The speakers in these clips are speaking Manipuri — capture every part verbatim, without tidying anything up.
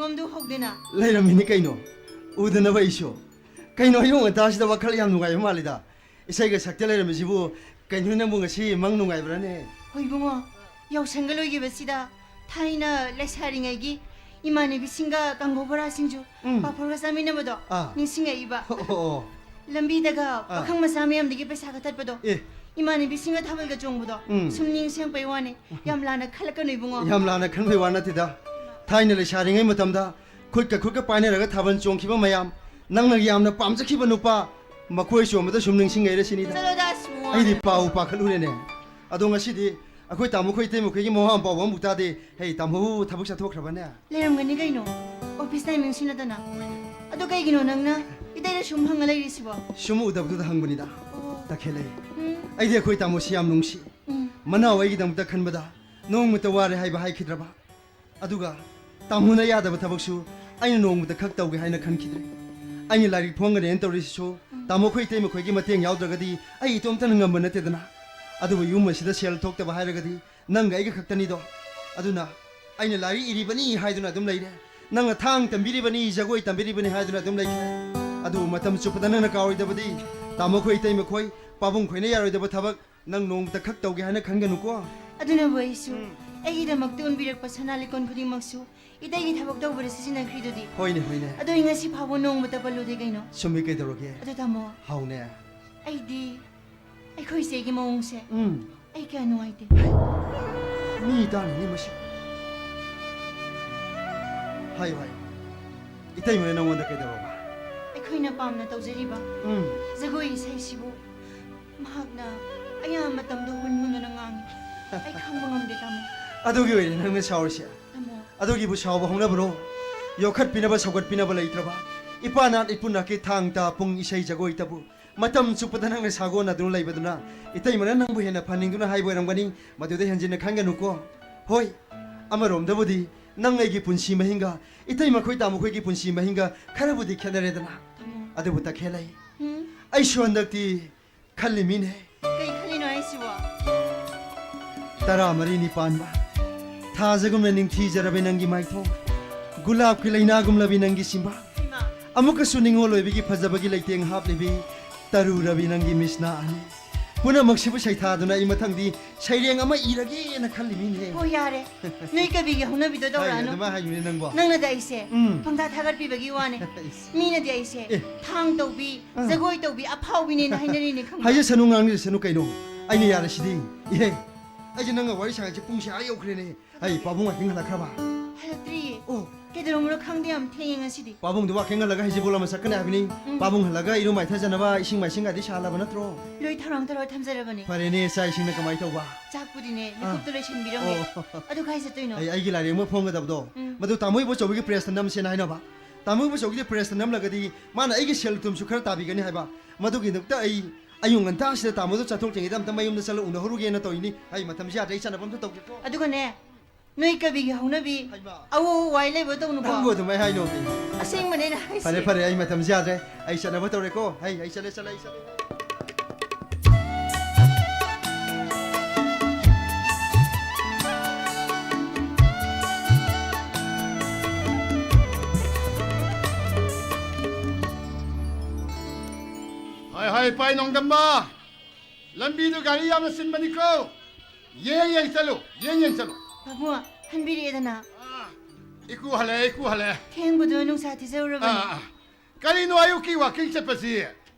ꯃꯝꯗꯨ ꯍꯧꯗꯦꯅ꯫ ꯂꯩꯔꯝꯃꯤꯅꯤ ꯀꯩꯅꯣ, ꯎꯗꯅꯕ ꯑꯩꯁꯨ꯫ ꯀꯩꯅꯣ, ꯑꯌꯨꯛ ꯉꯟꯇꯥꯁꯤꯗ ꯋꯥꯈꯜ ꯌꯥꯝ ꯅꯨꯡꯉꯥꯏꯕ ꯃꯥꯜꯂꯤꯗ꯫ ꯏꯁꯩꯒ ꯁꯛꯇ ꯂꯩꯔꯝꯃꯤꯁꯤꯕꯨ꯫ ꯀꯩꯅꯣ, ꯅꯪꯕꯨ ꯉꯁꯤ ꯃꯪ ꯅꯨꯡꯉꯥꯏꯕ꯭ꯔꯥꯅꯦ? ꯍꯣꯏ ꯏꯕꯨꯡꯉꯣ, ꯌꯥꯎꯁꯪꯒ ꯂꯣꯏꯈꯤꯕꯁꯤꯗ ꯊꯥꯏꯅ ꯂꯩꯁꯥꯔꯤꯉꯩꯒꯤ ꯏꯃꯥꯟꯅꯕꯤꯁꯤꯡꯒ ꯀꯥꯡꯍꯧ ꯕꯣꯔꯥ ꯁꯤꯡꯖꯨ, ꯎꯝ꯫ ꯄꯥꯐꯣꯔꯒ ꯆꯥꯃꯤꯟꯅꯕꯗꯣ ꯑꯥ꯫ ꯅꯤꯡꯁꯤꯡꯉꯛꯏꯕ꯫ ꯑꯣ, ꯑꯣ, ꯑꯣ꯫ ꯂꯝꯕꯤꯗꯒ ꯑꯥ꯫ ꯄꯥꯈꯪ ꯃꯆꯥ ꯃꯌꯥꯝꯗꯒꯤ ꯄꯩꯁꯥꯒ ꯊꯠꯄꯗꯣ, ꯑꯦ꯫ ꯏꯃꯥꯟꯅꯕꯤꯁꯤꯡꯒ ꯊꯥꯕꯜꯒ ꯆꯣꯡꯕꯗꯣ ꯎꯝ꯫ ꯁꯨꯝ ꯅꯤꯡꯁꯤꯡꯉꯛꯄꯩ ꯋꯥꯅꯦ꯫ ꯌꯥꯝ ꯂꯥꯟꯅ ꯈꯜꯂꯛꯀꯅꯨ ꯏꯕꯨꯡꯉꯣ꯫ ꯌꯥꯝ ꯂꯥꯟꯅ ꯈꯟꯕꯩ ꯋꯥ ꯅꯠꯇꯦꯗ꯫ ꯊꯥꯏꯅ ꯂꯩꯁꯥꯔꯤꯉꯩ ꯃꯇꯝꯗ ꯈꯨꯠꯀ ꯈꯨꯠꯀ ꯄꯥꯏꯅꯔꯒ ꯊꯥꯕꯜ ꯆꯣꯡꯈꯤꯕ ꯃꯌꯥꯝ, ꯅꯪꯅ ꯌꯥꯝꯅ ꯄꯥꯝꯖꯈꯤꯕ ꯅꯨꯄꯥ, ꯃꯈꯣꯏ ꯆꯣꯡꯕꯗ ꯁꯨꯝ ꯅꯤꯡꯁꯤꯡꯉꯛꯏꯔ ꯁꯤꯅꯤꯗ꯫ ꯆꯠꯂꯣꯗ ꯑꯁ ꯏꯕꯨꯡꯉꯣ꯫ ꯑꯩꯗꯤ ꯄꯥꯎ ꯄꯥꯈꯠꯂꯨꯔꯦꯅꯦ꯫ ꯑꯗꯣ ꯉꯁꯤꯗꯤ ꯑꯩꯈꯣꯏ ꯇꯥꯃꯣ ꯈꯣꯏ ꯏꯇꯩꯃ ꯈꯣꯏꯒꯤ ꯃꯋꯥ ꯃꯄꯥꯎ ꯑꯃꯐꯥꯎ ꯇꯥꯗꯦ꯫ ꯍꯩ, ꯇꯥꯃꯣꯕꯨ ꯊꯕꯛ ꯆꯠꯊꯣꯛꯈ꯭ꯔꯕꯅꯦ? ꯂꯩꯔꯝꯒꯅꯤ ꯀꯩꯅꯣ, ꯑꯣꯐꯤꯁ ꯇꯥꯏꯃꯤꯡꯁꯨ ꯅꯠꯇꯅ꯫ ꯑꯗꯣ ꯀꯩꯒꯤꯅꯣ ꯅꯪꯅ ꯏꯇꯩꯗ ꯁꯨꯝ ꯍꯪꯉ ꯂꯩꯔꯤꯁꯤꯕꯣ? ꯁꯨꯝ ꯎꯗꯕꯗꯨꯗ ꯍꯪꯕꯅꯤꯗ꯫ ꯑꯣ꯫ ꯇꯈꯦꯜꯂꯩ, ꯎꯝ꯫ ꯑꯩꯗꯤ ꯑꯩꯈꯣꯏ ꯇꯥꯃꯣꯁꯤ ꯌꯥꯝ ꯅꯨꯡꯁꯤ꯫ ꯎꯝ꯫ ꯃꯅꯥꯎ ꯑꯩꯒꯤꯗꯃꯛꯇ ꯈꯟꯕꯗ ꯅꯣꯡꯃꯇ ꯋꯥꯔꯦ ꯍꯥꯏꯕ ꯍꯥꯏꯈꯤꯗ꯭ꯔꯕ꯫ ꯑꯗꯨꯒ ꯇꯥꯃꯣꯅ ꯌꯥꯗꯕ ꯊꯕꯛꯁꯨ ꯑꯩꯅ ꯅꯣꯡꯃꯇ ꯈꯛ ꯇꯧꯒꯦ ꯍꯥꯏꯅ ꯈꯟꯈꯤꯗ꯭ꯔꯦ꯫ ꯑꯩꯅ ꯂꯥꯏꯔꯤꯛ ꯐꯣꯡꯒꯅꯦꯅ ꯇꯧꯔꯤꯁꯤꯁꯨ ꯇꯥꯃꯣ ꯈꯣꯏ ꯏꯇꯩꯃ ꯈꯣꯏꯒꯤ ꯃꯇꯦꯡ ꯌꯥꯎꯗ꯭ꯔꯒꯗꯤ ꯑꯩ ꯏꯇꯣꯝꯇꯅ ꯉꯝꯕ ꯅꯠꯇꯦꯗꯅ꯫ ꯑꯗꯨꯕꯨ ꯌꯨꯝ ꯑꯁꯤꯗ ꯁꯦꯜ ꯊꯣꯛꯇꯕ ꯍꯥꯏꯔꯒꯗꯤ ꯅꯪꯒ ꯑꯩꯒ ꯈꯛꯇꯅꯤꯗꯣ꯫ ꯑꯗꯨꯅ ꯑꯩꯅ ꯂꯥꯏꯔꯤꯛ ꯏꯔꯤꯕꯅꯤ ꯍꯥꯏꯗꯨꯅ ꯑꯗꯨꯝ ꯂꯩꯔꯦ, ꯅꯪꯅ ꯊꯥꯡ ꯇꯝꯕꯤꯔꯤꯕꯅꯤ, ꯖꯒꯣꯏ ꯇꯝꯕꯤꯔꯤꯕꯅꯤ ꯍꯥꯏꯗꯨꯅ ꯑꯗꯨꯝ ꯂꯩꯈ꯭ꯔꯦ꯫ ꯑꯗꯨꯕꯨ ꯃꯇꯝ ꯆꯨꯞꯄꯗ ꯅꯪꯅ ꯀꯥꯎꯔꯣꯏꯗꯕꯗꯤ ꯇꯥꯃꯣ ꯈꯣꯏ ꯏꯇꯩꯃ ꯈꯣꯏ ꯄꯥꯕꯨꯡ ꯈꯣꯏꯅ ꯌꯥꯔꯣꯏꯗꯕ ꯊꯕꯛ ꯅꯪ ꯅꯣꯡꯃꯇ ꯈꯛ ꯇꯧꯒꯦ ꯍꯥꯏꯅ ꯈꯟꯒꯅꯨꯀꯣ꯫ ꯑꯗꯨꯅꯕꯨ ꯑꯩꯁꯨ ꯎꯝ꯫ ꯑꯩꯒꯤꯗꯃꯛꯇ ꯎꯟꯕꯤꯔꯛꯄ ꯁꯅꯥ ꯂꯤꯛꯀꯣꯟ ꯈꯨꯗꯤꯡꯃꯛꯁꯨ ꯏꯇꯩꯒꯤ ꯊꯕꯛ ꯇꯧꯕꯗ ꯁꯤꯖꯤꯟꯅꯈ꯭ꯔꯤꯗꯨꯗꯤ꯫ ꯍꯣꯏꯅꯦ, ꯍꯣꯏꯅꯦ꯫ ꯑꯗꯣ ꯑꯩ ꯉꯁꯤ ꯐꯥꯎꯕ ꯅꯣꯡꯃꯇ ꯄꯜꯂꯨꯗꯦ ꯀꯩꯅꯣ꯫ ꯆꯨꯝꯃꯤ, ꯀꯩꯗꯧꯔꯒꯦ? ꯑꯗꯨ ꯇꯥꯃꯣ, ꯍꯥꯎꯅꯦ꯫ ꯑꯩꯗꯤ ꯑꯩꯈꯣꯏ ꯏꯆꯦꯒꯤ ꯃꯑꯣꯡꯁꯦ ꯎꯝ꯫ ꯑꯩ ꯀꯌꯥ ꯅꯨꯡꯉꯥꯏꯇꯦ꯫ ꯃꯤ ꯇꯥꯅꯤꯡꯉꯤ ꯃꯁꯤ꯫ ꯍꯥꯏꯌꯨ, ꯍꯥꯏꯌꯨ꯫ ꯏꯇꯩꯃꯅ ꯅꯪꯉꯣꯟꯗ ꯀꯩꯗꯧꯔꯕ? ꯑꯩꯈꯣꯏꯅ ꯄꯥꯝꯅ ꯇꯧꯖꯔꯤꯕ ꯎꯝ꯫ ꯖꯒꯣꯏ ꯏꯁꯩꯁꯤꯕꯨ ꯃꯍꯥꯛꯅ ꯑꯌꯥꯝꯕ ꯃꯇꯝꯗ ꯍꯨꯟ ꯍꯨꯟꯗꯨꯅ ꯉꯥꯡꯉꯤ꯫ ꯑꯩ ꯈꯪꯕ ꯉꯝꯗꯦ ꯇꯥꯃꯣ꯫ ꯑꯗꯨꯒꯤ ꯑꯣꯏꯔꯦ ꯅꯪꯅ ꯁꯥꯎꯔꯤꯁꯦ꯫ ꯇꯥꯃꯣ꯫ ꯑꯗꯨꯒꯤꯕꯨ ꯁꯥꯎꯕ ꯍꯧꯅꯕ꯭ꯔꯣ? ꯌꯣꯛꯈꯠꯄꯤꯅꯕ ꯁꯧꯒꯠꯄꯤꯅꯕ ꯂꯩꯇ꯭ꯔꯕ ꯏꯄꯥ ꯅꯥꯠ ꯏꯄꯨ ꯅꯥꯠꯀꯤ ꯊꯥꯡ ꯇꯥ ꯄꯨꯡ ꯏꯁꯩ ꯖꯒꯣꯏꯇꯕꯨ ꯃꯇꯝ ꯆꯨꯞꯄꯗ ꯅꯪꯅ ꯁꯥꯒꯣꯟꯅꯗꯨꯅ ꯂꯩꯕꯗꯨꯅ ꯏꯇꯩꯃꯅ ꯅꯪꯕꯨ ꯍꯦꯟꯅ ꯐꯍꯟꯅꯤꯡꯗꯨꯅ ꯍꯥꯏꯕ ꯑꯣꯏꯔꯝꯒꯅꯤ꯫ ꯃꯗꯨꯗ ꯍꯦꯟꯖꯤꯟꯅ ꯈꯟꯒꯅꯨꯀꯣ꯫ ꯍꯣꯏ, ꯑꯃꯔꯣꯝꯗꯕꯨꯗꯤ ꯅꯪ ꯑꯩꯒꯤ ꯄꯨꯟꯁꯤ ꯃꯍꯤꯡꯒ ꯏꯇꯩꯃ ꯈꯣꯏ ꯇꯥꯃꯣ ꯈꯣꯏꯒꯤ ꯄꯨꯟꯁꯤ ꯃꯍꯤꯡꯒ ꯈꯔꯕꯨꯗꯤ ꯈꯦꯠꯅꯔꯦꯗꯅ꯫ ꯇꯥꯃꯣ꯫ ꯑꯗꯨꯕꯨ ꯇꯈꯦꯜꯂꯩ, ꯎꯝ? ꯑꯩꯁꯨ ꯍꯟꯗꯛꯇꯤ ꯈꯜꯂꯤꯃꯤꯅꯦ꯫ ꯀꯩ ꯈꯜꯂꯤꯅꯣ ꯍꯥꯏꯁꯤꯕꯣ? ꯇꯔꯥꯃꯔꯤꯅꯤ ꯄꯥꯟꯕ ꯊꯥꯖꯒꯨꯝꯅ ꯅꯤꯡꯊꯤꯖꯔꯕ ꯅꯪꯒꯤ ꯃꯥꯏꯊꯣꯡ, ꯒꯨꯂꯥꯞꯀꯤ ꯂꯩꯅꯥꯒꯨꯝꯂꯕꯤ ꯅꯪꯒꯤ ꯆꯤꯝꯕꯥꯜ, ꯍꯩꯃꯥ꯫ ꯑꯃꯨꯛꯀꯁꯨ ꯅꯤꯡꯉꯣꯜ ꯑꯣꯏꯕꯒꯤ ꯐꯖꯕꯒꯤ ꯂꯩꯇꯦꯡ ꯍꯥꯞꯂꯤꯕꯤ ꯇꯔꯨꯔꯕꯤ ꯅꯪꯒꯤ ꯃꯤꯠꯁꯅꯥ ꯑꯅꯤ, ꯄꯨꯝꯅꯃꯛꯁꯤꯕꯨ ꯁꯩꯊꯥꯗꯨꯅ ꯑꯩ ꯃꯊꯪꯗꯤ ꯁꯩꯔꯦꯡ ꯑꯃ ꯏꯔꯒꯦꯅ ꯈꯜꯂꯤꯃꯤꯅꯦ꯫ ꯍꯣ, ꯌꯥꯔꯦ꯫ ꯅꯣꯏ ꯀꯕꯤꯒꯤ ꯍꯧꯅꯕꯤꯗꯣ ꯍꯥꯏ, ꯇꯧꯔꯛꯑꯅꯨ꯫ ꯑꯗꯨꯃꯥꯏ ꯍꯥꯏꯅꯨꯅꯦ ꯅꯪꯕꯣ꯫ ꯅꯪꯅꯗꯤ ꯑꯩꯁꯦ ꯎꯝ꯫ ꯄꯪꯊꯥ ꯊꯥꯒꯠꯄꯤꯕꯒꯤ ꯋꯥꯅꯦ꯫ ꯏꯁ꯫ ꯃꯤꯅꯗꯤ ꯑꯩꯁꯦ ꯑꯦ꯫ ꯊꯥꯡ ꯇꯧꯕꯤ, ꯑꯥ꯫ ꯖꯒꯣꯏ ꯇꯧꯕꯤ ꯑꯐꯥꯎꯕꯤꯅꯦꯅ ꯍꯥꯏꯅꯔꯤꯅꯦ, ꯈꯪꯕ꯭ꯔꯥ? ꯍꯥꯏꯖꯁꯅꯨ, ꯉꯥꯡꯖꯁꯅꯨ ꯀꯩꯅꯣ꯫ ꯑꯩꯅ ꯌꯥꯔꯁꯤꯗꯤ꯫ ꯏꯍꯦ, ꯑꯩꯁꯦ ꯅꯪꯒ ꯋꯥꯔꯤ ꯁꯥꯟꯅꯁꯦ ꯄꯨꯡꯁꯦ ꯑꯥ ꯌꯧꯈ꯭ꯔꯦꯅꯦ꯫ ꯑꯩ ꯄꯥꯕꯨꯡ ꯋꯥꯀꯤꯡ ꯍꯜꯂꯛꯈ꯭ꯔꯕ? ꯍꯜꯂꯛꯇ꯭ꯔꯤꯌꯦ꯫ ꯑꯣ꯫ ꯀꯩꯗꯧꯔꯝꯃꯣ ꯈꯪꯗꯦ, ꯌꯥꯝ ꯊꯦꯡꯉꯦ ꯉꯁꯤꯗꯤ꯫ ꯄꯥꯕꯨꯡꯗꯣ ꯋꯥꯀꯤꯡ ꯍꯜꯂꯒ ꯍꯩꯖꯤꯡꯄꯣꯠ ꯂꯣꯝꯕ ꯆꯠꯀꯅꯤ ꯍꯥꯏꯕꯅꯤ꯫ ꯎꯝ꯫ ꯄꯥꯕꯨꯡ ꯍꯜꯂꯒ ꯏꯔꯨ ꯃꯥꯏꯊꯖꯅꯕ ꯏꯁꯤꯡ ꯃꯥꯏꯁꯤꯡꯒꯗꯤ ꯁꯥꯍꯜꯂꯕ ꯅꯠꯇ꯭ꯔꯣ? ꯂꯣꯏ ꯊꯧꯔꯥꯡ ꯇꯧꯔ ꯊꯝꯖꯔꯕꯅꯦ꯫ ꯐꯔꯦꯅꯦ, ꯆꯥꯛ ꯏꯁꯤꯡꯅ ꯀꯃꯥꯏ ꯇꯧꯕ? ꯆꯥꯛꯄꯨꯗꯤꯅꯦ, ꯑꯥ꯫ ꯃꯤꯀꯨꯞꯇ ꯂꯣꯏꯁꯤꯟꯕꯤꯔꯝꯃꯦ꯫ ꯑꯣ꯫ ꯑꯗꯨ ꯀꯥꯏ ꯆꯠꯇꯣꯏꯅꯣ? ꯑꯩ, ꯑꯩꯒꯤ ꯂꯥꯏꯔꯤꯛ ꯑꯃ ꯐꯣꯡꯒꯗꯕꯗꯣ, ꯎꯝ꯫ ꯃꯗꯨ ꯇꯥꯃꯣ ꯏꯕꯣꯆꯧꯒꯤ ꯄ꯭ꯔꯦꯁꯇ ꯅꯝꯁꯦꯅ ꯍꯥꯏꯅꯕ꯫ ꯇꯥꯃꯣ ꯏꯕꯣꯆꯧꯒꯤꯗꯤ ꯄ꯭ꯔꯦꯁꯇ ꯅꯝꯂꯒꯗꯤ ꯃꯥꯅ ꯑꯩꯒꯤ ꯁꯦꯜ ꯊꯨꯝꯁꯨ ꯈꯔ ꯇꯥꯕꯤꯒꯅꯤ ꯍꯥꯏꯕ꯫ ꯃꯗꯨꯒꯤꯗꯃꯛꯇ ꯑꯩ ꯑꯌꯨꯛ ꯉꯟꯇꯥꯁꯤꯗ ꯇꯥꯃꯣꯗꯣ ꯆꯠꯊꯣꯛꯇ꯭ꯔꯤꯉꯩꯗ ꯑꯝꯇ ꯃꯌꯨꯝꯗ ꯆꯠꯂ ꯎꯅꯍꯧꯔꯨꯒꯦꯅ ꯇꯧꯔꯤꯅꯤ꯫ ꯑꯩ ꯃꯇꯝꯁꯤ ꯌꯥꯗ꯭ꯔꯦ, ꯑꯩ ꯆꯠꯅꯕ ꯑꯝꯇ ꯇꯧꯒꯦꯀꯣ꯫ ꯑꯗꯨꯒꯅꯦ, ꯅꯣꯏ ꯀꯕꯤꯒꯤ ꯍꯧꯅꯕꯤ ꯍꯩꯃꯥ꯫ ꯑꯎ ꯑꯎ ꯋꯥꯏ ꯂꯩꯕ ꯇꯧꯅꯨꯀꯣ꯫ ꯅꯪꯕꯨ ꯑꯗꯨꯃꯥꯏ ꯍꯥꯏꯅꯣꯃꯤ꯫ ꯑꯁꯦꯡꯕꯅꯦ ꯑꯩꯅ ꯍꯥꯏꯁꯦ꯫ ꯐꯔꯦ, ꯐꯔꯦ, ꯑꯩ ꯃꯇꯝꯁꯤ ꯌꯥꯗ꯭ꯔꯦ꯫ ꯑꯩ ꯆꯠꯅꯕ ꯇꯧꯔꯦꯀꯣ꯫ ꯑꯩ, ꯑꯩ ꯆꯠꯂꯦ, ꯆꯠꯂꯦ, ꯑꯩ ꯆꯠꯂꯦ꯫ ꯍꯥꯏ, ꯍꯥꯏ, ꯄꯥꯏ ꯅꯣꯡꯗꯝꯕ꯫ ꯂꯝꯕꯤꯗꯨ ꯒꯥꯔꯤ ꯌꯥꯝꯅ ꯆꯤꯟꯕꯅꯤꯀꯣ꯫ ꯌꯦꯡ ꯌꯦꯡ ꯆꯠꯂꯨ, ꯌꯦꯡ ꯌꯦꯡ ꯆꯠꯂꯨ꯫ ꯄꯥꯕꯨꯡ, ꯍꯟꯕꯤꯔꯛꯑꯦꯗꯅ꯫ ꯑꯥ, ꯏꯀꯨ ꯍꯜꯂꯛꯑꯦ, ꯏꯀꯨ ꯍꯜꯂꯛꯑꯦ꯫ ꯊꯦꯡꯕꯗꯣ ꯅꯨꯡꯁꯥ ꯊꯤꯖꯔꯨꯔꯕꯅꯤ꯫ ꯑꯥ, ꯑꯥ꯫ ꯀꯔꯤꯅꯣ ꯑꯌꯨꯛꯀꯤ ꯋꯥꯀꯤꯡ ꯆꯠꯄꯁꯤ?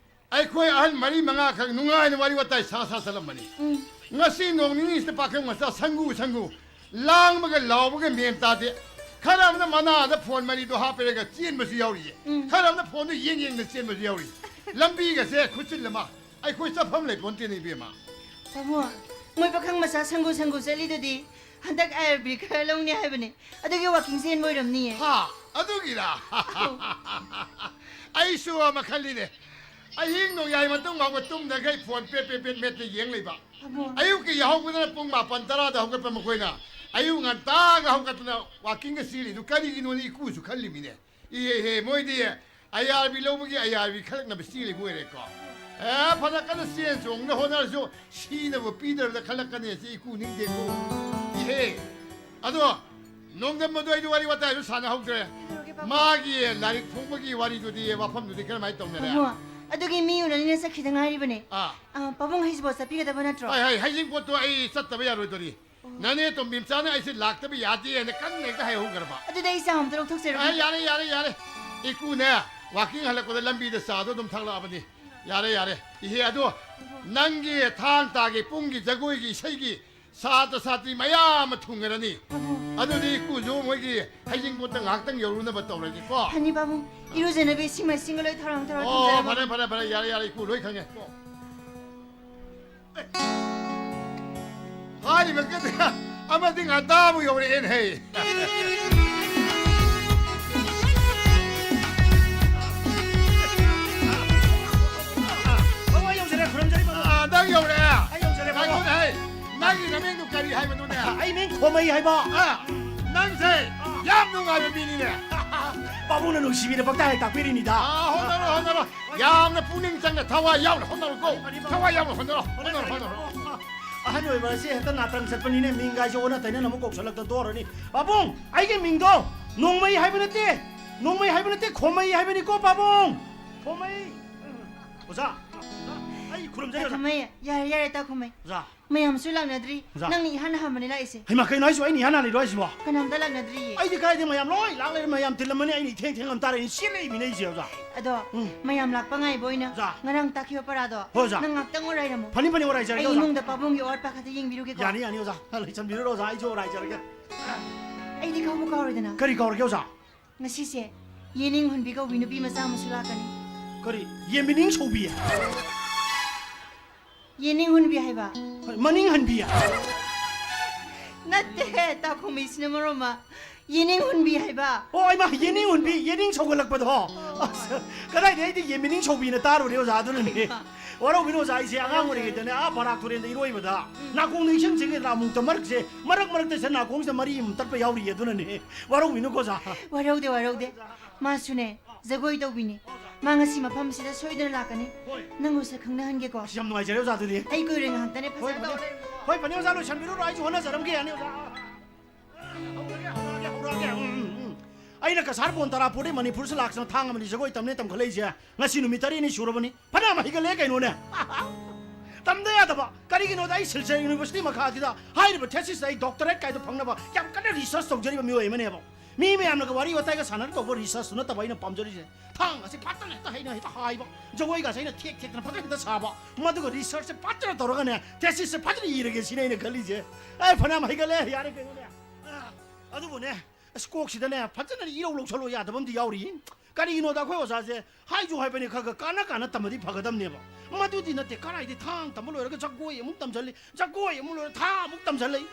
ꯑꯩꯈꯣꯏ ꯑꯍꯟ ꯃꯔꯤ ꯃꯉꯥꯈꯛ ꯅꯨꯡꯉꯥꯏꯅ ꯋꯥꯔꯤ ꯋꯥꯇꯥꯏ ꯁꯥ ꯁꯥ ꯆꯠꯂꯝꯕꯅꯤ꯫ ꯎꯝ꯫ ꯉꯁꯤ ꯅꯣꯡ ꯅꯤꯅꯤꯁꯤꯗ ꯄꯥꯈꯪ ꯃꯆꯥ ꯁꯪꯒꯨ ꯁꯪꯒꯨ ꯂꯥꯡꯕꯒ ꯂꯥꯎꯕꯒ ꯃꯦꯟ ꯇꯥꯗꯦ꯫ ꯈꯔ ꯑꯃꯅ ꯃꯅꯥꯗ ꯐꯣꯟ ꯃꯔꯤꯗꯣ ꯍꯥꯞꯄꯤꯔꯒ ꯆꯦꯟꯕꯁꯨ ꯌꯥꯎꯔꯤꯌꯦ꯫ ꯎꯝ꯫ ꯈꯔ ꯑꯃꯅ ꯐꯣꯟꯗꯣ ꯌꯦꯡ ꯌꯦꯡꯅ ꯆꯦꯟꯕꯁꯨ ꯌꯥꯎꯔꯤ꯫ ꯂꯝꯕꯤꯒꯁꯦ ꯈꯨꯠꯆꯤꯜ ꯑꯃ꯫ ꯑꯩꯈꯣꯏ ꯆꯠꯐꯝ ꯂꯩꯄꯣꯟꯇꯦꯅꯦ, ꯏꯕꯦꯝꯃ꯫ ꯇꯥꯃꯣ, ꯃꯣꯏ ꯄꯥꯈꯪ ꯃꯆꯥ ꯁꯪꯒꯨ ꯁꯪꯒꯨ ꯆꯠꯂꯤꯗꯨꯗꯤ ꯍꯟꯗꯛ ꯑꯥꯏ ꯑꯥꯔ ꯕꯤ ꯈꯔ ꯂꯧꯅꯤ ꯍꯥꯏꯕꯅꯦ꯫ ꯑꯗꯨꯒꯤ ꯋꯥꯀꯤꯡ ꯆꯦꯟꯕ ꯑꯣꯏꯔꯝꯅꯤꯌꯦ꯫ ꯍꯥ? ꯑꯗꯨꯒꯤꯔꯥ? ꯑꯧ꯫ ꯑꯩꯁꯨ ꯑꯃ ꯈꯜꯂꯤꯅꯦ꯫ ꯑꯍꯤꯡ ꯅꯣꯡꯌꯥꯏ ꯃꯇꯨꯡ ꯐꯥꯎꯕ ꯇꯨꯝꯗꯈꯩ ꯐꯣꯟ ꯄꯦꯠ ꯄꯦꯠ ꯄꯦꯠ ꯃꯦꯠꯇ ꯌꯦꯡ ꯂꯩꯕ꯫ ꯇꯥꯃꯣ꯫ ꯑꯌꯨꯛꯀꯤ ꯌꯥꯍꯧꯕꯗꯅ ꯄꯨꯡ ꯃꯥꯄꯟ ꯇꯔꯥꯗ ꯍꯧꯒꯠꯄ ꯃꯈꯣꯏꯅ ꯑꯌꯨꯛ ꯉꯟꯇꯥꯒ ꯍꯧꯒꯠꯇꯅ ꯋꯥꯀꯤꯡꯒ ꯆꯦꯜꯂꯤꯗꯨ ꯀꯔꯤꯒꯤꯅꯣꯅ ꯏꯀꯨꯁꯨ ꯈꯜꯂꯤꯃꯤꯅꯦ꯫ ꯏꯍꯦ ꯍꯦ, ꯃꯣꯏꯗꯤ ꯑꯥꯏ ꯑꯥꯔ ꯕꯤ ꯂꯧꯕꯒꯤ ꯑꯥꯏ ꯑꯥꯔ ꯕꯤ ꯈꯜꯂꯛꯅꯕ ꯆꯦꯜꯂꯤꯕ ꯑꯣꯏꯔꯦꯀꯣ꯫ ꯑꯦ, ꯐꯅ ꯀꯟꯅ ꯆꯦꯟ ꯆꯣꯡꯅ ꯍꯣꯠꯅꯔꯁꯨ ꯁꯤꯅꯕꯨ ꯄꯤꯗ꯭ꯔꯕꯗ ꯈꯜꯂꯛꯀꯅꯤ, ꯁꯤ ꯏꯀꯨ ꯅꯤꯡꯗꯦꯀꯣ꯫ ꯏꯍꯦ, ꯑꯗꯣ ꯅꯣꯡꯗꯝ, ꯃꯗꯨ ꯑꯩꯗꯤ ꯋꯥꯔꯤ ꯋꯥꯇꯥꯏꯁꯨ ꯁꯥꯟꯅꯍꯧꯗ꯭ꯔꯦ꯫ ꯀꯩꯗꯧꯔꯒꯦ, ꯄꯥꯕꯨꯡ? ꯃꯥꯒꯤ ꯂꯥꯏꯔꯤꯛ ꯐꯣꯡꯕꯒꯤ ꯋꯥꯔꯤꯗꯨꯗꯤ, ꯋꯥꯐꯝꯗꯨꯗꯤ ꯀꯔꯝꯍꯥꯏꯅ ꯇꯧꯅꯔꯦ? ꯄꯥꯕꯨꯡ, ꯑꯗꯨꯒꯤ ꯃꯤ ꯎꯅꯅꯤꯅ ꯆꯠꯈꯤꯗ ꯉꯥꯏꯔꯤꯕꯅꯦ꯫ ꯑꯥ꯫ ꯑꯥ, ꯄꯥꯕꯨꯡ ꯍꯩꯖꯤꯡꯄꯣꯠ ꯆꯠꯄꯤꯒꯗꯕ ꯅꯠꯇ꯭ꯔꯣ? ꯍꯣꯏ, ꯍꯣꯏ, ꯍꯩꯖꯤꯡꯄꯣꯠꯇꯣ ꯑꯩ ꯆꯠꯇꯕ ꯌꯥꯔꯣꯏꯗꯣꯔꯤ꯫ ꯅꯅꯦ ꯇꯣꯝꯕꯤꯝꯆꯥꯅ ꯑꯩꯁꯦ ꯂꯥꯛꯇꯕ ꯌꯥꯗꯦ ꯍꯥꯏꯅ ꯀꯟꯅ ꯍꯦꯛꯇ ꯍꯥꯏꯍꯧꯈ꯭ꯔꯕ꯫ ꯑꯗꯨꯗꯤ ꯑꯩ ꯆꯥ ꯑꯝꯇ ꯂꯧꯊꯣꯛꯆꯔꯨꯒꯦ꯫ ꯑꯦ, ꯌꯥꯔꯦ, ꯌꯥꯔꯦ, ꯌꯥꯔꯦ꯫ ꯏꯀꯨꯅꯦ, ꯋꯥꯀꯤꯡ ꯍꯜꯂꯛꯄꯗ ꯂꯝꯕꯤꯗ ꯆꯥꯗꯣ ꯑꯗꯨꯝ ꯊꯛꯂꯛꯑꯕꯅꯤ꯫ ꯌꯥꯔꯦ, ꯌꯥꯔꯦ꯫ ꯏꯍꯦ, ꯑꯗꯣ ꯅꯪꯒꯤ ꯊꯥꯡ ꯇꯥꯒꯤ ꯄꯨꯡꯒꯤ ꯖꯒꯣꯏꯒꯤ ꯏꯁꯩꯒꯤ ꯁꯥꯇ꯭ꯔ ꯁꯥꯇ꯭ꯔꯤ ꯃꯌꯥꯝ ꯑꯃ ꯊꯨꯡꯉꯔꯅꯤ꯫ ꯄꯥꯕꯨꯡ꯫ ꯑꯗꯨꯗꯤ ꯏꯀꯨꯁꯨ ꯃꯣꯏꯒꯤ ꯍꯩꯖꯤꯡꯄꯣꯠꯇ ꯉꯥꯏꯍꯥꯛꯇꯪ ꯌꯧꯔꯨꯅꯕ ꯇꯧꯔꯒꯦꯀꯣ꯫ ꯐꯅꯤ ꯄꯥꯕꯨꯡ, ꯏꯔꯨꯖꯅꯕ ꯏꯁꯤꯡ ꯃꯥꯏꯁꯤꯡꯒ ꯂꯣꯏ ꯊꯧꯔꯥꯡ ꯇꯧꯔ ꯑꯣ, ꯊꯝꯖꯔꯕꯅꯤ꯫ ꯐꯔꯦ, ꯐꯔꯦ, ꯐꯔꯦ, ꯌꯥꯔꯦ, ꯌꯥꯔꯦ, ꯏꯀꯨ ꯂꯣꯏ ꯈꯪꯉꯦ꯫ ꯍꯥꯏꯔꯤꯕ ꯀꯩꯗ ꯑꯃꯗꯤ ꯉꯟꯇꯥꯕꯨ ꯌꯧꯔꯛꯑꯦꯅꯦ ꯍꯩ꯫ ꯄꯥꯕꯨꯡ, ꯑꯩ ꯌꯧꯖꯔꯦ, ꯈꯨꯔꯨꯝꯖꯔꯤ, ꯄꯥꯕꯨꯡ꯫ ꯑꯥ, ꯅꯪ ꯌꯧꯔꯛꯑꯦ? ꯑꯩ ꯌꯧꯖꯔꯦ, ꯄꯥꯕꯨꯡ꯫ ꯉꯥꯏꯈꯣꯅꯦ ꯍꯩ, ꯅꯪꯒꯤ ꯅꯃꯤꯡꯗꯨ ꯀꯔꯤ ꯍꯥꯏꯕꯅꯣꯅꯦ? ꯑꯩ ꯃꯤꯡ ꯈꯣꯃꯩ ꯍꯥꯏꯕ꯫ ꯑꯥ, ꯅꯪꯁꯦ ꯌꯥꯝ ꯅꯨꯡꯉꯥꯏꯕ ꯃꯤꯅꯤꯅꯦ꯫ ꯄꯥꯕꯨꯡꯅ ꯅꯨꯡꯁꯤꯕꯤꯅ ꯄꯪꯇꯥꯛ ꯍꯦꯛ ꯇꯥꯛꯄꯤꯔꯤꯅꯤꯗ꯫ ꯑꯥ, ꯍꯣꯠꯅꯔꯣ, ꯍꯣꯠꯅꯔꯣ꯫ ꯌꯥꯝꯅ ꯄꯨꯛꯅꯤꯡ ꯆꯪꯅ ꯊꯋꯥꯏ ꯌꯥꯎꯅ ꯍꯣꯠꯅꯔꯣꯀꯣ꯫ ꯐꯅꯤ, ꯐꯅꯤ, ꯐꯅꯤ꯫ ꯊꯋꯥꯏ ꯌꯥꯎꯅ ꯍꯣꯠꯅꯔꯣ, ꯍꯣꯠꯅꯔꯣ, ꯍꯣꯠꯅꯔꯣ꯫ ꯑꯍꯟ ꯑꯣꯏꯕ ꯑꯁꯤ ꯍꯦꯛꯇ ꯅꯥꯇꯪ ꯆꯠꯄꯅꯤꯅꯦ, ꯃꯤꯡꯒꯥꯏꯁꯦ ꯑꯣꯟꯅ ꯇꯩꯅꯅ ꯑꯃꯨꯛ ꯀꯧꯁꯜꯂꯛꯇ ꯇꯣꯔꯅꯤ꯫ ꯄꯥꯕꯨꯡ, ꯑꯩꯒꯤ ꯃꯤꯡꯗꯣ ꯅꯣꯡꯃꯩ ꯍꯥꯏꯕ ꯅꯠꯇꯦ, ꯅꯣꯡꯃꯩ ꯍꯥꯏꯕ ꯅꯠꯇꯦ, ꯈꯣꯃꯩ ꯍꯥꯏꯕꯅꯤꯀꯣ ꯄꯥꯕꯨꯡ꯫ ꯈꯣꯃꯩ꯫ ꯑꯣꯖꯥ, ꯑꯣꯖꯥ, ꯑꯩ ꯈꯨꯔꯨꯝꯖꯔꯤ, ꯑꯣꯖꯥ꯫ ꯇꯥꯈꯨꯝꯍꯩ, ꯌꯥꯔꯦ, ꯌꯥꯔꯦ, ꯇꯥꯈꯨꯝꯍꯩ꯫ ꯑꯣꯖꯥ꯫ ꯃꯌꯥꯝꯁꯨ ꯂꯥꯛꯅꯗ꯭ꯔꯤ꯫ ꯑꯣꯖꯥ꯫ ꯅꯪꯅ ꯏꯍꯥꯟ ꯍꯥꯟꯕꯅꯤ ꯂꯥꯛꯏꯁꯦ꯫ ꯍꯩꯃꯥ, ꯀꯩꯅꯣ ꯍꯥꯏꯁꯤꯕꯣ? ꯑꯩꯅ ꯏꯍꯥꯟ ꯍꯥꯟꯂꯤꯔꯣ ꯍꯥꯏꯁꯤꯕꯣ? ꯀꯅꯥꯝꯇ ꯂꯥꯛꯅꯗ꯭ꯔꯤꯌꯦ꯫ ꯑꯩꯗꯤ ꯀꯥꯏꯗꯩ, ꯃꯌꯥꯝ ꯂꯣꯏ ꯂꯥꯛ ꯂꯩꯔꯦ, ꯃꯌꯥꯝ ꯇꯤꯜꯂꯝꯃꯅꯤ, ꯑꯩꯅ ꯏꯊꯦꯡ ꯊꯦꯡꯉꯝ ꯇꯥꯔꯦ, ꯑꯩꯅ ꯆꯦꯜꯂꯛꯏꯃꯤꯅꯦ ꯑꯩꯁꯦ, ꯑꯣꯖꯥ꯫ ꯑꯗꯣ, ꯎꯝ꯫ ꯃꯌꯥꯝ ꯂꯥꯛꯄ ꯉꯥꯏꯕ ꯑꯣꯏꯅ ꯑꯣꯖꯥ꯫ ꯉꯔꯥꯡ ꯇꯥꯛꯈꯤꯕ ꯄꯔꯥꯗꯣ ꯍꯣꯏ, ꯑꯣꯖꯥ꯫ ꯅꯪ ꯉꯥꯛꯇꯪ ꯑꯣꯏꯔꯥꯏꯔꯝꯃꯣ꯫ ꯐꯅꯤ, ꯐꯅꯤ, ꯑꯣꯔꯥꯏꯖꯔꯒꯦ, ꯑꯩ ꯑꯣꯖꯥ꯫ ꯏꯃꯨꯡꯗ ꯄꯥꯕꯨꯡꯒꯤ ꯑꯋꯥꯠꯄ ꯈꯛꯇ ꯌꯦꯡꯕꯤꯔꯨꯒꯦꯀꯣ꯫ ꯌꯥꯅꯤ, ꯌꯥꯅꯤ, ꯑꯣꯖꯥ꯫ ꯂꯩꯁꯟꯕꯤꯔꯨꯔꯣ, ꯑꯣꯖꯥ, ꯑꯩꯁꯨ ꯑꯣꯔꯥꯏꯖꯔꯒꯦ꯫ ꯑꯩꯗꯤ ꯀꯥꯎꯕꯨ ꯀꯥꯎꯔꯦꯗꯅ꯫ ꯀꯔꯤ ꯀꯥꯎꯔꯒꯦ, ꯑꯣꯖꯥ? ꯉꯁꯤꯁꯦ ꯌꯦꯅꯤꯡ ꯍꯨꯟꯕꯤ ꯀꯧꯕꯤ ꯅꯨꯄꯤ ꯃꯆꯥ ꯑꯃꯁꯨ ꯂꯥꯛꯀꯅꯤ꯫ ꯀꯔꯤ? ꯌꯦꯟꯕꯤꯅꯤꯡ ꯁꯧꯕꯤ? ꯌꯦꯅꯤꯡ ꯍꯨꯟꯕꯤ ꯍꯥꯏꯕ꯫ ꯍꯣꯏ, ꯃꯅꯤꯡ ꯍꯟꯕꯤ? ꯅꯠꯇꯦ, ꯇꯥꯈꯨꯝꯍꯩꯁꯤꯅ ꯃꯔꯣꯟ ꯑꯃ꯫ ꯌꯦꯅꯤꯡ ꯍꯨꯟꯕꯤ ꯍꯥꯏꯕ꯫ ꯑꯣ, ꯏꯃꯥ, ꯌꯦꯅꯤꯡ ꯍꯨꯟꯕꯤ, ꯌꯦꯅꯤꯡ ꯁꯧꯒꯠꯂꯛꯄꯗꯣ꯫ ꯑꯁ, ꯀꯗꯥꯏꯗ ꯑꯩꯗꯤ ꯌꯦꯟꯕꯤꯅꯤꯡ ꯁꯧꯕꯤꯅ ꯇꯥꯔꯨꯔꯦ, ꯑꯣꯖꯥ, ꯑꯗꯨꯅꯅꯦ꯫ ꯍꯩꯃꯥ꯫ ꯋꯥꯔꯧꯕꯤꯅꯨ, ꯑꯣꯖꯥ, ꯑꯩꯁꯦ ꯑꯉꯥꯡ ꯑꯣꯏꯔꯤꯉꯩꯗꯅꯦ, ꯑꯥ ꯕꯔꯥꯛ ꯇꯨꯔꯦꯟꯗ ꯏꯔꯣꯏꯕꯗ ꯎꯝ꯫ ꯅꯥꯀꯣꯡꯗ ꯏꯁꯤꯡ ꯆꯤꯡꯉꯦꯗꯅ ꯑꯃꯨꯛꯇ ꯃꯔꯛꯁꯦ, ꯃꯔꯛ ꯃꯔꯛꯇ ꯁꯤꯗ ꯅꯥꯀꯣꯡꯁꯤꯗ ꯃꯔꯤ ꯑꯃ ꯇꯠꯄ ꯌꯥꯎꯔꯤꯌꯦ, ꯑꯗꯨꯅꯅꯦ꯫ ꯋꯥꯔꯧꯕꯤꯅꯨꯀꯣ, ꯑꯣꯖꯥ꯫ ꯋꯥꯔꯧꯗꯦ, ꯋꯥꯔꯧꯗꯦ꯫ ꯃꯥꯁꯨꯅꯦ, ꯖꯒꯣꯏ ꯇꯧꯕꯤꯅꯦ꯫ ꯃꯥ ꯉꯁꯤ ꯃꯐꯝꯁꯤꯗ ꯁꯣꯏꯗꯅ ꯂꯥꯛꯀꯅꯤ꯫ ꯍꯣꯏ꯫ ꯅꯪ ꯃꯁꯛ ꯈꯪꯅꯍꯟꯒꯦꯀꯣ꯫ ꯑꯁ, ꯌꯥꯝ ꯅꯨꯡꯉꯥꯏꯖꯔꯦ, ꯑꯣꯖꯥ, ꯑꯗꯨꯗꯤ꯫ ꯑꯩ ꯀꯨꯏꯔꯣꯏ, ꯉꯥꯏꯍꯥꯛꯇꯅꯦ, ꯍꯣꯏ, ꯐꯖꯅ ꯐꯅꯤ꯫ ꯇꯧꯔꯦ꯫ ꯍꯣꯏ, ꯐꯅꯤ, ꯑꯣꯖꯥ, ꯂꯣꯏꯁꯟꯕꯤꯔꯨꯔꯣ, ꯑꯩꯁꯨ ꯍꯣꯠꯅꯖꯔꯝꯒꯦ, ꯌꯥꯅꯤ, ꯑꯣꯖꯥ꯫ ꯑꯩꯅ ꯀꯁꯥꯔ ꯕꯣꯟ ꯇꯔꯥꯄꯨꯔꯗꯩ ꯃꯅꯤꯄꯨꯔꯁꯤ ꯂꯥꯛꯇꯅ ꯊꯥꯡ ꯑꯃꯅꯤ ꯖꯒꯣꯏ ꯇꯝꯅꯦ ꯇꯝꯈꯠꯂꯛꯏꯁꯦ ꯉꯁꯤ ꯅꯨꯃꯤꯠ ꯇꯔꯦꯠꯅꯤ ꯁꯨꯔꯕꯅꯤ꯫ ꯐꯅꯌꯥꯝ ꯍꯩꯒꯠꯂꯦ ꯀꯩꯅꯣꯅꯦ꯫ ꯇꯝꯗ ꯌꯥꯗꯕ꯫ ꯀꯔꯤꯒꯤꯅꯣꯗ ꯑꯩ ꯁꯤꯜꯆꯔ ꯌꯨꯅꯤꯚꯔꯁꯤꯇꯤ ꯃꯈꯥꯁꯤꯗ ꯍꯥꯏꯔꯤꯕ thesis ꯑꯩ doctorate ꯀꯥꯏꯗꯣ ꯐꯪꯅꯕ ꯌꯥꯝ ꯀꯟꯅ research ꯇꯧꯖꯔꯤꯕ ꯃꯤꯑꯣꯏ ꯑꯃꯅꯦꯕ꯫ ꯃꯤ ꯃꯌꯥꯝꯅꯒ ꯋꯥꯔꯤ ꯋꯥꯇꯥꯏꯒ ꯁꯥꯟꯅꯔ ꯇꯧꯕ research ꯇꯨ ꯅꯠꯇꯕ ꯑꯩꯅ ꯄꯥꯝꯖꯔꯤꯁꯦ꯫ ꯊꯥꯡ ꯑꯁꯤ ꯐꯖꯅ ꯍꯦꯛꯇ ꯍꯩꯅ ꯍꯦꯛꯇ ꯍꯥꯏꯕ, ꯖꯒꯣꯏꯒꯁꯦ ꯑꯩꯅ ꯊꯦꯛ ꯊꯦꯛꯇꯅ ꯐꯖꯅ ꯍꯦꯛꯇ ꯁꯥꯕ, ꯃꯗꯨꯒ research ꯁꯦ ꯐꯖꯅ ꯇꯧꯔꯒꯅꯦ thesis ꯁꯦ ꯐꯖꯅ ꯏꯔꯒꯦ ꯁꯤꯅꯦ ꯑꯩꯅ ꯈꯜꯂꯤꯁꯦ꯫ ꯑꯦ, ꯐꯅꯌꯥꯝ ꯍꯩꯒꯠꯂꯦ, ꯌꯥꯔꯦ ꯀꯩꯅꯣꯅꯦ꯫ ꯑ, ꯑꯗꯨꯕꯨꯅꯦ, ꯑꯁ, ꯀꯣꯛꯁꯤꯗꯅꯦ ꯐꯖꯅ ꯏꯔꯧ ꯂꯧꯁꯜꯂꯣ ꯌꯥꯗꯕ ꯑꯃꯗꯤ ꯌꯥꯎꯔꯤ꯫ ꯀꯔꯤꯒꯤꯅꯣꯗ ꯑꯩꯈꯣꯏ ꯑꯣꯖꯥꯁꯦ ꯍꯥꯏꯁꯨ ꯍꯥꯏꯕꯅꯤ, ꯈꯔ ꯈꯔ ꯀꯥꯟꯅ ꯀꯥꯟꯅ ꯇꯝꯃꯗꯤ ꯐꯒꯗꯕꯅꯦꯕ꯫ ꯃꯗꯨꯗꯤ ꯅꯠꯇꯦ, ꯀꯔꯥꯏꯗꯩ ꯊꯥꯡ ꯇꯝꯕ ꯂꯣꯏꯔꯒ ꯖꯒꯣꯏ ꯑꯃꯨꯛ ꯇꯝꯁꯤꯜꯂꯤ, ꯖꯒꯣꯏ ꯑꯃꯨꯛ ꯂꯣꯏꯔ ꯊꯥꯡ ꯑꯃꯨꯛ ꯇꯝꯁꯤꯜꯂꯤ꯫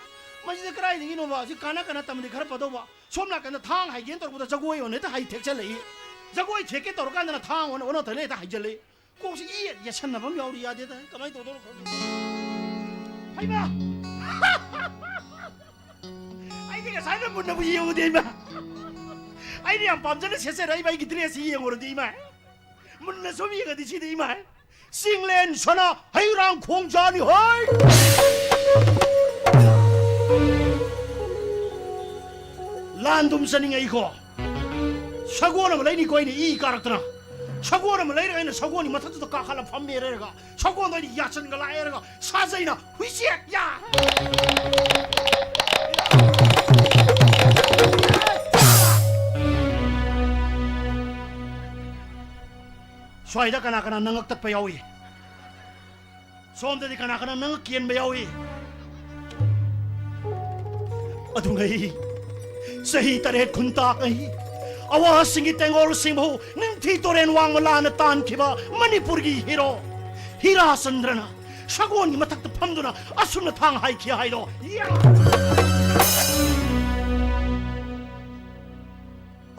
ꯃꯁꯤꯗ ꯀꯗꯥꯏꯗꯒꯤꯅꯣꯕ? ꯁꯤ ꯀꯥꯟꯅ ꯀꯥꯟꯅ ꯇꯝꯃꯗꯤ ꯈꯔ ꯐꯗꯧꯕ꯫ ꯁꯣꯝ ꯅꯥꯀꯟꯗ ꯊꯥꯡ ꯍꯩꯒꯦꯅ ꯇꯧꯔꯛꯄꯗ ꯖꯒꯣꯏ ꯑꯣꯏꯅ ꯍꯦꯛꯇ ꯍꯩ ꯊꯦꯛꯆꯜꯂꯛꯏ꯫ ꯖꯒꯣꯏ ꯊꯦꯛꯀꯦ ꯇꯧꯔꯀꯥꯟꯗꯅ ꯊꯥꯡ ꯑꯣꯟꯅ ꯑꯣꯟꯅ ꯇꯩꯅ ꯍꯦꯛꯇ ꯍꯩꯖꯜꯂꯛꯏ꯫ ꯀꯣꯛꯁꯤ ꯏ ꯌꯦꯠꯁꯟꯅꯕ ꯑꯃ ꯌꯥꯎꯔꯤ, ꯌꯥꯗꯦꯗ꯫ ꯀꯃꯥꯏꯅ ꯇꯧꯗꯣꯏꯅꯣ ꯈꯪꯗꯦ꯫ ꯍꯩꯃꯥ! ꯑꯩꯗꯤ ꯉꯁꯥꯏꯅ ꯃꯨꯟꯅꯕꯨ ꯌꯦꯡꯉꯨꯗꯦ, ꯏꯃꯥ꯫ ꯑꯩꯅ ꯌꯥꯝ ꯄꯥꯝꯖꯅ ꯁꯦꯠꯆꯔꯛꯏꯕ ꯑꯩꯒꯤ dress ꯁꯤ ꯌꯦꯡꯉꯨꯔꯗꯤ, ꯏꯃꯥ꯫ ꯃꯨꯟꯅ ꯁꯨꯝ ꯌꯦꯡꯉꯗꯤ ꯁꯤꯗꯤ, ꯏꯃꯥ꯫ ꯆꯤꯡꯂꯦꯟ ꯁꯅꯥ ꯍꯩꯔꯥꯡ ꯈꯣꯡꯖꯥꯅꯤ ꯍꯣꯏ! ꯂꯥꯟꯗꯨꯝ ꯆꯠꯅꯤꯡꯉꯛꯏꯀꯣ꯫ ꯁꯒꯣꯜ ꯑꯃ ꯂꯩꯅꯤꯀꯣ ꯑꯩꯅ ꯏ ꯀꯥꯔꯛꯇꯅ꯫ ꯁꯒꯣꯜ ꯑꯃ ꯂꯩꯔꯒ ꯑꯩꯅ ꯁꯒꯣꯜꯒꯤ ꯃꯊꯛꯇꯨꯗ ꯀꯥꯈꯠꯂ ꯐꯝꯃꯦ ꯍꯥꯏꯔꯒ, ꯁꯒꯣꯜꯗꯣ ꯑꯩꯅ ꯌꯥꯆꯟꯒ ꯂꯥꯛꯑꯦ ꯍꯥꯏꯔꯒ, ꯁꯥꯖꯩꯅ ꯍꯨꯏꯆꯦꯛ ꯌꯥ! ꯁ꯭ꯋꯥꯏꯗ ꯀꯅꯥ ꯀꯅꯥ ꯅꯉꯛ ꯇꯠꯄ ꯌꯥꯎꯏ? ꯁꯣꯝꯗꯗꯤ ꯀꯅꯥ ꯀꯅꯥ ꯅꯉꯛ ꯀꯦꯟꯕ ꯌꯥꯎꯏ? ꯑꯗꯨꯉꯩ ꯆꯍꯤ ꯇꯔꯦꯠ ꯈꯨꯟꯇꯥꯛꯉꯩ ꯑꯋꯥꯁꯤꯡꯒꯤ ꯇꯦꯡꯒꯣꯜꯁꯤꯡꯕꯨ ꯅꯤꯡꯊꯤ ꯇꯨꯔꯦꯟ ꯋꯥꯡꯃ ꯂꯥꯟꯅ ꯇꯥꯟꯈꯤꯕ ꯃꯅꯤꯄꯨꯔꯒꯤ hero ꯍꯤꯔꯥꯆꯟꯗ꯭ꯔꯅ ꯁꯒꯣꯜꯒꯤ ꯃꯊꯛꯇ ꯐꯝꯗꯨꯅ ꯑꯁꯨꯝꯅ ꯊꯥꯡ ꯍꯥꯏꯈꯤ ꯍꯥꯏꯗꯣ꯫ ꯌꯥ!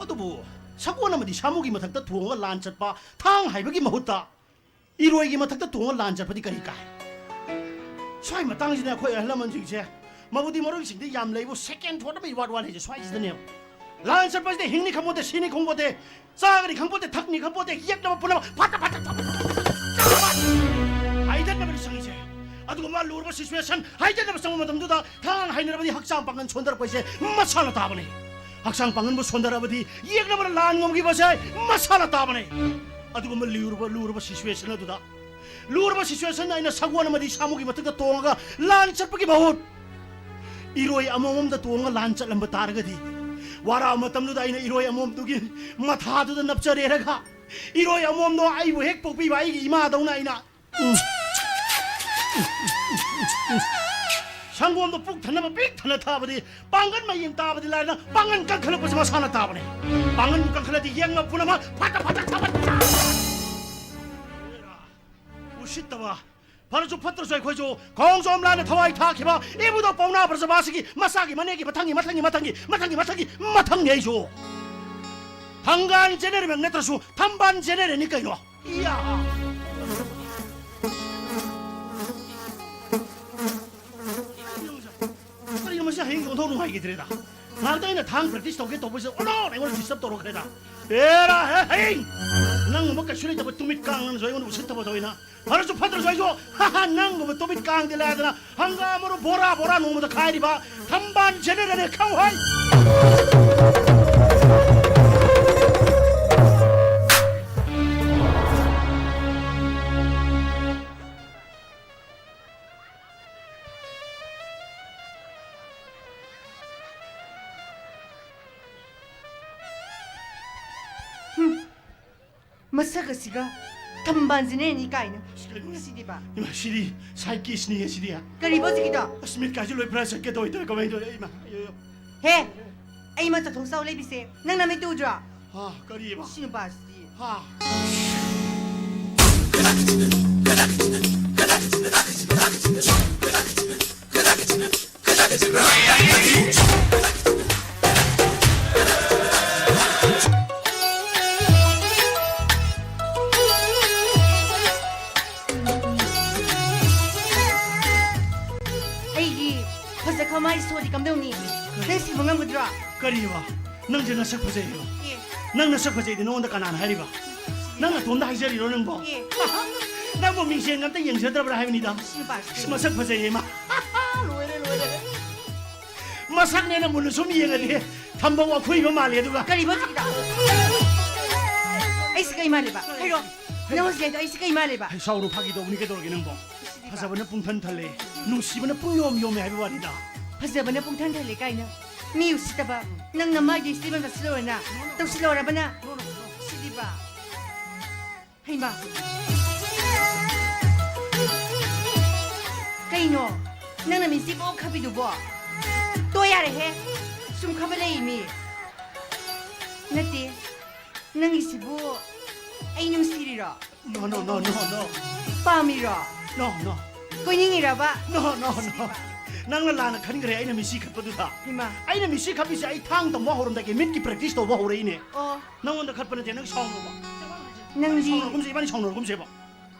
ꯑꯗꯨꯕꯨ ꯁꯒꯣꯜ ꯑꯃꯗꯤ ꯁꯥꯃꯨꯒꯤ ꯃꯊꯛꯇ ꯊꯣꯡꯉꯒ ꯂꯥꯟ ꯆꯠꯄ ꯊꯥꯡ ꯍꯥꯏꯕꯒꯤ ꯃꯍꯨꯠꯇ ꯏꯔꯣꯏꯒꯤ ꯃꯊꯛꯇ ꯇꯣꯡꯉ ꯂꯥꯟ ꯆꯠꯄꯗꯤ ꯀꯔꯤ ꯀꯥꯏ? ꯁ꯭ꯋꯥꯏ ꯃꯇꯥꯡꯁꯤꯗ ꯑꯩꯈꯣꯏ ꯑꯍꯜ ꯂꯃꯟꯁꯤꯡꯁꯦ ꯃꯕꯨꯗꯤ ꯃꯔꯣꯏꯁꯤꯡꯗꯤ ꯌꯥꯝ ꯂꯩꯕꯨ, second thought ꯑꯃ ꯏꯋꯥꯠ ꯋꯥꯠꯂꯤꯁꯦ ꯁ꯭ꯋꯥꯏꯁꯤꯗꯅꯦꯕ꯫ ꯂꯥꯟ ꯆꯠꯄꯁꯤꯗ ꯍꯤꯡꯅꯤ ꯈꯪꯄꯣꯠꯇꯦ, ꯁꯤꯅꯤ ꯈꯪꯄꯣꯠꯇꯦ, ꯆꯥꯒꯅꯤ ꯈꯪꯄꯣꯠꯇꯦ, ꯊꯛꯅꯤ ꯈꯪꯄꯣꯠꯇꯦ, ꯌꯦꯛꯅꯕ ꯄꯨꯝꯅꯃꯛ ꯐꯠꯇ ꯐꯠꯇ ꯐꯠꯇ ꯐꯠꯇ ꯍꯥꯏꯗꯠꯅꯕꯅꯤ ꯆꯪꯉꯤꯁꯦ꯫ ꯑꯗꯨꯒꯨꯝꯕ ꯂꯨꯔꯕ situation ꯍꯥꯏꯗꯠꯅꯕ ꯆꯪꯕ ꯃꯇꯝꯗꯨꯗ ꯊꯥꯡ ꯍꯥꯏꯅꯔꯕꯗꯤ ꯍꯛꯆꯥꯡ ꯄꯥꯡꯒꯜ ꯁꯣꯟꯊꯔꯛꯄ ꯍꯥꯏꯁꯦ ꯃꯁꯥꯅ ꯇꯥꯕꯅꯤ꯫ ꯍꯛꯆꯥꯡ ꯄꯥꯡꯒꯟꯕꯨ ꯁꯣꯟꯊꯔꯕꯗꯤ ꯌꯦꯛꯅꯕꯅ ꯂꯥꯟ ꯉꯝꯈꯤꯕꯁꯦ ꯃꯁꯥꯅ ꯇꯥꯕꯅꯦ꯫ ꯑꯗꯨꯒꯨꯝꯕ ꯂꯨꯔꯕ, ꯂꯨꯔꯕ situation ꯑꯗꯨꯗ, ꯂꯨꯔꯕ situation ꯑꯩꯅ ꯁꯒꯣꯜ ꯑꯃꯗꯤ ꯁꯥꯃꯨꯒꯤ ꯃꯊꯛꯇ ꯇꯣꯡꯉꯒ ꯂꯥꯟ ꯆꯠꯄꯒꯤ ꯃꯍꯨꯠ, ꯏꯔꯣꯏ ꯑꯃꯣꯝ ꯑꯃꯗ ꯇꯣꯡꯉꯒ ꯂꯥꯟ ꯆꯠꯂꯝꯕ ꯇꯥꯔꯒꯗꯤ, ꯋꯥꯔꯛꯑ ꯃꯇꯝꯗꯨꯗ ꯑꯩꯅ ꯏꯔꯣꯏ ꯑꯃꯣꯝꯗꯨꯒꯤ ꯃꯊꯥꯗꯨꯗ ꯅꯞꯆꯔꯦꯔꯒ, ꯏꯔꯣꯏ ꯑꯃꯣꯝꯗꯣ ꯑꯩꯕꯨ ꯍꯦꯛ ꯄꯣꯛꯄꯤꯕ ꯑꯩꯒꯤ ꯏꯃꯥꯗꯧꯅ ꯑꯩꯅ ꯁꯪꯒꯣꯝꯗꯣ ꯄꯨꯛ ꯊꯟꯅꯕ ꯄꯤꯛ ꯊꯟꯅ ꯊꯛꯑꯕꯗꯤ, ꯄꯥꯡꯒꯟ ꯃꯌꯦꯡ ꯇꯥꯕꯗꯤ ꯂꯥꯏꯔꯅ, ꯄꯥꯡꯒꯟ ꯀꯟꯈꯠꯂꯛꯄꯁꯤ ꯃꯁꯥꯅ ꯇꯥꯕꯅꯦ꯫ ꯄꯥꯡꯒꯟꯕꯨ ꯀꯟꯈꯠꯂꯗꯤ ꯌꯦꯡꯉ ꯄꯨꯝꯅꯃꯛ ꯐꯠꯇ ꯐꯠꯇ ꯊꯕꯛ ꯎꯁꯤꯠꯇꯕ꯫ ꯐꯔꯁꯨ ꯐꯠꯇ꯭ꯔꯁꯨ ꯑꯩꯈꯣꯏꯁꯨ ꯈꯣꯡꯖꯣꯝ ꯂꯥꯟꯗ ꯊꯋꯥꯏ ꯊꯥꯈꯤꯕ ꯏꯕꯨꯙꯧ ꯄꯥꯎꯅꯥ ꯕ꯭ꯔꯖꯕꯥꯁꯤꯒꯤ ꯃꯆꯥꯒꯤ ꯃꯅꯦꯒꯤ ꯃꯊꯪꯒꯤ, ꯃꯊꯪꯒꯤ, ꯃꯊꯪꯒꯤ, ꯃꯊꯪꯒꯤ, ꯃꯊꯪꯒꯤ, ꯃꯊꯪꯅꯤ ꯑꯩꯁꯨ꯫ ꯊꯪꯒꯥꯜ ꯖꯦꯅꯦꯔꯦꯜꯃꯛ ꯅꯠꯇ꯭ꯔꯁꯨ ꯊꯝꯕꯥꯜ ꯖꯦꯅꯦꯔꯦꯜꯅꯤ ꯀꯩꯅꯣ꯫ ꯏꯌꯥ! ꯀꯔꯤꯅꯣ ꯃꯁꯤ? ꯍꯌꯦꯡ ꯑꯣꯟꯊꯣꯛ ꯅꯨꯡꯉꯥꯏꯈꯤꯗ꯭ꯔꯦꯗ꯫ ꯉꯥꯏꯍꯥꯛꯇꯪ ꯑꯩꯅ ꯊꯥꯡ practice ꯇꯧꯒꯦ ꯇꯧꯕꯁꯤꯗ ꯑꯣꯟꯊꯣꯛꯅ ꯑꯩꯉꯣꯟꯗ disturb ꯇꯧꯔꯛꯈ꯭ꯔꯦꯗ꯫ ꯑꯦꯔꯥ ꯍꯦ ꯍꯌꯦꯡ! ꯅꯪꯒꯨꯝꯕ ꯀꯩꯁꯨ ꯂꯩꯇꯕ ꯇꯨꯃꯤꯠ ꯀꯥꯡ ꯅꯪꯅꯁꯨ ꯑꯩꯉꯣꯟꯗ ꯎꯁꯤꯠꯇꯕ ꯇꯧꯏꯅ꯫ ꯐꯔꯁꯨ ꯐꯠꯇ꯭ꯔꯁꯨ ꯑꯩꯁꯨ, ꯍꯥ ꯍꯥ, ꯅꯪꯒꯨꯝꯕ ꯇꯨꯃꯤꯠ ꯀꯥꯡꯗꯤ ꯂꯥꯏꯗꯅ, ꯍꯪꯒꯥꯝ ꯃꯔꯨ ꯕꯣꯔꯥ ꯕꯣꯔꯥ ꯅꯣꯡꯃꯗ ꯈꯥꯏꯔꯤꯕ ꯊꯝꯕꯥꯜ ꯖꯦꯅꯦꯔꯦꯜꯅꯦ ꯈꯪꯍꯩ! ꯃꯁꯛ ꯑꯁꯤꯒ ꯊꯝꯕꯥꯜꯁꯤꯅ ꯍꯦꯟꯅ ꯏꯀꯥꯏꯅ꯫ ꯑꯁ, ꯀꯩꯅꯣ? ꯁꯤꯗꯤꯕ? ꯏꯃꯥ, ꯁꯤꯗꯤ side case ꯅꯤꯍꯦ, ꯁꯤꯗꯤ꯫ ꯀꯔꯤꯕ ꯍꯧꯖꯤꯛꯀꯤꯗꯣ? ꯑꯁ, ꯃꯤꯠꯀꯥꯁꯤ ꯂꯣꯏ ꯐꯔ ꯆꯠꯀꯦ ꯇꯧꯏ, ꯇꯧꯏ, ꯀꯃꯥꯏꯅ ꯇꯧꯏ? ꯏꯃꯥ, ꯑꯌꯣ, ꯑꯌꯣ꯫ ꯍꯦ! ꯑꯩ ꯃꯆꯥ ꯊꯣꯡ ꯆꯥꯎ ꯂꯩꯕꯤꯁꯦ ꯅꯪ ꯅꯃꯤꯠꯇ ꯎꯗ꯭ꯔꯣ? ꯍꯥ, ꯀꯔꯤꯕ? ꯁꯤ ꯅꯨꯄꯥꯁꯤꯗꯤ꯫ ꯍꯥ꯫ ꯑꯩꯒꯤ ꯐꯖꯈ꯭ꯔ ꯃꯥꯏ ꯁꯣꯗꯤ ꯀꯝꯗꯧꯅꯤ? ꯅꯪ ꯁꯤꯕ ꯉꯝꯒꯗ꯭ꯔꯣ? ꯀꯔꯤꯕ? ꯅꯪꯁꯦ ꯅꯁꯛ ꯐꯖꯩ ꯍꯥꯏꯕ? ꯑꯦ꯫ ꯅꯪ ꯅꯁꯛ ꯐꯖꯩꯗꯤ ꯅꯉꯣꯟꯗ ꯀꯅꯥꯅ ꯍꯥꯏꯔꯤꯕ? ꯅꯪ ꯅꯇꯣꯝꯗ ꯍꯥꯏꯖꯔꯤꯔꯣ ꯅꯪꯕꯣ? ꯑꯦ꯫ ꯅꯪꯕꯨ ꯃꯤꯡꯁꯦꯟ ꯑꯝꯇ ꯌꯦꯡꯖꯗ꯭ꯔꯕ꯭ꯔꯥ ꯍꯥꯏꯕꯅꯤꯗ꯫ ꯁꯤ ꯅꯨꯄꯥꯁꯤ꯫ ꯑꯁ, ꯃꯁꯛ ꯐꯖꯩꯌꯦ ꯃꯥ꯫ ꯂꯣꯏꯔꯦ, ꯂꯣꯏꯔꯦ꯫ ꯃꯁꯛꯅꯦꯅ ꯃꯨꯟꯅ ꯁꯨꯝ ꯌꯦꯡꯉꯗꯤ ꯍꯝꯕꯧ ꯑꯈꯨꯏꯕ ꯃꯥꯜꯂꯦ ꯑꯗꯨꯒ꯫ ꯀꯔꯤꯕ ꯍꯧꯖꯤꯛꯀꯤꯗꯣ? ꯑꯩꯁꯦ ꯀꯩ ꯃꯥꯜꯂꯦꯕ? ꯍꯥꯏꯔꯣ꯫ ꯅꯪ ꯍꯧꯖꯤꯛ ꯍꯥꯏꯗꯣ ꯑꯩꯁꯦ ꯀꯩ ꯃꯥꯜꯂꯦꯕ? ꯍꯩ, ꯁꯥꯎꯔꯨ, ꯐꯥꯒꯤ ꯇꯧꯕꯅꯤ, ꯀꯩꯗꯧꯔꯒꯦ ꯅꯪꯕꯣ? ꯁꯤꯗꯤꯕ꯫ ꯐꯖꯕꯅ ꯄꯨꯡꯊꯟ ꯊꯜꯂꯦ, ꯅꯨꯡꯁꯤꯕꯅ ꯄꯨꯡꯌꯣꯝ ꯌꯣꯝꯃꯦ ꯍꯥꯏꯕ ꯋꯥꯅꯤꯗ꯫ ꯐꯖꯕꯅ ꯄꯨꯡꯊꯟ ꯊꯜꯂꯦ ꯀꯥꯏꯅ꯫ ꯃꯤ ꯎꯁꯤꯠꯇꯕ꯫ ꯅꯪꯅ ꯃꯥꯒꯤ ꯎꯁꯤꯠꯇꯕ ꯇꯧꯁꯤꯜꯂꯣꯔꯅ? ꯇꯧꯁꯤꯜꯂꯣꯔꯕꯅ? ꯁꯤꯗꯤꯕ꯫ ꯍꯩꯃꯥ! ꯀꯩꯅꯣ? ꯅꯪꯅ ꯃꯤꯁꯤꯕꯨ ꯈꯞꯄꯤꯗꯨꯕꯣ? ꯇꯣ ꯌꯥꯔꯦꯍꯦ! ꯁꯨꯝ ꯈꯞꯄ ꯂꯩ ꯃꯤ꯫ ꯅꯠꯇꯦ, ꯅꯪꯒꯤꯁꯤꯕꯨ ꯑꯩ ꯅꯨꯡꯁꯤꯔꯤꯔꯣ? No, no, no, no, no. ꯄꯥꯝꯃꯤꯔꯣ? No, no. ꯀꯣꯏꯅꯤꯡꯉꯤꯔꯕ? No, no, no. ꯅꯪꯅ ꯂꯥꯟꯅ ꯈꯟꯈ꯭ꯔꯦ ꯑꯩꯅ ꯃꯤꯁꯤ ꯈꯠꯄꯗꯨꯗ꯫ ꯍꯩꯃꯥ! ꯑꯩꯅ ꯃꯤꯁꯤ ꯈꯠꯄꯤꯁꯦ ꯑꯩ ꯊꯥꯡ ꯇꯝꯕ ꯍꯧꯔꯝꯗꯒꯤ ꯃꯤꯠꯀꯤ practice ꯇꯧꯕ ꯍꯧꯔꯛꯏꯅꯦ꯫ ꯑꯣ꯫ ꯅꯪꯉꯣꯟꯗ ꯈꯠꯄ ꯅꯠꯇꯦ, ꯅꯪ ꯁꯥꯎꯅꯣꯕ꯫ ꯅꯪꯗꯤ ꯁꯥꯎꯅꯔꯒꯨꯝꯁꯦ, ꯏꯕꯥꯅꯤ ꯁꯥꯎꯅꯔꯒꯨꯝꯁꯦꯕ꯫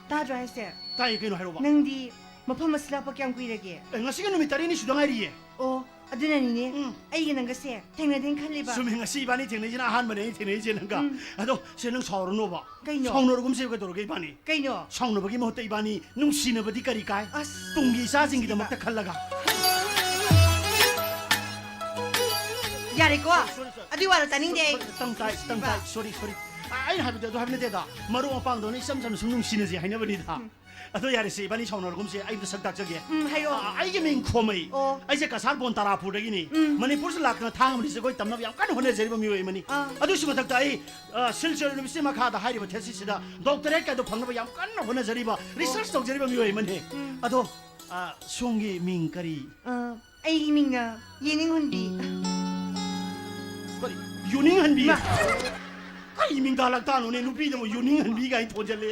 ꯇꯥꯗ꯭ꯔꯣ ꯍꯥꯏꯁꯦ? ꯇꯥꯏꯌꯦ, ꯀꯩꯅꯣ ꯍꯥꯏꯔꯣꯕ꯫ ꯅꯪꯗꯤ ꯃꯐꯝ ꯑꯁꯤ ꯂꯥꯛꯄ ꯀꯌꯥꯝ ꯀꯨꯏꯔꯒꯦ? ꯑꯦ, ꯉꯁꯤꯒ ꯅꯨꯃꯤꯠ ꯇꯔꯦꯠꯅꯤ ꯁꯨꯗ ꯉꯥꯏꯔꯤꯌꯦ꯫ ꯑꯣ, ꯑꯗꯨꯅꯅꯤꯅꯦ꯫ ꯎꯝ꯫ ꯑꯩꯒ ꯅꯪꯒꯁꯦ ꯊꯦꯡꯅꯗꯦꯅ ꯈꯜꯂꯤꯕ꯫ ꯆꯨꯝꯃꯦ, ꯉꯁꯤ ꯏꯕꯥꯅꯤ ꯊꯦꯡꯅꯩꯁꯤꯅ ꯑꯍꯥꯟꯕꯅꯦ ꯑꯩ ꯊꯦꯡꯅꯩꯁꯦ ꯅꯪꯒ꯫ ꯎꯝ꯫ ꯑꯗꯣ ꯁꯦ, ꯅꯪ ꯁꯥꯎꯔꯅꯣꯕ꯫ ꯀꯩꯅꯣ? ꯁꯥꯎꯅꯔꯒꯨꯝꯁꯦꯕ, ꯀꯩꯗꯧꯔꯒꯦ ꯏꯕꯥꯅꯤ? ꯀꯩꯅꯣ? ꯁꯥꯎꯅꯕꯒꯤ ꯃꯍꯨꯠꯇ ꯏꯕꯥꯅꯤ ꯅꯨꯡꯁꯤꯅꯕꯗꯤ ꯀꯔꯤ ꯀꯥꯏ? ꯑꯁ꯫ ꯇꯨꯡꯒꯤ ꯏꯆꯥꯁꯤꯡꯒꯤꯗꯃꯛꯇ ꯈꯜꯂꯒ꯫ ꯌꯥꯔꯦꯀꯣ? Sorry, sorry, sorry. ꯑꯗꯨꯏ ꯋꯥꯗꯣ ꯇꯥꯅꯤꯡꯗꯦ ꯑꯩ꯫ Sorry, sorry, ꯇꯪ ꯇꯥꯏ, ꯇꯪ ꯇꯥꯏ. Sorry, sorry. ꯑ, ꯑꯩꯅ ꯍꯥꯏꯕꯗꯤ ꯑꯗꯨ ꯍꯥꯏꯕ ꯅꯠꯇꯦꯗ꯫ ꯃꯔꯨꯞ ꯃꯄꯥꯡꯗꯧꯅ ꯏꯆꯝ ꯆꯝꯅ ꯁꯨꯝ ꯅꯨꯡꯁꯤꯅꯁꯦ ꯍꯥꯏꯅꯕꯅꯤꯗ꯫ ꯎꯝ꯫ ꯑꯗꯣ ꯌꯥꯔꯦꯁꯦ, ꯏꯕꯥꯅꯤ ꯁꯥꯎꯅꯔꯒꯨꯝꯁꯦ, ꯑꯩ ꯑꯝꯇ ꯁꯛ ꯇꯥꯛꯆꯒꯦ꯫ ꯎꯝ, ꯍꯥꯏꯔꯛꯑꯣ꯫ ꯑ, ꯑꯩꯒꯤ ꯃꯤꯡ ꯈꯣꯃꯩ꯫ ꯑꯣ꯫ ꯑꯩꯁꯦ ꯀꯁꯥꯔ ꯕꯣꯟꯇꯥꯔꯥꯄꯨꯔꯗꯒꯤꯅꯤ꯫ ꯎꯝ꯫ ꯃꯅꯤꯄꯨꯔꯁꯦ ꯂꯥꯛꯇꯅ ꯊꯥꯡ ꯑꯃꯅꯤ ꯖꯒꯣꯏ ꯇꯝꯅꯕ ꯌꯥꯝ ꯀꯟꯅ ꯍꯣꯠꯅꯖꯔꯤꯕ ꯃꯤꯑꯣꯏ ꯑꯃꯅꯤ꯫ ꯑꯥ꯫ ꯑꯗꯨꯒꯤ ꯃꯊꯛꯇ ꯑꯩ, ꯑ, ꯁꯤꯜꯆꯔ ꯌꯨꯅꯤꯚꯔꯁꯤꯇꯤ ꯃꯈꯥꯗ ꯍꯥꯏꯔꯤꯕ thesis ꯁꯤꯗ doctorate ꯀꯥꯏꯗꯣ ꯐꯪꯅꯕ ꯌꯥꯝ ꯀꯟꯅ ꯍꯣꯠꯅꯖꯔꯤꯕ, ꯑꯣ꯫ Research ꯇꯧꯖꯔꯤꯕ ꯃꯤꯑꯣꯏ ꯑꯃꯅꯤ꯫ ꯎꯝ꯫ ꯑꯗꯣ, ꯑ, ꯁꯣꯝꯒꯤ ꯃꯤꯡ ꯀꯔꯤ? ꯑ, ꯑꯩꯒꯤ ꯃꯤꯡꯅ ꯌꯦꯅꯤꯡꯍꯨꯟꯕꯤ꯫ ꯀꯔꯤ? ꯌꯨꯅꯤꯡꯍꯟꯕꯤ? ꯃꯥ꯫ ꯀꯔꯤ ꯃꯤꯡ ꯇꯥꯂꯛꯇꯥꯅꯣꯅꯦ? ꯅꯨꯄꯤꯗꯕꯨ ꯌꯨꯅꯤꯡꯍꯟꯕꯤ ꯀꯥꯏꯅ ꯊꯣꯟꯖꯜꯂꯦ꯫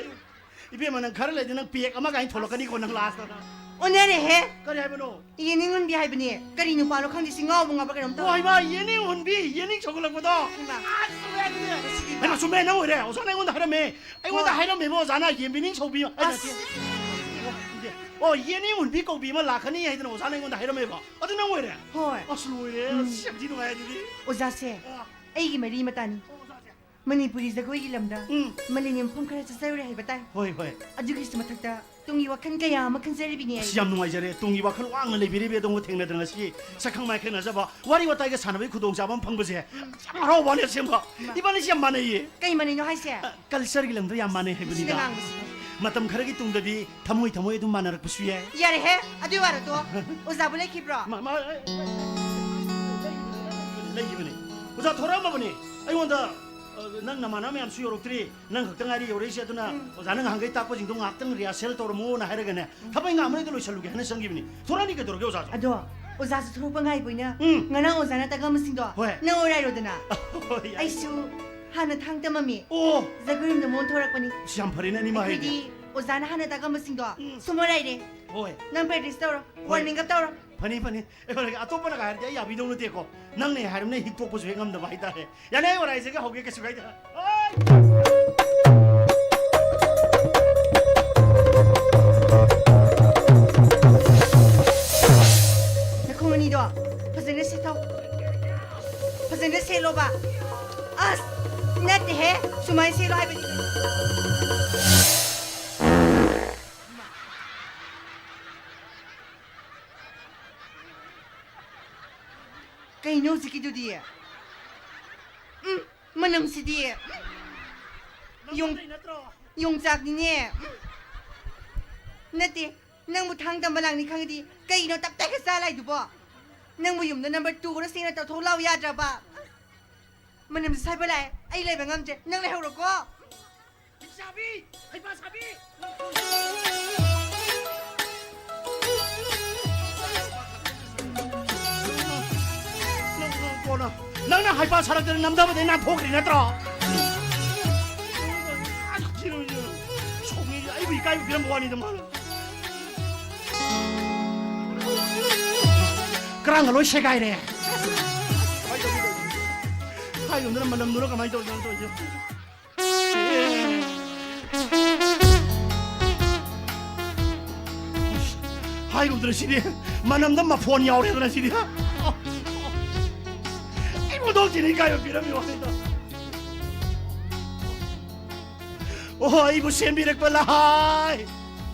ꯏꯕꯦꯝꯃ, ꯅꯪ ꯈꯔ ꯂꯩꯗꯤ ꯅꯪ ꯄꯦꯛ ꯑꯃ ꯀꯥꯏꯅ ꯊꯣꯛꯂꯛꯀꯅꯤꯀꯣ, ꯅꯪ last ꯇ꯫ ꯑꯣꯟꯅꯔꯦꯍꯦ! ꯀꯔꯤ ꯍꯥꯏꯕꯅꯣ? ꯌꯦꯅꯤꯡꯍꯨꯟꯕꯤ ꯍꯥꯏꯕꯅꯦ꯫ ꯀꯔꯤ ꯅꯨꯄꯥꯅꯣ ꯈꯪꯗꯦ, ꯁꯤ ꯉꯥꯎꯕ ꯉꯥꯎꯕ꯭ꯔꯥ ꯀꯩꯅꯣꯝ ꯇꯧꯔꯦ꯫ ꯑꯣ, ꯍꯩꯃꯥ, ꯌꯦꯅꯤꯡꯍꯨꯟꯕꯤ, ꯌꯦꯅꯤꯡ ꯁꯧꯒꯠꯂꯛꯄꯗꯣ꯫ ꯍꯩꯃꯥ꯫ ꯑꯁ, ꯆꯨꯝꯃꯦ ꯑꯗꯨꯗꯤ꯫ ꯁꯤꯗꯤ ꯍꯩꯃꯥ, ꯆꯨꯝꯃꯦ, ꯅꯪ ꯑꯣꯏꯔꯦ꯫ ꯑꯣꯖꯥꯅ ꯑꯩꯉꯣꯟꯗ ꯍꯥꯏꯔꯝꯃꯦ꯫ ꯑꯩꯉꯣꯟꯗ ꯍꯣꯏ꯫ ꯍꯥꯏꯔꯝꯃꯦꯕ ꯑꯣꯖꯥꯅ, ꯌꯦꯟꯕꯤꯅꯤꯡ ꯁꯧꯕꯤ꯫ ꯑꯩꯅ ꯑꯁ꯫ ꯅꯠꯇꯦ꯫ ꯑꯣ, ꯌꯦꯅꯤꯡꯍꯨꯟꯕꯤ ꯀꯧꯕꯤ ꯑꯃ ꯂꯥꯛꯀꯅꯤ ꯍꯥꯏꯗꯅ ꯑꯣꯖꯥꯅ ꯑꯩꯉꯣꯟꯗ ꯍꯥꯏꯔꯝꯃꯦꯕ꯫ ꯑꯗꯨ ꯅꯪ ꯑꯣꯏꯔꯦ? ꯍꯣꯏ꯫ ꯑꯁ, ꯂꯣꯏꯔꯦ꯫ ꯎꯝ꯫ ꯑꯁ, ꯌꯥꯝ ꯊꯤ ꯅꯨꯡꯉꯥꯏ ꯑꯗꯨꯗꯤ꯫ ꯑꯣꯖꯥꯁꯦ, ꯑꯥ꯫ ꯑꯩꯒꯤ ꯃꯔꯤ ꯃꯇꯥꯅꯤ꯫ ꯑꯣ, ꯑꯣꯖꯥꯁꯦ꯫ ꯃꯅꯤꯄꯨꯔꯤ ꯖꯒꯣꯏꯒꯤ ꯂꯝꯗ ꯎꯝ꯫ ꯃꯥꯂꯦꯝꯒꯤ ꯃꯐꯝ ꯈꯔ ꯆꯠꯆꯔꯨꯔꯦ ꯍꯥꯏꯕ ꯇꯥꯏ꯫ ꯍꯣꯏ, ꯍꯣꯏ꯫ ꯑꯗꯨꯒꯤꯁꯨ ꯃꯊꯛꯇ ꯇꯨꯡꯒꯤ ꯋꯥꯈꯜ ꯀꯌꯥ ꯑꯃ ꯈꯟꯖꯔꯤꯕꯅꯤ ꯑꯩ꯫ ꯑꯁ, ꯌꯥꯝ ꯅꯨꯡꯉꯥꯏꯖꯔꯦ꯫ ꯇꯨꯡꯒꯤ ꯋꯥꯈꯜ ꯋꯥꯡꯅ ꯂꯩꯕꯤꯔꯤꯕꯤ ꯑꯗꯣꯝꯒ ꯊꯦꯡꯅꯗꯅ ꯉꯁꯤ ꯁꯛꯈꯪ ꯃꯥꯏꯈꯪ ꯅꯥꯖꯕ, ꯋꯥꯔꯤ ꯋꯥꯇꯥꯏꯒ ꯁꯥꯟꯅꯕꯒꯤ ꯈꯨꯗꯣꯡꯆꯥꯕ ꯑꯃ ꯐꯪꯕꯁꯦ ꯌꯥꯝ ꯍꯔꯥꯎꯕ ꯋꯥꯅꯤ ꯑꯁꯦꯡꯕ꯫ ꯏꯃꯥ꯫ ꯏꯕꯥꯅꯤꯁꯦ ꯌꯥꯝ ꯃꯥꯟꯅꯩꯌꯦ꯫ ꯀꯩ ꯃꯥꯟꯅꯩꯅꯣ ꯍꯥꯏꯁꯦ? ꯑ, cultureꯒꯤ ꯂꯝꯗ ꯌꯥꯝ ꯃꯥꯟꯅꯩ ꯁꯤꯅ ꯍꯥꯏꯕꯅꯤꯗ꯫ ꯉꯥꯡꯕꯁꯤꯅ꯫ ꯃꯇꯝ ꯈꯔꯒꯤ ꯇꯨꯡꯗꯗꯤ ꯊꯃꯣꯏ ꯊꯃꯣꯏ ꯑꯗꯨꯝ ꯃꯥꯟꯅꯔꯛꯄꯁꯨ ꯌꯥꯏ꯫ ꯌꯥꯔꯦꯍꯦ, ꯑꯗꯨꯏ ꯋꯥꯔꯣ ꯇꯣ꯫ ꯑꯣꯖꯥꯕꯨ ꯂꯩꯈꯤꯕ꯭ꯔꯣ? ꯃꯥ, ꯃꯥ, ꯑꯩ, ꯑꯩ, ꯑꯩ, ꯂꯩꯈꯤꯕꯅꯤ, ꯂꯩꯈꯤꯕꯅꯤ꯫ ꯑꯣꯖꯥ ꯊꯣꯔꯛꯑꯝꯃꯕꯅꯤ꯫ ꯑꯩꯉꯣꯟꯗ, ꯑ, "ꯅꯪ ꯅꯃꯥꯟꯅꯕ ꯃꯌꯥꯝꯁꯨ ꯌꯧꯔꯛꯇ꯭ꯔꯤ, ꯅꯪ ꯈꯛꯇ ꯉꯥꯏꯔꯤ ꯌꯧꯔꯛꯏꯁꯦ, ꯑꯗꯨꯅ ꯎꯝ꯫ ꯑꯣꯖꯥꯅ ꯉꯍꯥꯟꯈꯩ ꯇꯥꯛꯄꯁꯤꯡꯗꯣ ꯉꯥꯏꯍꯥꯛꯇꯪ rehearsal ꯇꯧꯔꯝꯃꯣꯅ" ꯍꯥꯏꯔꯒꯅꯦ, ꯎꯝ꯫ ꯊꯕꯛ ꯏꯪꯈꯥꯡ ꯑꯃ ꯂꯩꯗ ꯂꯣꯏꯁꯜꯂꯨꯒꯦ ꯍꯥꯏꯅ ꯆꯪꯈꯤꯕꯅꯤ꯫ ꯊꯣꯔꯛꯑꯅꯤ ꯀꯩꯗꯧꯔꯒꯦ ꯑꯣꯖꯥꯁꯨ? ꯑꯗꯣ, ꯑꯣꯖꯥꯁꯨ ꯊꯣꯔꯛꯄ ꯉꯥꯏꯕ ꯑꯣꯏꯅ ꯎꯝ꯫ ꯉꯔꯥꯡ ꯑꯣꯖꯥꯅ ꯇꯥꯛꯂꯝꯕꯁꯤꯡꯗꯣ ꯍꯣꯏ꯫ ꯅꯪ ꯑꯣꯏꯔꯥꯏꯔꯣꯗꯅ꯫ ꯍꯣꯏ, ꯌꯥꯏ꯫ ꯑꯩꯁꯨ ꯍꯥꯟꯅ ꯊꯥꯡ ꯇꯝꯃꯝꯃꯤ꯫ ꯑꯣ꯫ ꯖꯒꯣꯏꯔꯣꯝꯗ ꯃꯣꯟ ꯊꯣꯔꯛꯄꯅꯤ꯫ ꯑꯁ, ꯌꯥꯝ ꯐꯔꯦꯅꯦ, ꯑꯅꯤꯃꯛ ꯍꯩꯔꯦ꯫ ꯑꯩꯈꯣꯏꯗꯤ ꯑꯣꯖꯥꯅ ꯍꯥꯟꯅ ꯇꯥꯛꯂꯝꯕꯁꯤꯡꯗꯣ ꯎꯝ꯫ ꯁꯨꯝ ꯑꯣꯏꯔꯥꯏꯔꯦ꯫ ꯍꯣꯏ꯫ ꯅꯪ practice ꯇꯧꯔꯣ, ꯍꯣꯏ꯫ Warming up ꯇꯧꯔꯣ꯫ ꯐꯅꯤ, ꯐꯅꯤ꯫ ꯑꯦ, ꯍꯣꯏ, ꯑꯇꯣꯞꯄꯅ ꯀꯥꯏ ꯍꯥꯏꯔꯗꯤ ꯑꯩ ꯌꯥꯕꯤꯗꯧ ꯅꯠꯇꯦꯀꯣ꯫ ꯅꯪꯅ ꯍꯥꯏꯔꯕꯅꯤꯅ ꯍꯤꯛꯇꯣꯛꯄꯁꯨ ꯍꯦꯛ ꯉꯝꯗꯕ ꯍꯥꯏꯇꯥꯔꯦ꯫ ꯌꯥꯅꯤ, ꯑꯩ ꯋꯥꯔꯥꯏꯁꯤꯒ ꯍꯧꯒꯦ, ꯀꯩꯁꯨ ꯀꯥꯏꯗꯦ꯫ ꯍꯣꯏ! ꯅꯈꯣꯡ ꯑꯅꯤꯗꯣ ꯐꯖꯅ ꯁꯦꯠꯊꯧ꯫ ꯐꯖꯅ ꯁꯦꯠꯂꯣꯕ꯫ ꯑꯁ! ꯅꯠꯇꯦꯍꯦ! ꯁꯨꯃꯥꯏꯅ ꯁꯦꯠꯂꯣ ꯍꯥꯏꯕꯅꯤ꯫ ꯀꯩꯅꯣ ꯍꯧꯖꯤꯛꯀꯤꯗꯨꯗꯤ? ꯎꯝ, ꯃꯅꯝꯁꯤꯗꯤ꯫ ꯎꯝ꯫ ꯌꯣꯡ-, ꯅꯪꯉꯣꯟꯗꯩ ꯅꯠꯇ꯭ꯔꯣ? ꯌꯣꯡꯆꯥꯛꯅꯤꯅꯦ꯫ ꯎꯝ꯫ ꯅꯠꯇꯦ, ꯅꯪꯕꯨ ꯊꯥꯡ ꯇꯝꯕ ꯂꯥꯛꯅꯤ ꯈꯪꯉꯗꯤ ꯀꯩꯅꯣ ꯇꯞ ꯇꯥꯏꯈꯩ ꯆꯥ ꯂꯥꯛꯏꯗꯨꯕꯣ? ꯅꯪꯕꯨ ꯌꯨꯝꯗ number two ꯒ ꯁꯦꯡꯅ ꯇꯧꯊꯣꯛ ꯂꯥꯎ ꯌꯥꯗ꯭ꯔꯕ? ꯃꯅꯝꯁꯤ ꯁꯥꯏꯕ ꯂꯥꯛꯑꯦ, ꯑꯩ ꯂꯩꯕ ꯉꯝꯗ꯭ꯔꯦ, ꯅꯪ ꯂꯩꯍꯧꯔꯣꯀꯣ꯫ ꯂꯩꯁꯥꯕꯤ! ꯍꯩꯄꯥ ꯁꯥꯕꯤ! ꯅꯪꯅ ꯍꯩꯄꯥ ꯁꯥꯔꯛꯇꯅ ꯅꯝꯊꯕꯗꯩ ꯅꯥꯟꯊꯣꯛꯈ꯭ꯔꯤ ꯅꯠꯇ꯭ꯔꯣ? ꯁꯥꯎꯅꯤꯡꯉꯤ, ꯑꯩꯕꯨ ꯏꯀꯥꯏꯕ ꯄꯤꯔꯝꯕ ꯋꯥꯅꯤꯗ ꯃꯥꯅ꯫ ꯀꯔꯥꯡꯒ ꯂꯣꯏ ꯁꯦꯒꯥꯏꯔꯦ꯫ ꯍꯥꯏꯒꯨꯝꯗꯅ ꯃꯅꯝꯗꯨꯅ ꯀꯃꯥꯏꯅ ꯇꯧꯔꯤꯅꯣ ꯇꯧꯔꯤꯁꯦ? ꯍꯥꯏꯔꯨꯗ꯭ꯔ ꯁꯤꯗꯤ, ꯃꯅꯝꯗ ꯃꯐꯣꯟ ꯌꯥꯎꯔꯦꯗꯅ ꯁꯤꯗꯤ꯫ ꯑꯩ ꯃꯗꯣꯛꯁꯤꯅ ꯏꯀꯥꯏꯕ ꯄꯤꯔꯝꯃꯤ ꯋꯥꯅꯤꯗ꯫ ꯑꯣ, ꯑꯩꯕꯨ ꯁꯦꯝꯕꯤꯔꯛꯄ ꯂꯥꯏ꯫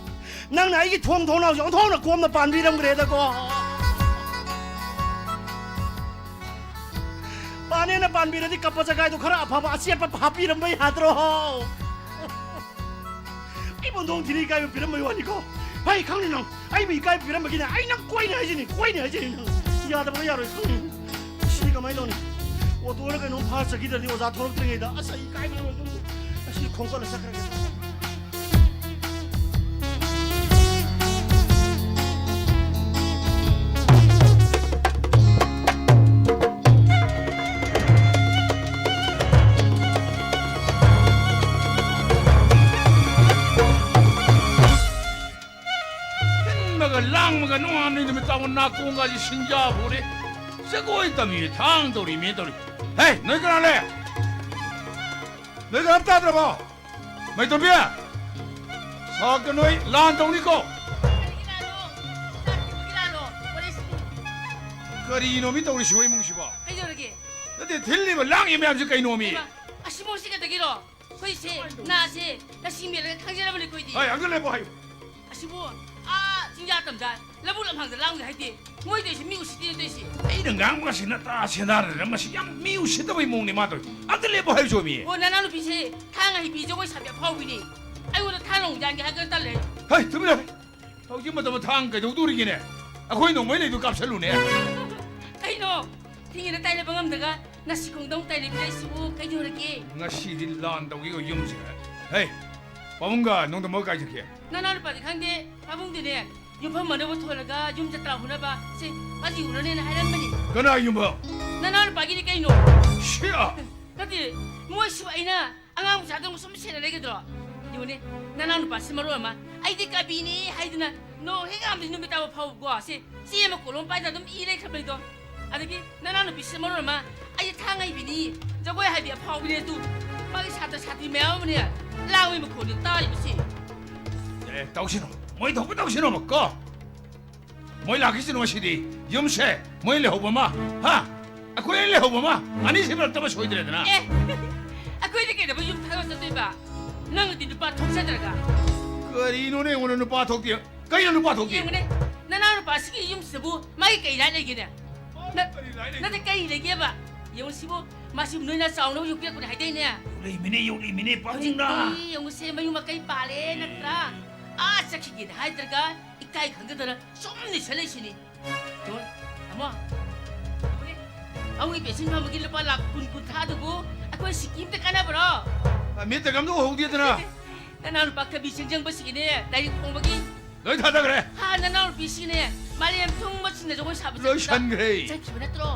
ꯅꯪꯅ ꯑꯩꯒꯤ ꯊꯣꯡ ꯊꯣꯡꯅꯥꯎꯁꯦ ꯑꯣꯟꯊꯣꯛꯅ ꯀꯣꯝꯅ ꯄꯥꯟꯕꯤꯔꯝꯈ꯭ꯔꯦꯗꯀꯣ꯫ ꯄꯥꯅꯦꯅ ꯄꯥꯟꯕꯤꯔꯗꯤ ꯀꯞꯄ ꯆꯒꯥꯏꯗꯣ ꯈꯔ ꯑꯐꯕ ꯑꯆꯦꯠꯄ ꯍꯥꯞꯄꯤꯔꯝꯕ ꯌꯥꯗ꯭ꯔꯣ? ꯑꯩꯕꯨ ꯑꯣꯟꯊꯣꯛ ꯊꯤꯅ ꯏꯀꯥꯏꯕ ꯄꯤꯔꯝꯕꯩ ꯋꯥꯅꯤꯀꯣ꯫ ꯍꯩ, ꯈꯪꯅꯤ ꯅꯪ꯫ ꯑꯩꯕꯨ ꯏꯀꯥꯏ ꯄꯤꯔꯝꯕꯒꯤꯅꯦ ꯑꯩ ꯅꯪ ꯀꯣꯏꯅꯤ ꯍꯥꯏꯁꯤꯅꯤ, ꯀꯣꯏꯅꯤ ꯍꯥꯏꯁꯤꯅꯤ ꯅꯪ꯫ ꯌꯥꯗꯕꯒ ꯌꯥꯔꯣꯏ ꯈꯪꯉꯤ꯫ ꯁꯤꯗꯤ ꯀꯃꯥꯏꯅ ꯇꯧꯅꯤ? ꯑꯣꯇꯣꯔ ꯀꯩꯅꯣꯝ ꯐꯥꯔ ꯆꯠꯈꯤꯗ꯭ꯔꯗꯤ ꯑꯣꯖꯥ ꯊꯣꯛꯂꯛꯇ꯭ꯔꯤꯉꯩꯗ꯫ ꯑꯁ, ꯑꯩ ꯏꯀꯥꯏꯕꯅ ꯂꯣꯏꯔꯦ꯫ ꯑꯁꯤ ꯈꯣꯡꯀꯠꯂ ꯆꯠꯈ꯭ꯔꯒꯦ꯫ ꯁꯤꯟꯕꯒ ꯂꯥꯡꯕꯒ ꯅꯣꯡꯉꯥꯟꯕꯗꯩ ꯅꯨꯃꯤꯠ ꯇꯥꯕ ꯅꯥꯀꯣꯡꯒꯁꯤ ꯁꯤꯟꯖꯥ ꯄꯨꯔꯦ꯫ ꯖꯒꯣꯏ ꯇꯝꯃꯤ, ꯊꯥꯡ ꯇꯧꯔꯤ, ꯃꯦ ꯇꯧꯔꯤ꯫ ꯍꯦ, ꯅꯣꯏ ꯀꯅꯥ ꯂꯩ? ꯅꯣꯏ ꯀꯅꯥꯝ ꯇꯥꯗ꯭ꯔꯕꯣ? ꯃꯩꯇꯣꯝꯕꯤ! ꯁꯥꯛꯇ ꯅꯣꯏ ꯂꯥꯟ ꯇꯧꯅꯤꯀꯣ? ꯀꯔꯤꯒꯤ ꯂꯥꯟꯅꯣ? ꯀꯔꯤꯒꯤ ꯂꯥꯟꯅꯣ? ꯀꯔꯤꯅꯣ ꯃꯤ ꯇꯧꯔꯤꯁꯤꯕꯣ ꯏꯃꯨꯡꯁꯤꯕꯣ? ꯀꯩꯗꯧꯔꯒꯦ? ꯅꯠꯇꯦ, ꯊꯤꯜꯂꯤꯕ ꯂꯥꯡꯉꯤ ꯃꯌꯥꯝꯁꯤ ꯀꯩꯅꯣꯃꯤ? ꯍꯩꯃꯥ, ꯑꯁꯤꯕꯨ ꯁꯤ ꯈꯛꯇꯒꯤꯔꯣ? ꯑꯩꯈꯣꯏꯁꯦ ꯅꯥꯁꯦ ꯅꯁꯤꯡ ꯃꯦꯜꯂꯒ ꯈꯥꯡꯖꯔꯕꯅꯤ ꯑꯩꯈꯣꯏꯗꯤ꯫ ꯍꯣꯏ, ꯑꯝꯇ ꯂꯦꯞꯄꯣ ꯍꯥꯏꯌꯨ꯫ ꯑꯁꯤꯕꯨ ꯑꯥ ꯆꯤꯡꯖꯥ ꯇꯝꯖꯥ ꯂꯧꯕꯨꯛ ꯂꯝꯍꯥꯡꯗ ꯂꯥꯡꯗꯦ ꯍꯥꯏꯗꯤ ꯃꯣꯏ ꯇꯧꯔꯤꯁꯦ ꯃꯤ ꯎꯁꯤꯠꯇꯦ ꯇꯧꯔꯤꯁꯦ꯫ ꯑꯩꯅ ꯉꯥꯡꯕꯁꯤ ꯅꯇꯥ ꯁꯦꯟꯗꯥꯟꯅꯗꯅ ꯃꯁꯤ ꯌꯥꯝ ꯃꯤ ꯎꯁꯤꯠꯇꯕꯩ ꯃꯑꯣꯡꯅꯤ ꯃꯥ ꯇꯧꯔꯤꯁꯦ꯫ ꯑꯝꯇ ꯂꯦꯞꯄꯣ ꯍꯥꯏꯌꯨ ꯆꯣꯃꯤ꯫ ꯑꯣ, ꯅꯅꯥꯎꯅꯨꯄꯤꯁꯦ ꯊꯥꯡ ꯍꯩꯕꯤ ꯖꯒꯣꯏ ꯁꯥꯕꯤ ꯑꯐꯥꯎꯕꯤꯅꯤ꯫ ꯑꯩꯉꯣꯟꯗ ꯊꯥꯡ ꯂꯣꯡ ꯌꯥꯟꯒꯦ ꯍꯥꯏꯔꯒ ꯇꯜꯂꯦ꯫ ꯍꯩ, ꯇꯨꯃꯤꯟ ꯂꯩꯌꯨ꯫ ꯍꯧꯖꯤꯛ ꯃꯇꯝꯗ ꯊꯥꯡ ꯀꯩꯗꯧꯗꯧꯔꯤꯒꯦꯅꯦ? ꯑꯩꯈꯣꯏ ꯅꯣꯡꯃꯩ ꯂꯩꯗꯨ ꯀꯥꯞꯁꯜꯂꯨꯅꯦ꯫ ꯀꯩꯅꯣ? ꯊꯤꯡꯉꯤꯅ ꯇꯥꯏꯅꯕ ꯉꯝꯗꯒ ꯅꯁꯤ ꯈꯣꯡꯗꯧ ꯇꯥꯏꯅꯕꯤꯔꯛꯏꯁꯤꯕꯨ ꯀꯩꯗꯧꯔꯒꯦ? ꯉꯁꯤꯗꯤ ꯂꯥꯟ ꯇꯧꯒꯦꯒ ꯌꯨꯝꯁꯤꯗ꯫ ꯍꯦ, ꯄꯥꯕꯨꯡꯒ ꯅꯣꯡꯗꯝꯕꯒ ꯀꯥꯏ ꯆꯠꯈꯤ? ꯅꯅꯥꯎ ꯅꯨꯄꯥꯗꯤ ꯈꯪꯗꯦ, ꯄꯥꯕꯨꯡꯗꯤꯅꯦ ꯌꯨꯝꯐꯝ ꯑꯅꯧꯕ ꯊꯣꯜꯂꯒ ꯌꯨꯝ ꯖꯇ꯭ꯔꯥ ꯍꯨꯅꯕ ꯁꯤ ꯄꯥꯖꯤ ꯎꯅꯅꯦꯅ ꯍꯥꯏꯔꯝꯕꯅꯤ꯫ ꯀꯅꯥ ꯌꯨꯝꯐꯝ? ꯅꯅꯥꯎ ꯅꯨꯄꯥꯒꯤꯅꯤ ꯀꯩꯅꯣ꯫ ꯁꯤꯌꯥ! ꯅꯠꯇꯦ, ꯃꯣꯏꯁꯤꯕꯨ ꯑꯩꯅ ꯑꯉꯥꯡ ꯃꯆꯥꯗꯧꯅ ꯁꯨꯝ ꯁꯦꯟꯅ ꯂꯩꯒꯗ꯭ꯔꯣ? ꯌꯦꯡꯉꯨꯅꯦ, ꯅꯅꯥꯎ ꯅꯨꯄꯥꯁꯤ ꯃꯔꯣꯟ ꯑꯃ ꯑꯩꯗꯤ ꯀꯕꯤꯅꯦ ꯍꯥꯏꯗꯅ ꯅꯣꯡ ꯍꯦꯛ ꯉꯥꯝꯗꯤ ꯅꯨꯃꯤꯠ ꯇꯥꯕ ꯐꯥꯎꯕꯀꯣ ꯁꯤ ꯆꯦ ꯑꯃ ꯀꯣꯂꯣꯝ ꯄꯥꯏꯗꯅ ꯑꯗꯨꯝ ꯏ ꯂꯩꯈ꯭ꯔꯕꯅꯤꯗꯣ꯫ ꯑꯗꯒꯤ ꯅꯅꯥꯎ ꯅꯨꯄꯤꯁꯤ ꯃꯔꯣꯟ ꯑꯃ ꯑꯩꯗꯤ ꯊꯥꯡ ꯍꯩꯕꯤꯅꯤ, ꯖꯒꯣꯏ ꯍꯩꯕꯤ ꯑꯐꯥꯎꯕꯤꯅꯦ ꯑꯗꯨ ꯃꯥꯒꯤ ꯁꯥꯇ꯭ꯔ ꯁꯥꯇ꯭ꯔꯤ ꯃꯌꯥꯝ ꯑꯃꯅꯦ ꯂꯥꯡꯕꯒꯤ ꯃꯈꯣꯜꯅꯤ ꯇꯥꯔꯤꯕꯁꯤ꯫ ꯑꯦ, ꯇꯧꯁꯤꯅꯣ, ꯃꯣꯏ ꯊꯣꯛꯄ ꯇꯧꯁꯤꯅꯣꯕ ꯀꯣ꯫ ꯃꯣꯏ ꯂꯥꯛꯈꯤꯁꯤꯅꯨ ꯉꯁꯤꯗꯤ꯫ ꯌꯨꯝꯁꯦ ꯃꯣꯏ ꯂꯩꯍꯧꯕ ꯑꯃ, ꯍꯥ? ꯑꯩꯈꯣꯏ ꯂꯩꯍꯧꯕ ꯑꯃ, ꯑꯅꯤ ꯁꯤꯕ ꯅꯠꯇꯕ ꯁꯣꯏꯗ꯭ꯔꯦꯗꯅ꯫ ꯑꯦ, ꯑꯩꯈꯣꯏꯗꯤ ꯀꯩꯗꯧꯕ ꯌꯨꯝ ꯊꯥꯗꯣꯛ ꯆꯠꯇꯣꯏꯕ? ꯅꯪꯅꯗꯤ ꯅꯨꯄꯥ ꯊꯣꯛꯆꯗ꯭ꯔꯒ꯫ ꯀꯔꯤꯅꯣꯅꯦ ꯑꯩꯉꯣꯟꯗ ꯅꯨꯄꯥ ꯊꯣꯛꯇꯦ? ꯀꯩꯅꯣ ꯅꯨꯄꯥ ꯊꯣꯛꯇꯦ? ꯌꯦꯡꯉꯨꯅꯦ, ꯅꯅꯥꯎ ꯅꯨꯄꯥꯁꯤꯒꯤ ꯌꯨꯝꯁꯤꯗꯕꯨ ꯃꯥꯒꯤ ꯀꯩ right ꯂꯩꯒꯦꯅꯦ? ꯅ-, ꯀꯔꯤ right ꯂꯩꯒꯦ? ꯅꯠꯇꯦ, ꯀꯔꯤ ꯂꯩꯒꯦꯕ? ꯌꯦꯡꯉꯨ ꯁꯤꯕꯨ, ꯃꯥꯁꯤ ꯅꯣꯏꯅ ꯆꯥꯎꯅꯕ ꯌꯣꯛꯄꯤꯔꯛꯄꯅꯦ ꯍꯥꯏꯗꯥꯏꯅꯦ? ꯌꯣꯛꯂꯤꯃꯤꯅꯦ, ꯌꯣꯛꯂꯤꯃꯤꯅꯦ, ꯄꯥꯕꯨꯡꯅ꯫ ꯍꯧꯖꯤꯛꯇꯤ ꯌꯦꯡꯉꯨꯁꯦ, ꯃꯌꯨꯝ ꯃꯀꯩ ꯄꯥꯜꯂꯦ ꯅꯠꯇ꯭ꯔꯥ? ꯑꯥ ꯆꯠꯈꯤꯒꯦꯅ ꯍꯥꯏꯗ꯭ꯔꯒ ꯏꯀꯥꯏ ꯈꯪꯗꯗꯅ ꯁꯨꯝ ꯂꯩꯁꯟ ꯂꯩꯁꯤꯅꯤ꯫ ꯇꯣ, ꯇꯥꯃꯣ, ꯇꯥꯃꯣꯒꯤ pension ꯐꯪꯕꯒꯤ ꯂꯨꯄꯥ ꯂꯥꯈ ꯀꯨꯟ, ꯀꯨꯟꯊ꯭ꯔꯥꯗꯨꯕꯨ ꯑꯩꯈꯣꯏ ꯁꯤꯀꯤ ꯑꯝꯇ ꯀꯥꯟꯅꯕ꯭ꯔꯣ? ꯑ, ꯃꯤꯠꯇ ꯀꯝꯗ ꯎꯍꯧꯗꯦꯗꯅ꯫ ꯅꯅꯥꯎ ꯅꯨꯄꯥ ꯀꯕꯤ ꯁꯦꯡꯖꯪꯕꯁꯤꯒꯤꯅꯦ, ꯂꯥꯏꯔꯤꯛ ꯐꯣꯡꯕꯒꯤ꯫ ꯂꯣꯏ ꯊꯥꯗꯈ꯭ꯔꯦ꯫ ꯍꯥ, ꯅꯅꯥꯎ ꯅꯨꯄꯤꯁꯤꯅꯦ, ꯃꯥꯂꯦꯝ ꯊꯨꯡꯕ ꯁꯤꯡꯅ ꯖꯒꯣꯏ ꯁꯥꯕ ꯆꯠꯄꯗ ꯂꯣꯏꯁꯟꯈ꯭ꯔꯦ꯫ ꯆꯠꯈꯤꯕ ꯅꯠꯇ꯭ꯔꯣ?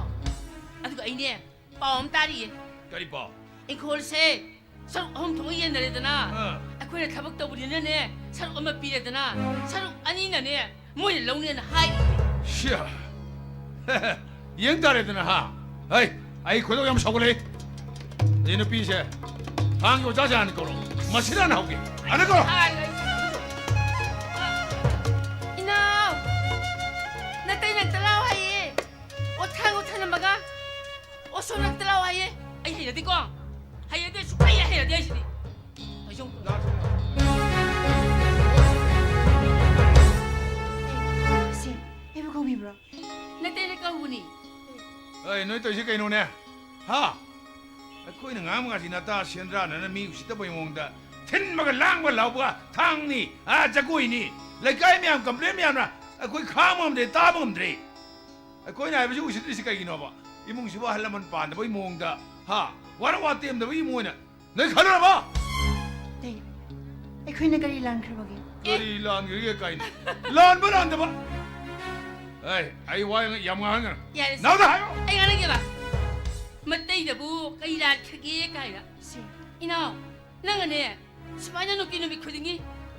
ꯑꯗꯨꯒ ꯑꯩꯅꯦ, ꯄꯥꯎ ꯑꯃ ꯇꯥꯔꯤꯌꯦ꯫ ꯀꯔꯤ ꯄꯥꯎ? ꯏꯪꯈꯣꯜꯁꯦ ꯁꯔꯨꯛ ꯑꯍꯨꯝ ꯊꯣꯛꯅ ꯌꯦꯟꯅꯔꯦꯗꯅ, ꯑꯥ꯫ ꯑꯩꯈꯣꯏꯅ ꯊꯕꯛ ꯇꯧꯕꯅꯤꯅꯅꯦ, ꯁꯔꯨꯛ ꯑꯃ ꯄꯤꯔꯦꯗꯅ, ꯁꯔꯨꯛ ꯑꯅꯤꯅꯅꯦ, ꯃꯣꯏꯅ ꯂꯧꯅꯦꯅ ꯍꯥꯏꯔꯤꯌꯦ꯫ ꯁꯤꯌꯥ꯫ ꯌꯦꯡ ꯇꯥꯔꯦꯗꯅ, ꯍꯥ? ꯍꯩ, ꯑꯩ ꯈꯣꯏꯗꯧ ꯌꯥꯝ ꯁꯥꯎꯒꯠꯂꯦ꯫ ꯑꯩ ꯅꯨꯄꯤꯁꯦ ꯊꯥꯡꯒꯤ ꯑꯣꯖꯥꯁꯦ ꯍꯥꯟꯅ ꯀꯧꯔꯣ꯫ ꯃꯁꯤꯗ ꯍꯥꯟꯅ ꯍꯧꯒꯦ꯫ ꯍꯥꯟꯅ ꯀꯧꯔꯣ꯫ ꯏꯅꯥꯎ! ꯅꯇꯩ ꯅꯪ ꯇꯂꯥꯎ ꯍꯥꯏꯌꯦ꯫ ꯑꯣ, ꯊꯥꯡ, ꯑꯣ, ꯊꯅꯝꯃꯒ꯫ ꯑꯣ, ꯁꯣꯝ ꯅꯥꯀꯟꯗ ꯂꯥꯛꯑꯣ ꯍꯥꯏꯌꯦ꯫ ꯑꯩ ꯍꯩꯅꯗꯦꯀꯣ꯫ ꯍꯩꯅꯗꯦ, ꯁꯨꯡꯍꯩ ꯍꯦꯛ ꯍꯩꯅꯗꯦ ꯑꯩꯁꯤꯗꯤ꯫ ꯑꯩꯁꯨ ꯁꯦ, ꯑꯩꯕꯨ ꯀꯧꯕꯤꯕ꯭ꯔꯣ? ꯅꯠꯇꯦ, ꯑꯩꯅ ꯀꯧꯕꯅꯤ꯫ ꯑꯩ, ꯅꯣꯏ ꯇꯧꯔꯤꯁꯦ ꯀꯩꯅꯣꯅꯦ? ꯍꯥ? ꯑꯩꯈꯣꯏꯅ ꯉꯥꯡꯕ ꯉꯥꯛꯇꯤ ꯅꯇꯥ ꯁꯦꯟꯗ꯭ꯔꯥꯅꯅ ꯃꯤ ꯎꯁꯤꯠꯇꯕꯒꯤ ꯃꯑꯣꯡꯗ ꯊꯤꯟꯕꯒ ꯂꯥꯡꯕ ꯂꯥꯎꯕꯒ ꯊꯥꯡꯅꯤ, ꯑꯥ, ꯖꯒꯣꯏꯅꯤ꯫ ꯂꯩꯀꯥꯏ ꯃꯌꯥꯝ complain ꯃꯌꯥꯝꯅ ꯑꯩꯈꯣꯏ ꯈꯥꯡꯕ ꯉꯝꯗ꯭ꯔꯦ, ꯇꯥꯕ ꯉꯝꯗ꯭ꯔꯦ꯫ ꯑꯩꯈꯣꯏꯅ ꯍꯥꯏꯕꯁꯤ ꯎꯁꯤꯠꯇ꯭ꯔꯤꯁꯤ ꯀꯩꯒꯤꯅꯣꯕ? ꯏꯃꯨꯡꯁꯤꯕꯨ ꯑꯍꯜ ꯂꯃꯟ ꯄꯥꯟꯗꯕꯒꯤ ꯃꯑꯣꯡꯗ, ꯍꯥ? ꯋꯥꯔꯛ ꯋꯥꯇꯦꯝꯗꯕꯒꯤ ꯃꯑꯣꯡ ꯑꯣꯏꯅ ꯅꯣꯏ ꯈꯜꯂꯨꯔꯕ? ꯇꯩ, ꯑꯩꯈꯣꯏꯅ ꯀꯔꯤ ꯂꯥꯟꯈ꯭ꯔꯕꯒꯦ? ꯀꯔꯤ ꯂꯥꯟꯈ꯭ꯔꯒꯦ ꯀꯥꯏꯅ? ꯂꯥꯟꯕ ꯂꯥꯟꯗꯕ? ꯑꯩ, ꯑꯩ ꯋꯥ ꯌꯥꯝ ꯉꯥꯡꯍꯟꯒꯅꯨ꯫ ꯌꯥꯔꯦ, ꯁꯦ꯫ ꯅꯥꯎꯗ ꯍꯥꯏꯌꯣ! ꯑꯩ ꯉꯥꯡꯅꯒꯦꯕ꯫ ꯃꯇꯩꯗꯕꯨ ꯀꯔꯤ ꯂꯥꯟꯈ꯭ꯔꯒꯦ ꯀꯥꯏꯅ꯫ ꯁꯦ꯫ ꯏꯅꯥꯎ, ꯅꯪꯅꯅꯦ, ꯁꯨꯃꯥꯏꯅ ꯅꯨꯡꯇꯤ ꯅꯨꯃꯤꯠ ꯈꯨꯗꯤꯡꯒꯤ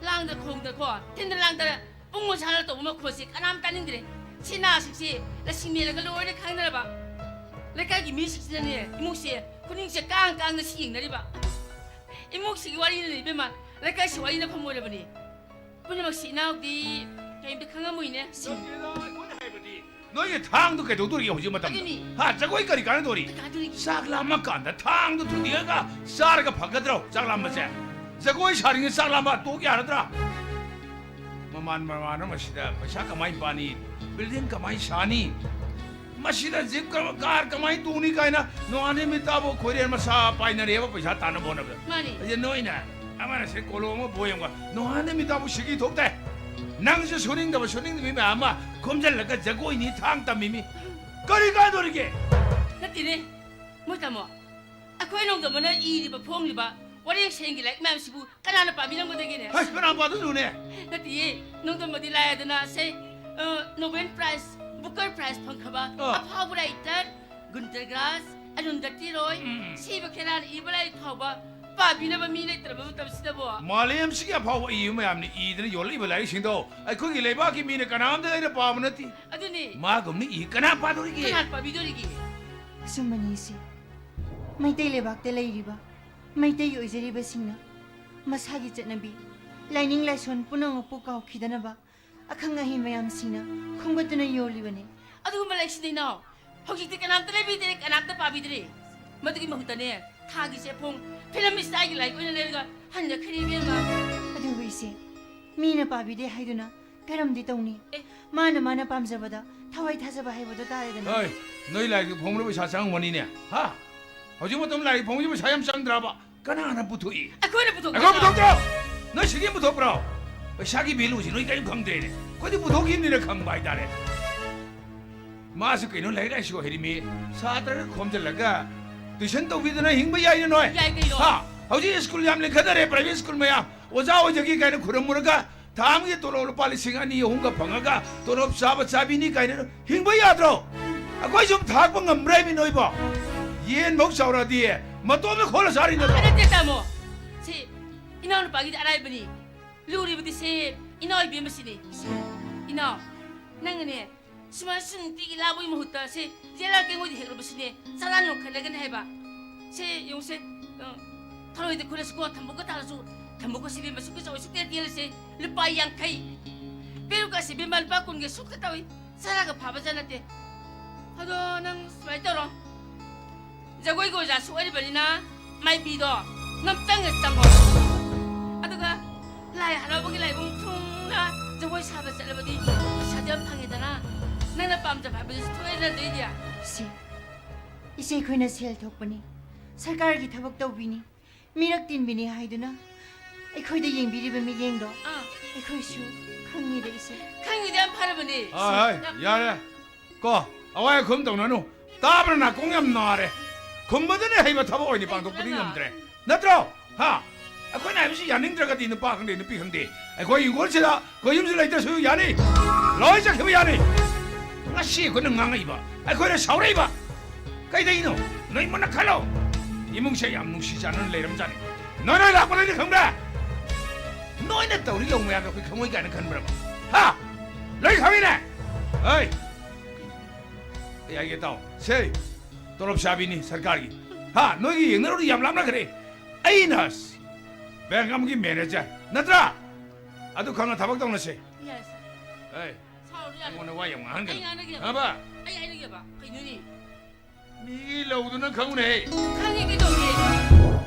ꯂꯥꯡꯗ ꯈꯣꯡꯗꯀꯣ, ꯊꯤꯟꯗ ꯂꯥꯡꯗ ꯄꯨꯡ ꯃꯁꯥꯅ ꯇꯧꯕ ꯃꯈꯣꯜꯁꯦ ꯀꯅꯥꯝ ꯇꯥꯅꯤꯡꯗ꯭ꯔꯦ꯫ ꯁꯤ ꯅꯥꯁꯤꯡꯁꯦ ꯂꯁꯤꯡ ꯃꯦꯜꯂꯒ ꯂꯣꯏꯅ ꯈꯪꯅꯔꯕ꯫ ꯂꯩꯀꯥꯏꯒꯤ ꯃꯤꯁꯤꯡꯁꯤꯅꯅꯦ, ꯏꯃꯨꯡꯁꯦ ꯈꯨꯅꯤꯡꯁꯦ ꯀꯥꯡ ꯀꯥꯡꯅ ꯁꯤ ꯌꯦꯡꯅꯔꯤꯕ꯫ ꯏꯃꯨꯡꯁꯤꯒꯤ ꯋꯥꯔꯤꯅꯅꯦ ꯏꯕꯦꯝꯃ, ꯂꯩꯀꯥꯏꯁꯤ ꯋꯥꯔꯤꯅ ꯐꯝ ꯑꯣꯏꯔꯕꯅꯤ꯫ ꯄꯨꯝꯅꯃꯛꯁꯤ ꯏꯅꯥꯎꯗꯤ ꯀꯔꯤꯝꯇ ꯈꯪꯉꯝꯃꯣꯏꯅꯦ꯫ ꯅꯠꯇꯦꯗ, ꯑꯩꯈꯣꯏꯅ ꯍꯥꯏꯕꯗꯤ ꯅꯣꯏꯒꯤ ꯊꯥꯡꯗꯣ ꯀꯩꯗꯧꯗꯣꯔꯤꯒꯦ ꯍꯧꯖꯤꯛ ꯃꯇꯝꯗ? ꯑꯗꯨꯅꯤ꯫ ꯍꯥ, ꯖꯒꯣꯏ ꯀꯔꯤ ꯀꯥꯟꯅꯗꯣꯔꯤ? ꯀꯩ ꯀꯥꯟꯅꯗꯣꯔꯤꯒꯦ? ꯆꯥꯛ ꯂꯥꯝꯃ ꯀꯥꯟꯗ ꯊꯥꯡꯗꯣ ꯊꯨꯗꯦꯛꯑꯒ ꯆꯥꯔꯒ ꯐꯒꯗ꯭ꯔꯣ, ꯆꯥꯛ ꯂꯥꯝꯕꯁꯦ? ꯖꯒꯣꯏ ꯁꯥꯔꯤꯉꯩ ꯆꯥꯛ ꯂꯥꯝꯕ ꯇꯣꯛ ꯌꯥꯔꯗ꯭ꯔꯥ? ꯃꯃꯥꯟ ꯃꯃꯥꯟꯅ ꯃꯁꯤꯗ ꯄꯩꯁꯥ ꯀꯃꯥꯏ ꯄꯥꯅꯤ? ꯕꯤꯜꯗꯤꯡ ꯀꯃꯥꯏ ꯁꯥꯅꯤ? ꯃꯁꯤꯗ ꯖꯤꯞ ꯀ-, ꯀꯥꯔ ꯀꯃꯥꯏ ꯇꯣꯡꯅꯤ ꯀꯥꯏꯅ ꯅꯣꯡꯉꯥꯟ ꯅꯨꯃꯤꯠ ꯇꯥꯕꯨ ꯈꯣꯏꯔꯦꯟ ꯃꯁꯥ ꯄꯥꯏꯅꯔꯦꯕ ꯄꯩꯁꯥ ꯇꯥꯟꯅꯕ ꯍꯣꯠꯅꯕꯗ꯫ ꯃꯥꯅꯤ꯫ ꯑꯗꯨ ꯅꯣꯏꯅ ꯑꯃꯅ ꯁꯦ ꯀꯣꯂꯣꯝ ꯑꯃ ꯕꯣꯏ ꯑꯃꯒ ꯅꯣꯡꯉꯥꯟ ꯅꯨꯃꯤꯠ ꯇꯥꯕꯨ ꯁꯤꯀꯤ ꯊꯣꯛꯇꯦ꯫ ꯅꯪꯁꯨ ꯁꯨꯅꯤꯡꯗꯕ ꯁꯨꯅꯤꯡꯗꯕꯤ ꯃꯌꯥꯝ ꯑꯃ ꯈꯣꯝꯖꯤꯜꯂꯒ ꯖꯒꯣꯏꯅꯤ ꯊꯥꯡ ꯇꯝꯃꯤꯃꯤ꯫ ꯀꯔꯤ ꯀꯥꯟꯗꯣꯔꯤꯒꯦ? ꯅꯠꯇꯦꯅꯦ, ꯃꯣꯏ ꯇꯥꯃꯣ꯫ ꯑꯩꯈꯣꯏ ꯅꯣꯡꯗꯝꯕꯅ ꯏꯔꯤꯕ ꯐꯣꯡꯂꯤꯕ ꯋꯥꯔꯦꯡ ꯁꯩꯔꯦꯡꯒꯤ ꯂꯥꯏꯔꯤꯛ ꯃꯌꯥꯝꯁꯤꯕꯨ ꯀꯅꯥꯅ ꯄꯥꯕꯤꯔꯝꯒꯗꯒꯦꯅꯦ? ꯍꯩ, ꯀꯅꯥ ꯄꯥꯗꯣꯏꯅꯣꯅꯦ? ꯅꯠꯇꯦꯌꯦ, ꯅꯣꯡꯗꯝꯕꯗꯤ ꯂꯥꯏꯔꯗꯅ ꯁꯦ, ꯑ, ꯅꯣꯕꯦꯜ ꯄ꯭ꯔꯥꯏꯖ, ꯕꯨꯀꯔ ꯄ꯭ꯔꯥꯏꯖ ꯐꯪꯈ꯭ꯔꯕ ꯑ꯫ ꯑꯐꯥꯎꯕ ꯔꯥꯏꯇꯔ ꯒꯨꯟꯗꯒ꯭ꯔꯥꯖ, ꯑꯔꯨꯟꯗꯇꯤ ꯔꯣꯏ, ꯎꯝ꯫ ꯁꯤꯕ ꯈꯦꯔꯥꯅ ꯏꯕ ꯂꯥꯏꯔꯤꯛ ꯐꯥꯎꯕ ꯄꯥꯕꯤꯅꯕ ꯃꯤ ꯂꯩꯇ꯭ꯔꯕ ꯃꯇꯝꯁꯤꯗꯕꯣ? ꯃꯥꯂꯦꯝꯁꯤꯒꯤ ꯑꯐꯥꯎꯕ ꯏꯕ ꯃꯌꯥꯝꯅ ꯏꯗꯅ ꯌꯣꯜꯂꯛꯏꯕ ꯂꯥꯏꯔꯤꯛꯁꯤꯡꯗꯣ ꯑꯩꯈꯣꯏꯒꯤ ꯂꯩꯕꯥꯛꯀꯤ ꯃꯤꯅ ꯀꯅꯥꯝꯇ ꯂꯩꯔ ꯄꯥꯕ ꯅꯠꯇꯦ꯫ ꯑꯗꯨꯅꯤ꯫ ꯃꯥꯒꯨꯝꯅ ꯏ ꯀꯅꯥ ꯄꯥꯗꯣꯔꯤꯒꯦ? ꯀꯅꯥ ꯄꯥꯕꯤꯗꯣꯔꯤꯒꯦ? ꯑꯆꯨꯝꯕꯅꯤ ꯏꯆꯦ꯫ ꯃꯩꯇꯩ ꯂꯩꯕꯥꯛꯇ ꯂꯩꯔꯤꯕ ꯃꯩꯇꯩ ꯑꯣꯏꯖꯔꯤꯕꯁꯤꯡꯅ ꯃꯁꯥꯒꯤ ꯆꯠꯅꯕꯤ, ꯂꯥꯏꯅꯤꯡ ꯂꯥꯏꯁꯣꯟ ꯄꯨꯝꯅꯃꯛꯄꯨ ꯀꯥꯎꯈꯤꯗꯅꯕ ꯑꯈꯪ ꯑꯍꯩ ꯃꯌꯥꯝꯁꯤꯡꯅ ꯈꯣꯝꯒꯠꯇꯨꯅ ꯌꯣꯜꯂꯤꯕꯅꯤ꯫ ꯑꯗꯨꯒꯨꯝꯕ ꯂꯩꯁꯤꯅ ꯏꯅꯥꯎ, ꯍꯧꯖꯤꯛꯇꯤ ꯀꯅꯥꯝꯇ ꯂꯩꯕꯤꯗ꯭ꯔꯦ, ꯀꯅꯥꯝꯇ ꯄꯥꯕꯤꯗ꯭ꯔꯦ꯫ ꯃꯗꯨꯒꯤ ꯃꯍꯨꯠꯇꯅꯦ, ꯊꯥꯒꯤ ꯆꯦꯐꯣꯡ ꯐꯤꯂꯝ ꯏꯁꯇꯥꯏꯜꯒꯤ ꯂꯥꯏꯔꯤꯛ ꯑꯣꯏꯅ ꯂꯩꯔꯒ ꯍꯟꯖꯈ꯭ꯔꯦ ꯏꯕꯦꯝꯃ꯫ ꯑꯗꯨꯕꯨ ꯏꯆꯦ, ꯃꯤꯅ ꯄꯥꯕꯤꯗꯦ ꯍꯥꯏꯗꯨꯅ ꯀꯔꯝꯗꯤ ꯇꯧꯅꯤ? ꯑꯦ꯫ ꯃꯥꯅ ꯃꯥꯅ ꯄꯥꯝꯖꯕꯗ ꯊꯋꯥꯏ ꯊꯥꯖꯕ ꯍꯥꯏꯕꯗꯣ ꯇꯥꯔꯦꯗꯅ꯫ ꯍꯣꯏ, ꯅꯣꯏ ꯂꯥꯏꯔꯤꯛ ꯐꯣꯡꯕꯗ ꯄꯩꯁꯥ ꯆꯪꯉꯝꯒꯅꯤꯅꯦ, ꯍꯥ? ꯍꯧꯖꯤꯛ ꯃꯇꯝ ꯂꯥꯏꯔꯤꯛ ꯐꯣꯡꯕꯁꯤ ꯄꯩꯁꯥ ꯌꯥꯝ ꯆꯪꯗ꯭ꯔꯕ? ꯀꯅꯥꯅ ꯄꯨꯊꯣꯛꯏ? ꯑꯩꯈꯣꯏꯅ ꯄꯨꯊꯣꯛꯄ ꯑꯩꯈꯣꯏ ꯅꯠꯇ꯭ꯔꯣ? ꯄꯨꯊꯣꯛꯇ꯭ꯔꯣ? ꯅꯣꯏ ꯁꯤꯒꯤ ꯄꯨꯊꯣꯛꯄ꯭ꯔꯣ? ꯄꯩꯁꯥꯒꯤ ꯚꯦꯂꯨꯁꯤ ꯅꯣꯏ ꯀꯔꯤꯝ ꯈꯪꯗ꯭ꯔꯦꯅꯦ꯫ ꯑꯩꯈꯣꯏꯗꯤ ꯄꯨꯊꯣꯛꯈꯤꯕꯅꯤꯅ ꯈꯪꯕ ꯍꯥꯏꯇꯥꯔꯦ꯫ ꯃꯥꯁꯨ ꯀꯩꯅꯣ ꯂꯥꯏꯔꯤꯛ ꯂꯥꯏꯁꯨ ꯍꯩꯔꯤꯃꯤ, ꯁꯥꯇ꯭ꯔꯒ ꯈꯣꯝꯖꯤꯜꯂꯒ ꯇꯨꯏꯁꯟ ꯇꯧꯕꯤꯗꯅ ꯍꯤꯡꯕ ꯌꯥꯏꯅꯦ ꯅꯣꯏ꯫ ꯌꯥꯏ ꯀꯩꯅꯣ꯫ ꯍꯥ? ꯍꯧꯖꯤꯛ ꯁ꯭ꯀꯨꯜ ꯌꯥꯝ ꯂꯤꯡꯈꯠꯅꯔꯦ, ꯄ꯭ꯔꯥꯏꯚꯦꯠ ꯁ꯭ꯀꯨꯜ ꯃꯌꯥꯝ꯫ ꯑꯣꯖꯥ ꯑꯣꯏꯖꯒꯦ ꯀꯥꯏꯅ ꯈꯨꯔꯝꯃꯨꯔꯒ ꯊꯥ ꯑꯃꯒꯤ ꯇꯣꯂꯣꯞ ꯂꯨꯄꯥ ꯂꯤꯁꯤꯡ ꯑꯅꯤ ꯑꯍꯨꯝꯒ ꯐꯪꯉꯒ ꯇꯣꯂꯣꯞ ꯆꯥꯕ ꯆꯥꯕꯤꯅꯤ ꯀꯥꯏꯅ ꯍꯤꯡꯕ ꯌꯥꯗ꯭ꯔꯣ? ꯑꯩꯈꯣꯏ ꯁꯨꯝ ꯊꯥꯛꯄ ꯉꯝꯕ꯭ꯔꯥ ꯍꯥꯏꯃꯤ ꯅꯣꯏꯕꯣ? ꯌꯦꯟ ꯐꯧ ꯆꯥꯎꯔꯛꯑꯗꯤ ꯃꯇꯣꯝꯇ ꯈꯣꯜꯂ ꯆꯥꯔꯤ ꯅꯠꯇ꯭ꯔꯣ? ꯅꯠꯇꯦ ꯇꯥꯃꯣ, ꯁꯤ ꯏꯅꯥꯎꯅꯨꯄꯥꯒꯤꯗꯤ ꯑꯔꯥꯏꯕꯅꯤ, ꯂꯨꯔꯤꯕꯗꯤ ꯁꯦ ꯏꯅꯥꯎ ꯏꯕꯦꯝꯃꯁꯤꯅꯤ꯫ ꯏꯅꯥꯎ, ꯅꯪꯅꯅꯦ ꯁꯨꯃꯥꯏꯅ ꯁꯨꯝ ꯅꯨꯡꯇꯤꯒꯤ ꯂꯥꯕꯒꯤ ꯃꯍꯨꯠꯇ ꯁꯦ ꯖꯦꯂꯔ ꯀꯦꯡꯉꯣꯏꯗ ꯍꯦꯛꯂꯨꯕꯁꯤꯅꯦ ꯆꯔꯥ ꯌꯣꯟꯈꯠꯅꯒꯅꯤ ꯍꯥꯏꯕ꯫ ꯁꯦ ꯌꯦꯡꯉꯨꯁꯦ, ꯑ, ꯊꯔꯣꯏꯗ ꯈꯨꯜꯂꯁꯤꯀꯣ, ꯊꯝꯕꯧꯒ ꯊꯥꯔꯁꯨ, ꯊꯝꯕꯧꯒ ꯁꯤ ꯏꯕꯦꯝꯃ ꯁꯨꯛꯀꯤ ꯆꯥꯎꯏ ꯁꯨꯛꯇꯦ ꯇꯦꯜꯂꯁꯦ ꯂꯨꯄꯥ ꯌꯥꯡꯈꯩ꯫ ꯄꯦꯔꯨꯛꯀꯁꯤ ꯏꯕꯦꯝꯃ ꯂꯨꯄꯥ ꯀꯨꯟꯒꯤ ꯁꯨꯛꯇ ꯇꯧꯏ꯫ ꯆꯔꯥꯒ ꯐꯥꯕ ꯖꯥꯠ ꯅꯠꯇꯦ꯫ ꯑꯗꯣ ꯅꯪ ꯁꯨꯃꯥꯏꯅ ꯇꯧꯔꯣ, ꯖꯒꯣꯏꯒꯤ ꯑꯣꯖꯥꯁꯨ ꯑꯣꯏꯔꯤꯕꯅꯤꯅ ꯃꯥꯏꯕꯤꯗꯣ ꯉꯝꯇꯪꯒ ꯆꯪꯉꯣ꯫ ꯑꯗꯨꯒ ꯂꯥꯏ ꯍꯔꯥꯎꯕꯒꯤ ꯂꯥꯏꯕꯨꯡ ꯊꯨꯡꯅ ꯖꯒꯣꯏ ꯁꯥꯕ ꯆꯠꯂꯕꯗꯤ ꯄꯩꯁꯥꯗꯤ ꯌꯥꯝ ꯐꯪꯉꯦꯗꯅ, ꯅꯪꯅ ꯄꯥꯝꯖꯕ ꯍꯥꯏꯕꯗꯨꯁꯨ ꯊꯣꯛꯑꯦꯗꯅ ꯑꯗꯩꯗꯤ꯫ ꯏꯆꯦ, ꯏꯆꯦ, ꯑꯩꯈꯣꯏꯅ ꯁꯦꯜ ꯊꯣꯛꯄꯅꯤ, ꯁꯔꯀꯥꯔꯒꯤ ꯊꯕꯛ ꯇꯧꯕꯤꯅꯤ, ꯃꯤꯔꯛ ꯇꯤꯟꯕꯤꯅꯤ ꯍꯥꯏꯗꯨꯅ ꯑꯩꯈꯣꯏꯗ ꯌꯦꯡꯕꯤꯔꯤꯕ ꯃꯤꯠꯌꯦꯡꯗꯣ ꯑꯥ꯫ ꯑꯩꯈꯣꯏꯁꯨ ꯈꯪꯉꯤꯗ ꯏꯆꯦ꯫ ꯈꯪꯉꯤꯗꯤ ꯌꯥꯝ ꯐꯔꯕꯅꯦ꯫ ꯍꯣꯏ, ꯍꯣꯏ, ꯌꯥꯝ ꯌꯥꯔꯦ꯫ ꯀꯣ, ꯑꯋꯥꯏ ꯑꯈꯨꯝ ꯇꯧꯅꯅꯨ꯫ ꯇꯥꯕꯅ ꯅꯥꯀꯣꯡ ꯌꯥꯝ ꯅꯥꯔꯦ꯫ ꯈꯨꯝꯕꯗꯅꯦ ꯍꯩꯕ ꯊꯕꯛ ꯑꯣꯏꯅ ꯄꯥꯡꯊꯣꯛꯄꯗꯤ ꯍꯩꯕꯅ ꯉꯝꯗ꯭ꯔꯦ꯫ ꯅꯠꯇ꯭ꯔꯣ? ꯍꯥ? ꯑꯩꯈꯣꯏꯅ ꯍꯥꯏꯕꯁꯤ ꯌꯥꯅꯤꯡꯗ꯭ꯔꯒꯗꯤ ꯅꯨꯄꯥ ꯈꯪꯗꯦ, ꯅꯨꯄꯤ ꯈꯪꯗꯦ, ꯑꯩꯈꯣꯏ ꯏꯪꯈꯣꯜꯁꯤꯗ, ꯑꯩꯈꯣꯏ ꯌꯨꯝꯁꯤꯗ ꯂꯩꯇ꯭ꯔꯁꯨ ꯌꯥꯅꯤ꯫ ꯂꯣꯏ ꯆꯠꯈꯤꯕ ꯌꯥꯅꯤ꯫ ꯉꯁꯤ ꯑꯩꯈꯣꯏꯅ ꯉꯥꯡꯉꯛꯏꯕ, ꯑꯩꯈꯣꯏꯅ ꯁꯥꯎꯔꯛꯏꯕ, ꯀꯩꯗꯩꯅꯣ? ꯅꯣꯏ ꯃꯨꯟꯅ ꯈꯜꯂꯣ꯫ ꯏꯃꯨꯡꯁꯦ ꯌꯥꯝ ꯅꯨꯡꯁꯤ ꯆꯥꯟꯅꯅ ꯂꯩꯔꯝꯖꯥꯠꯅꯤ꯫ ꯅꯣꯏ ꯅꯣꯏ ꯂꯥꯛꯄꯗꯩꯗꯤ ꯈꯪꯕ꯭ꯔꯥ? ꯅꯣꯏꯅ ꯇꯧꯔꯤ ꯂꯧ ꯃꯌꯥꯝꯗꯣ ꯑꯩꯈꯣꯏ ꯈꯪꯉꯣꯏ ꯀꯥꯏꯅ ꯈꯟꯕ꯭ꯔꯕ? ꯍꯥ? ꯂꯣꯏ ꯈꯪꯉꯤꯅꯦ꯫ ꯍꯩ! ꯑꯩ ꯍꯥꯏꯒꯦ ꯇꯥꯎ꯫ ꯁꯦ, ꯇꯣꯂꯣꯞ ꯆꯥꯕꯤꯅꯤ ꯁꯔꯀꯥꯔꯒꯤ꯫ ꯍꯥ? ꯅꯣꯏꯒꯤ ꯌꯦꯡꯅꯔꯨꯔꯗꯤ ꯌꯥꯝ ꯂꯥꯞꯅꯈ꯭ꯔꯦ꯫ ꯑꯩꯅ ꯕꯦꯡꯛ ꯑꯃꯒꯤ ꯃꯦꯅꯦꯖꯔ ꯅꯠꯇ꯭ꯔꯥ? ꯑꯗꯨ ꯈꯪꯅ ꯊꯕꯛ ꯇꯧꯅꯁꯦ꯫ ꯌꯥꯏ, ꯁꯥꯔ꯫ ꯑꯦ, ꯁꯥꯎꯔꯨ ꯌꯥꯔꯦ꯫ ꯑꯩꯉꯣꯟꯗ ꯋꯥ ꯌꯥꯝ ꯉꯥꯡꯍꯟꯒꯅꯨ꯫ ꯑꯩ ꯉꯥꯡꯅꯒꯦꯕ꯫ ꯈꯪꯉꯕ? ꯑꯩ ꯍꯥꯏꯅꯒꯦꯕ꯫ ꯀꯩꯅꯣꯅꯦ? ꯃꯤꯒꯤ ꯂꯧꯗꯨꯅ ꯈꯪꯉꯨꯅꯦ꯫ ꯈꯪꯉꯦ ꯀꯩꯗꯧꯒꯦ?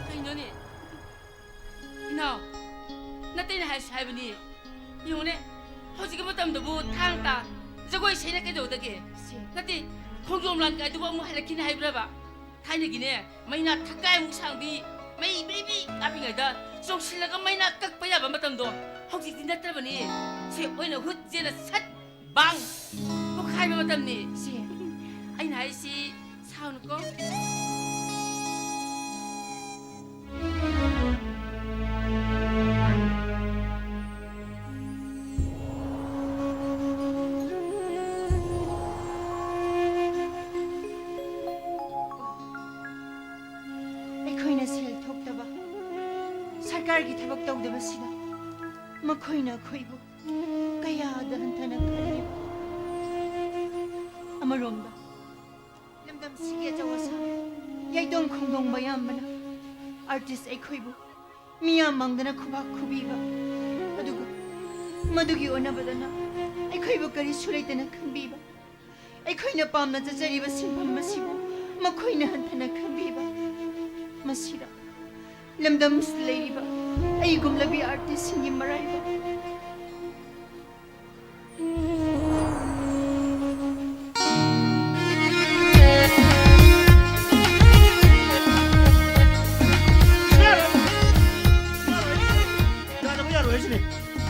ꯀꯩꯅꯣꯅꯦ? ꯏꯅꯥꯎ, ꯅꯇꯩꯅ ꯍꯥꯏꯁꯨ ꯍꯥꯏꯕꯅꯤ꯫ ꯌꯦꯡꯉꯨꯅꯦ, ꯍꯧꯖꯤꯛꯀꯤ ꯃꯇꯝꯗꯕꯨ ꯊꯥꯡ ꯇꯥ ꯖꯒꯣꯏ ꯏꯁꯩꯅ ꯀꯩꯗꯧꯗꯒꯦ? ꯁꯦ꯫ ꯅꯠꯇꯦ, ꯈꯣꯡꯖꯣꯝ ꯂꯥꯟ ꯀꯥꯏꯗꯨꯕꯨ ꯑꯃꯨꯛ ꯍꯜꯂꯛꯈꯤꯅꯤ ꯍꯥꯏꯕ꯭ꯔꯕ? ꯊꯥꯏꯅꯒꯤꯅꯦ, ꯃꯩꯅꯥ ꯊꯛꯀꯥꯏꯃꯨꯛ ꯁꯥꯡꯕꯤ, ꯃꯩ ꯕ꯭ꯔꯤ ꯕ꯭ꯔꯤ ꯀꯥꯞꯄꯤꯉꯩꯗ ꯆꯣꯡꯁꯤꯜꯂꯒ ꯃꯩꯅꯥ ꯀꯛꯄ ꯌꯥꯕ ꯃꯇꯝꯗꯣ ꯍꯧꯖꯤꯛꯇꯤ ꯅꯠꯇ꯭ꯔꯕꯅꯤ꯫ ꯁꯦ ꯑꯣꯏꯅ ꯍꯨꯠ ꯆꯦꯅ ꯁꯠ ꯕꯥꯡ ꯄꯣꯛꯈꯥꯏꯕ ꯃꯇꯝꯅꯤ꯫ ꯁꯦ꯫ ꯑꯩꯅ ꯍꯥꯏꯁꯤ ꯁꯥꯎꯅꯨꯀꯣ꯫ ꯑꯩꯈꯣꯏꯅ ꯁꯦꯜ ꯊꯣꯛꯇꯕ, ꯁꯔꯀꯥꯔꯒꯤ ꯊꯕꯛ ꯇꯧꯗꯕꯁꯤꯗ ꯃꯈꯣꯏꯅ ꯑꯩꯈꯣꯏꯕꯨ ꯀꯌꯥꯗ ꯍꯟꯊꯅ ꯈꯜꯂꯤꯕ꯫ ꯑꯃꯔꯣꯝꯗ ꯂꯝꯗꯝꯁꯤꯒꯤ ꯑꯆꯧ ꯑꯁꯥꯡ ꯌꯥꯏꯇꯣꯡ ꯈꯣꯡꯗꯣꯡ ꯃꯌꯥꯝꯕꯅ ꯑꯥꯔꯇꯤꯁ ꯑꯩꯈꯣꯏꯕꯨ ꯃꯤꯌꯥꯝ ꯃꯥꯡꯗꯅ ꯈꯨꯕꯥꯛ ꯈꯨꯕꯤꯕ, ꯑꯗꯨꯒ ꯃꯗꯨꯒꯤ ꯑꯣꯟꯅꯕꯗꯅ ꯑꯩꯈꯣꯏꯕꯨ ꯀꯔꯤꯁꯨ ꯂꯩꯇꯅ ꯈꯟꯕꯤꯕ, ꯑꯩꯈꯣꯏꯅ ꯄꯥꯝꯅ ꯆꯠꯆꯔꯤꯕ ꯁꯤꯟꯐꯝ ꯑꯁꯤꯕꯨ ꯃꯈꯣꯏꯅ ꯍꯟꯊꯅ ꯈꯟꯕꯤꯕ꯫ ꯃꯁꯤꯗ ꯂꯝꯗꯝꯁꯤꯗ ꯂꯩꯔꯤꯕ ꯑꯩꯒꯨꯝꯂꯕꯤ ꯑꯥꯔꯇꯤꯁꯁꯤꯡꯒꯤ ꯃꯔꯥꯏꯕꯛ꯫ ꯌꯥꯗꯕ ꯌꯥꯔꯣꯏ ꯍꯥꯏꯁꯤꯅꯦ꯫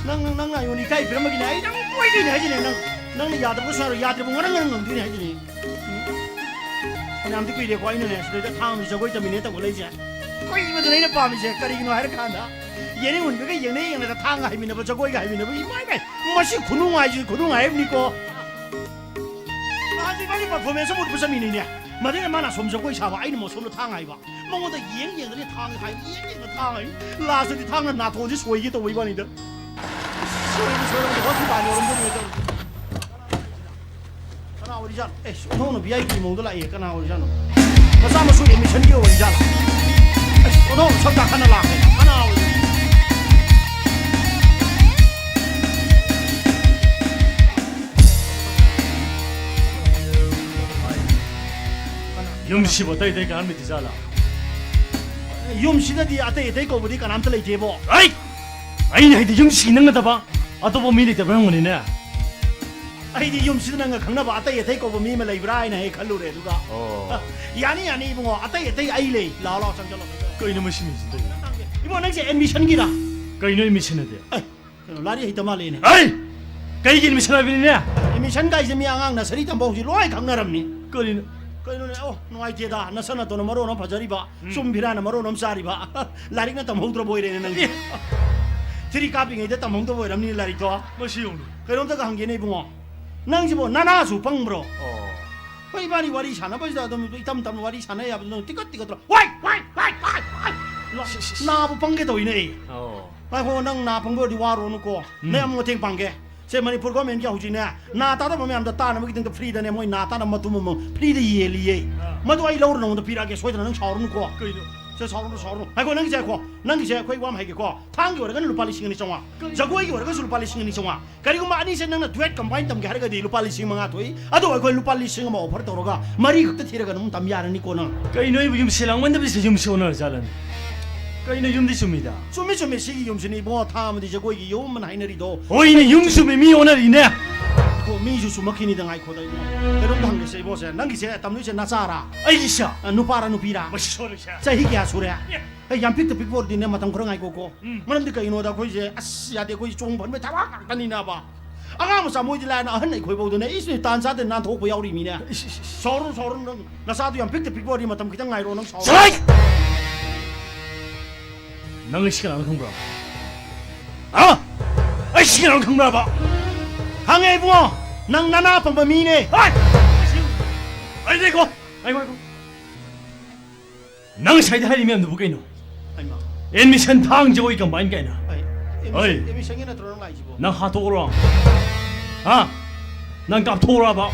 ꯅꯪ, ꯅꯪꯅ ꯑꯩꯉꯣꯟꯗ ꯏꯀꯥꯏ ꯄꯤꯔꯝꯕꯒꯤꯅꯦ꯫ ꯑꯩ ꯅꯪ ꯀꯣꯏꯗꯣꯏꯅꯦ ꯍꯥꯏꯁꯤꯅꯦ꯫ ꯅꯪ, ꯅꯪꯅ ꯌꯥꯗꯕꯁꯨ ꯌꯥꯔꯣꯏ, ꯌꯥꯗ꯭ꯔꯤꯕ ꯉꯔꯥꯡ ꯉꯔꯥꯡ ꯉꯝꯗꯣꯏꯅꯦ ꯍꯥꯏꯁꯤꯅꯦ꯫ ꯐꯅꯌꯥꯝꯗꯤ ꯀꯨꯏꯔꯦꯀꯣ ꯑꯩꯅꯅꯦ ꯁꯤꯗꯩꯗ ꯊꯥꯡꯒꯤ ꯖꯒꯣꯏ ꯇꯝꯃꯤꯟꯅꯩ ꯇꯧꯈꯠꯂꯛꯏꯁꯦ꯫ ꯀꯨꯏꯕꯗꯨꯅꯦ ꯑꯩꯅ ꯄꯥꯝꯃꯤꯁꯦ꯫ ꯀꯔꯤꯒꯤꯅꯣ ꯍꯥꯏꯔꯀꯥꯟꯗ, ꯌꯦꯅꯤꯡ ꯍꯨꯟꯕꯒ ꯌꯦꯡꯅ ꯌꯦꯡꯅꯗ ꯊꯥꯡꯒ ꯍꯥꯏꯃꯤꯟꯅꯕ, ꯖꯒꯣꯏꯒ ꯍꯥꯏꯃꯤꯟꯅꯕ, ꯏꯃꯥꯏ ꯃꯥꯏ, ꯃꯁꯤ ꯈꯨꯅꯨꯡꯉꯥꯏꯁꯤ ꯈꯨꯅꯨꯡꯉꯥꯏ ꯑꯃꯅꯤꯀꯣ꯫ ꯅꯍꯥꯟꯁꯦ ꯏꯕꯥꯅꯤ ꯄꯔꯐꯣꯔꯃꯦꯟꯁ ꯑꯃ ꯎꯠꯄ ꯆꯠꯃꯤꯟꯅꯩꯅꯦ꯫ ꯃꯗꯩꯗ ꯃꯥꯅ ꯑꯁꯣꯝ ꯖꯒꯣꯏ ꯁꯥꯕ, ꯑꯩꯅ ꯃꯁꯣꯝꯗ ꯊꯥꯡ ꯍꯥꯏꯕ꯫ ꯃꯉꯣꯟꯗ ꯌꯦꯡ ꯌꯦꯡꯗꯅ ꯊꯥꯡ ꯍꯥꯏ, ꯌꯦꯡ ꯌꯦꯡꯗꯅ ꯊꯥꯡ ꯍꯥꯏ꯫ ꯂꯥꯁꯇꯗꯤ ꯊꯥꯡꯅ ꯅꯥꯊꯣꯛꯑꯁꯤ ꯁꯣꯏꯒꯦ ꯇꯧꯕ ꯏꯕꯥꯅꯤꯗ꯫ ꯁꯣꯏꯕ ꯁꯣꯏꯔꯝꯗꯦ, ꯍꯣꯁꯄꯤꯇꯥꯜ ꯌꯧꯔꯝꯗꯣꯔꯤꯉꯩ ꯇꯧꯔꯤ꯫ ꯀꯅꯥ ꯑꯣꯏꯔꯤꯖꯥꯠꯅꯣ? ꯑꯦ, ꯑꯣꯟꯊꯣꯛꯅ ꯚꯤ ꯑꯥꯏ ꯄꯤ ꯃꯑꯣꯡꯗ ꯂꯥꯛꯑꯦ꯫ ꯀꯅꯥ ꯑꯣꯏꯔꯤꯖꯥꯠꯅꯣ? ꯃꯆꯥ ꯃꯁꯨ ꯑꯦꯗꯃꯤꯁꯟꯒꯤ ꯑꯣꯏꯔꯤꯖꯥꯠꯂꯣ? ꯑꯦ, ꯑꯣꯟꯊꯣꯛꯅ ꯁꯛ ꯇꯥꯈꯠꯅ ꯂꯥꯛꯑꯦ꯫ ꯀꯅꯥ ꯑꯣꯏꯔꯤꯖꯥꯠꯅꯣ? ꯌꯨꯝꯁꯤꯕꯨ ꯑꯇꯩ ꯑꯇꯩ ꯀꯅꯥꯝ ꯂꯩꯇꯦ ꯖꯥꯠꯂꯥ? ꯌꯨꯝꯁꯤꯗꯗꯤ ꯑꯇꯩ ꯑꯇꯩ ꯀꯧꯕꯗꯤ ꯀꯅꯥꯝꯇ ꯂꯩꯇꯦꯕꯣ꯫ ꯑꯩ! ꯑꯩꯅ ꯍꯥꯏꯗꯤ ꯌꯨꯝꯁꯤ ꯅꯪ ꯅꯠꯇꯕ ꯑꯇꯣꯞꯄ ꯃꯤ ꯂꯩꯇꯕ꯭ꯔꯥ ꯍꯪꯕꯅꯤꯅꯦ꯫ ꯑꯩꯗꯤ ꯌꯨꯝꯁꯤꯗ ꯅꯪꯒ ꯈꯪꯅꯕ ꯑꯇꯩ ꯑꯇꯩ ꯀꯧꯕ ꯃꯤ ꯑꯃ ꯂꯩꯕ꯭ꯔꯥ ꯍꯥꯏꯅ ꯍꯦꯛ ꯈꯜꯂꯨꯔꯦ, ꯑꯗꯨꯒ ꯑꯣ꯫ ꯑ, ꯌꯥꯅꯤ, ꯌꯥꯅꯤ, ꯏꯕꯨꯡꯉꯣ, ꯑꯇꯩ ꯑꯇꯩ ꯑꯩ ꯂꯩ꯫ ꯂꯥꯛꯑꯣ, ꯂꯥꯛꯑꯣ, ꯆꯪꯁꯜꯂꯣ, ꯆꯪꯁꯜꯂꯣ꯫ ꯀꯩꯅꯣ ꯃꯁꯤ ꯃꯤꯁꯤꯗꯤ? ꯏꯕꯨꯡꯉꯣ, ꯅꯪꯁꯦ ꯑꯦꯗꯃꯤꯁꯟꯒꯤꯔ? ꯀꯩꯅꯣ ꯑꯦꯗꯃꯤꯁꯟ ꯑꯗꯤ? ꯑꯩ, ꯀꯩꯅꯣ, ꯂꯥꯏꯔꯤꯛ ꯍꯩꯇ ꯃꯥꯜꯂꯦꯅꯦ꯫ ꯑꯩ! ꯀꯩꯒꯤ ꯑꯦꯗꯃꯤꯁꯟ ꯍꯥꯏꯕꯅꯤꯅꯦ? ꯑꯦꯗꯃꯤꯁꯟ ꯀꯥꯏꯁꯦ ꯃꯤ ꯑꯉꯥꯡ ꯅꯁꯔꯤ ꯇꯝꯕ ꯍꯧꯖꯤꯛ ꯂꯣꯏ ꯈꯪꯅꯔꯝꯅꯤ꯫ ꯀꯔꯤꯅꯣ? ꯀꯩꯅꯣꯅꯦ, ꯑꯣ, ꯅꯨꯡꯉꯥꯏꯇꯦꯗ, ꯅꯁꯥ ꯅꯇꯣꯟꯅ ꯃꯔꯣꯟ ꯑꯃ ꯐꯖꯔꯤꯕ, ꯎꯝ꯫ ꯆꯨꯝ ꯐꯤꯔꯥꯅ ꯃꯔꯣꯟ ꯑꯃ ꯆꯥꯔꯤꯕ, ꯂꯥꯏꯔꯤꯛꯅ ꯇꯝꯍꯧꯗ꯭ꯔꯕ ꯑꯣꯏꯔꯦꯅꯦ ꯅꯪꯗꯤ꯫ ꯑꯦ! ꯊ꯭ꯔꯤ ꯀꯥꯞꯄꯤꯉꯩꯗ ꯇꯝꯍꯧꯗꯕ ꯑꯣꯏꯔꯝꯅꯤ ꯂꯥꯏꯔꯤꯛꯇꯣ꯫ ꯃꯁꯤ ꯌꯦꯡꯉꯨ꯫ ꯀꯩꯅꯣꯝꯇꯒ ꯍꯪꯒꯦꯅꯦ ꯏꯕꯨꯡꯉꯣ, ꯅꯪꯁꯤꯕꯨ ꯅꯅꯥꯁꯨ ꯄꯪꯕ꯭ꯔꯣ? ꯑꯣ꯫ ꯍꯣꯏ, ꯏꯕꯥꯅꯤ ꯋꯥꯔꯤ ꯁꯥꯟꯅꯕꯁꯤꯗ ꯑꯗꯨꯝ ꯏꯇꯝ ꯇꯝꯅ ꯋꯥꯔꯤ ꯁꯥꯟꯅ ꯌꯥꯕꯗꯣ ꯅꯪ ꯇꯤꯀꯠ ꯇꯤꯀꯠ ꯇꯧꯔ, "ꯋꯥꯏ, ꯋꯥꯏ, ꯋꯥꯏ, ꯋꯥꯏ, ꯋꯥꯏ!" ꯂ-, ꯁꯤ, ꯁꯤ, ꯁꯤ꯫ ꯅꯥꯕꯨ ꯄꯪꯒꯦ ꯇꯧꯏꯅꯦ ꯑꯩ꯫ ꯑꯣ꯫ ꯉꯥꯏꯈꯣ, ꯅꯪ ꯅꯥ ꯄꯪꯕ ꯑꯣꯏꯔꯗꯤ ꯋꯥꯔꯨꯔꯅꯨꯀꯣ꯫ ꯎꯝ꯫ ꯅꯪ ꯑꯃꯨꯛ ꯃꯇꯦꯡ ꯄꯥꯡꯒꯦ꯫ ꯁꯦ, ꯃꯅꯤꯄꯨꯔ ꯒꯣꯔꯃꯦꯟꯒꯤ ꯍꯧꯖꯤꯛꯅꯦ, ꯅꯥ ꯇꯥꯗꯕ ꯃꯌꯥꯝꯗ ꯇꯥꯅꯕꯒꯤꯗꯃꯛꯇ ꯐ꯭ꯔꯤꯗꯅꯦ ꯃꯣꯏ ꯅꯥ ꯇꯥꯅꯕ ꯃꯇꯨꯝ ꯑꯃꯃꯝ ꯐ꯭ꯔꯤꯗ ꯌꯦꯜꯂꯤꯌꯦ꯫ ꯑꯥ꯫ ꯃꯗꯨ ꯑꯩ ꯂꯧꯔ ꯅꯉꯣꯟꯗ ꯄꯤꯔꯛꯑꯒꯦ, ꯁꯣꯏꯗꯅ ꯅꯪ ꯁꯥꯎꯔꯅꯨꯀꯣ꯫ ꯀꯩꯅꯣ? ꯁꯦ, ꯁꯥꯎꯔꯅꯨ, ꯁꯥꯎꯔꯅꯨ꯫ ꯉꯥꯏꯈꯣ, ꯅꯪꯒꯤꯁꯦ ꯉꯥꯏꯈꯣ꯫ ꯅꯪꯒꯤꯁꯦ ꯑꯩꯈꯣꯏ ꯋꯥ ꯑꯃ ꯍꯥꯏꯒꯦꯀꯣ꯫ ꯊꯥꯡꯒꯤ ꯑꯣꯏꯔꯒꯅ ꯂꯨꯄꯥ ꯂꯤꯁꯤꯡ ꯑꯅꯤ ꯆꯥꯝꯃꯉꯥ꯫ ꯀꯩꯅꯣ? ꯖꯒꯣꯏꯒꯤ ꯑꯣꯏꯔꯒꯁꯨ ꯂꯨꯄꯥ ꯂꯤꯁꯤꯡ ꯑꯅꯤ ꯆꯥꯝꯃꯉꯥ꯫ ꯀꯔꯤꯒꯨꯝꯕ ꯑꯅꯤꯁꯦ ꯅꯪꯅ duet combine ꯇꯝꯒꯦ ꯍꯥꯏꯔꯒꯗꯤ ꯂꯨꯄꯥ ꯂꯤꯁꯤꯡ ꯃꯉꯥ ꯊꯣꯛꯏ꯫ ꯑꯗꯣ ꯑꯩꯈꯣꯏ ꯂꯨꯄꯥ ꯂꯤꯁꯤꯡ ꯑꯃ offer ꯇꯧꯔꯒ ꯃꯔꯤ ꯈꯛꯇ ꯊꯤꯔꯒ ꯑꯗꯨꯝ ꯇꯝ ꯌꯥꯔꯅꯤꯀꯣ ꯅꯪ꯫ ꯀꯩꯅꯣ ꯑꯩꯕꯨ ꯌꯨꯝꯁꯤ ꯂꯥꯡꯃꯟꯗꯕꯁꯤꯗ ꯌꯨꯝꯁꯤ ꯑꯣꯟꯅꯔ ꯖꯥꯠꯂꯅꯦ? ꯀꯩꯅꯣ, ꯌꯨꯝꯗꯤ ꯆꯨꯝꯃꯤꯗ? ꯆꯨꯝꯃꯤ, ꯆꯨꯝꯃꯤ, ꯁꯤꯒꯤ ꯌꯨꯝꯁꯤꯅꯤ ꯏꯕꯨꯡꯉꯣ, ꯊꯥ ꯑꯃꯗꯤ ꯖꯒꯣꯏꯒꯤ ꯌꯨꯝ ꯑꯅ ꯍꯥꯏꯅꯔꯤꯗꯣ꯫ ꯍꯣꯏꯅꯦ, ꯌꯨꯝ ꯆꯨꯝꯃꯤ, ꯃꯤ ꯑꯣꯟꯅꯔꯤꯅꯦ꯫ ꯀꯣ, ꯃꯤꯁꯨ ꯆꯨꯝꯃꯛꯈꯤꯅꯤꯗ, ꯉꯥꯏꯈꯣꯗ ꯏꯕꯨꯡꯉꯣ꯫ ꯀꯩꯅꯣꯝꯇ ꯍꯪꯒꯦꯁꯦ ꯏꯕꯣꯁꯦ, ꯅꯪꯒꯤꯁꯦ ꯇꯝꯗꯣꯏꯁꯦ ꯅꯆꯥꯔꯥ? ꯑꯩꯒꯤꯁꯦ? ꯑ, ꯅꯨꯄꯥꯔꯥ ꯅꯨꯄꯤꯔꯥ? ꯃꯁꯤ ꯁꯣꯔꯤꯁꯦ꯫ ꯆꯍꯤ ꯀꯌꯥ ꯁꯨꯔꯦ? ꯑꯦ꯫ ꯑꯩ ꯌꯥꯝ ꯄꯤꯛꯇ ꯄꯤꯛꯄ ꯑꯣꯏꯔꯗꯤꯅꯦ, ꯃꯇꯝ ꯈꯔ ꯉꯥꯏꯈꯣꯀꯣ꯫ ꯎꯝ꯫ ꯃꯔꯝꯗꯤ ꯀꯩꯒꯤꯅꯣꯗ ꯑꯩꯈꯣꯏꯁꯦ, ꯑꯁ, ꯌꯥꯗꯦ, ꯑꯩꯈꯣꯏ ꯆꯣꯡ ꯐꯟꯕꯩ ꯊꯕꯛ ꯉꯥꯛꯇꯅꯤꯅꯕ꯫ ꯑꯉꯥꯡ ꯃꯆꯥ ꯃꯣꯏꯗꯤ ꯂꯥꯏꯅ, ꯑꯍꯟ ꯑꯩꯈꯣꯏꯐꯥꯎꯗꯅꯦ, ꯏꯁ, ꯇꯥꯟ ꯆꯥꯗꯅ ꯅꯥꯟꯊꯣꯛꯄ ꯌꯥꯎꯔꯤꯃꯤꯅꯦ꯫ ꯏꯁ, ꯏꯁ, ꯏꯁ꯫ ꯁꯥꯎꯔꯨꯅꯨ, ꯁꯥꯎꯔꯨꯅꯨ, ꯅꯪ ꯅꯆꯥꯗꯨ ꯌꯥꯝ ꯄꯤꯛꯇ ꯄꯤꯛꯄ ꯑꯣꯏꯔꯗꯤ ꯃꯇꯝ ꯈꯤꯇꯪ ꯉꯥꯏꯔꯣ, ꯅꯪ ꯁꯥꯎꯔꯨꯅꯨ꯫ ꯁꯥꯏ! ꯅꯪ ꯑꯩ ꯁꯤ ꯀꯅꯥꯅꯣ ꯈꯪꯕ꯭ꯔꯣ? ꯍꯥ? ꯑꯩ ꯁꯤ ꯀꯅꯥꯅꯣ ꯈꯪꯕ꯭ꯔꯕ? ꯈꯪꯉꯦ ꯏꯕꯨꯡꯉꯣ, ꯅꯪ ꯅꯅꯥ ꯄꯪꯕ ꯃꯤꯅꯦ꯫ ꯍꯥꯏ! ꯑꯩ ꯂꯩꯀꯣ, ꯑꯩ ꯉꯥꯏꯈꯣ꯫ ꯅꯪ ꯉꯁꯥꯏꯗ ꯍꯥꯏꯔꯤ ꯃꯌꯥꯝꯗꯨꯕꯨ ꯀꯩꯅꯣ? ꯍꯩꯃꯥ꯫ ꯑꯦꯗꯃꯤꯁꯟ ꯊꯥꯡ ꯖꯒꯣꯏ ꯀꯝꯕꯥꯏꯟ ꯀꯥꯏꯅ꯫ ꯑꯩ, ꯍꯣꯏ꯫ ꯑꯦꯗꯃꯤꯁꯟ, ꯑꯦꯗꯃꯤꯁꯟꯒꯤ ꯅꯠꯇ꯭ꯔꯣ ꯅꯪ ꯂꯥꯛꯏꯁꯤꯕꯣ? ꯅꯪ ꯍꯥꯠꯇꯣꯛꯎꯔꯣ? ꯍꯥ? ꯅꯪ ꯀꯥꯞꯊꯣꯛꯎꯔꯕ?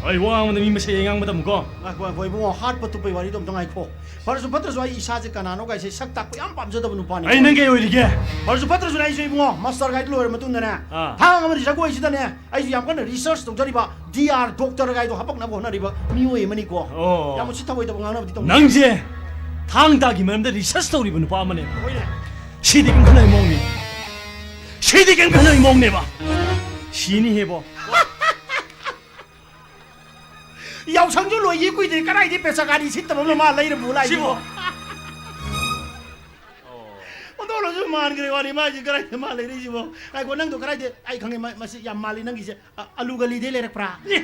ꯑꯩ ꯋꯥ ꯉꯥꯡꯕꯗ ꯃꯤ ꯃꯁꯦꯟ ꯉꯥꯡꯕ ꯇꯝꯃꯨꯀꯣ꯫ ꯉꯥꯏꯈꯣ, ꯉꯥꯏꯈꯣ, ꯏꯕꯨꯡꯉꯣ, ꯍꯥꯠꯄ ꯇꯨꯞꯄꯩ ꯋꯥꯔꯤꯗꯣ ꯑꯝꯇ ꯉꯥꯏꯈꯣ꯫ ꯐꯔꯁꯨ ꯐꯠꯇ꯭ꯔꯁꯨ ꯑꯩ ꯏꯁꯥꯁꯦ ꯀꯅꯥꯅꯣ ꯀꯥꯏꯁꯦ ꯁꯛ ꯇꯥꯛꯄ ꯌꯥꯝ ꯄꯥꯝꯖꯗꯕ ꯅꯨꯄꯥꯅꯤ꯫ ꯑꯩ ꯅꯪ ꯀꯩ ꯑꯣꯏꯔꯤꯒꯦ? ꯐꯔꯁꯨ ꯐꯠꯇ꯭ꯔꯁꯨꯅꯦ, ꯑꯩꯁꯨ ꯏꯕꯨꯡꯉꯣ, ꯃꯥꯁꯇꯔ ꯒꯥꯏꯗ ꯂꯣꯏꯔ ꯃꯇꯨꯡꯗꯅꯦ, ꯑꯥ꯫ ꯊꯥꯡ ꯑꯃꯗꯤ ꯖꯒꯣꯏꯁꯤꯗꯅꯦ, ꯑꯩꯁꯨ ꯌꯥꯝ ꯀꯟꯅ ꯔꯤꯁꯔꯁ ꯇꯧꯖꯔꯤꯕ ꯗꯤ ꯑꯥꯔ ꯗꯣꯛꯇꯔ ꯒꯥꯏꯗꯣ ꯍꯥꯄꯛꯅꯕ ꯍꯣꯠꯅꯔꯤꯕ ꯃꯤꯑꯣꯏ ꯑꯃꯅꯤꯀꯣ꯫ ꯑꯣ꯫ ꯌꯥꯝ ꯎꯁꯤꯠ ꯊꯑꯣꯏꯗꯕ ꯉꯥꯡꯅꯕꯗꯤ ꯇꯧꯅꯨ꯫ ꯅꯪꯁꯦ ꯊꯥꯡ ꯇꯥꯒꯤ ꯃꯔꯝꯗ ꯔꯤꯁꯔꯁ ꯇꯧꯔꯤꯕ ꯅꯨꯄꯥ ꯑꯃꯅꯦꯕ꯫ ꯍꯣꯏꯅꯦ꯫ ꯁꯤꯗꯤ ꯀꯩꯝ ꯈꯟꯅꯕꯒꯤ ꯃꯑꯣꯡꯅꯤ꯫ ꯁꯤꯗꯤ ꯀꯩꯝ ꯈꯟꯅꯕꯒꯤ ꯃꯑꯣꯡꯅꯦꯕ꯫ ꯁꯤꯅꯤ ꯍꯦꯕꯣ꯫ ꯌꯥꯎꯁꯪꯁꯨ ꯂꯣꯏꯈꯤ ꯀꯨꯏꯗ꯭ꯔꯤ, ꯀꯗꯥꯏꯗꯩ ꯄꯦꯆꯀꯥꯔꯤ ꯁꯤꯠꯇꯕ ꯑꯃ ꯃꯥ ꯂꯩꯔ ꯄꯨ ꯂꯥꯛꯏꯁꯤꯕꯣ? ꯁꯤꯕꯣ꯫ ꯑꯣꯟꯊꯣꯛꯅꯁꯨ ꯃꯥꯟꯈ꯭ꯔꯦ ꯋꯥꯅꯤ, ꯃꯥꯏꯁꯦ ꯀꯗꯥꯏꯗ ꯃꯥ ꯂꯩꯔꯛꯏꯁꯤꯕꯣ? ꯉꯥꯏꯈꯣ, ꯅꯪꯗꯣ ꯀꯗꯥꯏꯗ? ꯑꯩ ꯈꯪꯉꯦ, ꯃ-, ꯃꯁꯤ ꯌꯥꯝ ꯃꯥꯜꯂꯤ ꯅꯪꯒꯤꯁꯦ꯫ ꯑ-, ꯑꯂꯨ ꯒꯂꯤꯗꯩ ꯂꯩꯔꯛꯄ꯭ꯔꯥ? ꯑꯦ!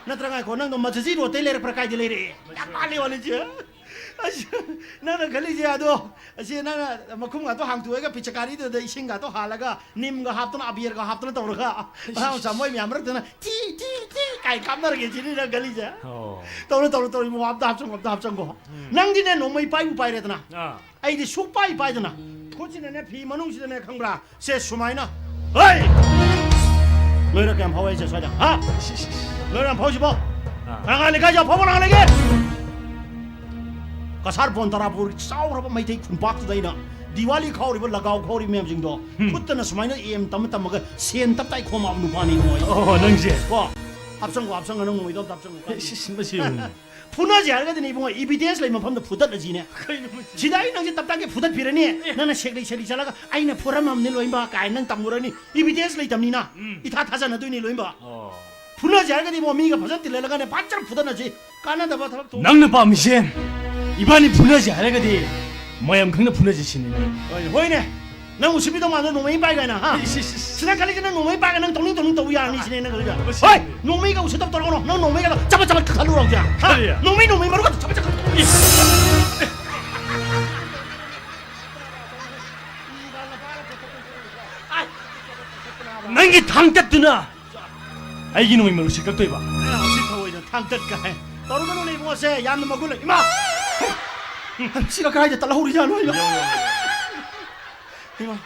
ꯅꯠꯇ꯭ꯔꯒ ꯉꯥꯏꯈꯣ, ꯅꯪꯗꯣ ꯃꯖꯖꯤ ꯔꯣꯗꯇꯩ ꯂꯩꯔꯛꯄ꯭ꯔꯥ? ꯀꯥꯏꯗꯩ ꯂꯩꯔꯛꯑꯦ? ꯌꯥꯝ ꯃꯥꯜꯂꯤ ꯋꯥꯅꯤ ꯁꯤ꯫ ꯑꯁ, ꯅꯪꯅ ꯈꯜꯂꯤꯁꯦ ꯑꯗꯣ, ꯑꯁꯤ ꯅꯪꯅ ꯃꯈꯨꯝꯒꯥꯗꯣ ꯍꯥꯡꯇꯣꯛꯑꯒ ꯄꯤꯆꯀꯥꯔꯤꯗꯨꯗ ꯏꯁꯤꯡꯒꯥꯗꯣ ꯍꯥꯜꯂꯒ ꯅꯤꯝꯒ ꯍꯥꯞꯇꯅ ꯑꯕꯤꯔꯒ ꯍꯥꯞꯇꯅ ꯇꯧꯔꯒ ꯑꯉꯥꯡ ꯃꯆꯥ ꯃꯣꯏ ꯃꯌꯥꯝ ꯃꯔꯛꯇꯅ ꯇꯤ, ꯇꯤ, ꯇꯤ ꯀꯥꯏ ꯀꯥꯞꯅꯔꯒꯦ ꯁꯤꯅꯤ ꯅꯪ ꯈꯜꯂꯤꯁꯦ꯫ ꯑꯣ꯫ ꯇꯧꯔꯣ, ꯇꯧꯔꯣ, ꯇꯧꯔꯣ, ꯏꯕꯨꯡꯉꯣ, ꯑꯝꯇ ꯍꯥꯞꯆꯟꯈꯣ, ꯑꯝꯇ ꯍꯥꯞꯆꯟꯈꯣ꯫ ꯎꯝ꯫ ꯅꯪꯗꯤꯅꯦ ꯅꯣꯡꯃꯩ ꯄꯥꯏꯕꯨ ꯄꯥꯏꯔꯦꯗꯅ꯫ ꯑꯥ꯫ ꯑꯩꯗꯤ ꯁꯨꯛꯄꯥꯏ ꯄꯥꯏꯗꯅ ꯈꯨꯠꯁꯤꯅꯅꯦ ꯐꯤ ꯃꯅꯨꯡꯁꯤꯗꯅꯦ ꯈꯪꯕ꯭ꯔꯥ? ꯁꯦ ꯁꯨꯃꯥꯏꯅ꯫ ꯍꯩ! ꯅꯣꯏꯔ ꯀꯌꯥꯝ ꯍꯧꯋꯦ ꯍꯥꯏꯁꯦ ꯁ꯭ꯋꯥꯏꯗ? ꯍꯥ? ꯅꯣꯏꯔ ꯌꯥꯝ ꯍꯧꯁꯤꯕꯣ? ꯑꯥ꯫ ꯀꯅꯥ ꯀꯅꯥ ꯂꯩꯀꯥꯏꯁꯦ ꯑꯐꯥꯎꯕ ꯀꯅꯥ ꯂꯩꯒꯦ? ꯀꯁꯥꯔ ꯕꯣꯟ ꯇꯔꯥꯄꯨꯔ ꯆꯥꯎꯔꯕ ꯃꯩꯇꯩ ꯈꯨꯟꯄꯥꯛꯇꯨꯗ ꯑꯩꯅ ꯗꯤꯋꯥꯂꯤ ꯈꯥꯎꯔꯤꯕ, ꯂꯒꯥꯎ ꯈꯥꯎꯔꯤꯕ ꯃꯌꯥꯝꯁꯤꯡꯗꯣ ꯍꯨꯝ꯫ ꯈꯨꯠꯇꯅ ꯁꯨꯃꯥꯏꯅ ꯑꯦꯝ ꯇꯝꯃ ꯇꯝꯃꯒ ꯁꯦꯟ ꯇꯞꯇꯥꯏ ꯈꯣꯝꯃꯛꯑꯕ ꯅꯨꯄꯥꯅꯤ ꯏꯕꯨꯡꯉꯣ ꯑꯩ꯫ ꯑꯣ, ꯅꯪꯁꯦ? ꯀꯣ? ꯍꯥꯞꯆꯪꯉꯣ, ꯍꯥꯞꯆꯪꯉꯣ, ꯅꯪ ꯅꯣꯡꯃꯩꯗꯣ ꯑꯝꯇ ꯍꯥꯞꯆꯪꯉꯣ꯫ ꯏꯁ, ꯏꯁ, ꯃꯁꯤ ꯌꯦꯡꯉꯨꯅꯦ꯫ ꯐꯨꯅꯁꯦ ꯍꯥꯏꯔꯒꯗꯤꯅꯦ ꯏꯕꯨꯡꯉꯣ, evidence ꯂꯩ ꯃꯐꯝꯗ ꯐꯨꯗꯠꯂꯁꯤꯅꯦ꯫ ꯀꯩꯅꯣ ꯃꯁꯤ? ꯁꯤꯗ ꯑꯩ ꯅꯪꯁꯦ ꯇꯞ ꯇꯥꯒꯦ ꯐꯨꯗꯠꯄꯤꯔꯅꯤ꯫ ꯑꯦ꯫ ꯅꯪꯅ ꯁꯦꯛꯂꯤ ꯁꯦꯛꯂꯤ ꯆꯠꯂꯒ "ꯑꯩꯅ ꯐꯨꯔꯝꯃꯕꯅꯤ ꯂꯣꯏꯅꯃꯛ" ꯀꯥꯏꯅ ꯅꯪ ꯇꯝꯃꯨꯔꯅꯤ꯫ Evidence ꯂꯩꯇꯕꯅꯤꯅ꯫ ꯎꯝ꯫ ꯏꯊꯥ ꯊꯥꯖꯅꯗꯣꯏꯅꯤ ꯂꯣꯏꯅꯃꯛ꯫ ꯑꯣ꯫ ꯐꯨꯅꯁꯦ ꯍꯥꯏꯔꯒꯗꯤ ꯏꯕꯨꯡꯉꯣ, ꯃꯤꯒ ꯐꯖꯅ ꯇꯤꯜꯍꯜꯂꯒꯅꯦ ꯐꯖꯅ ꯐꯨꯗꯠꯅꯁꯤ꯫ ꯀꯥꯟꯅꯗꯕ ꯊꯕꯛ ꯇꯧ- ꯅꯪꯅ ꯄꯥꯝꯃꯤꯁꯦ ꯏꯕꯥꯅꯤ ꯐꯨꯅꯁꯦ ꯍꯥꯏꯔꯒꯗꯤ ꯃꯌꯥꯝ ꯈꯪꯅ ꯐꯨꯅꯁꯦ ꯁꯤꯅꯤꯅꯦ꯫ ꯍꯣꯏꯅꯦ, ꯍꯣꯏꯅꯦ꯫ ꯅꯪ ꯎꯁꯤꯠꯄꯤꯗꯧ ꯃꯥꯟꯗ꯭ꯔꯣ, ꯅꯣꯡꯃꯩ ꯄꯥꯏ ꯀꯥꯏꯅ, ꯍꯥ? ꯏꯁ, ꯏꯁ, ꯏꯁ꯫ ꯁꯤꯗ ꯈꯜꯂꯤꯁꯦ ꯅꯪ ꯅꯣꯡꯃꯩ ꯄꯥꯏꯒ ꯅꯪ ꯇꯧꯅꯤꯡ ꯇꯧꯅꯤꯡ ꯇꯧꯕ ꯌꯥꯔꯅꯤ ꯁꯤꯅꯦ ꯅꯪ ꯈꯜꯂꯤꯁꯦ꯫ ꯃꯁꯤ ꯍꯣꯏ, ꯅꯣꯡꯃꯩꯒ ꯎꯁꯤꯠꯇꯕ ꯇꯧꯔꯛꯀꯅꯣ꯫ ꯅꯪ ꯅꯣꯡꯃꯩꯒ ꯆꯕꯠ ꯆꯕꯠ ꯀꯛꯊꯠꯂꯨꯔꯣ ꯍꯧꯖꯤꯛ, ꯍꯥ? ꯀꯔꯤ? ꯅꯣꯡꯃꯩ, ꯅꯣꯡꯃꯩ ꯃꯔꯨꯒ ꯆꯕꯠ ꯆꯕꯠ ꯀꯛꯊꯠꯂꯨ꯫ ꯏꯁ! ꯅꯪꯒꯤ ꯊꯥꯡ ꯇꯠꯇꯨꯅ ꯑꯩꯒꯤ ꯅꯣꯡꯃꯩ ꯃꯔꯨꯁꯦ ꯀꯛꯇꯣꯏꯕ꯫ ꯑꯦ, ꯍꯧꯖꯤꯛ ꯊꯑꯣꯏꯅ ꯊꯥꯡ ꯇꯠ ꯀꯥꯏ꯫ ꯇꯧꯔꯨꯒꯅꯨꯅꯦ ꯏꯕꯨꯡꯉꯣꯁꯦ, ꯌꯥꯝꯅ ꯃꯒꯨꯟ ꯂꯩ꯫ ꯏꯃꯥ! ꯁꯤꯒ ꯀꯗꯥꯏꯗ ꯇꯠꯍꯧꯔꯤꯖꯥꯠꯅꯣ ꯑꯩꯕꯣ? ꯏꯃꯥ!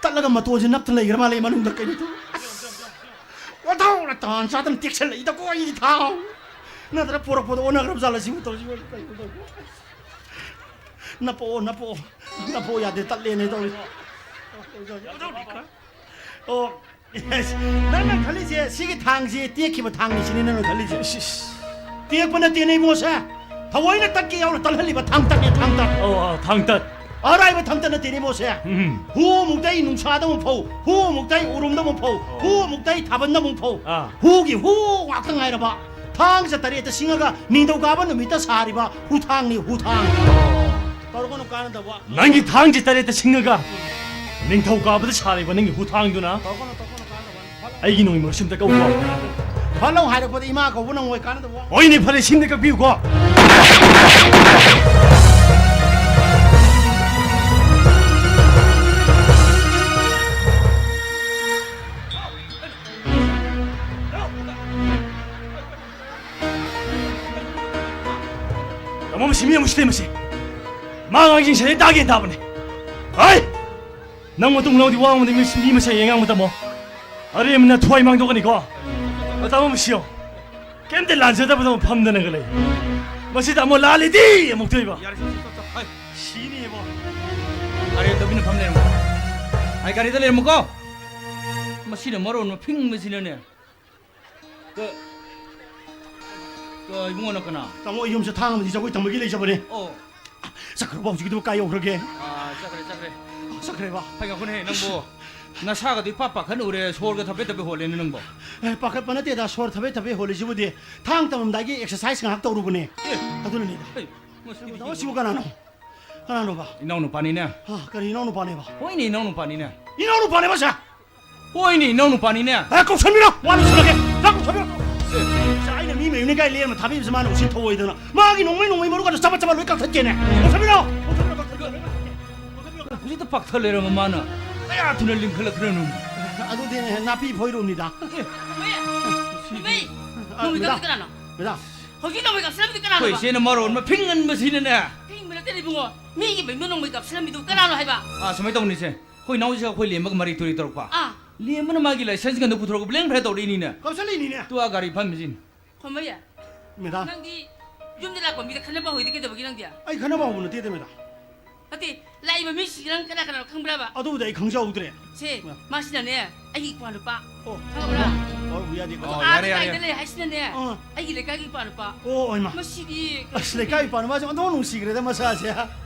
ꯇꯠꯂꯒ ꯃꯇꯣꯟꯁꯦ ꯅꯞꯇ ꯂꯩꯈ꯭ꯔ ꯃꯥꯜꯂꯦ ꯃꯅꯨꯡꯗ ꯀꯩꯅꯣ ꯇꯧ-, ꯑꯣꯟꯊꯣꯛꯅ ꯇꯥꯟ ꯆꯥꯗꯅ ꯇꯦꯛꯁꯜꯂꯛꯏꯗꯀꯣ ꯑꯩꯗꯤ ꯊꯥꯎ꯫ ꯅꯠꯇ꯭ꯔ ꯄꯣꯔꯛꯄꯗ ꯑꯣꯟꯅꯈ꯭ꯔꯕ ꯖꯥꯠꯂ ꯁꯤꯕꯨ ꯇꯧꯔꯤꯁꯤꯕꯨ? ꯀꯩꯅꯣ ꯇꯧ-, ꯅꯞꯄꯛꯑꯣ, ꯅꯞꯄꯛꯑꯣ꯫ ꯅꯞꯄꯛꯑꯣ ꯌꯥꯗꯦ, ꯇꯠꯂꯦꯅꯦ ꯇꯧꯔꯤꯁꯦ꯫ ꯑꯣ, ꯅꯪꯅ ꯈꯜꯂꯤꯁꯦ ꯁꯤꯒꯤ ꯊꯥꯡꯁꯦ ꯇꯦꯛꯈꯤꯕ ꯊꯥꯡꯅꯤ ꯁꯤꯅꯤ ꯅꯪꯅ ꯈꯜꯂꯤꯁꯦ? ꯏꯁ, ꯏꯁ꯫ ꯇꯦꯛꯄ ꯅꯠꯇꯦꯅꯦ ꯏꯕꯣꯁꯦ꯫ ꯊꯑꯣꯏꯅ ꯇꯠꯀꯦ ꯌꯥꯎꯅ ꯇꯠꯍꯜꯂꯤꯕ ꯊꯥꯡ ꯇꯠꯅꯦ, ꯊꯥꯡ ꯇꯠ꯫ ꯑꯧ, ꯑꯧ, ꯊꯥꯡ ꯇꯠ꯫ ꯑꯔꯥꯏꯕ ꯊꯥꯡ ꯇꯠ ꯅꯠꯇꯦꯅꯦ ꯏꯕꯣꯁꯦ꯫ ꯎꯝ꯫ ꯍꯨ ꯑꯃꯨꯛꯇꯩ ꯅꯨꯡꯁꯥꯗ ꯑꯃꯨꯛ ꯐꯧ, ꯍꯨ ꯑꯃꯨꯛꯇꯩ ꯎꯔꯨꯝꯗ ꯑꯃꯨꯛ ꯐꯧ, ꯑꯣ꯫ ꯍꯨ ꯑꯃꯨꯛꯇꯩ ꯊꯥꯕꯜꯗ ꯑꯃꯨꯛ ꯐꯧ꯫ ꯑꯥ꯫ ꯍꯨꯒꯤ ꯍꯨ ꯉꯥꯛꯇ ꯉꯥꯏꯔꯕ ꯊꯥꯡꯁꯦ ꯇꯔꯦꯠꯇ ꯁꯤꯡꯉꯒ ꯅꯤꯡꯊꯧꯀꯥꯕ ꯅꯨꯃꯤꯠꯇ ꯁꯥꯔꯤꯕ ꯍꯨꯊꯥꯡꯅꯤ, ꯍꯨꯊꯥꯡ꯫ ꯇꯧꯔꯒꯅꯨ, ꯀꯥꯟꯅꯗꯕ꯫ ꯅꯪꯒꯤ ꯊꯥꯡꯁꯦ ꯇꯔꯦꯠꯇ ꯁꯤꯡꯉꯒ ꯅꯤꯡꯊꯧꯀꯥꯕꯗ ꯁꯥꯔꯤꯕ ꯅꯪꯒꯤ ꯍꯨꯊꯥꯡꯗꯨꯅ ꯇꯧꯔꯒꯅꯨ, ꯇꯧꯔꯒꯅꯨ, ꯀꯥꯟꯅꯗꯕ꯫ ꯑꯩꯒꯤ ꯅꯣꯡꯃꯩ ꯃꯔꯨ ꯁꯤꯝꯇ ꯀꯛꯎꯀꯣ꯫ ꯐꯠ ꯂꯥꯎ ꯍꯥꯏꯔꯛꯄꯗ ꯏꯃꯥ ꯀꯧꯕ ꯅꯪꯉꯣꯏ, ꯀꯥꯟꯅꯗꯕ꯫ ꯍꯣꯏꯅꯦ, ꯐꯔꯦ, ꯁꯤꯝꯇ ꯀꯛꯄꯤꯌꯨꯀꯣ꯫ ꯇꯥꯃꯣ, ꯃꯁꯤ ꯃꯤ ꯑꯃ ꯎꯁꯤꯠꯇꯦ ꯃꯁꯤ꯫ ꯃꯥ ꯑꯉꯥꯡꯁꯤꯡ ꯁꯦ ꯇꯥꯒꯦ ꯇꯥꯕꯅꯦ꯫ ꯍꯣꯏ! ꯅꯪ ꯃꯇꯨꯡ ꯂꯧꯗꯤ ꯋꯥ ꯉꯥꯡꯕꯗ ꯃꯤ, ꯃꯤ ꯃꯁꯦꯟ ꯌꯦꯡ ꯉꯥꯡꯕ ꯇꯝꯃꯣ꯫ ꯑꯔꯦꯝꯕꯅ ꯊ꯭ꯋꯥꯏ ꯃꯥꯡꯊꯣꯛꯀꯅꯤꯀꯣ꯫ ꯇꯥꯃꯣ, ꯃꯁꯤ ꯌꯦꯡꯉꯣ꯫ ꯀꯩꯝꯇ ꯂꯥꯟꯖꯗꯕꯗꯧꯅ ꯐꯝꯗꯅꯒ ꯂꯩ꯫ ꯃꯁꯤ ꯇꯥꯃꯣ ꯂꯥꯜꯂꯤꯗꯤ ꯑꯃꯨꯛꯇꯣꯏꯕ꯫ ꯌꯥꯔꯦ, ꯆꯠ, ꯆꯠ, ꯆꯠ, ꯆꯠ꯫ ꯍꯥꯏ꯫ ꯁꯤꯅꯤꯕꯣ꯫ ꯒꯥꯔꯤ ꯇꯧꯕꯤꯅ ꯐꯝ ꯂꯩꯔꯝꯃꯣ꯫ ꯑꯩ ꯒꯥꯔꯤꯗ ꯂꯩꯔꯝꯃꯨꯀꯣ꯫ ꯃꯁꯤꯅ ꯃꯔꯣꯟ ꯑꯃ ꯐꯤꯡꯕꯁꯤꯅꯅꯦ꯫ ꯀ-, ꯑ, ꯏꯕꯨꯡꯉꯣꯅ ꯀꯅꯥ? ꯇꯥꯃꯣ, ꯑꯩ ꯌꯨꯝꯁꯦ ꯊꯥꯡ ꯑꯃꯗꯤ ꯖꯒꯣꯏ ꯇꯝꯕꯒꯤ ꯂꯩꯖꯕꯅꯦ꯫ ꯑꯣ꯫ ꯆꯠꯈ꯭ꯔꯕ ꯍꯧꯖꯤꯛꯀꯤꯗꯨꯕꯨ ꯀꯥꯏ ꯌꯧꯈ꯭ꯔꯒꯦ? ꯑ, ꯆꯠꯈ꯭ꯔꯦ, ꯆꯠꯈ꯭ꯔꯦ꯫ ꯆꯠꯈ꯭ꯔꯦꯕ? ꯍꯩ, ꯉꯥꯏꯈꯣꯅꯦ, ꯅꯪꯕꯨ ꯅꯁꯥꯒꯗꯤ ꯏꯄꯥ ꯄꯥꯈꯠ ꯎꯔꯦ, ꯁꯣꯔꯒ ꯊꯕꯦꯠ ꯊꯕꯦꯠ ꯍꯣꯜꯂꯦꯅꯦ ꯅꯪꯕꯣ꯫ ꯑꯦ, ꯄꯥꯈꯠꯄ ꯅꯠꯇꯦꯗ, ꯁꯣꯔ ꯊꯕꯦꯠ ꯊꯕꯦꯠ ꯍꯣꯜꯂꯤꯁꯤꯕꯨꯗꯤ ꯊꯥꯡ ꯇꯝꯃꯝꯗꯥꯏꯒꯤ exercise ꯉꯥꯏꯍꯥꯛ ꯇꯧꯔꯨꯕꯅꯦ꯫ ꯑꯦ꯫ ꯑꯗꯨꯅꯅꯤꯗ꯫ ꯍꯩ, ꯃꯁꯤꯗꯤ ꯇꯥꯃꯣ, ꯁꯤꯕꯨ ꯀꯅꯥꯅꯣ? ꯀꯅꯥꯅꯣꯕ? ꯏꯅꯥꯎ ꯅꯨꯄꯥꯅꯤꯅꯦ꯫ ꯍꯥ, ꯀꯔꯤ ꯏꯅꯥꯎ ꯅꯨꯄꯥꯅꯦꯕ? ꯍꯣꯏꯅꯦ, ꯏꯅꯥꯎ ꯅꯨꯄꯥꯅꯤꯅꯦ꯫ ꯏꯅꯥꯎ ꯅꯨꯄꯥꯅꯦꯕ ꯁꯦ? ꯍꯣꯏꯅꯦ, ꯏꯅꯥꯎ ꯅꯨꯄꯥꯅꯤꯅꯦ꯫ ꯑꯦ, ꯀꯧꯁꯟꯕꯤꯔꯣ, ꯋꯥ ꯂꯣꯏꯁꯤꯜꯂꯒꯦ꯫ ꯁꯦ, ꯀꯧꯁꯟꯕꯤꯔꯣ꯫ ꯁꯦ, ꯑꯩꯅ ꯃꯤ ꯃꯌꯨꯝꯅꯤ ꯀꯥꯏ ꯂꯦꯝꯅ ꯊꯥꯕꯤꯕꯁꯦ ꯃꯥꯅ ꯎꯁꯤꯠ ꯊꯧꯑꯣꯏꯗꯅ꯫ ꯃꯥꯒꯤ ꯅꯣꯡꯃꯩ, ꯅꯣꯡꯃꯩ ꯃꯔꯨꯒꯗꯣ ꯆꯕꯠ ꯆꯕꯠ ꯂꯣꯏ ꯀꯛꯊꯠꯀꯦꯅꯦ꯫ ꯀꯧꯁꯟꯕꯤꯔꯣ, ꯀꯧꯁꯟꯕꯤꯔꯣ, ꯀꯧꯁꯟꯕꯤꯔꯣ꯫ ꯍꯧꯖꯤꯛꯇ ꯄꯥꯛꯊ ꯂꯩꯔꯝꯃ ꯃꯥꯅ ꯀꯌꯥ ꯊꯨꯅ ꯂꯤꯡꯈꯠꯂꯛꯈ꯭ꯔꯅꯣ꯫ ꯑꯗꯨꯗꯤ ꯅꯥꯄꯤ ꯐꯣꯏꯔꯨꯕꯅꯤꯗ꯫ ꯅꯣꯡꯃꯩ, ꯅꯣꯡꯃꯩ ꯑ, ꯅꯣꯡꯃꯩ ꯃꯦꯗꯥꯝ, ꯀꯞꯄꯤ ꯀꯅꯥꯅꯣ? ꯃꯦꯗꯥꯝ꯫ ꯍꯧꯖꯤꯛ ꯅꯣꯡꯃꯩ ꯀꯥꯞꯁꯤꯜꯂꯝꯕꯗꯤ ꯀꯅꯥꯅꯣꯕ? ꯑꯩꯈꯣꯏ ꯏꯆꯦꯅ ꯃꯔꯣꯟ ꯑꯃ ꯐꯤꯡꯍꯟꯕꯁꯤꯅꯅꯦ꯫ ꯐꯤꯡꯕ ꯅꯠꯇꯦꯅꯦ ꯏꯕꯨꯡꯉꯣ꯫ ꯃꯤꯒꯤ ꯃꯌꯨꯝꯗ ꯅꯣꯡꯃꯩ ꯀꯥꯞꯁꯤꯜꯂꯝꯃꯤꯗꯨ ꯀꯅꯥꯅꯣ ꯍꯥꯏꯕ? ꯑꯥ, ꯁꯨꯃꯥꯏꯅ ꯇꯧꯅꯤꯁꯦ꯫ ꯑꯩꯈꯣꯏ ꯏꯅꯥꯎꯁꯤꯒ ꯑꯩꯈꯣꯏ ꯂꯦꯝꯕꯒ ꯃꯔꯩ ꯇꯨꯔꯩ ꯇꯧꯔꯛꯄ꯫ ꯑꯥ꯫ ꯂꯦꯝꯕꯅ ꯃꯥꯒꯤ license ꯒꯟꯗꯣ ꯄꯨꯊꯣꯔꯛꯄ blank ꯐꯥꯏꯌꯔ ꯇꯧꯔꯛꯏꯅꯤꯅꯦ꯫ ꯀꯥꯞꯁꯤꯜꯂꯛꯏꯅꯤꯅꯦ꯫ ꯇꯨ ꯑꯥ ꯒꯥꯔꯤ ꯐꯝꯃꯤꯁꯤꯅꯤ꯫ ꯈꯣꯝꯕꯩ꯫ ꯃꯦꯗꯥꯝ꯫ ꯅꯪꯗꯤ ꯌꯨꯝꯗ ꯂꯥꯛꯄ ꯃꯤꯗ ꯈꯟꯅꯕ ꯍꯧꯏꯗꯤ ꯀꯩꯗꯧꯕꯒꯤ ꯅꯪꯗꯤ? ꯑꯩ ꯈꯟꯅꯕ ꯍꯧꯕ ꯅꯠꯇꯦꯗ, ꯃꯦꯗꯥꯝ꯫ ꯅꯠꯇꯦ, ꯂꯥꯛꯏꯕ ꯃꯤꯁꯤꯡꯁꯤ ꯅꯪ ꯀꯅꯥ ꯀꯅꯥꯅꯣ ꯈꯪꯕ꯭ꯔꯕ? ꯑꯗꯨꯕꯨꯗꯤ ꯑꯩ ꯈꯪꯖꯍꯧꯗ꯭ꯔꯦ꯫ ꯁꯦ, ꯃꯥ- ꯃꯥꯁꯤꯅꯅꯦ, ꯑꯩꯒꯤ ꯏꯄ꯭ꯋꯥ ꯅꯨꯄꯥ꯫ ꯑꯣ꯫ ꯈꯪꯉꯕ꯭ꯔꯥ? ꯋꯥꯔꯧꯕ ꯌꯥꯗꯦꯀꯣ꯫ ꯑꯣ, ꯑꯥ, ꯌꯥꯔꯦ, ꯌꯥꯔꯦ꯫ ꯂꯩꯀꯥꯏꯗ ꯂꯩ ꯍꯥꯏꯁꯤꯅꯅꯦ, ꯑꯥ꯫ ꯑꯩꯒꯤ ꯂꯩꯀꯥꯏꯒꯤ ꯏꯄ꯭ꯋꯥ ꯅꯨꯄꯥ꯫ ꯑꯣ, ꯍꯣꯏ, ꯃꯥ꯫ ꯃꯁꯤꯗꯤ ꯑꯁ, ꯂꯩꯀꯥꯏ ꯏꯄ꯭ꯋꯥ ꯅꯨꯄꯥꯁꯦ ꯑꯣꯟꯊꯣꯛ ꯅꯨꯡꯁꯤꯈ꯭ꯔꯦꯗ ꯃꯁꯥꯁꯦ꯫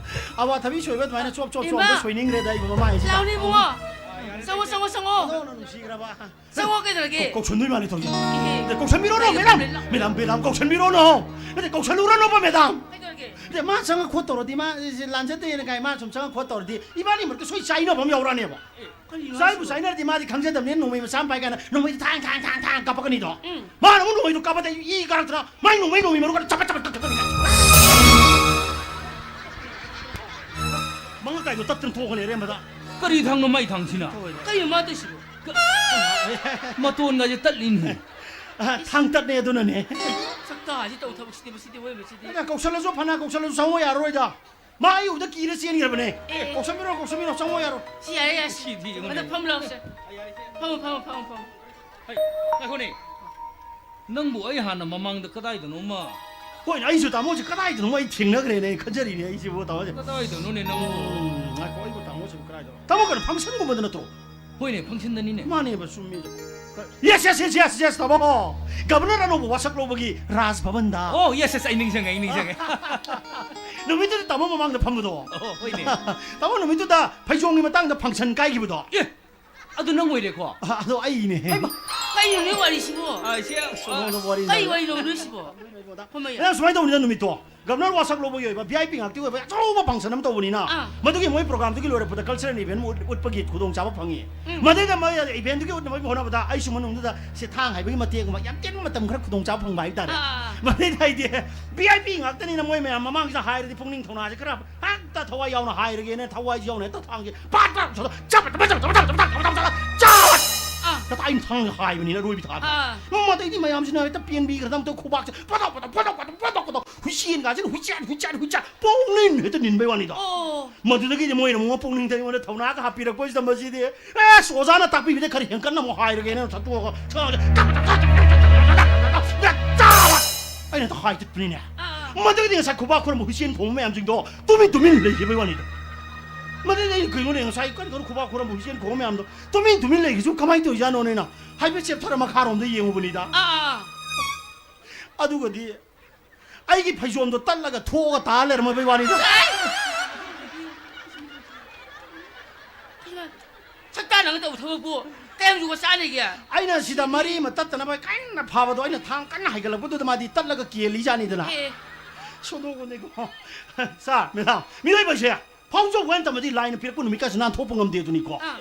ꯑꯋꯥꯊꯕꯤ ꯁꯣꯏꯕ ꯑꯗꯨꯃꯥꯏꯅ ꯆꯣꯞ ꯆꯣꯞ ꯏꯃꯥ! ꯆꯣꯞꯇ ꯁꯣꯏꯅꯤꯡꯈ꯭ꯔꯦꯗ ꯑꯩꯕꯨ ꯃꯃꯥꯏꯁꯤꯗ꯫ ꯂꯥꯎꯅꯦ ꯏꯕꯨꯡꯉꯣ꯫ ꯆꯪꯉꯣ, ꯆꯪꯉꯣ, ꯆꯪꯉꯣ꯫ ꯑꯣꯟꯊꯣꯛꯅ ꯅꯨꯡꯁꯤꯈ꯭ꯔꯕ꯫ ꯆꯪꯉꯣ ꯀꯩꯗꯧꯔꯒꯦ? ꯀꯧ-, ꯀꯧꯁꯟꯗꯣꯏ ꯃꯥꯜꯂꯦ ꯇꯧꯔꯤꯁꯦ꯫ ꯏꯍꯦ꯫ ꯑꯗ ꯀꯧꯁꯟꯕꯤꯔꯣꯅꯣ, ꯂꯩ, ꯃꯦꯗꯥꯝ! ꯂꯩ, ꯂꯩ꯫ ꯃꯦꯗꯥꯝ, ꯃꯦꯗꯥꯝ, ꯀꯧꯁꯟꯕꯤꯔꯣꯅꯣ! ꯅꯠꯇꯦ, ꯀꯧꯁꯜꯂꯨꯔꯅꯣꯕ, ꯃꯦꯗꯥꯝ! ꯀꯩꯗꯧꯔꯒꯦ? ꯅꯠꯇꯦ, ꯃꯥ ꯆꯪꯉ ꯈꯣꯠ ꯇꯧꯔꯗꯤ, ꯃꯥ ꯁꯤ ꯂꯥꯟꯖꯗꯦꯅ ꯀꯥꯏ, ꯃꯥ ꯁꯨꯝ ꯆꯪꯉ ꯈꯣꯠ ꯇꯧꯔꯗꯤ, ꯏꯕꯥꯅꯤ ꯃꯔꯛꯇ ꯁꯣꯏ ꯆꯥꯏꯅꯕ ꯑꯃ ꯌꯥꯎꯔꯛꯑꯅꯦꯕ꯫ ꯑꯦ, ꯀꯔꯤꯅꯣ ꯆꯥꯏꯕꯨ ꯍꯥꯏꯁꯤꯕꯣ? ꯆꯥꯏꯅꯔꯗꯤ ꯃꯥꯗꯤ ꯈꯪꯖꯗꯕꯅꯤꯅ ꯅꯣꯡꯃꯩ ꯃꯆꯥ ꯑꯃ ꯄꯥꯏ ꯀꯥꯏꯅ ꯅꯣꯡꯃꯩꯗꯤ ꯊꯥꯡ, ꯊꯥꯡ, ꯊꯥꯡ, ꯊꯥꯡ ꯀꯥꯞꯄꯛꯀꯅꯤꯗꯣ꯫ ꯎꯝ꯫ ꯃꯥꯅ ꯑꯃꯨꯛ ꯅꯣꯡꯃꯩꯗꯣ ꯀꯥꯞꯄꯗ ꯑꯩ ꯏ ꯀꯥꯔꯛꯇꯅ ꯃꯥꯏ ꯅꯣꯡꯃꯩ, ꯅꯣꯡꯃꯩ ꯃꯔꯨ ꯈꯔ ꯆꯄꯠ, ꯆꯄꯠ ꯀꯛꯊꯠꯀꯅꯤ꯫ ꯃꯉꯛ ꯀꯥꯏꯗꯣ ꯇꯠꯇꯅ ꯊꯣꯛꯈ꯭ꯔꯦ ꯑꯔꯦꯝꯕꯗ꯫ ꯀꯔꯤ ꯊꯥꯡꯅꯣ ꯃꯥꯏ ꯊꯥꯡꯁꯤꯅ? ꯀꯩꯅꯣ ꯃꯥ ꯇꯧꯏꯁꯤꯕꯣ? ꯃꯇꯣꯟꯒꯁꯦ ꯇꯠꯂꯤꯅꯦ꯫ ꯑ, ꯊꯥꯡ ꯇꯠꯅꯦ ꯑꯗꯨꯅꯅꯦ꯫ ꯁꯛꯇꯥꯁꯤ ꯇꯧ ꯊꯕꯛꯁꯤꯗꯤ ꯃꯁꯤꯗꯤ ꯑꯣꯏ ꯃꯁꯤꯗꯤ꯫ ꯑꯗ ꯀꯧꯁꯜꯂꯁꯨ ꯐꯅ ꯀꯧꯁꯜꯂꯁꯨ ꯆꯪꯉꯣ ꯌꯥꯔꯔꯣꯏꯗ꯫ ꯃꯥ ꯑꯩ ꯎꯕꯗ ꯀꯤꯔ ꯆꯦꯟꯈ꯭ꯔꯕꯅꯦ꯫ ꯑꯦ꯫ ꯀꯧꯁꯟꯕꯤꯔꯣ, ꯀꯧꯁꯟꯕꯤꯔꯣ, ꯆꯪꯉꯣ ꯌꯥꯔꯣꯏ꯫ ꯁꯤ ꯌꯥꯔꯦ, ꯌꯥꯔꯦ꯫ ꯁꯤꯗꯤ ꯑꯩꯉꯣꯟꯗ ꯑꯗ ꯐꯝ ꯂꯥꯎꯁꯦ꯫ ꯐꯝꯃꯣ, ꯐꯝꯃꯣ, ꯐꯝꯃꯣ, ꯐꯝꯃꯣ꯫ ꯍꯩ, ꯉꯥꯏꯈꯣꯅꯦ꯫ ꯅꯪꯕꯨ ꯑꯩ ꯍꯥꯟꯅ ꯃꯃꯥꯡꯗ ꯀꯗꯥꯏꯗꯅꯣꯃ ꯍꯣꯏꯅꯦ, ꯑꯩꯁꯨ ꯇꯥꯃꯣꯁꯦ ꯀꯗꯥꯏꯗꯅꯣꯃ ꯑꯩ ꯊꯦꯡꯅꯈ꯭ꯔꯦꯅꯦ, ꯑꯩ ꯈꯟꯖꯔꯤꯅꯦ ꯑꯩꯁꯤꯕꯨ ꯇꯥꯃꯣꯁꯦ꯫ ꯀꯗꯥꯏꯗꯅꯣꯅꯦ ꯅꯪꯕꯨ? ꯎꯝ, ꯉꯥꯏꯈꯣ, ꯑꯩꯕꯨ ꯇꯥꯃꯣꯁꯤꯕꯨ ꯀꯗꯥꯏꯗꯅꯣ? ꯇꯥꯃꯣ ꯀꯩꯅꯣ functionꯒꯨꯝꯕꯗ ꯅꯠꯇ꯭ꯔꯣ? ꯍꯣꯏꯅꯦ, functionꯗꯅꯤꯅꯦ꯫ ꯃꯥꯅꯦꯕ, ꯆꯨꯝꯃꯦ꯫ Yes, yes, yes, yes, yes, ꯇꯥꯃꯣ꯫ ꯒꯕꯅꯔ ꯑꯅꯧꯕ ꯋꯥꯁꯛ ꯂꯧꯕꯒꯤ ꯔꯥꯖ ꯚꯕꯟꯗ꯫ ꯑꯣ, ꯌꯦꯁ, ꯌꯦꯁ, ꯑꯩ ꯅꯤꯡꯁꯤꯡꯉꯦ, ꯑꯩ ꯅꯤꯡꯁꯤꯡꯉꯦ꯫ ꯅꯨꯃꯤꯠꯇꯨꯗ ꯇꯥꯃꯣ ꯃꯃꯥꯡꯗ ꯐꯝꯕꯗꯣ꯫ ꯑꯣ, ꯍꯣꯏꯅꯦ꯫ ꯇꯥꯃꯣ, ꯅꯨꯃꯤꯠꯇꯨꯗ ꯐꯩꯖꯣꯝꯒꯤ ꯃꯇꯥꯡꯗ ꯐꯪꯁꯟ ꯀꯥꯏꯈꯤꯕꯗꯣ꯫ ꯑꯦ, ꯑꯗꯨ ꯅꯪ ꯑꯣꯏꯔꯦꯀꯣ? ꯑ, ꯑꯗꯣ ꯑꯩꯅꯦ꯫ ꯍꯩꯃꯥ, ꯀꯩꯅꯣꯅꯦ ꯋꯥꯔꯤꯁꯤꯕꯣ? ꯑꯥ, ꯏꯆꯦ, ꯑꯁ, ꯁꯣꯝꯗ ꯋꯥꯔꯤ ꯀꯩ ꯂꯩꯔꯦ꯫ ꯋꯥꯔꯤꯅꯣ ꯅꯣꯏꯁꯤꯕꯣ? ꯍꯣꯃꯩ꯫ ꯑꯦ, ꯁꯨꯃꯥꯏꯅ ꯇꯧꯕꯅꯤꯗ, ꯅꯨꯃꯤꯠꯇꯣ ꯒꯕꯅꯔ ꯋꯥꯁꯛ ꯂꯧꯕꯒꯤ ꯑꯣꯏꯕ ꯚꯤ ꯑꯥꯏ ꯄꯤ ꯉꯥꯛꯇꯤ ꯑꯣꯏꯕ ꯑꯆꯧꯕ ꯐꯪꯁꯟ ꯑꯃ ꯇꯧꯕꯅꯤꯅ, ꯑꯥ꯫ ꯃꯗꯨꯒꯤ ꯃꯣꯏ ꯄ꯭ꯔꯣꯒ꯭ꯔꯥꯝꯗꯨꯒꯤ ꯂꯣꯏꯔꯛꯄꯗ ꯀꯜꯆꯔꯦꯜ ꯏꯚꯦꯟ ꯎꯠ-, ꯎꯠꯄꯒꯤ ꯈꯨꯗꯣꯡꯆꯥꯕ ꯐꯪꯉꯤ꯫ ꯎꯝ꯫ ꯃꯗꯩꯗ ꯃꯣꯏ ꯏꯚꯦꯟꯗꯨꯒꯤ ꯎꯠꯅꯕꯒꯤ ꯍꯣꯠꯅꯕꯗ ꯑꯩꯁꯨ ꯃꯅꯨꯡꯗꯨꯗ ꯁꯤ ꯊꯥꯡ ꯍꯥꯏꯕꯒꯤ ꯃꯇꯦꯛ ꯑꯃ ꯌꯥꯝ ꯇꯦꯟꯕ ꯃꯇꯝ ꯈꯔ ꯈꯨꯗꯣꯡꯆꯥꯕ ꯐꯪꯕ ꯍꯥꯏꯕ ꯇꯥꯔꯦ꯫ ꯑꯥ꯫ ꯃꯗꯩꯗ ꯑꯩꯗꯤ ꯚꯤ ꯑꯥꯏ ꯄꯤ ꯉꯥꯛꯇꯅꯤꯅ ꯃꯣꯏ ꯃꯌꯥꯝ ꯃꯃꯥꯡꯁꯤꯗ ꯍꯥꯏꯔꯗꯤ ꯄꯨꯛꯅꯤꯡ ꯊꯧꯅꯥꯁꯦ ꯈꯔ ꯍꯦꯛꯇ ꯊꯋꯥꯏ ꯌꯥꯎꯅ ꯍꯥꯏꯔꯒꯦꯅ ꯊꯋꯥꯏꯁꯦ ꯌꯥꯎꯅ ꯍꯦꯛꯇ ꯊꯥꯡꯁꯦ ꯄꯥꯠ ꯄꯥꯠ ꯆꯥꯕ꯫ ꯑꯥ꯫ ꯍꯦꯛꯇ ꯑꯩꯅ ꯊꯥꯡꯁꯦ ꯍꯥꯏꯕꯅꯤꯅ ꯑꯔꯣꯏꯕꯤ ꯊꯥꯕ꯫ ꯑꯥ꯫ ꯃꯗꯩꯗꯤ ꯃꯌꯥꯝꯁꯤꯅ ꯍꯦꯛꯇ ꯄꯦꯟꯕꯤꯈ꯭ꯔꯗ ꯑꯝꯇ ꯈꯨꯕꯥꯛꯁꯦ ꯄꯣꯗꯣꯛ ꯄꯣꯗꯣꯛ ꯄꯣꯗꯣꯛ ꯄꯣꯗꯣꯛ ꯄꯣꯗꯣꯛ ꯄꯣꯗꯣꯛ ꯍꯨꯏꯆꯦꯟꯒꯥꯁꯤꯅ ꯍꯨꯏꯆꯦꯟ ꯍꯨꯏꯆꯦꯟ ꯍꯨꯏꯆꯦꯟ ꯄꯣꯡꯅꯤꯟ ꯍꯦꯛꯇ ꯅꯤꯟꯕꯩ ꯋꯥꯅꯤꯗ꯫ ꯑꯣ꯫ ꯃꯗꯨꯗꯒꯤꯗꯤ ꯃꯣꯏꯅ ꯑꯃꯨꯛ ꯄꯨꯛꯅꯤꯡꯗ ꯑꯩꯉꯣꯟꯗ ꯊꯧꯅꯥꯒ ꯍꯥꯞꯄꯤꯔꯛꯄꯁꯤꯗ ꯃꯁꯤꯗꯤ ꯑꯦꯁ ꯑꯣꯖꯥꯅ ꯇꯥꯛꯄꯤꯕꯗ ꯈꯔ ꯍꯦꯟꯀꯠꯅ ꯑꯃꯨꯛ ꯍꯥꯏꯔꯒꯦꯅ ꯁꯠꯇꯣꯛꯑꯒ ꯁꯥꯁꯦ ꯆꯥꯕ꯫ ꯑꯩꯅ ꯍꯦꯛꯇ ꯍꯥꯏ ꯆꯠꯄꯅꯤꯅꯦ꯫ ꯑꯥ꯫ ꯃꯗꯨꯒꯤꯗꯤ ꯉꯁꯥꯏ ꯈꯨꯕꯥꯛ ꯈꯨꯔꯝꯕ ꯍꯨꯏꯆꯦꯟ ꯈꯣꯡꯕ ꯃꯌꯥꯝꯁꯤꯡꯗꯣ ꯇꯨꯃꯤꯟ ꯇꯨꯃꯤꯟ ꯂꯩꯈꯤꯕꯩ ꯋꯥꯅꯤꯗ꯫ ꯃꯗꯨꯗꯤ ꯑꯩꯅ ꯀꯩꯅꯣꯅꯦ ꯉꯁꯥꯏ ꯀꯟ ꯀꯟꯅ ꯈꯨꯕꯥꯛ ꯈꯨꯔꯝꯕ ꯍꯨꯏꯆꯦꯟ ꯈꯣꯡꯕ ꯃꯌꯥꯝꯗꯣ ꯇꯨꯃꯤꯟ ꯇꯨꯃꯤꯟ ꯂꯩꯈꯤꯁꯨ ꯀꯃꯥꯏꯅ ꯇꯧꯔꯤꯖꯥꯠꯅꯣꯅꯦꯅ ꯍꯥꯏꯐꯦꯠ ꯆꯦꯞꯊꯔ ꯃꯈꯥꯔꯣꯝꯗ ꯌꯦꯡꯉꯨꯕꯅꯤꯗ꯫ ꯑꯥ, ꯑꯥ, ꯑꯥ꯫ ꯑꯗꯨꯒꯗꯤ ꯑꯩꯒꯤ ꯐꯩꯖꯣꯝꯗꯣ ꯇꯠꯂꯒ ꯊꯣꯛꯑꯒ ꯇꯥ ꯂꯩꯔꯝꯃꯕꯩ ꯋꯥꯅꯤꯗ꯫ ꯁꯛꯇꯥ ꯅꯪ ꯇꯧꯕ ꯊꯕꯛꯄꯨ ꯀꯌꯥꯝ ꯌꯨꯒ ꯆꯥꯟꯅꯒꯦ? ꯑꯩꯅ ꯁꯤꯗ ꯃꯔꯤ ꯑꯃ ꯇꯠꯇꯅꯕ ꯀꯟꯅ ꯐꯥꯕꯗꯣ ꯑꯩꯅ ꯊꯥꯡ ꯀꯟꯅ ꯍꯥꯏꯒꯠꯂꯛꯄꯗꯨꯗ ꯃꯥꯗꯤ ꯇꯠꯂꯒ ꯀꯦꯜꯂꯤꯖꯥꯠꯅꯤꯗꯅ꯫ ꯑꯦ꯫ ꯁꯣꯅꯣꯒꯣꯅꯦꯀꯣ꯫ ꯁꯥꯔ, ꯃꯦꯗꯥꯝ, ꯃꯤꯑꯣꯏꯕꯁꯦ ꯐꯥꯎꯖꯧ ꯍꯥꯏꯅ ꯇꯝꯃꯗꯤ ꯂꯥꯏꯅ ꯄꯤꯔꯛꯄ ꯅꯨꯃꯤꯠꯀꯥꯁꯦ ꯅꯥꯟꯊꯣꯛꯄ ꯉꯝꯗꯦ ꯑꯗꯨꯅꯤꯀꯣ꯫ ꯑꯥ꯫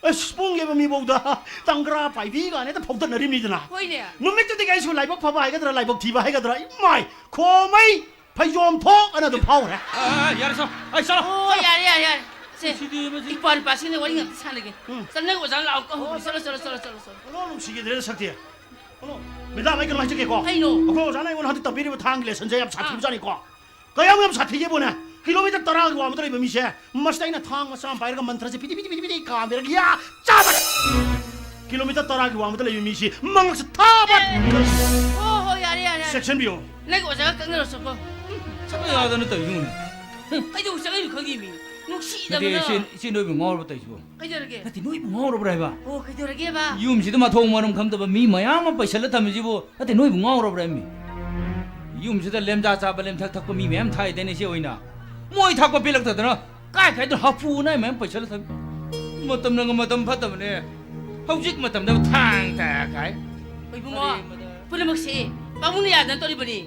ꯑꯁ, ꯄꯣꯡꯒꯦꯕ ꯃꯤꯐꯧꯗ ꯇꯪꯒ꯭ꯔꯥ ꯄꯥꯏꯕꯤ ꯀꯥꯏꯅ ꯍꯦꯛꯇ ꯐꯥꯎꯗꯠꯅꯔꯤꯕꯅꯤꯗꯅ꯫ ꯍꯣꯏꯅꯦ꯫ ꯅꯨꯃꯤꯠꯇꯨꯗꯒꯤ ꯑꯩꯁꯨ ꯂꯥꯏꯕꯛ ꯐꯕ ꯍꯥꯏꯒꯗ꯭ꯔꯥ, ꯂꯥꯏꯕꯛ ꯊꯤꯕ ꯍꯥꯏꯒꯗ꯭ꯔꯥ, ꯏꯃꯥꯏ, ꯈꯣꯃꯩ ꯐꯩꯖꯣꯝ ꯊꯣꯛ ꯑꯅ ꯑꯗꯨꯝ ꯐꯥꯎꯈ꯭ꯔꯦ꯫ ꯑꯥ, ꯌꯥꯔꯦ, ꯆꯠꯂꯣ꯫ ꯑꯩ ꯆꯠꯂꯣ, ꯑꯣ, ꯆꯠꯂꯣ꯫ ꯌꯥꯔꯦ, ꯌꯥꯔꯦ, ꯌꯥꯔꯦ꯫ ꯁꯦ, ꯁꯤꯗꯤ ꯃꯁꯤ ꯏꯄ꯭ꯋꯥ ꯅꯨꯄꯥꯁꯤꯡꯅ ꯋꯥꯔꯤ ꯉꯥꯛꯇ ꯁꯥꯟꯅꯒꯦ꯫ ꯎꯝ꯫ ꯆꯠꯂꯣ, ꯅꯪ ꯑꯣꯖꯥꯅ ꯂꯥꯛꯑꯣ ꯀꯧꯍꯧꯔꯣ꯫ ꯆꯠꯂꯣ, ꯆꯠꯂꯣ, ꯆꯠꯂꯣ, ꯆꯠꯂꯣ, ꯆꯠꯂꯣ꯫ ꯀꯣꯅꯣ ꯅꯨꯡꯁꯤꯈꯤꯗ꯭ꯔꯦꯗ ꯁꯛꯇꯤ꯫ ꯀꯣꯅꯣ, ꯃꯦꯗꯥꯝ, ꯑꯩ ꯀꯩꯅꯣ ꯍꯥꯏꯖꯒꯦꯀꯣ꯫ ꯀꯩꯅꯣ? ꯑꯩꯈꯣꯏ ꯑꯣꯖꯥꯅ ꯑꯩꯉꯣꯟꯗ ꯍꯟꯗꯛ ꯇꯝꯕꯤꯔꯤꯕ ꯊꯥꯡꯒꯤ ꯂꯦꯁꯟꯁꯦ ꯌꯥꯝ ꯁꯥꯊꯤꯕꯖꯥꯠꯅꯤꯀꯣ꯫ ꯀꯌꯥꯝ ꯌꯥꯝ ꯁꯥꯊꯤꯒꯦꯕꯨꯅꯦ, ꯀꯤꯂꯣꯃꯤꯇꯔ ꯇꯔꯥꯒꯤ ꯋꯥꯡꯃꯗ ꯂꯩꯕ ꯃꯤꯁꯦ ꯃꯁꯤꯗ ꯑꯩꯅ ꯊꯥꯡ ꯃꯆꯥ ꯑꯃ ꯄꯥꯏꯔꯒ ꯃꯟꯇ꯭ꯔꯁꯦ ꯐꯤꯗꯤ ꯐꯤꯗꯤ ꯐꯤꯗꯤ ꯐꯤꯗꯤ ꯀꯥꯝꯕꯤꯔꯒ ꯌꯥ ꯆꯥꯕ꯫ ꯀꯤꯂꯣꯃꯤꯇꯔ ꯇꯔꯥꯒꯤ ꯋꯥꯡꯃꯗ ꯂꯩꯕ ꯃꯤꯁꯤ ꯃꯉꯛꯁꯦ ꯊꯥꯕ꯫ ꯑꯣ, ꯍꯣ, ꯌꯥꯔꯦ, ꯌꯥꯔꯦ, ꯌꯥꯔꯦ꯫ ꯆꯦꯛꯁꯤꯟꯕꯤꯌꯨ꯫ ꯅꯪ ꯑꯣꯖꯥꯒ ꯀꯛꯅꯔꯁꯨꯀꯣ꯫ ꯆꯠꯄ ꯌꯥꯗꯅ ꯇꯧꯔꯤꯅꯤ꯫ ꯀꯩꯗꯧ ꯆꯠꯂꯤꯅꯣ ꯈꯪꯗꯦ ꯃꯤ꯫ ꯅꯨꯡꯁꯤꯗꯕꯅ꯫ ꯅꯠꯇꯦ, ꯏꯆꯦ, ꯏꯆꯦ, ꯅꯣꯏꯕꯨ ꯉꯥꯎꯔꯕ ꯇꯧꯔꯤꯁꯤꯕꯨ? ꯀꯩꯗꯧꯔꯒꯦ? ꯅꯠꯇꯦ, ꯅꯣꯏꯕꯨ ꯉꯥꯎꯔꯕ꯭ꯔꯥ ꯍꯥꯏꯕ? ꯑꯣ, ꯀꯩꯗꯧꯔꯒꯦꯕ? ꯌꯨꯝꯁꯤꯗ ꯃꯊꯣꯡ ꯃꯔꯝ ꯈꯪꯗꯕ ꯃꯤ ꯃꯌꯥꯝ ꯑꯃ ꯄꯩꯁꯜꯂ ꯊꯝꯃꯤꯁꯤꯕꯨ? ꯅꯠꯇꯦ, ꯅꯣꯏꯕꯨ ꯉꯥꯎꯔꯕ꯭ꯔꯥ ꯍꯥꯏꯕꯅꯤ? ꯌꯨꯝꯁꯤꯗ ꯂꯦꯝꯖꯥ ꯆꯥꯕ, ꯂꯦꯝꯊꯛ ꯊꯛꯄ ꯃꯤ ꯃꯌꯥꯝ ꯊꯥꯏꯗꯅ, ꯏꯆꯦ ꯍꯣꯏꯅ꯫ ꯃꯣꯏ ꯊꯥꯛꯄ ꯄꯤꯔꯛꯇꯗꯅ ꯀꯥꯏ ꯀꯥꯏꯗ ꯍꯥꯐꯨ ꯎꯅꯥꯏ ꯃꯌꯥꯝ ꯄꯩꯁꯜꯂ ꯊꯝꯃꯤ꯫ ꯃꯇꯝꯅꯒ ꯃꯇꯝ ꯐꯠꯇꯕꯅꯦ꯫ ꯍꯧꯖꯤꯛ ꯃꯇꯝꯗ ꯊꯥꯡ ꯇꯥ ꯀꯥꯏ꯫ ꯍꯣꯏ, ꯏꯕꯨꯡꯉꯣ, ꯀꯔꯤ ꯃꯇꯝ? ꯄꯨꯝꯅꯃꯛꯁꯦ ꯄꯥꯕꯨꯡꯅ ꯌꯥꯗꯅ ꯇꯧꯔꯤꯕꯅꯤ꯫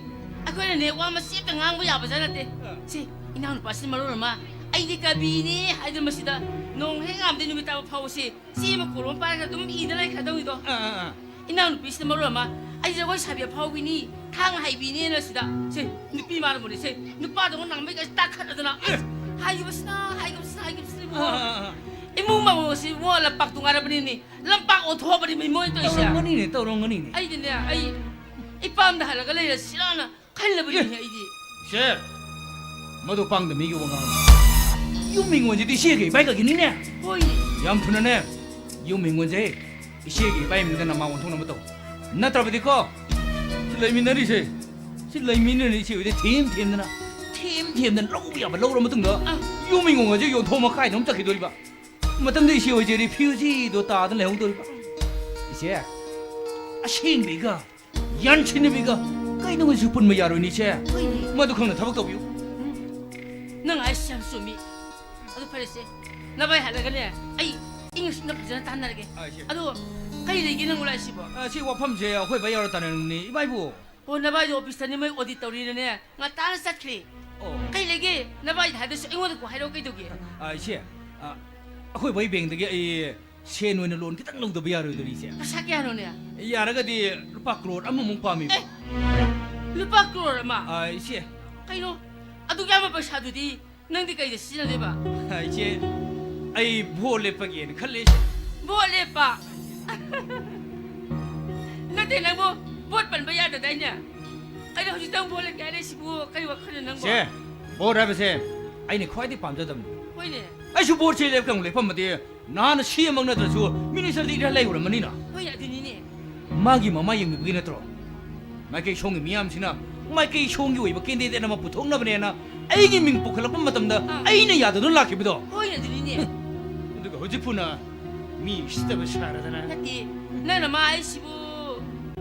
ꯑꯩꯈꯣꯏꯅꯅꯦ, ꯋꯥ ꯃꯆꯦꯠꯇ ꯉꯥꯡꯕ ꯌꯥꯕꯖꯥꯠ ꯅꯠꯇꯦ꯫ ꯑ꯫ ꯁꯤ, ꯏꯅꯥꯎꯅꯨꯄꯥꯁꯤꯅ ꯃꯔꯣꯜ ꯑꯃ, ꯑꯩꯗꯤ ꯀꯕꯤꯅꯦ ꯍꯥꯏꯗꯅ ꯃꯁꯤꯗ ꯅꯣꯡ ꯍꯦꯛ ꯉꯥꯝꯗꯩ ꯅꯨꯃꯤꯠ ꯇꯥꯕ ꯐꯥꯎꯕꯁꯦ ꯆꯦ ꯑꯃ ꯀꯣꯂꯣꯝ ꯄꯥꯏꯔꯒ ꯑꯗꯨꯝ ꯏꯗ ꯂꯩꯈ꯭ꯔꯗꯧꯅꯤꯗꯣ꯫ ꯑꯥ, ꯑꯥ, ꯑꯥ꯫ ꯏꯅꯥꯎꯅꯨꯄꯤꯁꯤꯅ ꯃꯔꯣꯜ ꯑꯃ, ꯑꯩ ꯖꯒꯣꯏ ꯁꯥꯕꯤ ꯑꯐꯥꯎꯕꯤꯅꯤ, ꯊꯥꯡ ꯍꯩꯕꯤꯅꯦꯅ ꯁꯤꯗ꯫ ꯁꯦ, ꯅꯨꯄꯤ ꯃꯥꯟꯕꯅꯦ, ꯁꯦ, ꯅꯨꯄꯥꯗꯧꯅ ꯅꯥꯃꯩꯒꯁꯦ ꯇꯥꯈꯠꯂꯗꯅ, ꯑꯁ, ꯍꯥꯏꯈꯤꯕꯁꯤꯅ, ꯍꯥꯏꯈꯤꯕꯁꯤꯅ, ꯍꯥꯏꯈꯤꯕꯁꯤꯅ, ꯏꯕꯨꯡꯉꯣ꯫ ꯑꯥ, ꯑꯥ, ꯑꯥ, ꯑꯥ꯫ ꯏꯃꯨꯡ ꯃꯉꯣꯟꯁꯤ, ꯏꯕꯨꯡꯉꯣ, ꯂꯝꯄꯥꯛꯇꯨ ꯉꯥꯏꯔꯕꯅꯤꯅꯦ, ꯂꯝꯄꯥꯛ ꯑꯣꯟꯊꯣꯛꯑꯕꯅꯤ ꯃꯤ ꯃꯣꯏꯅ ꯇꯧꯔꯤꯁꯦ꯫ ꯇꯧꯔꯝꯒꯅꯤꯅꯦ, ꯇꯧꯔꯝꯒꯅꯤꯅꯦ꯫ ꯑꯩꯗꯤꯅꯦ, ꯑꯩ ꯏꯄꯥꯝꯗ ꯍꯜꯂꯒ ꯂꯩꯔꯁꯤꯔꯥꯅ ꯈꯜꯂꯕꯅꯤꯅꯦ ꯑꯩꯗꯤ꯫ ꯁꯦ, ꯃꯗꯨ ꯄꯥꯡꯗ ꯃꯤꯒꯤ ꯋꯥꯉꯥꯡ꯫ ꯌꯨꯝ ꯍꯤꯡꯒꯣꯜꯁꯤꯗꯤ ꯏꯆꯦꯒ ꯏꯕꯥꯏꯈꯛꯀꯤꯅꯤꯅꯦ꯫ ꯍꯣꯏꯅꯦ꯫ ꯌꯥꯝ ꯊꯨꯅꯅꯦ, ꯌꯨꯝ ꯍꯤꯡꯒꯣꯜꯁꯦ ꯏꯆꯦꯒ ꯏꯕꯥꯏ ꯃꯤꯡꯗ ꯅꯃꯥ ꯑꯣꯟꯊꯣꯛꯅꯕ ꯇꯧ꯫ ꯅꯠꯇ꯭ꯔꯕꯗꯤꯀꯣ, ꯁꯤ ꯂꯩꯃꯤꯟꯅꯔꯤꯁꯦ, ꯁꯤ ꯂꯩꯃꯤꯟꯅꯔꯤ ꯏꯆꯦ ꯍꯣꯏꯗꯤ ꯊꯦꯝ ꯊꯦꯝꯗꯅ, ꯊꯦꯝ ꯊꯦꯝꯗꯅ ꯂꯧꯕ ꯌꯥꯕ ꯂꯧꯔ ꯃꯇꯨꯡꯗ, ꯑꯥ꯫ ꯌꯨꯝ ꯍꯤꯡꯒꯣꯜꯁꯦ ꯌꯣꯟꯊꯣꯛꯑꯃ ꯀꯥꯏꯗꯅꯣꯝ ꯆꯠꯈꯤꯗꯣꯔꯤꯕ꯫ ꯃꯇꯝꯗ ꯏꯆꯦ ꯍꯣꯏꯁꯦ ꯔꯤꯐ꯭ꯌꯨꯖꯤꯗꯣ ꯇꯥꯗꯅ ꯂꯩꯍꯧꯗꯣꯔꯤꯕ꯫ ꯏꯆꯦ, ꯑꯁꯦꯡꯕꯤꯒ ꯌꯥꯟꯁꯤꯟꯅꯕꯤꯒ ꯀꯩꯗꯧꯉꯩꯁꯨ ꯄꯨꯟꯕ ꯌꯥꯔꯣꯏꯅꯤ, ꯏꯆꯦ꯫ ꯍꯣꯏꯅꯦ꯫ ꯃꯗꯨ ꯈꯪꯅ ꯊꯕꯛ ꯇꯧꯕꯤꯌꯨ꯫ ꯎꯝ꯫ ꯅꯪ ꯍꯥꯏꯁꯤ ꯌꯥꯝ ꯆꯨꯝꯃꯤ꯫ ꯑꯗꯨ ꯐꯔꯦꯁꯦ, ꯅꯚꯥꯏ ꯍꯜꯂꯒꯅꯦ, ꯑꯩ ꯏꯪꯅ ꯆꯤꯛꯅ ꯐꯖꯅ ꯇꯥꯟꯅꯔꯒꯦ꯫ ꯑꯥ, ꯏꯆꯦ꯫ ꯑꯗꯣ ꯀꯩ ꯂꯩꯒꯦ ꯅꯪ ꯂꯥꯛꯏꯁꯤꯕꯣ? ꯑꯥ, ꯁꯤ ꯋꯥꯐꯝꯁꯦ ꯑꯩꯈꯣꯏ ꯚꯥꯏ ꯌꯥꯎꯔ ꯇꯥꯟꯅꯅꯤꯡꯕꯅꯤ, ꯏꯕꯥꯏꯕꯨ꯫ ꯑꯣ, ꯅꯚꯥꯏꯗꯣ ꯑꯣꯐꯤꯁꯇꯅꯤ ꯃꯣꯏ ꯑꯣꯗꯤꯠ ꯇꯧꯔꯤꯅꯅꯦ, ꯉꯟꯇꯥꯅ ꯆꯠꯈ꯭ꯔꯦ꯫ ꯑꯣ꯫ ꯀꯩ ꯂꯩꯒꯦ? ꯅꯚꯥꯏꯗ ꯍꯥꯏꯗꯁꯨ ꯑꯩꯉꯣꯟꯗ ꯀꯣꯛ ꯍꯥꯏꯔꯛꯑꯣ, ꯀꯩꯗꯧꯒꯦ? ꯑꯥ, ꯏꯆꯦ, ꯑꯥ, ꯑꯩꯈꯣꯏ ꯚꯥꯏ ꯕꯦꯡꯗꯒꯤ ꯑꯩ ꯁꯦꯟ ꯑꯣꯏꯅ ꯂꯣꯟ ꯈꯤꯇꯪ ꯂꯧꯗꯕ ꯌꯥꯔꯣꯏꯗꯣꯔꯤ, ꯏꯆꯦ꯫ ꯄꯩꯁꯥ ꯀꯌꯥꯅꯣꯅꯦ? ꯌꯥꯔꯒꯗꯤ ꯂꯨꯄꯥ ꯀ꯭ꯔꯣꯔ ꯑꯃꯃꯨꯛ ꯄꯥꯝꯃꯤ꯫ ꯑꯦ! ꯂꯨꯄꯥ ꯀ꯭ꯔꯣꯔ ꯑꯃ? ꯑꯥ, ꯏꯆꯦ꯫ ꯀꯩꯅꯣ? ꯑꯗꯨꯛ ꯌꯥꯝꯕ ꯄꯩꯁꯥꯗꯨꯗꯤ ꯅꯪꯗꯤ ꯀꯩꯗ ꯁꯤꯖꯤꯟꯅꯗꯣꯏꯕ? ꯑꯥ, ꯏꯆꯦ, ꯑꯩ ꯚꯣꯠ ꯂꯦꯞꯄꯒꯦꯅ ꯈꯜꯂꯦ, ꯏꯆꯦ꯫ ꯚꯣꯠ ꯂꯦꯞꯄ? ꯅꯠꯇꯦ, ꯅꯪꯕꯨ ꯚꯣꯠ ꯄꯟꯕ ꯌꯥꯗꯗꯥꯏꯅꯦ? ꯀꯩꯅꯣ ꯍꯧꯖꯤꯛꯇꯪ ꯚꯣꯠ ꯂꯦꯞꯀꯦ ꯍꯥꯏꯔꯦ ꯁꯤꯕꯨ? ꯀꯔꯤ ꯋꯥꯈꯜꯅꯣ ꯅꯪꯕꯨ? ꯏꯆꯦ, ꯚꯣꯠ ꯍꯥꯏꯕꯁꯦ ꯑꯩꯅ ꯈ꯭ꯋꯥꯏꯗꯒꯤ ꯄꯥꯝꯖꯗꯕꯅꯤ꯫ ꯍꯣꯏꯅꯦ꯫ ꯑꯩꯁꯨ ꯚꯣꯠꯁꯦ ꯂꯦꯞꯀꯦ ꯑꯃꯨꯛ ꯂꯦꯞꯄꯝꯃꯗꯤ ꯅꯍꯥꯟꯅ ꯁꯤ ꯑꯃꯛ ꯅꯠꯇ꯭ꯔꯁꯨ ꯃꯤꯅꯤꯁꯇꯔ ꯂꯤꯛꯂ ꯂꯩꯔꯨꯔꯃꯅꯤꯅ꯫ ꯍꯣꯏ, ꯑꯗꯨꯅꯤꯅꯦ꯫ ꯃꯥꯒꯤ ꯃꯃꯥ ꯌꯦꯡꯕꯤꯕꯒꯤ ꯅꯠꯇ꯭ꯔꯣ? ꯃꯥꯏꯀꯩ ꯁꯣꯝꯒꯤ ꯃꯤꯌꯥꯝꯁꯤꯅ ꯃꯥꯏꯀꯩ ꯁꯣꯝꯒꯤ ꯑꯣꯏꯕ ꯀꯦꯟꯗꯤꯗꯦꯠ ꯑꯃ ꯄꯨꯊꯣꯛꯅꯕꯅꯦꯅ ꯑꯩꯒꯤ ꯃꯤꯡ ꯄꯨꯈꯠꯂꯛꯄ ꯃꯇꯝꯗ ꯑꯥ꯫ ꯑꯩꯅ ꯌꯥꯗꯗꯨꯅ ꯂꯥꯛꯈꯤꯕꯗꯣ꯫ ꯍꯣꯏꯅꯦ, ꯑꯗꯨꯅꯤꯅꯦ꯫ ꯑꯗꯨꯒ ꯍꯧꯖꯤꯛ ꯐꯨꯅ ꯃꯤ ꯎꯁꯤꯠꯇꯕ ꯁꯥꯔꯗꯅ꯫ ꯅꯠꯇꯦ, ꯅꯪꯅ ꯃꯥ ꯑꯩꯁꯤꯕꯨ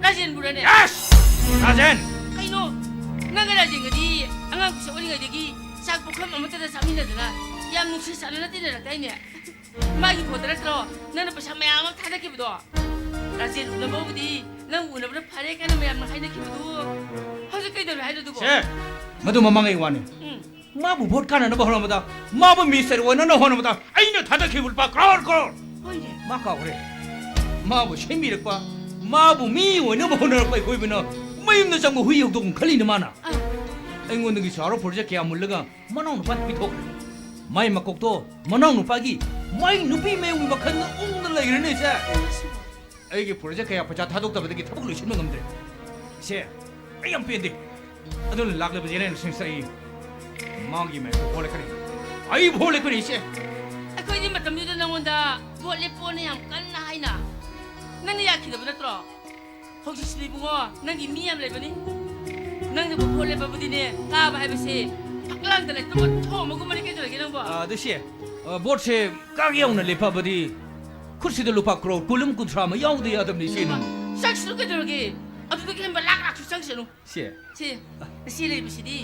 ꯔꯥꯖꯦꯟꯕꯨꯔꯅꯦ? ꯑꯁ! ꯔꯥꯖꯦꯟ! ꯀꯩꯅꯣ? ꯅꯪꯒ ꯔꯥꯖꯦꯟꯒꯗꯤ ꯑꯉꯥꯡ ꯄꯤꯁꯛ ꯑꯣꯏꯔꯤꯉꯩꯗꯒꯤ ꯆꯥꯛ ꯄꯨꯈꯝ ꯑꯃꯠꯇꯗ ꯆꯥꯃꯤꯟꯅꯗꯅ ꯌꯥꯝ ꯅꯨꯡꯁꯤ ꯆꯥꯟꯅꯅ ꯇꯤꯟꯅꯔꯛꯇꯥꯏꯅꯦ? ꯃꯥꯒꯤ ꯐꯣꯟꯗ ꯅꯠꯇ꯭ꯔꯣ ꯅꯪꯅ ꯄꯩꯁꯥ ꯃꯌꯥꯝ ꯑꯃ ꯊꯥꯗꯈꯤꯕꯗꯣ? ꯔꯥꯖꯦꯟ ꯎꯅꯕꯕꯨꯗꯤ ꯅꯪ ꯎꯅꯕꯅ ꯐꯔꯦ ꯀꯥꯏꯅ ꯃꯌꯥꯝꯅ ꯍꯥꯏꯅꯈꯤꯕꯗꯨ ꯍꯧꯖꯤꯛ ꯀꯩꯗꯧꯔꯦ ꯍꯥꯏꯅꯣ ꯑꯗꯨꯕꯣ? ꯁꯦ, ꯃꯗꯨ ꯃꯃꯥꯡꯉꯩ ꯋꯥꯅꯤ꯫ ꯎꯝ꯫ ꯃꯥꯕꯨ ꯚꯣꯠ ꯀꯥꯟꯅꯅꯕ ꯍꯣꯠꯅꯕꯗ, ꯃꯥꯕꯨ ꯃꯤꯅꯤꯁꯇꯔ ꯑꯣꯏꯅꯅꯕ ꯍꯣꯠꯅꯕꯗ ꯑꯩꯅ ꯊꯥꯗꯈꯤꯕ ꯂꯨꯄꯥ ꯀ꯭ꯔꯣꯔ ꯀ꯭ꯔꯣꯔ! ꯍꯣꯏꯅꯦ꯫ ꯃꯥ ꯀꯥꯎꯈ꯭ꯔꯦ꯫ ꯃꯥꯕꯨ ꯁꯦꯝꯕꯤꯔꯛꯄ, ꯃꯥꯕꯨ ꯃꯤ ꯑꯣꯏꯅꯕ ꯍꯣꯠꯅꯔꯛꯄ ꯑꯩꯈꯣꯏꯕꯨꯅ ꯃꯌꯨꯝꯗ ꯆꯪꯕ ꯍꯨꯏ ꯍꯧꯗꯣꯡ ꯈꯜꯂꯤꯅ ꯃꯥꯅ꯫ ꯑꯥ꯫ ꯑꯩꯉꯣꯟꯗꯒꯤ ꯆꯥꯎꯔ ꯄ꯭ꯔꯣꯖꯦꯛ ꯀꯌꯥ ꯃꯨꯜꯂꯒ ꯃꯅꯥꯎꯅꯨꯄꯥꯗ ꯄꯤꯊꯣꯛꯈ꯭ꯔꯦ꯫ ꯃꯥꯏ ꯃꯀꯣꯛꯇꯣ ꯃꯅꯥꯎꯅꯨꯄꯥꯒꯤ ꯃꯥꯏ ꯅꯨꯄꯤ ꯃꯌꯨꯝꯒꯤ ꯋꯥꯈꯜꯗ ꯎꯪꯗ ꯂꯩꯈ꯭ꯔꯦꯅꯦ, ꯏꯆꯦ꯫ ꯑꯩꯒꯤ ꯄ꯭ꯔꯣꯖꯦꯛ ꯀꯌꯥ ꯄꯩꯁꯥ ꯊꯥꯗꯣꯛꯇꯕꯗꯒꯤ ꯊꯕꯛ ꯂꯣꯏꯁꯤꯟꯕ ꯉꯝꯗ꯭ꯔꯦ꯫ ꯏꯆꯦ, ꯑꯩ ꯌꯥꯝ ꯄꯦꯟꯗꯦ꯫ ꯑꯗꯨꯅ ꯂꯥꯛꯂꯤꯕ ꯖꯦꯅꯦꯔꯦꯜꯁꯤꯡꯁꯤꯗ ꯑꯩ ꯃꯥꯒꯤ ꯃꯥꯏ ꯚꯣꯠ ꯂꯦꯞꯀꯅꯤ꯫ ꯑꯩ ꯚꯣꯠ ꯂꯦꯞꯀꯅꯤ, ꯏꯆꯦ꯫ ꯑꯩꯈꯣꯏꯗꯤ ꯃꯇꯝꯗꯨꯗ ꯅꯪꯉꯣꯟꯗ ꯚꯣꯠ ꯂꯦꯞꯄꯣꯅ ꯌꯥꯝ ꯀꯟꯅ ꯍꯥꯏꯅ ꯅꯪꯅ ꯌꯥꯈꯤꯗꯕ ꯅꯠꯇ꯭ꯔꯣ? ꯍꯧꯖꯤꯛꯁꯤꯗꯤ ꯏꯕꯨꯡꯉꯣ, ꯅꯪꯒꯤ ꯃꯤ ꯌꯥꯝ ꯂꯩꯕꯅꯤ꯫ ꯅꯪꯅꯕꯨ ꯚꯣꯠ ꯂꯦꯞꯄꯕꯨꯗꯤꯅꯦ, ꯀꯥꯕ ꯍꯥꯏꯕꯁꯦ ꯐꯛꯂꯥꯡꯗ ꯂꯩꯇꯨꯝ ꯊꯣꯝ ꯑꯃꯒꯨꯝꯕꯅꯤ꯫ ꯀꯩꯗꯧꯔꯒꯦ ꯅꯪꯕꯣ? ꯑ, ꯑꯗꯨ ꯁꯤ, ꯑ, ꯚꯣꯠꯁꯦ ꯀꯥꯒꯦ ꯌꯧꯅ ꯂꯦꯞꯄꯕꯗꯤ ꯈꯨꯠꯁꯤꯗ ꯂꯨꯄꯥ ꯀ꯭ꯔꯣꯔ ꯀꯨꯟ ꯑꯃ ꯀꯨꯟꯊ꯭ꯔꯥ ꯑꯃ ꯌꯥꯎꯗ ꯌꯥꯗꯕꯅꯤ, ꯏꯆꯦ ꯅꯪꯕꯨ꯫ ꯆꯪꯁꯅꯨ ꯀꯩꯗꯧꯔꯒꯦ? ꯑꯗꯨꯗꯒꯤ ꯍꯦꯟꯕ ꯂꯥꯛ ꯂꯥꯛꯁꯨ ꯆꯪꯁꯅꯨ꯫ ꯁꯤ꯫ ꯁꯤ, ꯑꯁꯤ ꯂꯩꯕꯁꯤꯗꯤ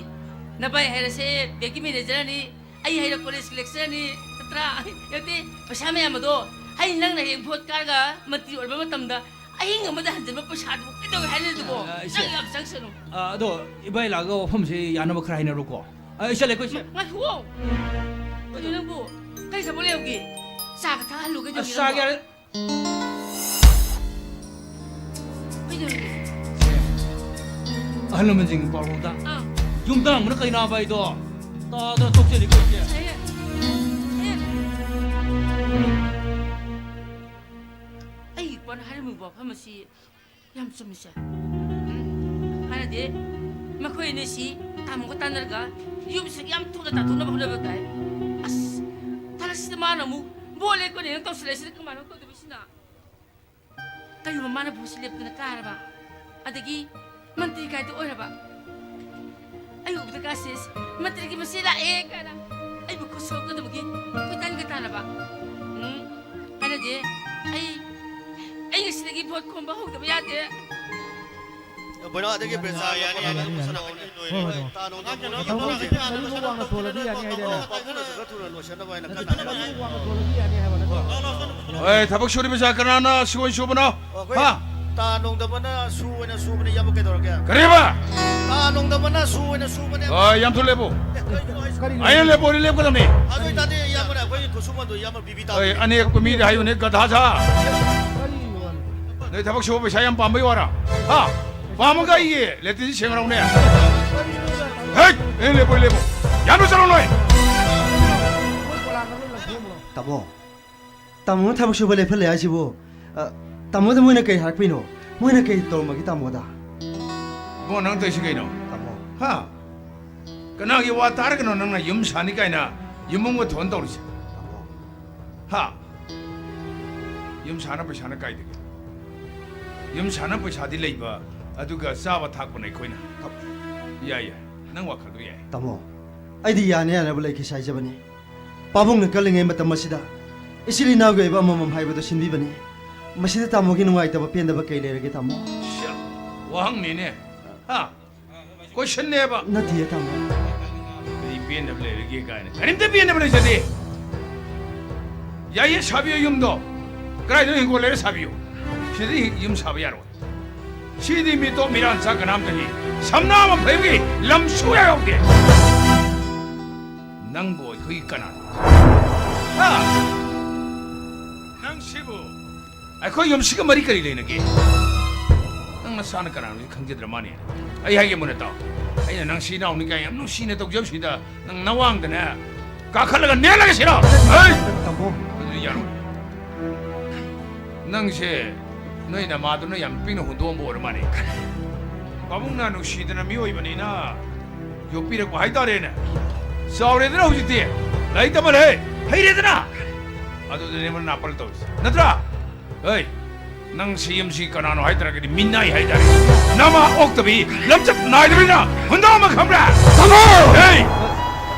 ꯅꯚꯥꯏ ꯍꯥꯏꯔꯁꯦ ꯕꯦꯡꯀꯤ ꯃꯦꯅꯦꯖꯔꯅꯤ, ꯑꯩ ꯍꯥꯏꯔ ꯀꯣꯂꯦꯖꯀꯤ ꯂꯦꯛꯆꯔꯅꯤ, ꯅꯠꯇ꯭ꯔꯥ? ꯅꯠꯇꯦ, ꯄꯩꯁꯥ ꯃꯌꯥꯝ ꯑꯗꯣ ꯑꯩ ꯅꯪꯅ ꯍꯌꯦꯡ ꯚꯣꯠ ꯀꯥꯔꯒ ꯃꯟꯇ꯭ꯔꯤ ꯑꯣꯏꯕ ꯃꯇꯝꯗ ꯑꯍꯤꯡ ꯑꯃꯗ ꯍꯟꯖꯤꯟꯕ ꯄꯩꯁꯥꯗꯨꯕꯨ ꯀꯩꯗꯧꯋꯦ ꯍꯥꯏꯔꯤꯗꯨꯕꯣ? ꯑ, ꯏꯆꯦ꯫ ꯅꯪ ꯌꯥꯝ ꯆꯪꯁꯅꯨ꯫ ꯑ, ꯑꯗꯣ ꯏꯕꯥꯏ ꯂꯥꯛꯑꯒ ꯋꯥꯐꯝꯁꯦ ꯌꯥꯅꯕ ꯈꯔ ꯍꯥꯏꯅꯔꯣꯀꯣ꯫ ꯑ, ꯏꯆꯦ ꯂꯩꯀꯣ, ꯏꯆꯦ꯫ ꯉꯥꯏꯈꯨꯑꯣ꯫ ꯀꯩꯅꯣ ꯅꯪꯕꯨ ꯀꯩ ꯊꯕꯛ ꯂꯩꯍꯧꯒꯦ? ꯆꯥꯒ ꯊꯛꯍꯜꯂꯨ ꯀꯩꯗꯧꯒꯦ ꯑꯁ, ꯆꯥꯒꯦ ꯅꯪꯕꯣ? ꯍꯥꯏꯔꯦ꯫ ꯀꯩꯗꯧꯔꯒꯦ? ꯏꯆꯦ, ꯑꯍꯜ ꯂꯃꯟꯁꯤꯡꯒꯤ ꯄꯥꯎꯔꯧꯗ ꯑꯥ꯫ ꯌꯨꯝꯗ ꯍꯪꯕꯅ ꯀꯩꯅꯥ ꯍꯥꯏꯗꯣ ꯇꯥꯗꯅ ꯇꯣꯛꯆꯅꯤꯀꯣ, ꯏꯆꯦ꯫ ꯑꯦ, ꯑꯦ꯫ ꯑꯩ ꯏꯄꯥꯅ ꯍꯥꯏꯔꯝꯃꯤꯕ ꯋꯥꯐꯝ ꯑꯁꯤ ꯌꯥꯝ ꯆꯨꯝꯃꯤꯁꯦ꯫ ꯎꯝ, ꯍꯥꯟꯅꯗꯤ ꯃꯈꯣꯏ ꯑꯅꯤꯁꯤ ꯇꯥꯃꯣꯒ ꯇꯥꯟꯅꯔꯒ ꯌꯨꯝꯁꯤ ꯌꯥꯝ ꯊꯨꯅ ꯇꯥꯟꯊꯣꯛꯅꯕ ꯍꯣꯠꯅꯕ ꯇꯥꯏ꯫ ꯑꯁ, ꯊꯥꯂꯛꯁꯤꯗ ꯃꯥꯅ ꯑꯃꯨꯛ ꯕꯣꯠ ꯂꯦꯞꯀꯅꯦꯅ ꯇꯧꯁꯤꯜꯂꯛꯏꯁꯤꯅ ꯀꯃꯥꯏꯅ ꯇꯧꯗꯣꯏꯕ ꯁꯤꯅ? ꯀꯔꯤꯒꯨꯝꯕ ꯃꯥꯅ ꯚꯣꯠꯁꯤ ꯂꯦꯞꯇꯅ ꯀꯥꯔꯕ, ꯑꯗꯒꯤ ꯃꯟꯇ꯭ꯔꯤ ꯀꯥꯏꯗ ꯑꯣꯏꯔꯕ, ꯑꯩ ꯎꯕꯗ ꯀꯥꯁꯤꯁ ꯃꯟꯇ꯭ꯔꯤꯒꯤ ꯃꯆꯦ ꯂꯥꯛꯑꯦ ꯀꯥꯏꯅ ꯑꯩꯕꯨ ꯈꯨꯠ ꯁꯣꯛꯀꯗꯕꯒꯤ ꯀꯣꯏꯇꯥꯟꯒ ꯇꯥꯟꯅꯕ꯫ ꯎꯝ, ꯀꯥꯟꯅꯗꯦ꯫ ꯑꯩ, ꯑꯩ ꯉꯁꯤꯗꯒꯤ ꯚꯣꯠ ꯈꯣꯝꯕ ꯍꯧꯗꯕ ꯌꯥꯗꯦ꯫ ꯕꯣꯏꯅꯥꯗꯒꯤ ꯄ꯭ꯔꯦꯁꯥ ꯌꯥꯅꯤ, ꯌꯥꯅꯤ, ꯌꯥꯅꯤ, ꯌꯥꯅꯤ꯫ ꯍꯣꯏ, ꯍꯣꯏ, ꯍꯣꯏ꯫ ꯇꯥ ꯅꯣꯡꯗ ꯊꯕꯛꯁꯦ ꯃꯣꯏꯒꯤ ꯀꯔꯤꯒꯨꯝꯕ ꯋꯥꯡꯅ ꯊꯣꯜꯂꯗꯤ ꯌꯥꯅꯤ ꯍꯥꯏꯗꯥꯏꯅꯦ? ꯄꯥꯕꯨꯡꯅꯁꯨ ꯈꯔ ꯊꯨꯅ ꯂꯣꯏꯁꯤꯟꯅꯕ ꯍꯥꯏꯅ ꯀꯟꯅ ꯍꯥꯏꯅꯕꯅꯤ꯫ ꯀꯔꯤꯒꯨꯝꯕ ꯋꯥꯡꯅ ꯊꯣꯜꯂꯗꯤ ꯌꯥꯅꯤ ꯍꯥꯏꯕ ꯅꯠꯇ꯭ꯔꯣ? ꯍꯣꯏ, ꯊꯕꯛ ꯁꯨꯔꯤꯕꯁꯦ ꯀꯅꯥꯅ ꯁꯨ ꯑꯣꯏꯅ ꯁꯨꯕꯅꯣ? ꯑꯩꯈꯣꯏ ꯍꯥ? ꯇꯥ ꯅꯣꯡꯗꯝꯕꯅ ꯁꯨ ꯑꯣꯏꯅ ꯁꯨꯕꯅꯦ, ꯏꯌꯥꯝꯕ, ꯀꯩꯗꯧꯔꯒꯦ? ꯀꯔꯤꯕ? ꯇꯥ ꯅꯣꯡꯗꯝꯕꯅ ꯁꯨ ꯑꯣꯏꯅ ꯁꯨꯕꯅꯦ꯫ ꯍꯣꯏ, ꯌꯥꯝ ꯊꯨꯅ ꯂꯦꯞꯄꯨ꯫ ꯑꯦ, ꯀꯩꯒꯤꯅꯣ ꯍꯥꯏꯁꯤꯕꯣ? ꯑꯩꯅ ꯂꯦꯞꯄꯨ, ꯑꯩ ꯂꯦꯞꯀꯗꯕꯅꯤ꯫ ꯑꯗꯨ ꯑꯣꯏꯇꯥꯔꯗꯤ ꯏꯌꯥꯝꯕꯅ ꯑꯩꯈꯣꯏꯒꯤ ꯈꯨꯠꯁꯨꯃꯟꯗꯣ ꯏꯌꯥꯝꯕ ꯄꯤꯕꯤ ꯇꯥꯕꯅꯤ꯫ ꯍꯣꯏ, ꯑꯅꯦꯛꯄ ꯃꯤꯗ ꯍꯥꯏꯌꯨꯅꯦ, ꯒꯙꯥ ꯁꯥ꯫ ꯀꯔꯤ ꯋꯥꯅꯣ? ꯅꯣꯏ ꯊꯕꯛ ꯁꯨꯕ ꯄꯩꯁꯥ ꯌꯥꯝ ꯄꯥꯝꯕꯩ ꯋꯥꯔꯥ? ꯍꯥ? ꯄꯥꯝꯃꯒ ꯑꯩꯒꯤ ꯂꯦꯇ꯭ꯔꯤꯟꯁꯤ ꯁꯦꯡꯉꯔꯧꯅꯦ꯫ ꯍꯦꯠ! ꯑꯩꯅ ꯂꯦꯞꯄꯣꯏ, ꯂꯦꯞꯄꯣ꯫ ꯌꯥꯝꯅ ꯆꯠꯂꯣ ꯅꯣꯏ꯫ ꯇꯥꯃꯣ, ꯇꯥꯃꯣꯅ ꯊꯕꯛ ꯁꯨꯕ ꯂꯦꯞꯍꯜꯂꯦ ꯍꯥꯏꯁꯤꯕꯨ, ꯑ, ꯇꯥꯃꯣꯗ ꯃꯣꯏꯅ ꯀꯩ ꯍꯥꯏꯔꯛꯄꯩꯅꯣ? ꯃꯣꯏꯅ ꯀꯩ ꯇꯧꯔꯝꯃꯒꯦ ꯇꯥꯃꯣꯗ? ꯏꯕꯨꯡꯉꯣ, ꯅꯪ ꯇꯧꯔꯤꯁꯤ ꯀꯩꯅꯣ? ꯇꯥꯃꯣ꯫ ꯍꯥ? ꯀꯅꯥꯒꯤ ꯋꯥ ꯇꯥꯔꯒꯅꯣ ꯅꯪꯅ ꯌꯨꯝ ꯁꯥꯅꯤ ꯀꯥꯏꯅ ꯌꯨꯝ ꯑꯃꯒ ꯊꯣꯟ ꯇꯧꯔꯤꯁꯦ? ꯇꯥꯃꯣ꯫ ꯍꯥ? ꯌꯨꯝ ꯁꯥꯅ ꯄꯩꯁꯥꯅ ꯀꯥꯏꯗꯒꯤ? ꯌꯨꯝ ꯁꯥꯅ ꯄꯩꯁꯥꯗꯤ ꯂꯩꯕ, ꯑꯗꯨꯒ ꯆꯥꯕ ꯊꯛꯄꯅ ꯑꯩꯈꯣꯏꯅ꯫ ꯇꯥꯃꯣ꯫ ꯌꯥꯏ, ꯌꯥꯏ, ꯅꯪ ꯋꯥꯈꯜꯗꯣ ꯌꯥꯏ꯫ ꯇꯥꯃꯣ, ꯑꯩꯗꯤ ꯌꯥꯅ ꯌꯥꯅꯕ ꯂꯩꯈꯤꯁꯤ ꯍꯥꯏꯖꯕꯅꯤ꯫ ꯄꯥꯕꯨꯡꯅ ꯀꯜꯂꯤꯉꯩ ꯃꯇꯝ ꯑꯁꯤꯗ ꯏꯆꯤꯜ ꯏꯅꯥꯎꯒꯤ ꯑꯣꯏꯕ ꯑꯃꯃꯝ ꯍꯥꯏꯕꯗꯨ ꯁꯤꯟꯕꯤꯕꯅꯤ꯫ ꯃꯁꯤꯗ ꯇꯥꯃꯣꯒꯤ ꯅꯨꯡꯉꯥꯏꯇꯕ ꯄꯦꯟꯗꯕ ꯀꯩ ꯂꯩꯔꯒꯦ, ꯇꯥꯃꯣ? ꯁ꯭ꯌꯥ, ꯋꯥꯍꯪꯅꯤꯅꯦ꯫ ꯍꯥ? ꯀꯣꯏꯁꯟꯅꯦꯕ꯫ ꯅꯠꯇꯤꯌꯦ, ꯇꯥꯃꯣ꯫ ꯀꯔꯤ ꯄꯦꯟꯗꯕ ꯂꯩꯔꯒꯦ ꯀꯥꯏꯅ꯫ ꯀꯔꯤꯝꯇ ꯄꯦꯟꯗꯕ ꯂꯩꯖꯗꯦ꯫ ꯌꯥꯏꯌꯦ, ꯁꯥꯕꯤꯌꯨ ꯌꯨꯝꯗꯣ꯫ ꯀꯗꯥꯏꯗꯅꯣ ꯍꯤꯡꯒꯣꯜ ꯂꯩꯔ ꯁꯥꯕꯤꯌꯨ꯫ ꯁꯤꯗꯗꯤ ꯌꯨꯝ ꯁꯥꯕ ꯌꯥꯔꯣꯏ꯫ ꯁꯤꯗꯤ ꯃꯤꯇꯣꯞ ꯃꯤꯔꯥꯟ ꯆꯥ ꯀꯅꯥꯝꯇꯒꯤ ꯁꯝꯅꯥ ꯑꯃ ꯐꯩꯕꯒꯤ ꯂꯝ ꯁꯨꯌꯥ ꯌꯥꯎꯗꯦ꯫ ꯅꯪꯕꯨ ꯑꯩꯈꯣꯏꯒꯤ ꯀꯅꯥꯅꯣ? ꯍꯥ? ꯅꯪ ꯁꯤꯕꯨ ꯑꯩꯈꯣꯏ ꯌꯨꯝꯁꯤꯒ ꯃꯔꯤ ꯀꯔꯤ ꯂꯩꯅꯒꯦ? ꯅꯪ ꯅꯁꯥꯅ ꯀꯅꯥꯅꯣ ꯈꯪꯖꯗ꯭ꯔ ꯃꯥꯅꯦ꯫ ꯑꯩ ꯍꯥꯏꯒꯦ ꯃꯨꯟꯅ ꯇꯥꯎ꯫ ꯑꯩꯅ ꯅꯪ ꯁꯤ ꯏꯅꯥꯎꯅꯤ ꯀꯥꯏ ꯌꯥꯝ ꯅꯨꯡꯁꯤꯅ ꯇꯧꯖꯕꯁꯤꯗ ꯅꯪ ꯅꯋꯥꯡꯗꯅꯦ ꯀꯥꯈꯠꯂꯒ ꯅꯦꯠꯂꯒ ꯁꯤꯔꯣ? ꯍꯩ! ꯇꯥꯃꯣ꯫ ꯑꯗꯨꯗꯤ ꯌꯥꯔꯣꯏ꯫ ꯅꯪꯁꯦ ꯅꯣꯏ ꯅꯃꯥꯗꯨꯅ ꯌꯥꯝ ꯄꯤꯛꯅ ꯍꯨꯟꯗꯣꯛꯑꯝꯕ ꯑꯣꯏꯔ ꯃꯥꯅꯦ꯫ ꯄꯥꯕꯨꯡꯅ ꯅꯨꯡꯁꯤꯗꯅ ꯃꯤꯑꯣꯏꯕꯅꯤꯅ ꯌꯣꯛꯄꯤꯔꯛꯄ ꯍꯥꯏꯇꯥꯔꯦꯅꯦ꯫ ꯆꯥꯎꯔꯦꯗꯅ ꯍꯧꯖꯤꯛꯇꯤ꯫ ꯂꯥꯏꯔꯤꯛ ꯇꯝꯍꯜꯂꯦ꯫ ꯍꯩꯔꯦꯗꯅ꯫ ꯑꯗꯨꯗꯅꯦ ꯃꯥ ꯅꯥꯄꯜ ꯇꯧꯔꯤꯁꯦ꯫ ꯅꯠꯇ꯭ꯔꯥ? ꯍꯩ! ꯅꯪ ꯁꯤ ꯌꯨꯝꯁꯤ ꯀꯅꯥꯅꯣ ꯍꯥꯏꯇꯥꯔꯒꯗꯤ ꯃꯤꯅꯥꯏ ꯍꯥꯏꯇꯥꯔꯦ꯫ ꯅꯃꯥ ꯑꯣꯛꯇꯕꯤ, ꯂꯝꯆꯠ ꯅꯥꯏꯗꯕꯅꯤꯅ ꯍꯨꯟꯗꯣꯛꯑꯝꯕ ꯈꯪꯕ꯭ꯔꯥ? ꯇꯥꯃꯣ! ꯍꯦ!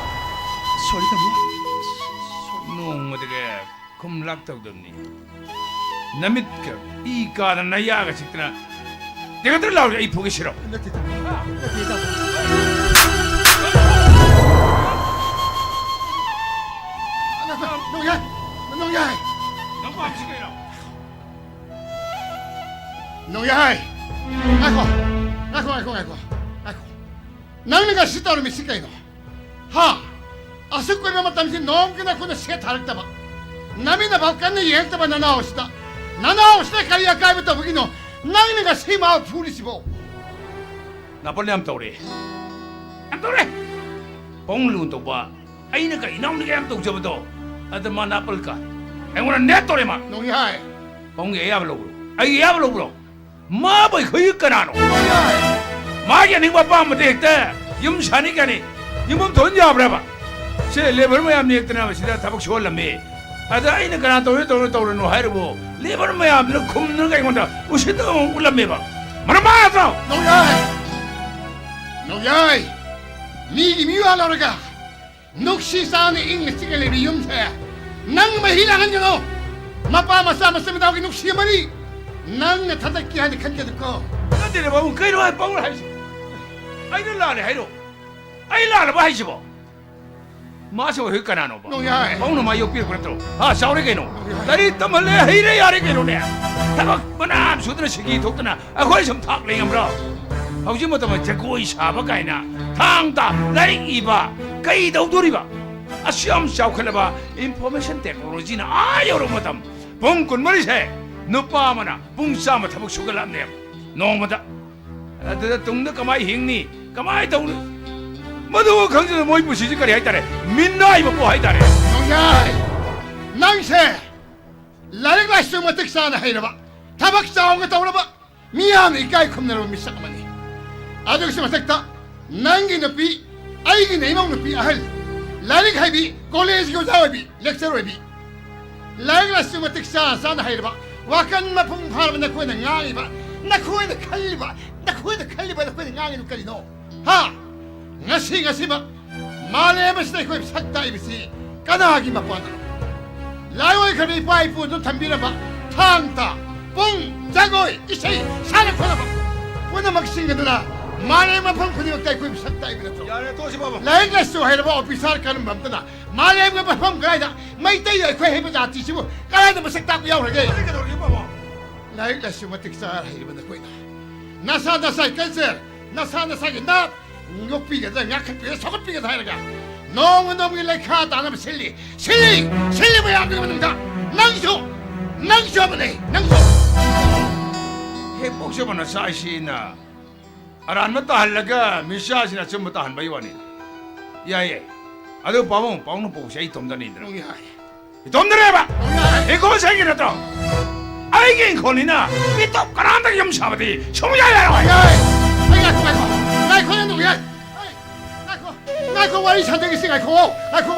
ꯁꯣꯔꯤ, ꯇꯥꯃꯣ꯫ ꯅꯣꯡꯃꯗꯒ ꯈꯨꯝꯂꯥꯛꯇꯧꯗꯕꯅꯤ꯫ ꯅꯃꯤꯠꯀ ꯏ ꯀꯥꯗꯅ ꯅꯌꯥꯒ ꯆꯤꯛꯇꯅ ꯇꯦꯒꯠꯇ꯭ꯔ ꯂꯥꯎꯔꯤ ꯑꯩ ꯐꯨꯒꯦ ꯁꯤꯔꯣ? ꯅꯠꯇꯦ, ꯇꯥꯃꯣ꯫ ꯅꯠꯇꯦ, ꯇꯥꯃꯣ꯫ ꯅꯣꯡꯌꯥꯏ! ꯅꯣꯡꯌꯥꯏ! ꯅꯪ ꯄꯥꯝꯃꯤꯁꯤ ꯀꯩꯅꯣ? ꯅꯣꯡꯌꯥꯏ! ꯉꯥꯏꯈꯣ! ꯉꯥꯏꯈꯣ, ꯉꯥꯏꯈꯣ, ꯉꯥꯏꯈꯣ, ꯉꯥꯏꯈꯣ꯫ ꯅꯪꯅ ꯉꯁꯤ ꯇꯧꯔꯝꯃꯤꯁꯤ ꯀꯩꯅꯣ? ꯍꯥ? ꯑꯁꯨꯛ ꯀꯨꯏꯕ ꯃꯇꯝꯁꯤ ꯅꯣꯡꯃꯒꯤ ꯅꯈꯨꯠꯅ ꯁꯦꯠ ꯊꯥꯔꯛꯇꯕ, ꯅꯃꯤꯠꯅ ꯐꯥꯎ ꯀꯟꯅ ꯌꯦꯡꯉꯛꯇꯕ ꯅꯅꯥꯎ ꯑꯁꯤꯗ, ꯅꯅꯥꯎ ꯑꯁꯤꯗ ꯀꯔꯤ ꯑꯀꯥꯏꯕ ꯇꯧꯕꯒꯤꯅꯣ ꯅꯪꯅ ꯉꯁꯤ ꯃꯥꯕꯨ ꯐꯨꯔꯤꯁꯤꯕꯣ? ꯅꯥꯄꯜ ꯌꯥꯝ ꯇꯧꯔꯦ꯫ ꯌꯥꯝ ꯇꯧꯔꯦ꯫ ꯄꯥꯕꯨꯡ ꯂꯨꯅ ꯇꯧꯕ ꯑꯩꯅꯒ ꯏꯅꯥꯎꯅꯒ ꯌꯥꯝ ꯇꯧꯖꯕꯗꯣ, ꯑꯗ ꯃꯥ ꯅꯥꯄꯜ ꯀꯥꯔꯦ꯫ ꯑꯩꯉꯣꯟꯗ ꯅꯦꯠ ꯇꯧꯔꯦ ꯃꯥ꯫ ꯅꯣꯡꯌꯥꯏ! ꯄꯥꯕꯨꯡꯒꯤ ꯑꯌꯥꯕ ꯂꯧꯕ꯭ꯔꯣ? ꯑꯩꯒꯤ ꯑꯌꯥꯕ ꯂꯧꯕ꯭ꯔꯣ? ꯃꯥꯕꯨ ꯑꯩꯈꯣꯏꯒꯤ ꯀꯅꯥꯅꯣ? ꯅꯣꯡꯌꯥꯏ! ꯃꯥꯒꯤ ꯑꯅꯤꯡꯕ ꯑꯄꯥꯝꯕꯗ ꯍꯦꯛꯇ ꯌꯨꯝ ꯁꯥꯅꯤ ꯀꯥꯏꯅ ꯌꯨꯝꯐꯝ ꯊꯣꯛꯍꯟ ꯌꯥꯕ꯭ꯔꯕ? ꯁꯦ, ꯂꯦꯕꯔ ꯃꯌꯥꯝ ꯅꯦꯛꯇꯅ ꯃꯁꯤꯗ ꯊꯕꯛ ꯁꯨꯍꯜꯂꯝꯃꯤ꯫ ꯑꯗ ꯑꯩꯅ ꯀꯅꯥ ꯇꯧꯔꯦ, ꯇꯧꯔꯦ, ꯇꯧꯔꯅꯣ ꯍꯥꯏꯔꯕꯨ, ꯂꯦꯕꯔ ꯃꯌꯥꯝꯗꯨꯅ ꯈꯨꯝꯗꯅꯒ ꯑꯩꯉꯣꯟꯗ ꯎꯁꯤꯠꯇꯕ ꯑꯃ ꯎꯠꯂꯝꯃꯦꯕ꯫ ꯃꯔꯝ ꯃꯥ ꯅꯠꯇ꯭ꯔꯣ? ꯅꯣꯡꯌꯥꯏ! ꯅꯣꯡꯌꯥꯏ! ꯃꯤꯒꯤ ꯃꯤꯋꯥ ꯂꯧꯔꯒ ꯅꯨꯡꯁꯤ ꯆꯥꯟꯅ ꯏꯪꯅ ꯆꯤꯛꯅ ꯂꯩꯕ ꯌꯨꯝꯁꯦ ꯅꯪ ꯃꯍꯤ ꯂꯥꯡꯍꯟꯒꯅꯨ꯫ ꯃꯄꯥ ꯃꯆꯥ ꯃꯆꯤꯟ ꯃꯅꯥꯎꯒꯤ ꯅꯨꯡꯁꯤ ꯑꯃꯅꯤ꯫ ꯅꯪꯅ ꯊꯥꯗꯠꯀꯦ ꯍꯥꯏꯅ ꯈꯟꯒꯅꯨꯀꯣ꯫ ꯅꯠꯇꯦꯅꯦ ꯄꯥꯕꯨꯡ, ꯀꯩꯅꯣ ꯍꯥꯏ ꯄꯥꯕꯨꯡ ꯍꯥꯏꯁꯦ? ꯑꯩꯅ ꯂꯥꯜꯂꯦ ꯍꯥꯏꯔꯣ? ꯑꯩ ꯂꯥꯜꯂꯕ ꯍꯥꯏꯁꯤꯕꯣ? ꯃꯥꯁꯨ ꯍꯧꯖꯤꯛ ꯀꯅꯥꯅꯣꯕ? ꯅꯣꯡꯌꯥꯏ! ꯄꯥꯕꯨꯡꯅ ꯃꯥ ꯌꯣꯛꯄꯤꯔꯛꯄ ꯅꯠꯇ꯭ꯔꯣ? ꯍꯥ, ꯆꯥꯎꯔꯦ ꯀꯩꯅꯣ? ꯅꯣꯡꯌꯥꯏ! ꯂꯥꯏꯔꯤꯛ ꯇꯝꯍꯜꯂꯦ, ꯍꯩꯔꯦ, ꯌꯥꯔꯦ ꯀꯩꯅꯣꯅꯦ? ꯊꯕꯛ ꯃꯅꯥ ꯑꯃ ꯁꯨꯗꯅ ꯁꯤꯀꯤ ꯊꯣꯛꯇꯅ ꯑꯩꯈꯣꯏ ꯁꯨꯝ ꯊꯥꯛ ꯂꯩꯉꯝꯕ꯭ꯔꯣ? ꯍꯧꯖꯤꯛ ꯃꯇꯝꯗ ꯖꯒꯣꯏ ꯁꯥꯕ ꯀꯥꯏꯅ, ꯊꯥꯡ ꯇꯥ, ꯂꯥꯏꯔꯤꯛ ꯏꯕ, ꯀꯩ ꯇꯧꯗꯣꯔꯤꯕ? ꯑꯁꯨꯛ ꯌꯥꯝ ꯆꯥꯎꯈꯠꯂꯕ information technologyꯅ ꯑꯥ ꯌꯧꯔꯕ ꯃꯇꯝ, ꯄꯨꯡ ꯀꯨꯟꯃꯔꯤꯁꯦ ꯅꯨꯄꯥ ꯑꯃꯅ ꯄꯨꯡ ꯆꯥꯝꯃ ꯊꯕꯛ ꯁꯨꯒꯠꯂꯛꯑꯕꯅꯦꯕ ꯅꯣꯡꯃꯗ꯫ ꯑꯗꯨꯗ ꯇꯨꯡꯗ ꯀꯃꯥꯏ ꯍꯤꯡꯅꯤ? ꯀꯃꯥꯏ ꯇꯧꯅꯤ? ꯃꯗꯨ ꯈꯪꯗꯅ ꯃꯣꯏ ꯄꯨꯟꯁꯤꯁꯤ ꯀꯔꯤ ꯍꯥꯏꯇꯥꯔꯦ? ꯃꯤꯅꯥꯏ ꯃꯄꯣ ꯍꯥꯏꯇꯥꯔꯦ꯫ ꯅꯣꯡꯌꯥꯏ! ꯅꯪꯁꯦ ꯂꯥꯏꯔꯤꯛ ꯂꯥꯏꯁꯨ ꯃꯇꯤꯛ ꯆꯥꯅ ꯍꯩꯔꯕ, ꯊꯕꯛ ꯆꯥꯎꯅ ꯇꯧꯔꯕ, ꯃꯤꯌꯥꯝꯅ ꯏꯀꯥꯏ ꯈꯨꯝꯅꯔꯕ ꯃꯤꯁꯛ ꯑꯃꯅꯤ꯫ ꯑꯗꯨꯒꯤꯁꯨ ꯃꯊꯛꯇ ꯅꯪꯒꯤ ꯅꯨꯄꯤ, ꯑꯩꯒꯤ ꯅꯩꯅꯧ ꯅꯨꯄꯤ ꯑꯍꯜ, ꯂꯥꯏꯔꯤꯛ ꯍꯩꯕꯤ, ꯀꯣꯂꯦꯖꯀꯤ ꯑꯣꯖꯥ ꯑꯣꯏꯕꯤ, ꯂꯦꯛꯆꯔ ꯑꯣꯏꯕꯤ, ꯂꯥꯏꯔꯤꯛ ꯂꯥꯏꯁꯨ ꯃꯇꯤꯛ ꯆꯥꯅ ꯆꯥꯅ ꯍꯩꯔꯕ, ꯋꯥꯈꯜ ꯃꯄꯨꯡ ꯐꯥꯔꯕ ꯅꯈꯣꯏꯅ ꯉꯥꯡꯉꯤꯕ, ꯅꯈꯣꯏꯅ ꯈꯜꯂꯤꯕ, ꯅꯈꯣꯏꯅ ꯈꯜꯂꯤꯕ, ꯅꯈꯣꯏꯅ ꯉꯥꯡꯉꯤꯗꯨ ꯀꯔꯤꯅꯣ? ꯍꯥ? ꯉꯁꯤ, ꯉꯁꯤꯃꯛ ꯃꯥꯂꯦꯝ ꯑꯁꯤꯗ ꯑꯩꯈꯣꯏ ꯁꯛ ꯇꯥꯛꯏꯕꯁꯤ ꯀꯅꯥꯒꯤ ꯃꯄꯥꯟꯗꯅꯣ? ꯂꯥꯏꯑꯣꯏꯈ꯭ꯔꯕ ꯏꯄꯥ ꯏꯄꯨꯗꯨ ꯊꯝꯕꯤꯔꯝꯕ ꯊꯥꯡ ꯇꯥ, ꯄꯨꯡ, ꯖꯒꯣꯏ, ꯏꯁꯩ, ꯁꯥꯟꯅ ꯈꯣꯠꯅꯕ ꯄꯨꯝꯅꯃꯛꯁꯤꯡ ꯑꯗꯨꯅ ꯃꯥꯂꯦꯝ ꯃꯐꯝ ꯈꯨꯗꯤꯡꯃꯛꯇ ꯑꯩꯈꯣꯏꯕꯨ ꯁꯛ ꯇꯥꯛꯏꯕ ꯅꯠꯇ꯭ꯔꯣ? ꯌꯥꯔꯦ, ꯇꯣꯛꯑꯁꯤ, ꯕꯥꯕꯨꯡ꯫ ꯂꯥꯏꯔꯤꯛ ꯂꯥꯏꯁꯨ ꯍꯩꯔꯕ ꯑꯣꯐꯤꯁꯥꯔ ꯀꯔꯝꯕ ꯑꯝꯇꯅ ꯃꯥꯂꯦꯝꯒꯤ ꯃꯐꯝ ꯀꯗꯥꯏꯗ ꯃꯩꯇꯩ ꯑꯩꯈꯣꯏ ꯍꯩꯕ ꯖꯥꯇꯤꯁꯤꯕꯨ ꯀꯗꯥꯏꯗ ꯃꯁꯛ ꯇꯥꯛꯄ ꯌꯥꯎꯈ꯭ꯔꯒꯦ? ꯀꯔꯤ ꯀꯩꯗꯧꯔꯒꯦ, ꯕꯥꯕꯨꯡ? ꯂꯥꯏꯔꯤꯛ ꯂꯥꯏꯁꯨ ꯃꯇꯤꯛ ꯆꯥꯔ ꯍꯩꯔꯕ ꯅꯈꯣꯏꯅ ꯅꯁꯥ ꯅꯁꯥꯒꯤ ꯀꯜꯆꯔ, ꯅꯁꯥ ꯅꯁꯥꯒꯤ ꯅꯥꯠ ꯌꯣꯛꯄꯤꯒꯗ꯭ꯔꯥ, ꯉꯥꯛꯈꯠꯄꯤꯒꯗ꯭ꯔꯥ, ꯆꯥꯎꯈꯠꯄꯤꯒꯗ꯭ꯔꯥ ꯍꯥꯏꯔꯒ ꯅꯣꯡꯃ ꯅꯣꯡꯃꯒꯤ ꯂꯩꯈꯥ ꯇꯥꯅꯕ ꯁꯤꯜꯂꯤ, ꯁꯤꯜꯂꯤ, ꯁꯤꯜꯂꯤ ꯃꯌꯥꯝꯗꯨꯒꯤ ꯃꯅꯨꯡꯗ ꯅꯪꯁꯨ, ꯅꯪꯁꯨ ꯑꯃꯅꯤ, ꯅꯪꯁꯨ꯫ ꯍꯦꯛ ꯄꯣꯛꯆꯕ ꯅꯆꯥ ꯑꯁꯤꯅ ꯑꯔꯥꯟꯕ ꯇꯥꯍꯜꯂꯒ ꯃꯤꯆꯥꯁꯤꯅ ꯑꯆꯨꯝꯕ ꯇꯥꯍꯟꯕꯒꯤ ꯋꯥꯅꯤ꯫ ꯌꯥꯏꯌꯦ꯫ ꯑꯗꯨ ꯄꯥꯕꯨꯡ, ꯄꯥꯕꯨꯡꯅ ꯄꯣꯛꯁꯦ ꯑꯩ ꯏꯇꯣꯝꯗꯅꯤꯗꯅ꯫ ꯌꯥꯏ꯫ ꯏꯇꯣꯝꯗꯅꯦꯕ꯫ ꯌꯥꯏ꯫ ꯏꯒꯣꯁꯦ ꯑꯩꯒꯤ ꯅꯠꯇ꯭ꯔꯣ? ꯑꯩꯒꯤ ꯏꯪꯈꯣꯜꯅꯤꯅ ꯃꯤꯇꯣꯞ ꯀꯅꯥꯝꯇꯒꯤ ꯌꯨꯝ ꯁꯥꯕꯗꯤ ꯁꯨꯡꯌꯥ ꯌꯥꯔꯣꯏ꯫ ꯌꯥꯏ꯫ ꯑꯩ ꯉꯥꯏꯈꯣ, ꯉꯥꯏꯈꯣ꯫ ꯉꯥꯏꯈꯣ, ꯅꯪ ꯌꯥꯏ꯫ ꯑꯩ ꯉꯥꯏꯈꯣ꯫ ꯉꯥꯏꯈꯣ, ꯋꯥꯔꯤ ꯁꯥꯟꯅꯈꯤꯁꯤ, ꯉꯥꯏꯈꯣ꯫ ꯉꯥꯏꯈꯣ꯫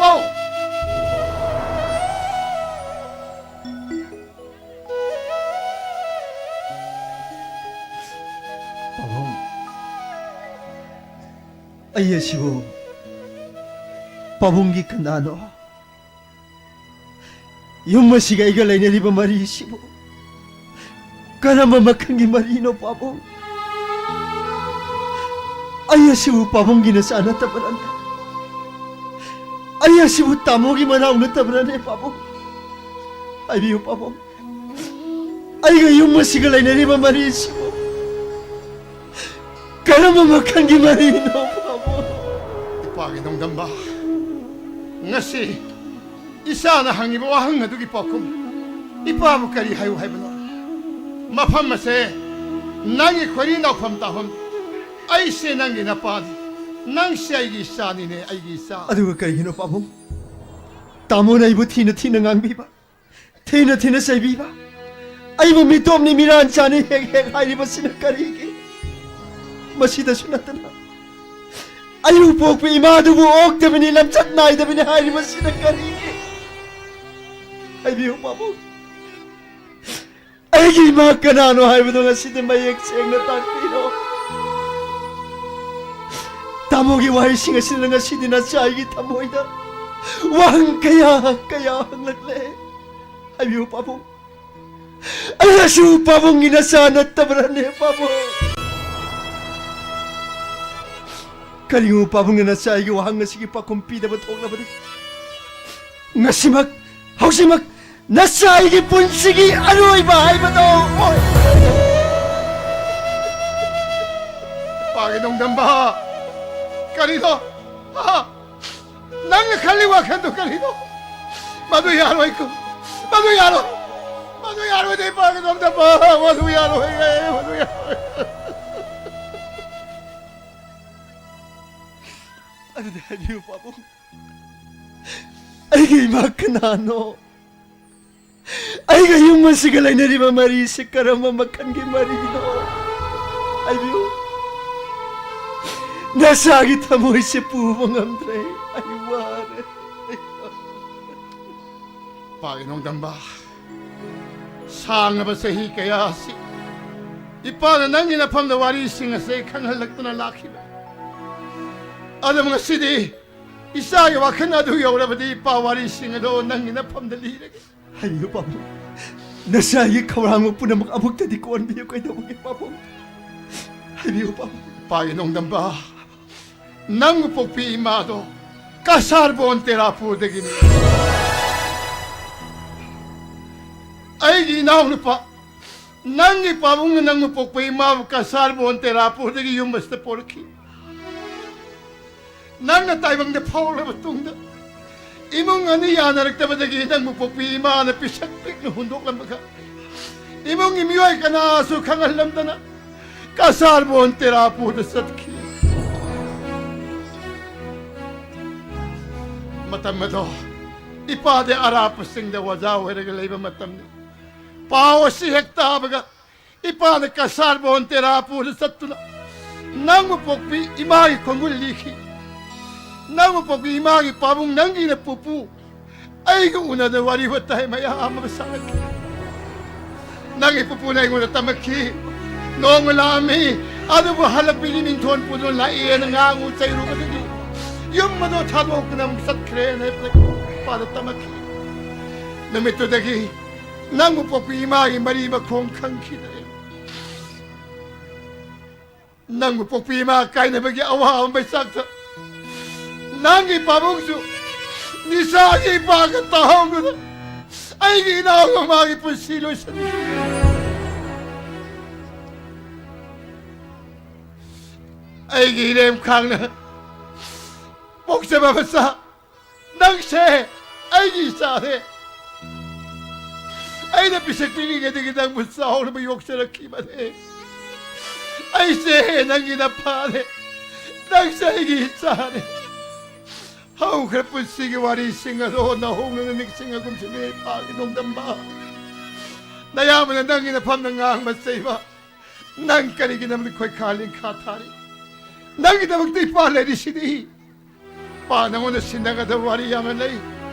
ꯄꯥꯕꯨꯡ, ꯑꯩ ꯑꯁꯤꯕꯨ ꯄꯥꯕꯨꯡꯒꯤ ꯀꯅꯥꯅꯣ? ꯌꯨꯝ ꯑꯁꯤꯒ ꯑꯩꯒ ꯂꯩꯅꯔꯤꯕ ꯃꯔꯤ ꯑꯁꯤꯕꯨ ꯀꯔꯝꯕ ꯃꯈꯜꯒꯤ ꯃꯔꯤꯅꯣ, ꯄꯥꯕꯨꯡ? ꯑꯩ ꯑꯁꯤꯕꯨ ꯄꯥꯕꯨꯡꯒꯤ ꯅꯆꯥ ꯅꯠꯇꯕ꯭ꯔꯅꯦ? ꯑꯩ ꯑꯁꯤꯕꯨ ꯇꯥꯃꯣꯒꯤ ꯃꯅꯥꯎ ꯅꯠꯇꯕ꯭ꯔꯅꯦ, ꯄꯥꯕꯨꯡ? ꯍꯥꯏꯕꯤꯌꯨ, ꯄꯥꯕꯨꯡ꯫ ꯑꯩꯒ ꯌꯨꯝ ꯑꯁꯤꯒ ꯂꯩꯅꯔꯤꯕ ꯃꯔꯤ ꯑꯁꯤꯕꯨ ꯀꯔꯝꯕ ꯃꯈꯜꯒꯤ ꯃꯔꯤꯅꯣ, ꯄꯥꯕꯨꯡ? ꯏꯄꯥꯒꯤ ꯅꯣꯡꯗꯝꯕ, ꯉꯁꯤ ꯏꯆꯥꯅ ꯍꯪꯉꯤꯕ ꯋꯥꯍꯪ ꯑꯗꯨꯒꯤ ꯄꯥꯎꯈꯨꯝ ꯏꯄꯥꯕꯨ ꯀꯔꯤ ꯍꯥꯏꯌꯨ ꯍꯥꯏꯕꯅꯣ? ꯃꯐꯝ ꯑꯁꯦ ꯅꯪꯒꯤ ꯈꯣꯏꯔꯤ ꯅꯥꯎꯐꯝ ꯇꯥꯐꯝ꯫ ꯑꯩꯁꯦ ꯅꯪꯒꯤ ꯅꯄꯥꯅꯤ, ꯅꯪꯁꯦ ꯑꯩꯒꯤ ꯏꯆꯥꯅꯤꯅꯦ, ꯑꯩꯒꯤ ꯏꯆꯥ꯫ ꯑꯗꯨꯒ ꯀꯔꯤꯒꯤꯅꯣ, ꯄꯥꯕꯨꯡ, ꯇꯥꯃꯣꯅ ꯑꯩꯕꯨ ꯊꯤꯅ ꯊꯤꯅ ꯉꯥꯡꯕꯤꯕ, ꯊꯤꯅ ꯊꯤꯅ ꯆꯩꯕꯤꯕ, ꯑꯩꯕꯨ ꯃꯤꯇꯣꯞꯅꯤ, ꯃꯤꯔꯥꯟ ꯆꯥꯅꯤ ꯍꯦꯛ ꯍꯦꯛ ꯍꯥꯏꯔꯤꯕꯁꯤꯅ ꯀꯔꯤꯒꯤ? ꯃꯁꯤꯗꯁꯨ ꯅꯠꯇꯅ ꯑꯩꯕꯨ ꯄꯣꯛꯄ ꯏꯃꯥꯗꯨꯕꯨ ꯑꯣꯛꯇꯕꯅꯤ, ꯂꯝꯆꯠ ꯅꯥꯏꯗꯕꯅꯤ ꯍꯥꯏꯔꯤꯕꯁꯤꯅ ꯀꯔꯤꯒꯤ? ꯍꯥꯏꯕꯤꯌꯨ, ꯄꯥꯕꯨꯡ꯫ ꯑꯩꯒꯤ ꯏꯃꯥ ꯀꯅꯥꯅꯣ ꯍꯥꯏꯕꯗꯣ ꯉꯁꯤꯗꯤ ꯃꯌꯦꯛ ꯁꯦꯡꯅ ꯇꯥꯛꯄꯤꯔꯣ꯫ ꯇꯥꯃꯣꯒꯤ ꯋꯥꯍꯩꯁꯤꯡ ꯑꯁꯤꯅ ꯉꯁꯤꯗꯤ ꯅꯆꯥ ꯑꯩꯒꯤ ꯊꯃꯣꯏꯗ ꯋꯥꯍꯪ ꯀꯌꯥ ꯀꯌꯥ ꯍꯪꯂꯛꯂꯦ꯫ ꯍꯥꯏꯕꯤꯌꯨ ꯄꯥꯕꯨꯡ, ꯑꯩꯅꯁꯨ ꯄꯥꯕꯨꯡꯒꯤ ꯅꯆꯥ ꯅꯠꯇꯕ꯭ꯔꯅꯦ ꯄꯥꯕꯨꯡ? ꯀꯔꯤꯒꯨꯝꯕ ꯄꯥꯕꯨꯡꯅ ꯅꯆꯥ ꯑꯩꯒꯤ ꯋꯥꯍꯪ ꯑꯁꯤꯒꯤ ꯄꯥꯎꯈꯨꯝ ꯄꯤꯗꯕ ꯊꯣꯛꯂꯕꯗꯤ, ꯉꯁꯤꯃꯛ, ꯍꯧꯖꯤꯛꯃꯛ ꯅꯆꯥ ꯑꯩꯒꯤ ꯄꯨꯟꯁꯤꯒꯤ ꯑꯔꯣꯏꯕ ꯍꯥꯏꯕꯗꯣ ꯑꯣꯏ꯫ ꯄꯥꯒꯤ ꯅꯣꯡꯗꯝꯕ, ꯀꯔꯤꯅꯣ? ꯍꯥ? ꯅꯪꯅ ꯈꯜꯂꯤ ꯋꯥꯈꯜꯗꯨ ꯀꯔꯤꯅꯣ? ꯃꯗꯨ ꯌꯥꯔꯣꯏꯀꯣ꯫ ꯃꯗꯨ ꯌꯥꯔꯣꯏ꯫ ꯃꯗꯨ ꯌꯥꯔꯣꯏꯗ ꯏꯄꯥꯒꯤ ꯅꯣꯡꯗꯝꯕ꯫ ꯃꯗꯨ ꯌꯥꯔꯣꯏ꯫ ꯃꯗꯨ ꯌꯥꯔꯣꯏ꯫ ꯑꯗꯨꯗꯤ ꯍꯥꯏꯕꯤꯌꯨ ꯄꯥꯕꯨꯡ, ꯑꯩꯒꯤ ꯏꯃꯥ ꯀꯅꯥꯅꯣ? ꯑꯩꯒ ꯌꯨꯝ ꯑꯁꯤꯒ ꯂꯩꯅꯔꯤꯕ ꯃꯔꯤꯁꯦ ꯀꯔꯝꯕ ꯃꯈꯜꯒꯤ ꯃꯔꯤꯅꯣ? ꯍꯥꯏꯕꯤꯌꯨ꯫ ꯅꯆꯥꯒꯤ ꯊꯃꯣꯏꯁꯦ ꯄꯨꯕ ꯉꯝꯗ꯭ꯔꯦ꯫ ꯑꯩ ꯋꯥꯔꯦ꯫ ꯄꯥꯒꯤ ꯅꯣꯡꯗꯝꯕ, ꯁꯥꯡꯂꯕ ꯆꯍꯤ ꯀꯌꯥ ꯑꯁꯤ ꯏꯄꯥꯅ ꯅꯪꯒꯤ ꯅꯐꯝꯗ ꯋꯥꯔꯤꯁꯤꯡ ꯑꯁꯦ ꯈꯪꯍꯜꯂꯛꯇꯨꯅ ꯂꯥꯛꯈꯤꯕ꯫ ꯑꯗꯨꯕꯨ ꯉꯁꯤꯗꯤ ꯏꯆꯥꯒꯤ ꯋꯥꯈꯜ ꯑꯗꯨ ꯌꯧꯔꯕꯗꯤ ꯏꯄꯥ ꯋꯥꯔꯤꯁꯤꯡ ꯑꯗꯣ ꯅꯪꯒꯤ ꯅꯐꯝꯗ ꯂꯤꯔꯒꯦ꯫ ꯍꯥꯏꯕꯤꯌꯨ ꯄꯥꯕꯨꯡ, ꯅꯆꯥꯒꯤ ꯈꯧꯔꯥꯡꯕ ꯄꯨꯝꯅꯃꯛ ꯑꯃꯨꯛꯇꯗꯤ ꯀꯣꯟꯕꯤꯌꯨ꯫ ꯀꯩꯗꯧꯕꯒꯤ ꯄꯥꯕꯨꯡ? ꯍꯥꯏꯕꯤꯌꯨ ꯄꯥꯕꯨꯡ꯫ ꯄꯥꯒꯤ ꯅꯣꯡꯗꯝꯕ, ꯅꯪꯕꯨ ꯄꯣꯛꯄꯤ ꯏꯃꯥꯗꯣ ꯀꯁꯥꯔꯕꯣꯟ ꯇꯦꯔꯥꯄꯨꯔꯗꯒꯤꯅꯤ꯫ ꯑꯩꯒꯤ ꯏꯅꯥꯎꯅꯨꯄꯥ, ꯅꯪꯒꯤ ꯄꯥꯕꯨꯡꯅ ꯅꯪꯕꯨ ꯄꯣꯛꯄ ꯏꯃꯥꯕꯨ ꯀꯁꯥꯔꯕꯣꯟ ꯇꯦꯔꯥꯄꯨꯔꯗꯒꯤ ꯌꯨꯝ ꯑꯁꯤꯗ ꯄꯣꯔꯛꯈꯤ꯫ ꯅꯪꯅ ꯇꯥꯏꯕꯪꯗ ꯐꯥꯎꯔꯕ ꯃꯇꯨꯡꯗ, ꯏꯃꯨꯡ ꯑꯅꯤ ꯌꯥꯅꯔꯛꯇꯕꯗꯒꯤ ꯅꯪꯕꯨ ꯄꯣꯛꯄꯤ ꯏꯃꯥꯅ ꯄꯤꯁꯛ ꯄꯤꯛꯅ ꯍꯨꯟꯗꯣꯛꯂꯝꯃꯒ, ꯏꯃꯨꯡꯒꯤ ꯃꯤꯑꯣꯏ ꯀꯅꯥꯁꯨ ꯈꯪꯍꯜꯂꯝꯗꯅ ꯀꯁꯥꯔꯕꯣꯟ ꯇꯦꯔꯥꯄꯨꯔꯗ ꯆꯠꯈꯤ꯫ ꯃꯇꯝ ꯑꯗꯣ ꯏꯄꯥꯗꯤ ꯑꯔꯥꯞꯄꯁꯤꯡꯗ ꯑꯣꯖꯥ ꯑꯣꯏꯔꯒ ꯂꯩꯕ ꯃꯇꯝꯅꯤ꯫ ꯄꯥꯎ ꯑꯁꯤ ꯍꯦꯛ ꯇꯥꯕꯒ ꯏꯄꯥꯅ ꯀꯁꯥꯔꯕꯣꯟ ꯇꯦꯔꯥꯄꯨꯔꯗ ꯆꯠꯇꯨꯅ ꯅꯪꯕꯨ ꯄꯣꯛꯄꯤ ꯏꯃꯥꯒꯤ ꯈꯣꯡꯒꯨꯜ ꯂꯤꯈꯤ꯫ ꯅꯪꯕꯨ ꯄꯣꯛꯄꯤ ꯏꯃꯥꯒꯤ ꯄꯥꯕꯨꯡ ꯅꯪꯒꯤꯅ ꯄꯨꯄꯨ ꯑꯩꯒ ꯎꯅꯗꯅ ꯋꯥꯔꯤ ꯋꯥꯇꯥꯏ ꯃꯌꯥꯝ ꯑꯃ ꯁꯥꯔꯛꯈꯤ꯫ ꯅꯪꯒꯤ ꯄꯨꯄꯨꯅ ꯑꯩꯉꯣꯟꯗ ꯇꯝꯃꯛꯈꯤ꯫ ꯅꯣꯡꯃ ꯂꯥꯛꯑꯝꯃꯤ, ꯑꯗꯨꯕꯨ ꯍꯜꯂꯛꯄꯒꯤ ꯃꯤꯡꯊꯣꯟ ꯄꯨꯗꯨꯅ ꯂꯥꯛꯑꯦꯅ ꯉꯥꯡꯉꯨ ꯆꯩꯔꯨꯕꯗꯒꯤ ꯌꯨꯝ ꯑꯗꯣ ꯊꯥꯗꯣꯛꯇꯨꯅ ꯑꯃꯨꯛ ꯆꯠꯈ꯭ꯔꯦꯅ ꯏꯄꯥꯗ ꯇꯝꯃꯛꯈꯤ꯫ ꯅꯨꯃꯤꯠꯇꯨꯗꯒꯤ ꯅꯪꯕꯨ ꯄꯣꯛꯄꯤ ꯏꯃꯥꯒꯤ ꯃꯔꯤ ꯃꯈꯣꯡ ꯈꯪꯈꯤꯗ꯭ꯔꯦ꯫ ꯅꯪꯕꯨ ꯄꯣꯛꯄꯤ ꯏꯃꯥ ꯀꯥꯏꯅꯕꯒꯤ ꯑꯋꯥꯕ ꯃꯩꯆꯥꯛꯇ ꯅꯪꯒꯤ ꯄꯥꯕꯨꯡꯁꯨ ꯅꯤꯁꯥꯒꯤ ꯏꯄꯥꯒ ꯇꯥꯍꯧꯗꯨꯅ ꯑꯩꯒꯤ ꯏꯅꯥꯎ ꯃꯃꯥꯒꯤ ꯄꯨꯟꯁꯤ ꯂꯣꯏꯁꯤꯟꯈꯤ꯫ ꯑꯩꯒꯤ ꯏꯔꯦꯝ ꯈꯥꯡꯅ ꯄꯣꯛꯆꯕ ꯃꯆꯥ ꯅꯪꯁꯦ ꯑꯩꯒꯤ ꯏꯆꯥꯅꯦ꯫ ꯑꯩꯅ ꯄꯤꯁꯛ ꯄꯤꯛꯂꯤꯉꯩꯗꯒꯤ ꯅꯪꯕꯨ ꯆꯥꯎꯅꯕ ꯌꯣꯛꯆꯔꯛꯈꯤꯕꯅꯦ꯫ ꯑꯩꯁꯦ ꯅꯪꯒꯤ ꯅꯄꯥꯅꯦ꯫ ꯅꯪꯁꯦ ꯑꯩꯒꯤ ꯏꯆꯥꯅꯦ꯫ ꯍꯧꯈ꯭ꯔ ꯄꯨꯟꯁꯤꯒꯤ ꯋꯥꯔꯤꯁꯤꯡ ꯑꯗꯣ ꯅꯧꯍꯧꯅꯅ ꯅꯤꯡꯁꯤꯡꯉꯒꯨꯝꯁꯤꯅꯦ, ꯏꯄꯥꯒꯤ ꯅꯣꯡꯗꯝꯕ꯫ ꯅꯌꯥꯝꯕꯅ ꯅꯪꯒꯤ ꯅꯐꯝꯗ ꯉꯥꯡꯕ ꯆꯩꯕ꯫ ꯅꯪ ꯀꯔꯤꯒꯤꯗꯃꯛꯇ ꯈꯣꯏꯈꯥ ꯂꯤꯡꯈꯥ ꯊꯥꯔꯤ? ꯅꯪꯒꯤꯗꯃꯛꯇ ꯏꯄꯥ ꯂꯩꯔꯤꯁꯤꯗꯤ꯫ ꯄꯥ ꯅꯉꯣꯟꯗ ꯁꯤꯟꯅꯒꯗꯕ ꯋꯥꯔꯤ ꯌꯥꯝꯅ ꯂꯩ꯫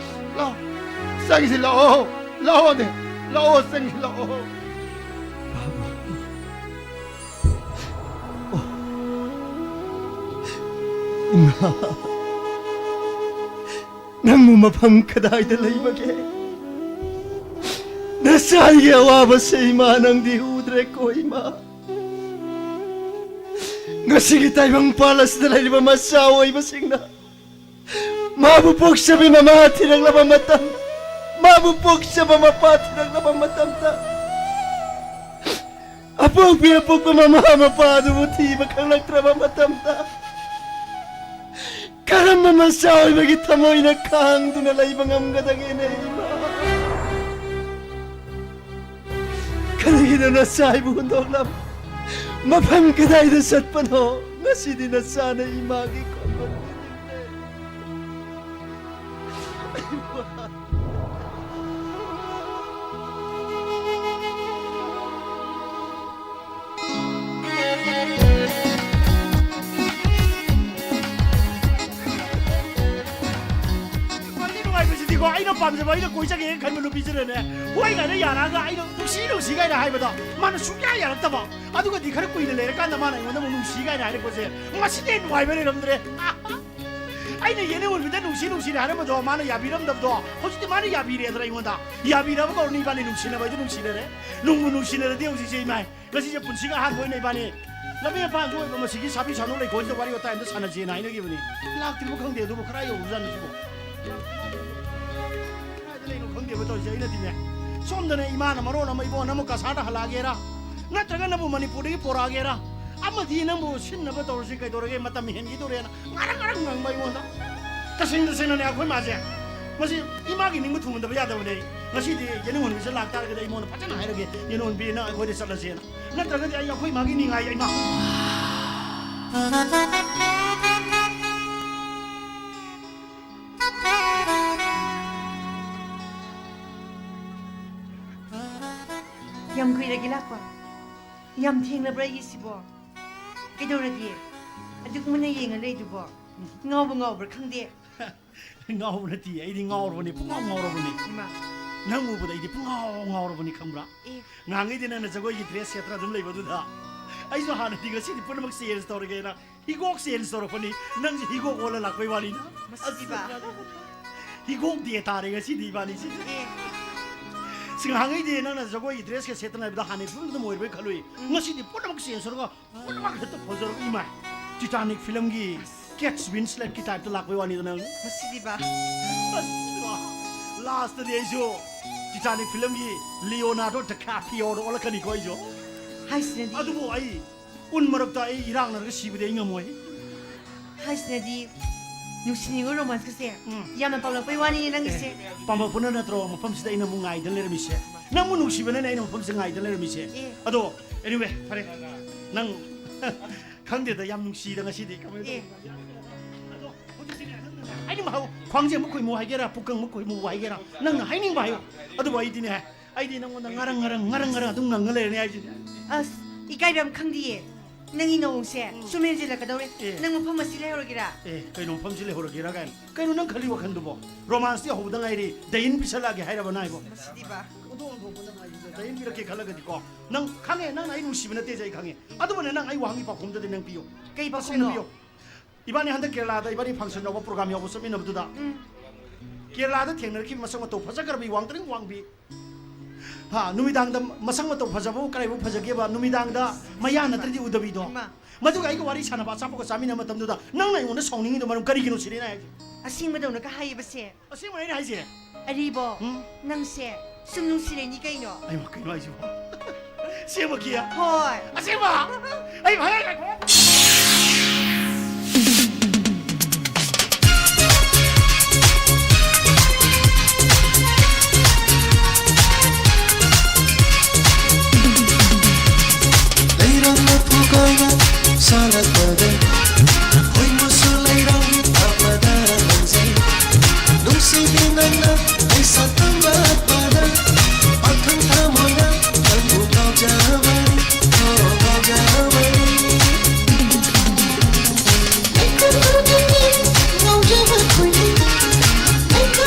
ꯂꯥꯛꯑꯣ, ꯆꯪꯁꯤ ꯂꯥꯛꯑꯣ꯫ ꯂꯥꯛꯑꯣꯅꯦ, ꯂꯥꯛꯑꯣ, ꯆꯪꯁꯤ ꯂꯥꯛꯑꯣ꯫ ꯏꯃꯥ, ꯅꯪꯕꯨ ꯃꯐꯝ ꯀꯗꯥꯏꯗ ꯂꯩꯕꯒꯦ? ꯅꯆꯥꯒꯤ ꯑꯋꯥꯕꯁꯦ ꯏꯃꯥ ꯅꯪꯗꯤ ꯎꯗ꯭ꯔꯦꯀꯣ ꯏꯃꯥ꯫ ꯉꯁꯤꯒꯤ ꯇꯥꯏꯕꯪ ꯄꯥꯜ ꯑꯁꯤꯗ ꯂꯩꯔꯤꯕ ꯃꯆꯥ ꯑꯣꯏꯕꯁꯤꯡꯅ ꯃꯥꯕꯨ ꯄꯣꯛꯆꯕꯤ ꯃꯃꯥ ꯊꯤꯔꯛꯂꯕ ꯃꯇꯝ, ꯃꯥꯕꯨ ꯄꯣꯛꯆꯕ ꯃꯄꯥ ꯊꯤꯔꯛꯂꯕ ꯃꯇꯝꯗ, ꯑꯄꯣꯛꯄꯤ ꯑꯄꯣꯛꯄ ꯃꯃꯥ ꯃꯄꯥ ꯑꯗꯨꯕꯨ ꯊꯤꯕ ꯈꯪꯂꯛꯇ꯭ꯔꯕ ꯃꯇꯝꯗ, ꯀꯔꯝꯕ ꯃꯆꯥ ꯑꯣꯏꯕꯒꯤ ꯊꯃꯣꯏꯅ ꯈꯥꯡꯗꯨꯅ ꯂꯩꯕ ꯉꯝꯒꯗꯒꯦꯅꯦ ꯏꯃꯥ? ꯀꯔꯤꯒꯤꯅꯣ ꯅꯆꯥ ꯑꯩꯕꯨ ꯍꯨꯟꯗꯣꯛꯂꯝ? ꯃꯐꯝ ꯀꯗꯥꯏꯗ ꯆꯠꯄꯅꯣ? ꯉꯁꯤꯗꯤ ꯅꯆꯥꯅ ꯏꯃꯥꯒꯤ ꯈꯣꯡꯐꯝꯗ ꯅꯤꯜꯂꯦ꯫ ꯈ꯭ꯋꯥꯏꯗꯒꯤ ꯅꯨꯡꯉꯥꯏꯕꯁꯤꯗꯤꯀꯣ, ꯑꯩꯅ ꯄꯥꯝꯖꯕ ꯑꯩꯅ ꯀꯣꯏꯖꯒꯦ ꯈꯟꯕ ꯅꯨꯄꯤꯁꯤꯅꯅꯦ, ꯍꯣꯏ ꯀꯥꯏꯅ ꯌꯥꯔꯛꯑꯒ ꯑꯩꯅ ꯅꯨꯡꯁꯤ ꯅꯨꯡꯁꯤ ꯀꯥꯏꯅ ꯍꯥꯏꯕꯗꯣ ꯃꯥꯅ ꯁꯨꯡꯌꯥ ꯌꯥꯔꯛꯇꯕ꯫ ꯑꯗꯨꯒꯗꯤ ꯈꯔ ꯀꯨꯏꯅ ꯂꯩꯔꯀꯥꯟꯗ ꯃꯥꯅ ꯑꯩꯉꯣꯟꯗ ꯑꯃꯨꯛ ꯅꯨꯡꯁꯤ ꯀꯥꯏꯅ ꯍꯥꯏꯔꯛꯄꯁꯦ, ꯃꯁꯤꯗꯤ ꯅꯨꯡꯉꯥꯏꯕ ꯂꯩꯔꯝꯗ꯭ꯔꯦ꯫ ꯑꯩꯅ ꯌꯦꯅꯦ ꯎꯔꯕꯤꯗ ꯅꯨꯡꯁꯤ ꯅꯨꯡꯁꯤꯅ ꯍꯥꯏꯔꯝꯕꯗꯣ ꯃꯥꯅ ꯌꯥꯕꯤꯔꯝꯗꯕꯗꯣ ꯍꯧꯖꯤꯛꯇꯤ ꯃꯥꯅ ꯌꯥꯕꯤꯔꯦꯗꯅ ꯑꯩꯉꯣꯟꯗ꯫ ꯌꯥꯕꯤꯔꯕ ꯀꯧꯔꯅꯤ ꯏꯕꯥꯅꯤ ꯅꯨꯡꯁꯤꯅꯕ ꯍꯥꯏꯗꯨ ꯅꯨꯡꯁꯤꯅꯔꯦ꯫ ꯅꯨꯡꯕꯨ ꯅꯨꯡꯁꯤꯅꯔꯗꯤ ꯍꯧꯖꯤꯛꯁꯦ ꯏꯃꯥꯏ꯫ ꯉꯁꯤꯁꯦ ꯄꯨꯟꯁꯤꯒ ꯑꯍꯥꯟꯕ ꯑꯣꯏꯅ ꯏꯕꯥꯅꯤ ꯂꯝꯕꯤ ꯃꯄꯥꯟꯁꯨ ꯑꯣꯏꯕ ꯃꯁꯤꯒꯤ ꯁꯥꯕꯤ ꯁꯥꯅꯨ ꯂꯩꯀꯣꯜꯁꯤꯗ ꯋꯥꯔꯤ ꯋꯥꯇꯥꯏ ꯑꯝꯇ ꯁꯥꯟꯅꯁꯦꯅ ꯍꯥꯏꯅꯈꯤꯕꯅꯤ꯫ ꯂꯥꯛꯇ꯭ꯔꯤꯕ ꯈꯪꯗꯦ, ꯑꯗꯨꯕꯨ ꯀꯗꯥꯏ ꯌꯧꯔꯕꯖꯥꯠꯅꯣ ꯁꯤꯕꯣ? ꯀꯗꯥꯏꯗ ꯂꯩꯅꯣ ꯈꯪꯗꯦꯕ ꯇꯧꯔꯤꯁꯦ꯫ ꯑꯩꯅꯗꯤꯅꯦ ꯁꯣꯝꯗꯅꯦ ꯏꯃꯥꯅ ꯃꯔꯣꯟ ꯑꯃ ꯏꯕꯣ ꯅꯪꯕꯨ ꯀꯁꯥꯔꯗ ꯍꯜꯂꯛꯑꯒꯦꯔꯥ ꯅꯠꯇ꯭ꯔꯒ ꯅꯪꯕꯨ ꯃꯅꯤꯄꯨꯔꯗꯒꯤ ꯄꯣꯔꯛꯑꯒꯦꯔꯥ ꯑꯃꯗꯤ ꯅꯪꯕꯨ ꯁꯤꯟꯅꯕ ꯇꯧꯔꯁꯤ ꯀꯩꯗꯧꯔꯒꯦ ꯃꯇꯝ ꯍꯦꯟꯈꯤꯗꯣꯔꯦꯅ ꯉꯥꯔꯪ ꯉꯥꯔꯪ ꯉꯪꯕ ꯑꯩꯉꯣꯟꯗ꯫ ꯇꯁꯦꯡ ꯇꯁꯦꯡꯅꯅꯦ ꯑꯩꯈꯣꯏ ꯃꯥꯁꯦ ꯃꯁꯤ ꯏꯃꯥꯒꯤ ꯅꯤꯡꯕ ꯊꯨꯡꯍꯟꯗꯕ ꯌꯥꯗꯕꯅꯦ꯫ ꯉꯁꯤꯗꯤ ꯌꯦꯅꯤꯡ ꯍꯨꯟꯕꯤꯁꯦ ꯂꯥꯛꯇꯥꯔꯒꯗꯤ ꯑꯩꯉꯣꯟꯗ ꯐꯖꯅ ꯍꯥꯏꯔꯒꯦ ꯌꯦꯅꯤꯡ ꯍꯨꯟꯕꯤ ꯅꯪ ꯑꯩꯈꯣꯏꯗ ꯆꯠꯂꯁꯦꯅ꯫ ꯅꯠꯇ꯭ꯔꯒꯗꯤ ꯑꯩ ꯑꯩꯈꯣꯏ ꯃꯥꯒꯤ ꯅꯤꯡꯉꯥꯏ ꯑꯩ ꯃꯥ ꯌꯥꯝ ꯀꯨꯏꯔꯒꯦ ꯂꯥꯛꯄ? ꯌꯥꯝ ꯊꯦꯡꯂꯕ꯭ꯔꯥ ꯑꯩꯒꯤꯁꯤꯕꯣ? ꯀꯩꯗꯧꯔꯒꯦ? ꯑꯗꯨꯒꯨꯝꯅ ꯌꯦꯡꯉ ꯂꯩꯗꯨꯕꯣ? ꯉꯥꯎꯕ ꯉꯥꯎꯕ꯭ꯔꯥ ꯈꯪꯗꯦ꯫ ꯉꯥꯎꯕ ꯅꯠꯇꯦ, ꯑꯩꯗꯤ ꯉꯥꯎꯔꯕꯅꯤ, ꯄꯨꯡꯉꯥꯎ ꯉꯥꯎꯔꯕꯅꯤ꯫ ꯏꯃꯥ꯫ ꯅꯪ ꯎꯕꯗ ꯑꯩꯗꯤ ꯄꯨꯡꯉꯥꯎ ꯉꯥꯎꯔꯕꯅꯤ, ꯈꯪꯕ꯭ꯔꯥ? ꯑꯦ꯫ ꯉꯍꯥꯟꯉꯩꯗꯤ ꯅꯪꯅ ꯖꯒꯣꯏꯒꯤ ꯗ꯭ꯔꯦꯁ ꯁꯦꯠꯇꯅ ꯑꯗꯨꯝ ꯂꯩꯕꯗꯨꯗ ꯑꯩꯁꯨ ꯍꯥꯟꯅꯗꯤ ꯉꯁꯤꯗꯤ ꯄꯨꯝꯅꯃꯛ ꯆꯦꯟꯖ ꯇꯧꯔꯒꯦꯅ ꯍꯤꯒꯣꯛ ꯆꯦꯟꯖ ꯇꯧꯔꯛꯄꯅꯤ꯫ ꯅꯪꯁꯦ ꯍꯤꯒꯣꯛ ꯑꯣꯜꯂ ꯂꯥꯛꯄꯩ ꯋꯥꯅꯤꯅ꯫ ꯃꯁꯤꯗꯤꯕ꯫ ꯍꯤꯒꯣꯛ ꯗꯦ ꯇꯥꯔꯦ ꯉꯁꯤꯗꯤ ꯏꯕꯥꯅꯤꯁꯦ꯫ ꯑꯦ꯫ ꯁꯤ ꯉꯍꯥꯟꯉꯩꯗꯤ ꯅꯪꯅ ꯖꯒꯣꯏꯒꯤ ꯗ꯭ꯔꯦꯁꯀ ꯁꯦꯠꯇꯅ ꯍꯥꯏꯕꯗ ꯍꯥꯟꯅꯩ ꯐꯤꯕꯝꯗꯨ ꯑꯗꯨꯝ ꯑꯣꯏꯔꯕꯣꯏ ꯈꯜꯂꯨꯏ꯫ ꯉꯁꯤꯗꯤ ꯄꯨꯝꯅꯃꯛ ꯆꯦꯟꯖ ꯇꯧꯔꯒ ꯄꯨꯝꯅꯃꯛ ꯍꯦꯛꯇ ꯐꯖꯔꯕ ꯏꯃꯥꯏ꯫ ꯇꯤꯇꯥꯅꯤꯛ ꯐꯤꯂꯝꯒꯤ ꯀꯦꯠꯁ ꯋꯤꯟꯁꯂꯦꯠꯀꯤ ꯇꯥꯏꯞꯇ ꯂꯥꯛꯄꯩ ꯋꯥꯅꯤꯗ ꯅꯪ꯫ ꯃꯁꯤꯗꯤꯕ꯫ ꯂꯥꯁꯇꯗꯤ ꯑꯩꯁꯨ ꯇꯤꯇꯥꯅꯤꯛ ꯐꯤꯂꯝꯒꯤ ꯂꯤꯑꯣꯅꯥꯔꯗꯣ ꯗꯤꯀꯥꯄ꯭ꯔꯤꯑꯣꯗ ꯑꯣꯜꯂꯛꯀꯅꯤꯀꯣ ꯑꯩꯁꯨ꯫ ꯍꯥꯏꯁꯤꯅꯗꯤ꯫ ꯑꯗꯨꯕꯨ ꯑꯩ ꯎꯟ ꯃꯔꯛꯇ ꯑꯩ ꯏꯔꯥꯛꯅꯔꯒ ꯁꯤꯕꯗꯤ ꯑꯩ ꯉꯝꯃꯣꯏ꯫ ꯍꯥꯏꯁꯤꯅꯗꯤ ꯅꯨꯡꯁꯤꯅꯤꯡꯉꯣ ꯔꯣꯃꯥꯟꯁꯀꯁꯦ ꯎꯝ꯫ ꯌꯥꯝꯅ ꯄꯥꯝꯂꯛꯄꯩ ꯋꯥꯅꯤꯅꯦ ꯅꯪꯒꯤꯁꯦ꯫ ꯑꯦ, ꯄꯥꯝꯃꯛꯄꯅ ꯅꯠꯇ꯭ꯔꯣ ꯃꯐꯝꯁꯤꯗ ꯑꯩꯅ ꯑꯃꯨꯛ ꯉꯥꯏꯗꯅ ꯂꯩꯔꯝꯃꯤꯁꯦ? ꯅꯪꯕꯨ ꯅꯨꯡꯁꯤꯕꯅꯅꯦ ꯑꯩꯅ ꯃꯐꯝꯁꯤꯗ ꯉꯥꯏꯗꯅ ꯂꯩꯔꯝꯃꯤꯁꯦ꯫ ꯑꯦ꯫ ꯑꯗꯣ anyway ꯐꯔꯦ, ꯅꯪ ꯈꯪꯗꯦꯗ, ꯌꯥꯝ ꯅꯨꯡꯁꯤꯗ ꯉꯁꯤꯗꯤ꯫ ꯀꯃꯥꯏꯅ ꯑꯦ꯫ ꯇꯧꯕꯅꯣ? ꯑꯗꯣ ꯍꯧꯖꯤꯛꯇꯤꯅꯦ ꯅꯪꯅꯅꯦ ꯍꯥꯏꯅꯤꯡꯕ ꯍꯥꯏꯌꯣ꯫ ꯈ꯭ꯋꯥꯡꯖꯦ ꯑꯃꯨꯛ ꯈꯣꯏꯃꯨ ꯍꯥꯏꯒꯦꯔꯥ, ꯄꯨꯛꯀꯪ ꯑꯃꯨꯛ ꯈꯣꯏꯃꯨ ꯍꯥꯏꯒꯦꯔꯥ, ꯅꯪꯅ ꯍꯥꯏꯅꯤꯡꯕ ꯍꯥꯏꯌꯣ꯫ ꯑꯗꯨꯕꯨ ꯑꯩꯗꯤꯅꯦ, ꯑꯩꯗꯤ ꯅꯪꯉꯣꯟꯗ ꯉꯔꯪ ꯉꯔꯪ ꯉꯔꯪ ꯉꯔꯪ ꯑꯗꯨꯝ ꯉꯪꯉ ꯂꯩꯔꯅꯤ ꯍꯥꯏꯁꯤꯅꯦ꯫ ꯑꯁ, ꯏꯀꯥꯏꯕ ꯌꯥꯝ ꯈꯪꯗꯤꯌꯦ꯫ ꯅꯪꯒꯤ ꯅꯑꯣꯡꯁꯦ ꯁꯨꯝ ꯍꯦꯟꯖꯤꯜꯂꯛꯀꯗꯧꯔꯦ꯫ ꯑꯦ꯫ ꯅꯪ ꯃꯐꯝ ꯑꯁꯤ ꯂꯩꯍꯧꯔꯒꯦꯔꯥ? ꯑꯦ, ꯀꯩꯅꯣ ꯃꯐꯝꯁꯤ ꯂꯩꯍꯧꯔꯒꯦꯔꯥ ꯀꯥꯏꯅ? ꯀꯩꯅꯣ ꯅꯪ ꯈꯜꯂꯤ ꯋꯥꯈꯜꯗꯨꯕꯣ? ꯔꯣꯃꯥꯟꯁꯇꯤ ꯍꯧꯕꯗ ꯉꯥꯏꯔꯤ, ꯗꯌꯤꯟ ꯄꯤꯁꯜꯂꯛꯑꯒꯦ ꯍꯥꯏꯔꯕ ꯅꯥꯏꯕꯣ? ꯃꯁꯤꯗꯤꯕ꯫ ꯑꯣꯟꯊꯣꯛ ꯑꯣꯟꯊꯣꯛꯄ ꯅꯪ ꯍꯥꯏꯁꯤꯗꯤ ꯗꯌꯤꯟ ꯄꯤꯔꯛꯀꯦ ꯈꯜꯂꯒꯗꯤꯀꯣ, ꯅꯪ ꯈꯪꯉꯦ, ꯅꯪꯅ ꯑꯩ ꯅꯨꯡꯁꯤꯕ ꯅꯠꯇꯦꯁꯦ ꯑꯩ ꯈꯪꯉꯦ꯫ ꯑꯗꯨꯕꯨꯅꯦ, ꯅꯪ ꯑꯩ ꯋꯥꯍꯪꯒꯤ ꯄꯥꯎꯈꯨꯝꯗꯗꯤ ꯅꯪ ꯄꯤꯌꯨ꯫ ꯀꯩ ꯇꯁꯦꯡꯅ ꯄꯥꯎꯈꯨꯝꯅꯣ? ꯄꯤꯌꯨ꯫ ꯏꯕꯥꯅꯤ ꯍꯟꯗꯛ ꯀꯦꯔꯂꯥꯗ ꯏꯕꯥꯅꯤ function ꯌꯥꯎꯕ, program ꯌꯥꯎꯕ ꯆꯠꯃꯤꯟꯅꯕꯗꯨꯗ, ꯎꯝ꯫ ꯀꯦꯔꯂꯥꯗ ꯊꯦꯡꯅꯔꯛꯈꯤꯕ ꯃꯁꯛ ꯃꯇꯧ ꯐꯖꯈ꯭ꯔꯕꯤ, ꯋꯥꯡꯇ꯭ꯔꯤꯡ ꯋꯥꯡꯕꯤ, ꯍꯥ, ꯅꯨꯃꯤꯗꯥꯡꯗ ꯃꯁꯛ ꯃꯇꯧ ꯐꯖꯕꯕꯨ ꯀꯗꯥꯏꯕꯨ ꯐꯖꯒꯦꯕ? ꯅꯨꯃꯤꯗꯥꯡꯗ ꯃꯌꯥ ꯅꯠꯇ꯭ꯔꯗꯤ ꯎꯗꯕꯤꯗꯣ꯫ ꯏꯃꯥ꯫ ꯃꯗꯨꯒ ꯑꯩꯒ ꯋꯥꯔꯤ ꯁꯥꯟꯅꯕ, ꯑꯆꯥꯄꯣꯠꯀ ꯆꯥꯃꯤꯟꯅꯕ ꯃꯇꯝꯗꯨꯗ ꯅꯪꯅ ꯑꯩꯉꯣꯟꯗ ꯁꯥꯎꯅꯤꯡꯉꯤꯗꯣ ꯃꯔꯝ ꯀꯔꯤꯒꯤꯅꯣ ꯁꯤꯅꯦ ꯑꯩꯅ ꯍꯥꯏꯁꯦ꯫ ꯑꯁꯦꯡꯕꯗꯧꯅꯒ ꯍꯥꯏꯌꯦꯕꯁꯦ꯫ ꯑꯁꯦꯡꯕ ꯑꯩꯅ ꯍꯥꯏꯁꯦ꯫ ꯑꯔꯤꯕꯣ, ꯎꯝ? ꯅꯪꯁꯦ ꯁꯨꯝ ꯅꯨꯡꯁꯤꯔꯛꯏꯅꯤ ꯀꯩꯅꯣ꯫ ꯑꯩꯃ, ꯀꯩꯅꯣ ꯍꯥꯏꯁꯤꯕꯣ? ꯑꯁꯦꯡꯕꯒꯤ? ꯍꯣꯏ꯫ ꯑꯁꯦꯡꯕ? ꯑꯩ ꯐꯔꯦ, ꯐꯔꯦ꯫ ꯂꯩꯔꯥꯡ ꯂꯐꯨ ꯀꯣꯏꯅ ꯁꯥꯠꯂꯛꯄꯗ, ꯈꯣꯏꯃꯨꯁꯨ ꯂꯩꯔꯥꯡꯒꯤ ꯊꯥꯞꯄꯗ ꯂꯪꯖꯩ꯫ ꯅꯨꯡꯁꯤꯕꯤ ꯅꯪꯅ ꯑꯩ ꯁꯛꯇꯝ ꯕꯥꯠꯄꯗ, ꯄꯥꯈꯪ ꯊꯃꯣꯏꯅ ꯅꯪꯕꯨ ꯀꯥꯎꯖꯕꯅꯤ, ꯑꯣ, ꯀꯥꯎꯖꯕꯅꯤ꯫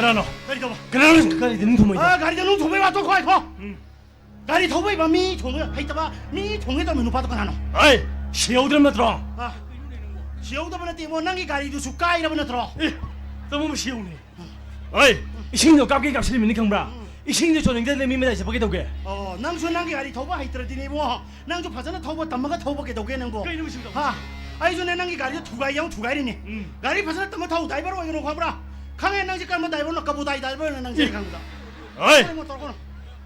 ꯀꯅꯥꯅꯣ? ꯀꯔꯤ ꯇꯧꯕ? ꯀꯅꯥꯅꯣ ꯒꯥꯔꯤꯗ ꯅꯨꯡ ꯊꯣꯝꯕꯩ ꯋꯥ ꯇꯣꯛꯈꯣ ꯍꯥꯏꯈꯣ? ꯎꯝ꯫ ꯒꯥꯔꯤ ꯊꯧꯕꯩꯕ ꯃꯤ ꯊꯣꯡꯉ ꯍꯩꯇꯕ, ꯃꯤ ꯊꯣꯡꯉꯦ ꯇꯧꯔꯝꯃꯤ ꯅꯨꯄꯥꯗꯣ ꯀꯅꯥꯅꯣ? ꯑꯩ ꯁꯤꯍꯧꯗ꯭ꯔꯕ ꯅꯠꯇ꯭ꯔꯣ? ꯑꯥ, ꯁꯤꯍꯧꯗꯕ ꯅꯠꯇꯦ ꯏꯕꯣ, ꯅꯪꯒꯤ ꯒꯥꯔꯤꯗꯨꯁꯨ ꯀꯥꯏꯔꯕ ꯅꯠꯇ꯭ꯔꯣ? ꯑꯦ, ꯇꯥꯃꯣ, ꯁꯤꯍꯧꯅꯤ꯫ ꯑꯩ ꯏꯁꯤꯡꯗꯣ ꯀꯥꯞꯀꯦ ꯀꯥꯞꯁꯤꯜꯂꯤꯃꯤꯅꯤ ꯈꯪꯕ꯭ꯔꯥ? ꯎꯝ꯫ ꯏꯁꯤꯡꯗꯣ ꯆꯣꯠꯅꯤꯡꯗꯗꯅ ꯃꯤ ꯃꯌꯥꯏ ꯆꯠꯄ ꯀꯩꯗꯧꯒꯦ? ꯑꯣ, ꯅꯪꯁꯨ ꯅꯪꯒꯤ ꯒꯥꯔꯤ ꯊꯧꯕ ꯍꯩꯇ꯭ꯔꯗꯤꯅꯦ ꯏꯕꯣ, ꯅꯪꯁꯨ ꯐꯖꯅ ꯊꯧꯕ ꯇꯝꯃꯒ ꯊꯧꯕ ꯀꯩꯗꯧꯒꯦ ꯅꯪꯕꯣ? ꯀꯩꯅꯣ ꯁꯤꯕꯣ? ꯍꯥ? ꯑꯩꯁꯨꯅꯦ ꯅꯪꯒꯤ ꯒꯥꯔꯤꯗꯣ ꯊꯨꯒꯥꯏꯒꯦ ꯑꯃꯨꯛ ꯊꯨꯒꯥꯏꯔꯤꯅꯦ꯫ ꯎꯝ꯫ ꯒꯥꯔꯤ ꯐꯖꯅ ꯇꯝꯃ ꯊꯧ, ꯗ꯭ꯔꯥꯏꯚꯔ ꯑꯣꯏꯒꯅꯨ ꯈꯪꯕ꯭ꯔꯥ? ꯈꯪꯉꯦ ꯅꯪꯁꯦ ꯀꯔꯝꯕ ꯗ꯭ꯔꯥꯏꯚꯔꯅꯣ, ꯀꯕꯨꯗꯥꯏ ꯗ꯭ꯔꯥꯏꯚꯔꯅꯣ ꯅꯪꯁꯦ ꯑꯩ ꯈꯪꯕꯗ꯫ ꯍꯣꯏ꯫ ꯇꯧꯔꯛꯀꯅꯨ, ꯇꯧꯔꯛꯀꯅꯨ꯫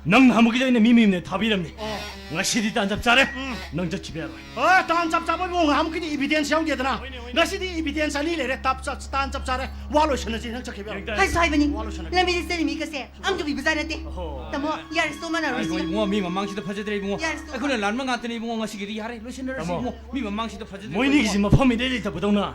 ꯅꯪ ꯅꯍꯥꯟꯃꯨꯛꯀꯤꯗꯣ ꯑꯩꯅ ꯃꯤ ꯃꯌꯨꯝꯗ ꯊꯥꯕꯤꯔꯝꯅꯦ꯫ ꯑꯣ꯫ ꯉꯁꯤꯗꯤ ꯇꯥꯟ ꯆꯞ ꯆꯥꯔꯦ꯫ ꯎꯝ꯫ ꯅꯪ ꯆꯠꯈꯤꯕ ꯌꯥꯔꯣꯏ꯫ ꯑꯣ, ꯇꯥꯟ ꯆꯞ ꯆꯥꯕꯩ ꯃꯑꯣꯡ ꯉꯍꯥꯟꯃꯨꯛꯀꯤꯗꯤ evidence ꯌꯥꯎꯗꯦꯗꯅ꯫ ꯍꯣꯏꯅꯦ, ꯍꯣꯏꯅꯦ꯫ ꯉꯁꯤꯗꯤ evidence ꯑꯅꯤ ꯂꯩꯔꯦ꯫ ꯇꯞ ꯆ-, ꯇꯥꯟ ꯆꯞ ꯆꯥꯔꯦ꯫ ꯋꯥ ꯂꯣꯏꯁꯟꯅꯁꯤ, ꯅꯪ ꯆꯠꯈꯤꯕ ꯌꯥꯔꯣꯏ꯫ ꯍꯥꯏꯁꯨ ꯍꯥꯏꯕꯅꯤ꯫ ꯋꯥ ꯂꯣꯏꯁꯟꯅꯁꯤ꯫ ꯂꯝꯕꯤꯗ ꯆꯠꯂꯤ ꯃꯤ ꯀꯁꯦ ꯑꯝꯇ ꯎꯕꯤꯕꯖꯥꯠ ꯅꯠꯇꯦ꯫ ꯑꯣꯍꯣ꯫ ꯇꯥꯃꯣ, ꯌꯥꯔꯦ, ꯁꯣꯝ ꯃꯥꯟꯅꯔꯣꯏ ꯉꯥꯏꯈꯣ, ꯁꯤꯒ꯫ ꯏꯕꯨꯡꯉꯣ, ꯃꯤ ꯃꯃꯥꯡꯁꯤꯗ ꯐꯖꯗ꯭ꯔꯦ, ꯏꯕꯨꯡꯉꯣ꯫ ꯌꯥꯔꯦ, ꯁꯣꯝ ꯑꯩꯈꯣꯏꯅ ꯂꯥꯟꯕ ꯉꯥꯛꯇꯅꯦ, ꯏꯕꯨꯡꯉꯣ, ꯉꯁꯤꯒꯤꯗꯤ ꯌꯥꯔꯦ, ꯂꯣꯏꯁꯤꯟꯅꯔꯁꯤ, ꯇꯥꯃꯣ꯫ ꯏꯕꯨꯡꯉꯣ꯫ ꯃꯤ ꯃꯃꯥꯡꯁꯤꯗ ꯐꯖꯗ꯭ꯔꯦ, ꯃꯣꯏꯅꯤꯒꯤꯁꯤ ꯏꯕꯨꯡꯉꯣ꯫ ꯃꯐꯝ ꯏꯔꯩ ꯂꯩꯇꯕꯗꯧꯅ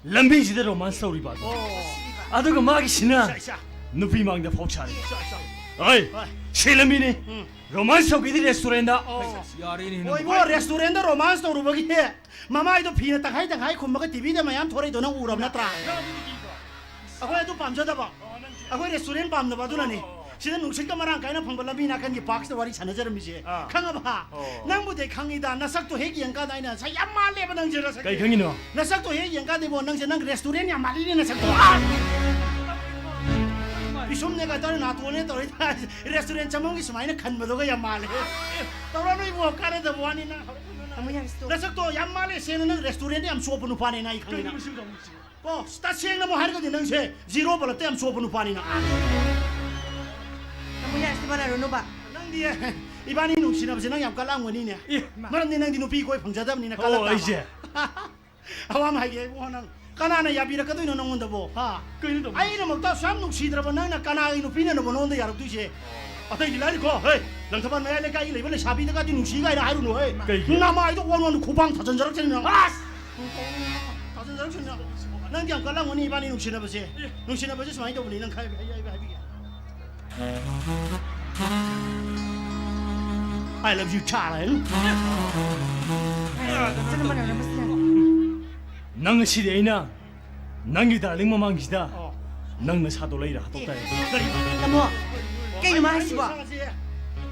ꯂꯝꯕꯤꯁꯤꯗ romance ꯇꯧꯔꯤꯕ ꯑꯗꯣ꯫ ꯑꯣ꯫ ꯑꯗꯨꯒ ꯃꯥꯒꯤꯁꯤꯅ ꯏꯁꯥ, ꯏꯁꯥ꯫ ꯅꯨꯄꯤ ꯃꯥꯡꯗ ꯐꯥꯎ ꯁꯥꯔꯤ꯫ ꯏꯁꯥ, ꯏꯁꯥ꯫ ꯍꯣꯏ, ꯍꯣꯏ꯫ ꯁꯤ ꯂꯝꯕꯤꯅꯤ꯫ ꯎꯝ꯫ Romance ꯇꯧꯒꯦꯗꯤ restaurant ꯗ꯫ ꯑꯣ꯫ ꯌꯥꯔꯦꯅꯦ, ꯍꯣꯏ, ꯅꯨꯄꯥ꯫ ꯏꯕꯣ, restaurant ꯗ romance ꯇꯧꯔꯨꯕꯒꯤ ꯃꯃꯥꯏꯗꯣ ꯐꯤꯅ ꯇꯪꯈꯥꯏ ꯇꯪꯈꯥꯏ ꯈꯨꯝꯃꯒ T V ꯗ ꯃꯌꯥꯝ ꯊꯣꯔꯛꯏꯗꯣ ꯅꯪ ꯎꯔꯕ ꯅꯠꯇ꯭ꯔꯥ? ꯑꯩꯈꯣꯏ ꯑꯗꯨ ꯄꯥꯝꯖꯗꯕ꯫ ꯑꯩꯈꯣꯏ restaurant ꯄꯥꯝꯗꯕ, ꯑꯗꯨꯅꯅꯤ꯫ ꯁꯤꯗ ꯅꯨꯡꯁꯤꯠꯀ ꯃꯔꯥꯡ ꯀꯥꯏꯅ ꯐꯪꯕ ꯂꯝꯕꯤ ꯅꯥꯀꯟꯒꯤ park ꯁꯤꯗ ꯋꯥꯔꯤ ꯁꯥꯟꯅꯖꯔꯝꯃꯤꯁꯦ꯫ ꯑꯥ꯫ ꯈꯪꯉꯕ? ꯑꯣ꯫ ꯅꯪꯕꯨꯗꯤ ꯈꯪꯉꯤꯗ, ꯅꯁꯛꯇꯣ ꯍꯦꯛ ꯌꯦꯡꯀꯥꯟꯗ ꯑꯩꯅ ꯉꯁꯥꯏ ꯌꯥꯝ ꯃꯥꯜꯂꯦꯕ ꯅꯪꯁꯦ, ꯅꯁꯛ꯫ ꯀꯩ ꯈꯪꯉꯤꯅꯣ? ꯅꯁꯛꯇꯣ ꯍꯦꯛ ꯌꯦꯡꯀꯥꯟꯗ ꯏꯕꯣ, ꯅꯪꯁꯦ ꯅꯪ restaurant ꯌꯥꯝ ꯃꯥꯜꯂꯤꯅꯦ ꯅꯁꯛꯇꯣ꯫ ꯑꯥ! ꯄꯤꯁꯨꯝꯅꯦꯒ ꯇꯧꯔꯦ, ꯅꯥꯇꯣꯟꯅꯦ ꯇꯧꯔꯦ, restaurant ꯆꯪꯐꯝꯒꯤ ꯁꯨꯃꯥꯏꯅ ꯈꯟꯕꯗꯨꯒ ꯌꯥꯝ ꯃꯥꯜꯂꯦ꯫ ꯇꯧꯔꯅꯨ ꯏꯕꯣ, ꯀꯥꯟꯅꯗꯕ ꯋꯥꯅꯤ ꯅꯪ꯫ ꯇꯥꯃꯣ, ꯌꯥꯔꯦ, stop꯫ ꯅꯁꯛꯇꯣ ꯌꯥꯝ ꯃꯥꯜꯂꯦ, ꯁꯦꯡꯅ ꯅꯪ restaurant ꯌꯥꯝ ꯆꯣꯞꯄ ꯅꯨꯄꯥꯅꯦꯅ ꯑꯩ ꯈꯪꯉꯦ ꯅꯪ꯫ ꯀꯩꯅꯣ ꯁꯤꯕꯣ? ꯑꯣ, ꯇꯁꯦꯡꯅ ꯑꯃꯨꯛ ꯍꯥꯏꯔꯒꯗꯤ ꯅꯪꯁꯦ zero ꯕꯜꯕꯇ ꯌꯥꯝ ꯆꯣꯞꯄ ꯅꯨꯄꯥꯅꯤꯅ꯫ ꯇꯥꯃꯣ, ꯌꯥꯔꯦ, ꯁꯤ ꯃꯥꯟꯅꯔꯨꯅꯨꯕ꯫ ꯅꯪꯗꯤ ꯏꯕꯥꯅꯤ ꯅꯨꯡꯁꯤꯅꯕꯁꯦ ꯅꯪ ꯌꯥꯝ ꯀꯜꯂꯝꯒꯅꯤꯅꯦ꯫ ꯑꯦ, ꯃꯥ- ꯃꯔꯝꯗꯤ ꯅꯪꯗꯤ ꯅꯨꯄꯤ ꯀꯣꯏ ꯐꯪꯖꯗꯕꯅꯤꯅ ꯑꯣ, ꯀꯜꯂꯛꯇꯕ꯫ ꯑꯩꯁꯦ꯫ ꯑꯋꯥ ꯑꯃ ꯍꯥꯏꯒꯦ ꯏꯕꯨꯡꯉꯣ, ꯅꯪ ꯀꯅꯥꯅ ꯌꯥꯕꯤꯔꯛꯀꯗꯣꯏꯅꯣ ꯅꯪꯉꯣꯟꯗꯕꯣ? ꯍꯥ? ꯀꯩꯅꯣ ꯇꯧꯕ? ꯑꯩꯅꯃꯛꯇ ꯑꯁꯨꯛ ꯌꯥꯝ ꯅꯨꯡꯁꯤꯗ꯭ꯔꯕ ꯅꯪꯅ ꯀꯅꯥꯒꯤ ꯅꯨꯄꯤꯅꯅꯕ ꯅꯉꯣꯟꯗ ꯌꯥꯔꯛꯇꯣꯏꯁꯦ? ꯑꯇꯩꯗꯤ ꯂꯥꯏꯔꯤꯀꯣ, ꯍꯦ, ꯂꯪꯊꯕꯥꯜ ꯃꯌꯥꯏ ꯂꯩꯀꯥꯏꯒꯤ ꯂꯩꯕ ꯂꯩꯁꯥꯕꯤꯗꯒꯗꯤ ꯅꯨꯡꯁꯤ ꯀꯥꯏꯅ ꯍꯥꯏꯔꯨꯅꯨ, ꯍꯦ꯫ ꯀꯩꯒꯤ? ꯅꯃꯥꯏꯗꯣ ꯑꯣꯟ ꯑꯣꯟ ꯈꯨꯕꯥꯡ ꯊꯥꯖꯤꯟꯖꯔꯛꯆꯅꯤ ꯅꯪ꯫ ꯑꯁ! ꯊꯥꯖꯤꯟꯖꯔꯛꯆꯅꯤ ꯅꯪ꯫ ꯅꯪꯗꯤ ꯌꯥꯝ ꯀꯜꯂꯝꯒꯅꯤ ꯏꯕꯥꯅꯤ ꯅꯨꯡꯁꯤꯅꯕꯁꯦ꯫ ꯑꯦ꯫ ꯅꯨꯡꯁꯤꯅꯕꯁꯦ ꯁꯨꯃꯥꯏꯅ ꯇꯧꯕꯅꯤ, ꯅꯪ ꯈꯥꯏꯕ, ꯑꯩ, ꯑꯩ ꯍꯥꯏꯕꯤꯒꯦ꯫ I love you, darling. ꯅꯪ ꯉꯁꯤꯗꯤ ꯑꯩꯅ ꯅꯪꯒꯤ darling ꯃꯃꯥꯡꯁꯤꯗ ꯑꯣ꯫ ꯅꯪ ꯅꯁꯥꯗꯣ ꯂꯩꯔ ꯍꯥꯠꯇꯣꯛꯇꯥꯏ꯫ ꯀꯔꯤ? ꯇꯥꯃꯣ, ꯀꯩꯅꯣ ꯃꯥ ꯍꯥꯏꯁꯤꯕꯣ? ꯑꯩ ꯏꯁꯥꯁꯦ,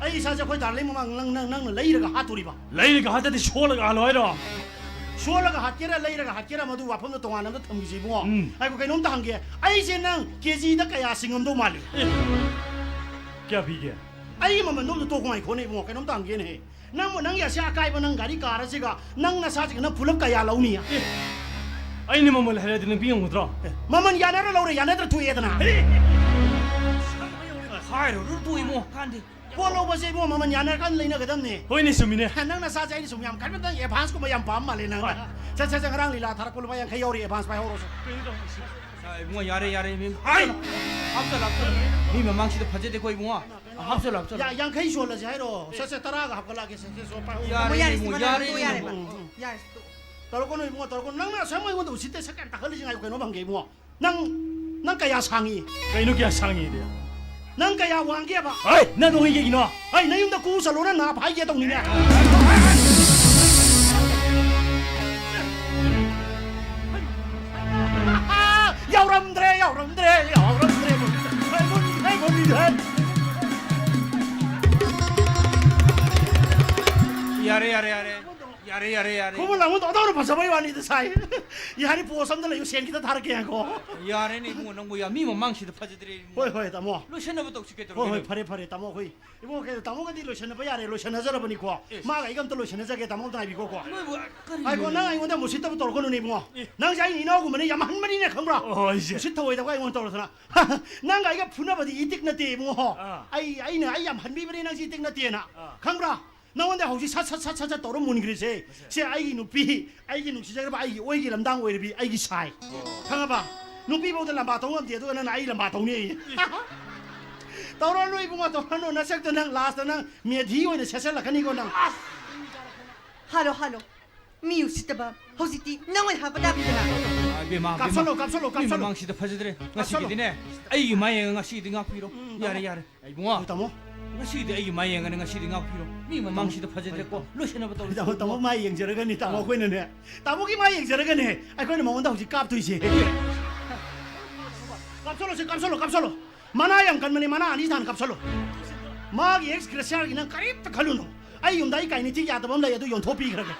ꯑꯩ ꯏꯁꯥꯁꯦ ꯑꯩꯈꯣꯏ ꯗꯥꯔꯂꯤꯡ ꯃꯃꯥꯡ ꯅꯪ, ꯅꯪ, ꯅꯪꯅ ꯂꯩꯔꯒ ꯍꯥꯠꯇꯣꯔꯤꯕ? ꯂꯩꯔꯒ ꯍꯥꯠꯇꯗꯤ ꯁꯣꯜꯂꯒ ꯍꯥꯠꯂꯣ ꯍꯥꯏꯔꯣ? ꯁꯣꯜꯂꯒ ꯍꯥꯠꯀꯦꯔꯥ, ꯂꯩꯔꯒ ꯍꯥꯠꯀꯦꯔꯥ, ꯃꯗꯨ ꯋꯥꯐꯝꯗꯣ ꯇꯣꯉꯥꯟꯅ ꯑꯝꯇ ꯊꯝꯈꯤꯁꯦ, ꯏꯕꯨꯡꯉꯣ꯫ ꯎꯝ꯫ ꯉꯥꯏꯈꯣ, ꯀꯩꯅꯣꯝꯇ ꯍꯪꯒꯦ꯫ ꯑꯩꯁꯦ ꯅꯪ ꯀꯦꯖꯤꯗ ꯀꯌꯥ ꯆꯤꯡꯉꯝꯗꯧ ꯃꯥꯜꯂꯤ? ꯑꯦ, ꯀꯌꯥ ꯄꯤꯒꯦ? ꯑꯩꯒꯤ ꯃꯃꯜꯗꯣ ꯑꯝꯇ ꯇꯣꯛꯈꯣ, ꯉꯥꯏꯈꯣꯅꯦ, ꯏꯕꯨꯡꯉꯣ, ꯀꯩꯅꯣꯝꯇ ꯍꯪꯒꯦꯅꯦꯍꯦ꯫ ꯅꯪꯕꯨ ꯅꯪꯒꯤ ꯑꯁꯤ ꯑꯀꯥꯏꯕ ꯅꯪ ꯒꯥꯔꯤ ꯀꯥꯔ ꯑꯁꯤꯒ ꯅꯪ ꯅꯁꯥꯁꯤꯒ ꯅꯪ ꯄꯨꯂꯞ ꯀꯌꯥ ꯂꯧꯅꯤ? ꯑꯦ, ꯑꯩꯅ ꯃꯃꯜ ꯍꯥꯏꯔꯗꯤ ꯅꯪ ꯄꯤ ꯉꯝꯒꯗ꯭ꯔꯣ? ꯑꯦ, ꯃꯃꯜ ꯌꯥꯅꯔ ꯂꯧꯔꯦ, ꯌꯥꯅꯗ꯭ꯔ ꯊꯣꯛꯑꯦꯗꯅ꯫ ꯑꯦ! ꯍꯥꯏꯔꯨꯔ ꯇꯣꯛꯏꯃꯣ, ꯀꯥꯟꯗꯦ꯫ ꯄꯣꯠ ꯂꯧꯕꯁꯦ ꯏꯕꯨꯡꯉꯣ, ꯃꯃꯜ ꯌꯥꯅꯔꯀꯥꯟꯗ ꯂꯩꯅꯒꯗꯕꯅꯦ꯫ ꯍꯣꯏꯅꯦ, ꯆꯨꯝꯃꯤꯅꯦ꯫ ꯅꯪ ꯅꯁꯥꯁꯦ ꯑꯩꯅ ꯁꯨꯝ ꯌꯥꯝ ꯈꯟꯕꯗ ꯅꯪ advance ꯀꯨꯝꯕ ꯌꯥꯝ ꯄꯥꯝ ꯃꯥꯜꯂꯦ ꯅꯪ꯫ ꯍꯣꯏ꯫ ꯁꯦ, ꯁꯦ, ꯁꯦ, ꯉꯔꯥꯡ ꯂꯤꯂꯥ ꯊꯥꯔꯛꯄ ꯂꯨꯄꯥ ꯌꯥꯡꯈꯩ ꯌꯥꯎꯔꯤ, advance ꯄꯥꯏꯍꯧꯔꯣ ꯁꯦ꯫ ꯀꯩꯅꯣ ꯇꯧꯔꯤꯁꯦ? ꯑ, ꯏꯕꯨꯡꯉꯣ, ꯌꯥꯔꯦ, ꯌꯥꯔꯦ, ꯃꯤ ꯍꯥꯏ! ꯍꯥꯞꯆꯜꯂꯣ, ꯍꯥꯞꯆꯜꯂꯣ꯫ ꯃꯤ ꯃꯃꯥꯡꯁꯤꯗ ꯐꯖꯗꯦꯀꯣ, ꯏꯕꯨꯡꯉꯣ꯫ ꯍꯥꯞꯆꯜꯂꯣ, ꯍꯥꯞꯆꯜꯂꯣ꯫ ꯌꯥ-, ꯌꯥꯡꯈꯩ ꯁꯣꯜꯂꯁꯦ ꯍꯥꯏꯔꯣ? ꯁꯦ, ꯁꯦ, ꯇꯔꯥꯒ ꯍꯥꯞꯀꯠꯂꯛꯑꯒꯦ꯫ ꯁꯦ, ꯁꯦ, ꯁꯣ, ꯄꯥꯏꯍꯧꯔꯣ꯫ ꯌꯥꯔꯦ, ꯇꯥꯃꯣ, ꯌꯥꯔꯦ, ꯏꯕꯨꯡꯉꯣ, ꯁꯤꯃ ꯌꯥꯔꯦ, ꯅꯪ ꯇꯣꯛꯑꯣ, ꯏꯕꯨꯡꯉꯣ꯫ ꯌꯥꯔꯦ, ꯇꯣꯛꯑꯣ꯫ ꯎꯝ, ꯎꯝ꯫ ꯌꯥꯔꯦ, ꯇꯣꯛꯑꯣ꯫ ꯇꯧꯔꯛꯀꯅꯨ ꯏꯕꯨꯡꯉꯣ, ꯇꯧꯔꯛꯀꯅꯨ꯫ ꯅꯪꯅ ꯑꯁꯦꯡꯕ ꯑꯩꯉꯣꯟꯗ ꯎꯁꯤꯠꯇꯦ ꯁꯛ ꯌꯥꯝ ꯇꯥꯛꯍꯜꯂꯤꯁꯦ ꯉꯥꯏꯈꯣ, ꯀꯩꯅꯣꯝ ꯍꯪꯒꯦ ꯏꯕꯨꯡꯉꯣ꯫ ꯅꯪ, ꯅꯪ ꯀꯌꯥ ꯁꯥꯡꯉꯤ? ꯀꯩꯅꯣ ꯀꯌꯥ ꯁꯥꯡꯉꯤꯗꯤ? ꯅꯪ ꯀꯌꯥ ꯋꯥꯡꯒꯦꯕ? ꯍꯩ! ꯅꯪ ꯅꯣꯡꯉꯤ ꯀꯩꯒꯤꯅꯣ? ꯍꯩ, ꯅꯌꯨꯝꯗ ꯀꯨ ꯆꯠꯂꯣꯅ ꯅꯥ ꯐꯥꯏꯒꯦ ꯇꯧꯅꯤꯅꯦ꯫ ꯌꯥꯎꯔꯝꯗ꯭ꯔꯦ, ꯌꯥꯎꯔꯝꯗ꯭ꯔꯦ, ꯌꯥꯎꯔꯝꯗ꯭ꯔꯦ꯫ ꯍꯩ, ꯃꯨꯟ-, ꯍꯩ, ꯃꯨꯟ-, ꯍꯩ꯫ ꯌꯥꯔꯦ, ꯌꯥꯔꯦ, ꯌꯥꯔꯦ꯫ ꯌꯥꯔꯦ, ꯌꯥꯔꯦ, ꯌꯥꯔꯦ꯫ ꯈꯨꯃꯟ ꯂꯥꯡꯕꯟꯗꯣ ꯑꯗꯧꯅ ꯐꯖꯕꯩ ꯋꯥꯅꯤꯗ ꯁꯥꯏ꯫ ꯌꯥꯔꯦ, ꯄꯣꯁ ꯑꯝꯗ ꯂꯩꯌꯨ, ꯁꯦꯟ ꯈꯤꯇ ꯊꯥꯔꯛꯀꯦ ꯉꯥꯏꯈꯣ꯫ ꯌꯥꯔꯦꯅꯦ ꯏꯕꯨꯡꯉꯣ, ꯅꯪꯕꯨ ꯌꯥ-, ꯃꯤ ꯃꯃꯥꯡꯁꯤꯗ ꯐꯖꯗ꯭ꯔꯦ ꯏꯕꯨꯡꯉꯣ꯫ ꯍꯣꯏ, ꯍꯣꯏ, ꯇꯥꯃꯣ꯫ ꯂꯣꯏꯁꯟꯅꯕ ꯇꯧꯁꯤ ꯀꯩꯗꯧꯔꯒꯦ? ꯍꯣꯏ, ꯍꯣꯏ, ꯐꯔꯦ, ꯐꯔꯦ, ꯇꯥꯃꯣ, ꯑꯩꯈꯣꯏ ꯏꯕꯨꯡꯉꯣ, ꯀꯩꯅꯣ, ꯇꯥꯃꯣꯒꯗꯤ ꯂꯣꯏꯁꯟꯅꯕ ꯌꯥꯔꯦ, ꯂꯣꯏꯁꯟꯅꯖꯔꯕꯅꯤꯀꯣ꯫ ꯑꯦꯁ꯫ ꯃꯥꯒ ꯑꯩꯒ ꯑꯝꯇ ꯂꯣꯏꯁꯟꯅꯖꯒꯦ, ꯇꯥꯃꯣ ꯑꯝꯇ ꯉꯥꯏꯕꯤꯈꯣꯀꯣ꯫ ꯅꯣꯏꯕꯨ ꯀꯔꯤ ꯉꯥꯏꯈꯣ, ꯅꯪ ꯑꯩꯉꯣꯟꯗ ꯌꯥꯝ ꯎꯁꯤꯠꯇꯕ ꯇꯧꯔꯛꯀꯅꯨꯅꯦ ꯏꯕꯨꯡꯉꯣ꯫ ꯑꯦ꯫ ꯅꯪꯁꯦ ꯑꯩ ꯏꯅꯥꯎꯒꯨꯝꯕꯅꯤ, ꯌꯥꯝ ꯍꯟꯕꯅꯤꯅꯦ, ꯈꯪꯕ꯭ꯔꯥ? ꯑꯣ, ꯑꯩꯁꯦ꯫ ꯎꯁꯤꯠ ꯊꯑꯣꯏꯗꯕ ꯑꯩꯉꯣꯟꯗ ꯇꯧꯔꯗꯅ꯫ ꯅꯪꯒ ꯑꯩꯒ ꯐꯨꯅꯕꯗꯤ ꯏꯇꯤꯛ ꯅꯠꯇꯦ ꯏꯕꯨꯡꯉꯣ꯫ ꯑꯥ꯫ ꯑꯩ, ꯑꯩꯅ, ꯑꯩ ꯌꯥꯝ ꯍꯟꯕꯤꯕꯅꯤ, ꯅꯪꯁꯦ ꯏꯇꯤꯛ ꯅꯠꯇꯦꯅ꯫ ꯑꯥ꯫ ꯈꯪꯕ꯭ꯔꯥ? ꯅꯉꯣꯟꯗ ꯍꯧꯖꯤꯛ ꯁꯠ, ꯁꯠ, ꯁꯠ, ꯁꯠ, ꯁꯠ ꯇꯧꯔ ꯃꯨꯟꯈ꯭ꯔꯤꯁꯦ꯫ ꯃꯁꯦ꯫ ꯁꯦ ꯑꯩꯒꯤ ꯅꯨꯄꯤ, ꯑꯩꯒꯤ ꯅꯨꯡꯁꯤꯖꯔꯕ, ꯑꯩꯒꯤ ꯑꯣꯏꯒꯤ ꯂꯝꯗꯥꯡ ꯑꯣꯏꯔꯕꯤ ꯑꯩꯒꯤ ꯁꯥꯏ꯫ ꯑꯣ꯫ ꯈꯪꯉꯕ? ꯅꯨꯄꯤꯐꯧꯗ ꯂꯝꯕꯥ ꯇꯧ ꯉꯝꯗꯦ, ꯑꯗꯨꯒ ꯅꯪꯅ ꯑꯩ ꯂꯝꯕꯥ ꯇꯧꯅꯤ ꯑꯩ꯫ ꯇꯧꯔꯅꯨ ꯏꯕꯨꯡꯉꯣ, ꯇꯧꯔꯅꯨ꯫ ꯅꯁꯛꯇ ꯅꯪ ꯂꯥꯁꯇ ꯅꯪ ꯃꯦꯙꯤ ꯑꯣꯏꯅ ꯁꯦꯠꯆꯜꯂꯛꯀꯅꯤꯀꯣ ꯅꯪ꯫ Hello, hello. ꯃꯤ ꯎꯁꯤꯠꯇꯕ꯫ ꯍꯧꯖꯤꯛꯇꯤ ꯅꯪ ꯑꯣꯏꯅ ꯍꯥꯞꯄ ꯇꯥꯕꯅꯤꯗꯅ꯫ ꯑꯥ, ꯏꯕꯦꯝꯃ, ꯏꯕꯦꯝꯃ꯫ ꯀꯥꯞꯁꯜꯂꯣ, ꯀꯥꯞꯁꯜꯂꯣ, ꯃꯤ ꯀꯥꯞꯁꯜꯂꯣ꯫ ꯃꯃꯥꯡꯁꯤꯗ ꯐꯖꯗ꯭ꯔꯦ꯫ ꯀꯥꯞꯁꯜꯂꯣ꯫ ꯉꯁꯤꯒꯤꯗꯤꯅꯦ, ꯑꯩꯒꯤ ꯃꯥꯏ ꯌꯦꯡꯉ ꯉꯁꯤꯒꯤꯗꯤ ꯉꯥꯛꯄꯤꯔꯣ꯫ ꯎꯝ, ꯌꯥꯔꯦ, ꯇꯥꯃꯣ꯫ ꯌꯥꯔꯦ꯫ ꯏꯕꯨꯡꯉꯣ, ꯑꯣ, ꯇꯥꯃꯣ꯫ ꯉꯁꯤꯗꯤ ꯑꯩꯒꯤ ꯃꯥꯏ ꯌꯦꯡꯉꯅꯤ, ꯉꯁꯤꯗꯤ ꯉꯥꯛꯄꯤꯔꯣ꯫ ꯃꯤ ꯃꯃꯥꯡꯁꯤꯗ ꯐꯖꯗ꯭ꯔꯦꯀꯣ, ꯂꯣꯏꯁꯟꯅꯕ ꯇꯧꯔꯁꯤ꯫ ꯇꯥꯃꯣ, ꯇꯥꯃꯣ ꯃꯥꯏ ꯌꯦꯡꯖꯔꯒꯅꯤ, ꯇꯥꯃꯣ, ꯑꯥ꯫ ꯑꯩꯈꯣꯏꯅꯅꯦ꯫ ꯇꯥꯃꯣꯒꯤ ꯃꯥꯏ ꯌꯦꯡꯖꯔꯒꯅꯦ ꯑꯩꯈꯣꯏꯅ ꯃꯉꯣꯟꯗ ꯍꯧꯖꯤꯛ ꯀꯥꯞꯇꯣꯏꯁꯦ꯫ ꯀꯥꯞꯁꯜꯂꯣ, ꯁꯤ ꯀꯥꯞꯁꯜꯂꯣ, ꯀꯥꯞꯁꯜꯂꯣ꯫ ꯃꯅꯥ ꯌꯥꯝ ꯀꯟꯕꯅꯤ, ꯃꯅꯥ ꯑꯅꯤ ꯊꯥꯅ ꯀꯥꯞꯁꯜꯂꯣ꯫ ꯃꯥꯒꯤ ꯑꯦꯛꯁ ꯒ꯭ꯔꯦꯁꯤꯌꯥꯒꯤ ꯅꯪ ꯀꯔꯤꯝꯇ ꯈꯜꯂꯨꯅꯨ꯫ ꯑꯩ ꯌꯨꯝꯗ ꯑꯩ ꯀꯥꯏꯅꯤꯊꯤꯛ ꯌꯥꯗꯕ ꯑꯃ ꯂꯩ, ꯑꯗꯨ ꯌꯣꯟꯊꯣꯛꯄꯤꯈ꯭ꯔꯒꯦ꯫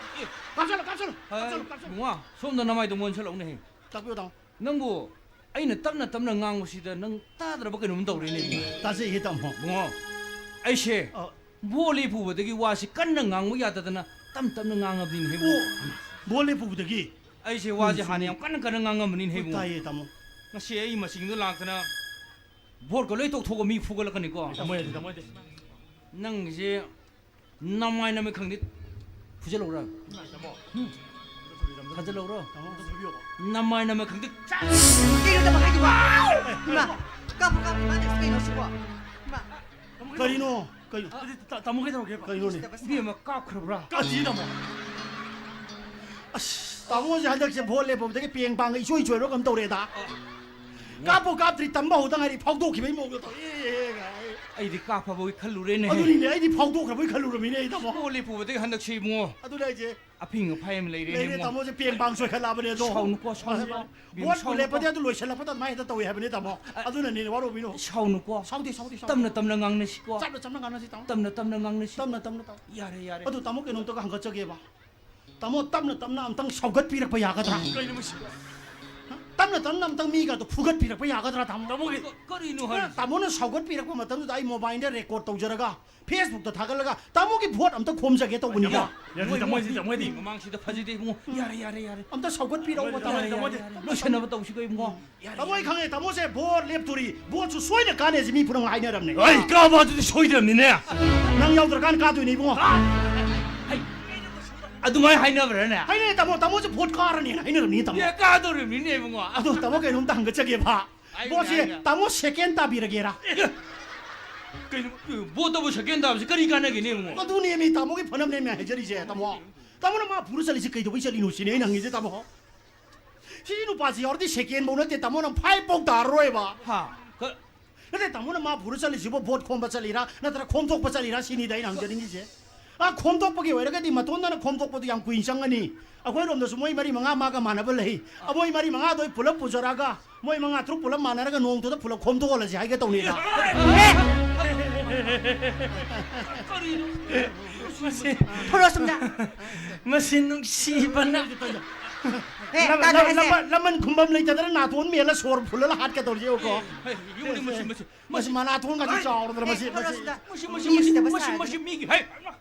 ꯀꯥꯞꯁꯜꯂꯣ, ꯀꯥꯞꯁꯜꯂꯣ, ꯀꯥꯞꯁꯜꯂꯣ, ꯀꯥꯞꯁꯜꯂꯣ꯫ ꯏꯕꯨꯡꯉꯣ, ꯁꯣꯝꯗ ꯅꯃꯥꯏꯗꯣ ꯃꯣꯟꯁꯜꯂꯛꯎꯅꯦꯍꯦ꯫ ꯇꯥꯛꯄꯤꯌꯨ, ꯇꯥꯃꯣ꯫ ꯅꯪꯕꯨ ꯑꯩꯅ ꯇꯞꯅ ꯇꯞꯅ ꯉꯥꯡꯕꯁꯤꯗ ꯅꯪ ꯇꯥꯗ꯭ꯔꯕ ꯀꯩꯅꯣꯝ ꯇꯧꯔꯦꯅꯦ, ꯏꯕꯨꯡꯉꯣ꯫ ꯇꯥꯖꯩꯍꯦ, ꯇꯥꯃꯣ꯫ ꯏꯕꯨꯡꯉꯣ, ꯑꯩꯁꯦ ꯑ꯫ ꯚꯣꯠ ꯂꯦꯞꯄꯨꯕꯗꯒꯤ ꯋꯥꯁꯤ ꯀꯟꯅ ꯉꯥꯡꯕ ꯌꯥꯗꯗꯅ ꯇꯞ ꯇꯞꯅ ꯉꯥꯡꯉꯕꯅꯤꯅꯦ, ꯏꯕꯨꯡꯉꯣ꯫ ꯑꯣ, ꯚꯣꯠ ꯂꯦꯞꯄꯨꯕꯗꯒꯤ? ꯑꯩꯁꯦ ꯋꯥꯁꯦ ꯎꯝ, ꯍꯥꯟꯅ ꯆꯨꯝꯃꯤ꯫ ꯌꯥꯝ ꯀꯟꯅ ꯀꯟꯅ ꯉꯥꯡꯉꯝꯕꯅꯤꯅꯦ, ꯍꯣꯏ, ꯏꯕꯨꯡꯉꯣ꯫ ꯇꯥꯏꯌꯦ, ꯇꯥꯃꯣ꯫ ꯉꯁꯤ ꯑꯩ ꯃꯁꯤꯡꯗꯣ ꯂꯥꯛꯇꯅ ꯚꯣꯠꯀ ꯂꯣꯏ ꯇꯣꯛꯊꯣꯛꯑꯒ ꯃꯤ ꯐꯨꯒꯠꯂꯛꯀꯅꯤꯀꯣ꯫ ꯇꯥꯃꯣ ꯌꯥꯗꯦ, ꯇꯥꯃꯣ ꯌꯥꯗꯦ꯫ ꯅꯪꯒꯤꯁꯦ ꯅꯃꯥꯏ ꯅꯃꯤꯠ ꯈꯪꯗꯦ ꯐꯨꯖꯜꯍꯧꯔ꯫ ꯇꯥꯃꯣ꯫ ꯎꯝ꯫ ꯊꯥꯖꯜꯍꯧꯔꯣ꯫ ꯇꯥꯃꯣ, ꯑꯝꯇ ꯐꯨꯕꯤꯌꯣꯕ꯫ ꯅꯃꯥꯏ ꯅꯃꯤꯠ ꯈꯪꯗꯦ꯫ ꯀꯩꯅꯣ ꯇꯥꯃꯣ ꯍꯥꯏꯗꯨꯕꯣ? ꯏꯃꯥ, ꯀꯥꯞꯄꯨ, ꯀꯥꯞꯄꯨ, ꯏꯃꯥ, ꯀꯩꯅꯣ ꯁꯤꯕꯣ? ꯏꯃꯥ꯫ ꯀꯔꯤꯅꯣ? ꯀꯩꯅꯣ? ꯑꯗꯨꯗꯤ ꯇꯥ-, ꯇꯥꯃꯣ ꯀꯩꯗꯧꯔꯒꯦꯕ? ꯀꯩꯅꯣꯅꯦ? ꯏꯕꯦꯝꯃ ꯀꯥꯞꯈ꯭ꯔꯕ꯭ꯔꯥ? ꯀꯥꯞꯇꯤꯌꯦ, ꯇꯥꯃꯣ꯫ ꯑꯁ, ꯇꯥꯃꯣꯁꯦ ꯍꯟꯗꯛꯁꯦ ꯚꯣꯠ ꯂꯦꯞꯄꯗꯒꯤ ꯄꯦꯡ ꯄꯥꯡꯒ ꯏꯆꯣꯏ ꯆꯣꯏꯕ ꯀꯝ ꯇꯧꯔꯦꯗ꯫ ꯀꯥꯞꯄꯨ ꯀꯥꯞꯇ꯭ꯔꯤ, ꯇꯝꯕ ꯍꯧꯗ ꯉꯥꯏꯔꯤ, ꯐꯥꯎꯗꯣꯛꯈꯤꯕꯒꯤ ꯃꯑꯣꯡꯗ ꯇꯧꯔꯦ꯫ ꯑꯩꯗꯤ ꯀꯥꯞꯐꯕꯒꯤ ꯈꯜꯂꯨꯔꯦꯅꯦ꯫ ꯑꯗꯨꯅꯤꯅꯦ, ꯑꯩꯗꯤ ꯐꯥꯎꯗꯣꯛꯈ꯭ꯔꯕꯣꯏ ꯈꯜꯂꯨꯔꯃꯤꯅꯦ, ꯑꯩ ꯇꯥꯃꯣ꯫ ꯚꯣꯠ ꯂꯦꯞꯄꯨꯕꯗꯒꯤ ꯍꯟꯗꯛꯁꯦ ꯏꯕꯨꯡꯉꯣ꯫ ꯑꯗꯨꯅꯦ ꯑꯩꯁꯦ꯫ ꯑꯐꯤꯡ ꯑꯐꯥꯏ ꯑꯃ ꯂꯩꯔꯦꯅꯦ, ꯂꯩꯔꯦ, ꯏꯕꯨꯡꯉꯣ꯫ ꯇꯥꯃꯣꯁꯦ ꯄꯦꯡ ꯄꯥꯡ ꯆꯣꯏꯈꯠꯂꯛꯑꯕꯅꯦ ꯑꯗꯣ꯫ ꯁꯥꯎꯅꯨꯀꯣ, ꯁꯥꯎꯅꯨꯀꯣ꯫ ꯚꯣꯠꯄꯨ ꯁꯥꯎꯅꯨꯀꯣ꯫ ꯂꯦꯞꯄꯗꯤ ꯑꯗꯨ ꯂꯣꯏꯁꯤꯜꯂꯛꯄꯗ ꯑꯗꯨꯃꯥꯏꯅ ꯍꯦꯛꯇ ꯇꯧꯏ ꯍꯥꯏꯕꯅꯦ, ꯇꯥꯃꯣ꯫ ꯑ, ꯑꯗꯨꯅꯅꯦ, ꯋꯥꯔꯧꯕꯤꯅꯨ꯫ ꯁꯥꯎꯅꯨꯀꯣ꯫ ꯁꯥꯎꯗꯦ, ꯁꯥꯎꯗꯦ, ꯁꯥꯎꯗꯦ꯫ ꯇꯞꯅ ꯇꯞꯅ ꯉꯥꯡꯅꯁꯤꯀꯣ꯫ ꯇꯞꯅ ꯇꯞꯅ ꯉꯥꯡꯅꯁꯤ, ꯇꯥꯃꯣ꯫ ꯇꯞꯅ ꯇꯞꯅ ꯉꯥꯡꯅꯁꯤ꯫ ꯇꯞꯅ ꯇꯞꯅ, ꯇꯥꯃꯣ꯫ ꯌꯥꯔꯦ, ꯌꯥꯔꯦ꯫ ꯑꯗꯨ ꯇꯥꯃꯣ ꯀꯩꯅꯣꯝꯇꯒ ꯍꯪꯒꯠꯆꯒꯦꯕ꯫ ꯇꯥꯃꯣ, ꯇꯞꯅ ꯇꯞꯅ ꯑꯝꯇꯪ ꯁꯧꯒꯠꯄꯤꯔꯛꯄ ꯌꯥꯒꯗ꯭ꯔꯥ? ꯀꯩꯅꯣ ꯃꯁꯤ? ꯇꯞꯅ ꯇꯞꯅ ꯑꯝꯇꯪ ꯃꯤꯒꯗꯣ ꯐꯨꯒꯠꯄꯤꯔꯛꯄ ꯌꯥꯒꯗ꯭ꯔꯥ, ꯇꯥꯃꯣ? ꯇꯥꯃꯣ, ꯀ-, ꯀꯔꯤꯅꯣ ꯍꯥꯏ? ꯇꯥꯃꯣꯅ ꯁꯧꯒꯠꯄꯤꯔꯛꯄ ꯃꯇꯝꯗꯨꯗ ꯑꯩ ꯃꯣꯕꯥꯏꯜꯗ ꯔꯦꯀꯣꯔꯗ ꯇꯧꯖꯔꯒ ꯐꯦꯁꯕꯨꯛꯇ ꯊꯥꯒꯠꯂꯒ ꯇꯥꯃꯣꯒꯤ ꯚꯣꯠ ꯑꯝꯇ ꯈꯣꯝꯖꯒꯦ ꯇꯧꯕꯅꯤꯗ꯫ ꯌꯥꯔꯦ, ꯇꯥꯃꯣ, ꯇꯥꯃꯣ, ꯇꯥꯃꯣ, ꯃꯤ ꯃꯃꯥꯡꯁꯤꯗ ꯐꯖꯗꯦ ꯏꯕꯨꯡꯉꯣ꯫ ꯌꯥꯔꯦ, ꯌꯥꯔꯦ, ꯌꯥꯔꯦ꯫ ꯑꯝꯇ ꯁꯧꯒꯠꯄꯤꯔꯛꯑꯣ, ꯇꯥꯃꯣ꯫ ꯌꯥꯔꯦ, ꯇꯥꯃꯣ, ꯌꯥꯔꯦ, ꯇꯥꯃꯣ꯫ ꯌꯥꯔꯦ꯫ ꯂꯣꯏꯁꯟꯅꯕ ꯇꯧꯁꯤꯀꯣ ꯏꯕꯨꯡꯉꯣ꯫ ꯌꯥꯔꯦ, ꯇꯥꯃꯣ, ꯑꯩ ꯌꯥꯔꯦ꯫ ꯈꯪꯉꯦ, ꯇꯥꯃꯣꯁꯦ ꯚꯣꯠ ꯂꯦꯞꯇꯣꯔꯤ, ꯚꯣꯠꯁꯨ ꯁꯣꯏꯗꯅ ꯀꯥꯟꯅꯦꯁꯦ ꯃꯤ ꯄꯨꯝꯅꯃꯛ ꯍꯥꯏꯅꯔꯝꯅꯦ꯫ ꯑꯩ ꯀꯥꯕ ꯑꯗꯨꯗꯤ ꯁꯣꯏꯗ꯭ꯔꯕꯅꯤꯅꯦ꯫ ꯅꯪ ꯌꯥꯎꯗ꯭ꯔꯀꯥꯟꯗ ꯀꯥꯗꯣꯏꯅꯦ ꯏꯕꯨꯡꯉꯣ꯫ ꯑꯩ ꯑꯗꯨꯃꯥꯏꯅ ꯍꯥꯏꯅꯕ꯭ꯔꯅꯦ? ꯍꯥꯏꯅꯩ, ꯇꯥꯃꯣ, ꯇꯥꯃꯣꯁꯦ ꯚꯣꯠ ꯀꯥꯔꯅꯦꯅ ꯍꯥꯏꯅꯔꯝꯅꯤ, ꯇꯥꯃꯣ꯫ ꯑꯦ, ꯀꯥꯗꯧꯔꯤꯕꯅꯤꯅꯦ ꯏꯕꯨꯡꯉꯣ꯫ ꯑꯗꯣ ꯇꯥꯃꯣ, ꯀꯩꯅꯣꯝꯇ ꯍꯪꯒꯠꯆꯒꯦꯕ꯫ ꯍꯥꯏꯌꯨꯅꯦ, ꯚꯣꯠꯁꯦ ꯍꯥꯏꯌꯨꯅꯦ꯫ ꯇꯥꯃꯣ ꯁꯦꯀꯦꯟ ꯇꯥꯕꯤꯔꯒꯦꯔꯥ? ꯑꯦ, ꯀꯩꯅꯣ, ꯚꯣꯠꯇꯕꯨ ꯁꯦꯀꯦꯟ ꯇꯥꯕꯁꯤ ꯀꯔꯤ ꯀꯥꯟꯅꯒꯦꯅꯦ ꯏꯕꯨꯡꯉꯣ? ꯑꯗꯨꯅꯦꯃꯤ ꯇꯥꯃꯣꯒꯤ ꯐꯅꯕꯅꯦꯃꯤ ꯍꯥꯏꯖꯔꯤꯁꯦ, ꯇꯥꯃꯣ꯫ ꯇꯥꯃꯣꯅ ꯃꯥ ꯄꯨꯔ ꯆꯠꯂꯤꯁꯤ ꯀꯩꯗꯧꯕꯩ ꯆꯠꯂꯤꯅꯣ ꯁꯤꯅꯦ ꯑꯩꯅ ꯍꯪꯉꯤꯁꯦ, ꯇꯥꯃꯣ꯫ ꯁꯤ ꯅꯨꯄꯥꯁꯤ ꯌꯥꯎꯔꯗꯤ ꯁꯦꯀꯦꯟ ꯐꯧ ꯅꯠꯇꯦ, ꯇꯥꯃꯣ, ꯅꯪ ꯐꯥꯏꯚ ꯐꯧ ꯇꯥꯔꯔꯣꯏꯕ꯫ ꯍꯥ? ꯀ-, ꯅꯠꯇꯦ, ꯇꯥꯃꯣꯅ ꯃꯥ ꯄꯨꯔ ꯆꯠꯂꯤꯁꯤꯕꯨ ꯚꯣꯠ ꯈꯣꯝꯕ ꯆꯠꯂꯤꯔꯥ, ꯅꯠꯇ꯭ꯔꯒ ꯈꯣꯝꯗꯣꯛꯄ ꯆꯠꯂꯤꯔꯥ ꯁꯤꯅꯤꯗ ꯑꯩꯅ ꯍꯪꯖꯅꯤꯡꯉꯤꯁꯦ꯫ ꯑꯥ, ꯈꯣꯝꯗꯣꯛꯄꯒꯤ ꯑꯣꯏꯔꯒꯗꯤ ꯃꯇꯣꯟꯗꯅ ꯈꯣꯝꯗꯣꯛꯄꯗꯨ ꯌꯥꯝ ꯀꯨꯏꯅ ꯆꯪꯒꯅꯤ꯫ ꯑꯩꯈꯣꯏꯔꯣꯝꯗꯁꯨ ꯃꯣꯏ ꯃꯔꯤ ꯃꯉꯥ ꯃꯥꯒ ꯃꯥꯟꯅꯕ ꯂꯩ꯫ ꯑ, ꯃꯣꯏ ꯃꯔꯤ ꯃꯉꯥꯗꯣ ꯑꯩ ꯄꯨꯂꯞ ꯄꯨꯖꯔꯛꯑꯒ, ꯃꯣꯏ ꯃꯉꯥ ꯇꯔꯨꯛ ꯄꯨꯂꯞ ꯃꯥꯟꯅꯔꯒ ꯅꯣꯡꯃꯗꯨꯗ ꯄꯨꯂꯞ ꯈꯣꯝꯗꯣꯛꯍꯜꯂꯁꯤ ꯍꯥꯏꯒꯦ ꯇꯧꯅꯤꯗ꯫ ꯀꯔꯤꯅꯣ? ꯃꯁꯤ, ꯊꯣꯔꯛꯑꯣ ꯁꯣꯝꯗ꯫ ꯃꯁꯤ ꯅꯨꯡꯁꯤꯕꯅ꯫ ꯑꯦ, ꯂꯃꯟ, ꯇꯥꯗꯦ ꯍꯥꯏꯁꯦ꯫ ꯂꯃꯟ, ꯂꯃꯟ ꯈꯨꯝꯕꯝ ꯂꯩꯇꯗꯅ ꯅꯥꯇꯣꯟ ꯃꯦꯜꯂ ꯁꯣꯔ ꯐꯨꯜꯂꯒ ꯍꯥꯠꯀꯗꯧꯔꯤꯁꯦ ꯌꯦꯡꯉꯨꯀꯣ꯫ ꯍꯦ, ꯌꯦꯡꯉꯨꯅꯦ, ꯃꯁꯤ, ꯃꯁꯤ, ꯃꯁꯤ ꯃꯅꯥꯇꯣꯟꯒꯁꯦ ꯆꯥꯎꯔꯗꯅ ꯃꯁꯤ, ꯑꯦ, ꯃꯁꯤ꯫ ꯊꯣꯔꯛꯑꯣ ꯁꯣꯝꯗ꯫ ꯃꯁꯤ, ꯃꯁꯤ, ꯃꯁꯤ, ꯃꯤꯒꯤꯗꯕ ꯃꯁꯤ, ꯁꯥꯔꯗꯅ꯫ ꯃꯁꯤ ꯃꯤꯒꯤ, ꯍꯩ!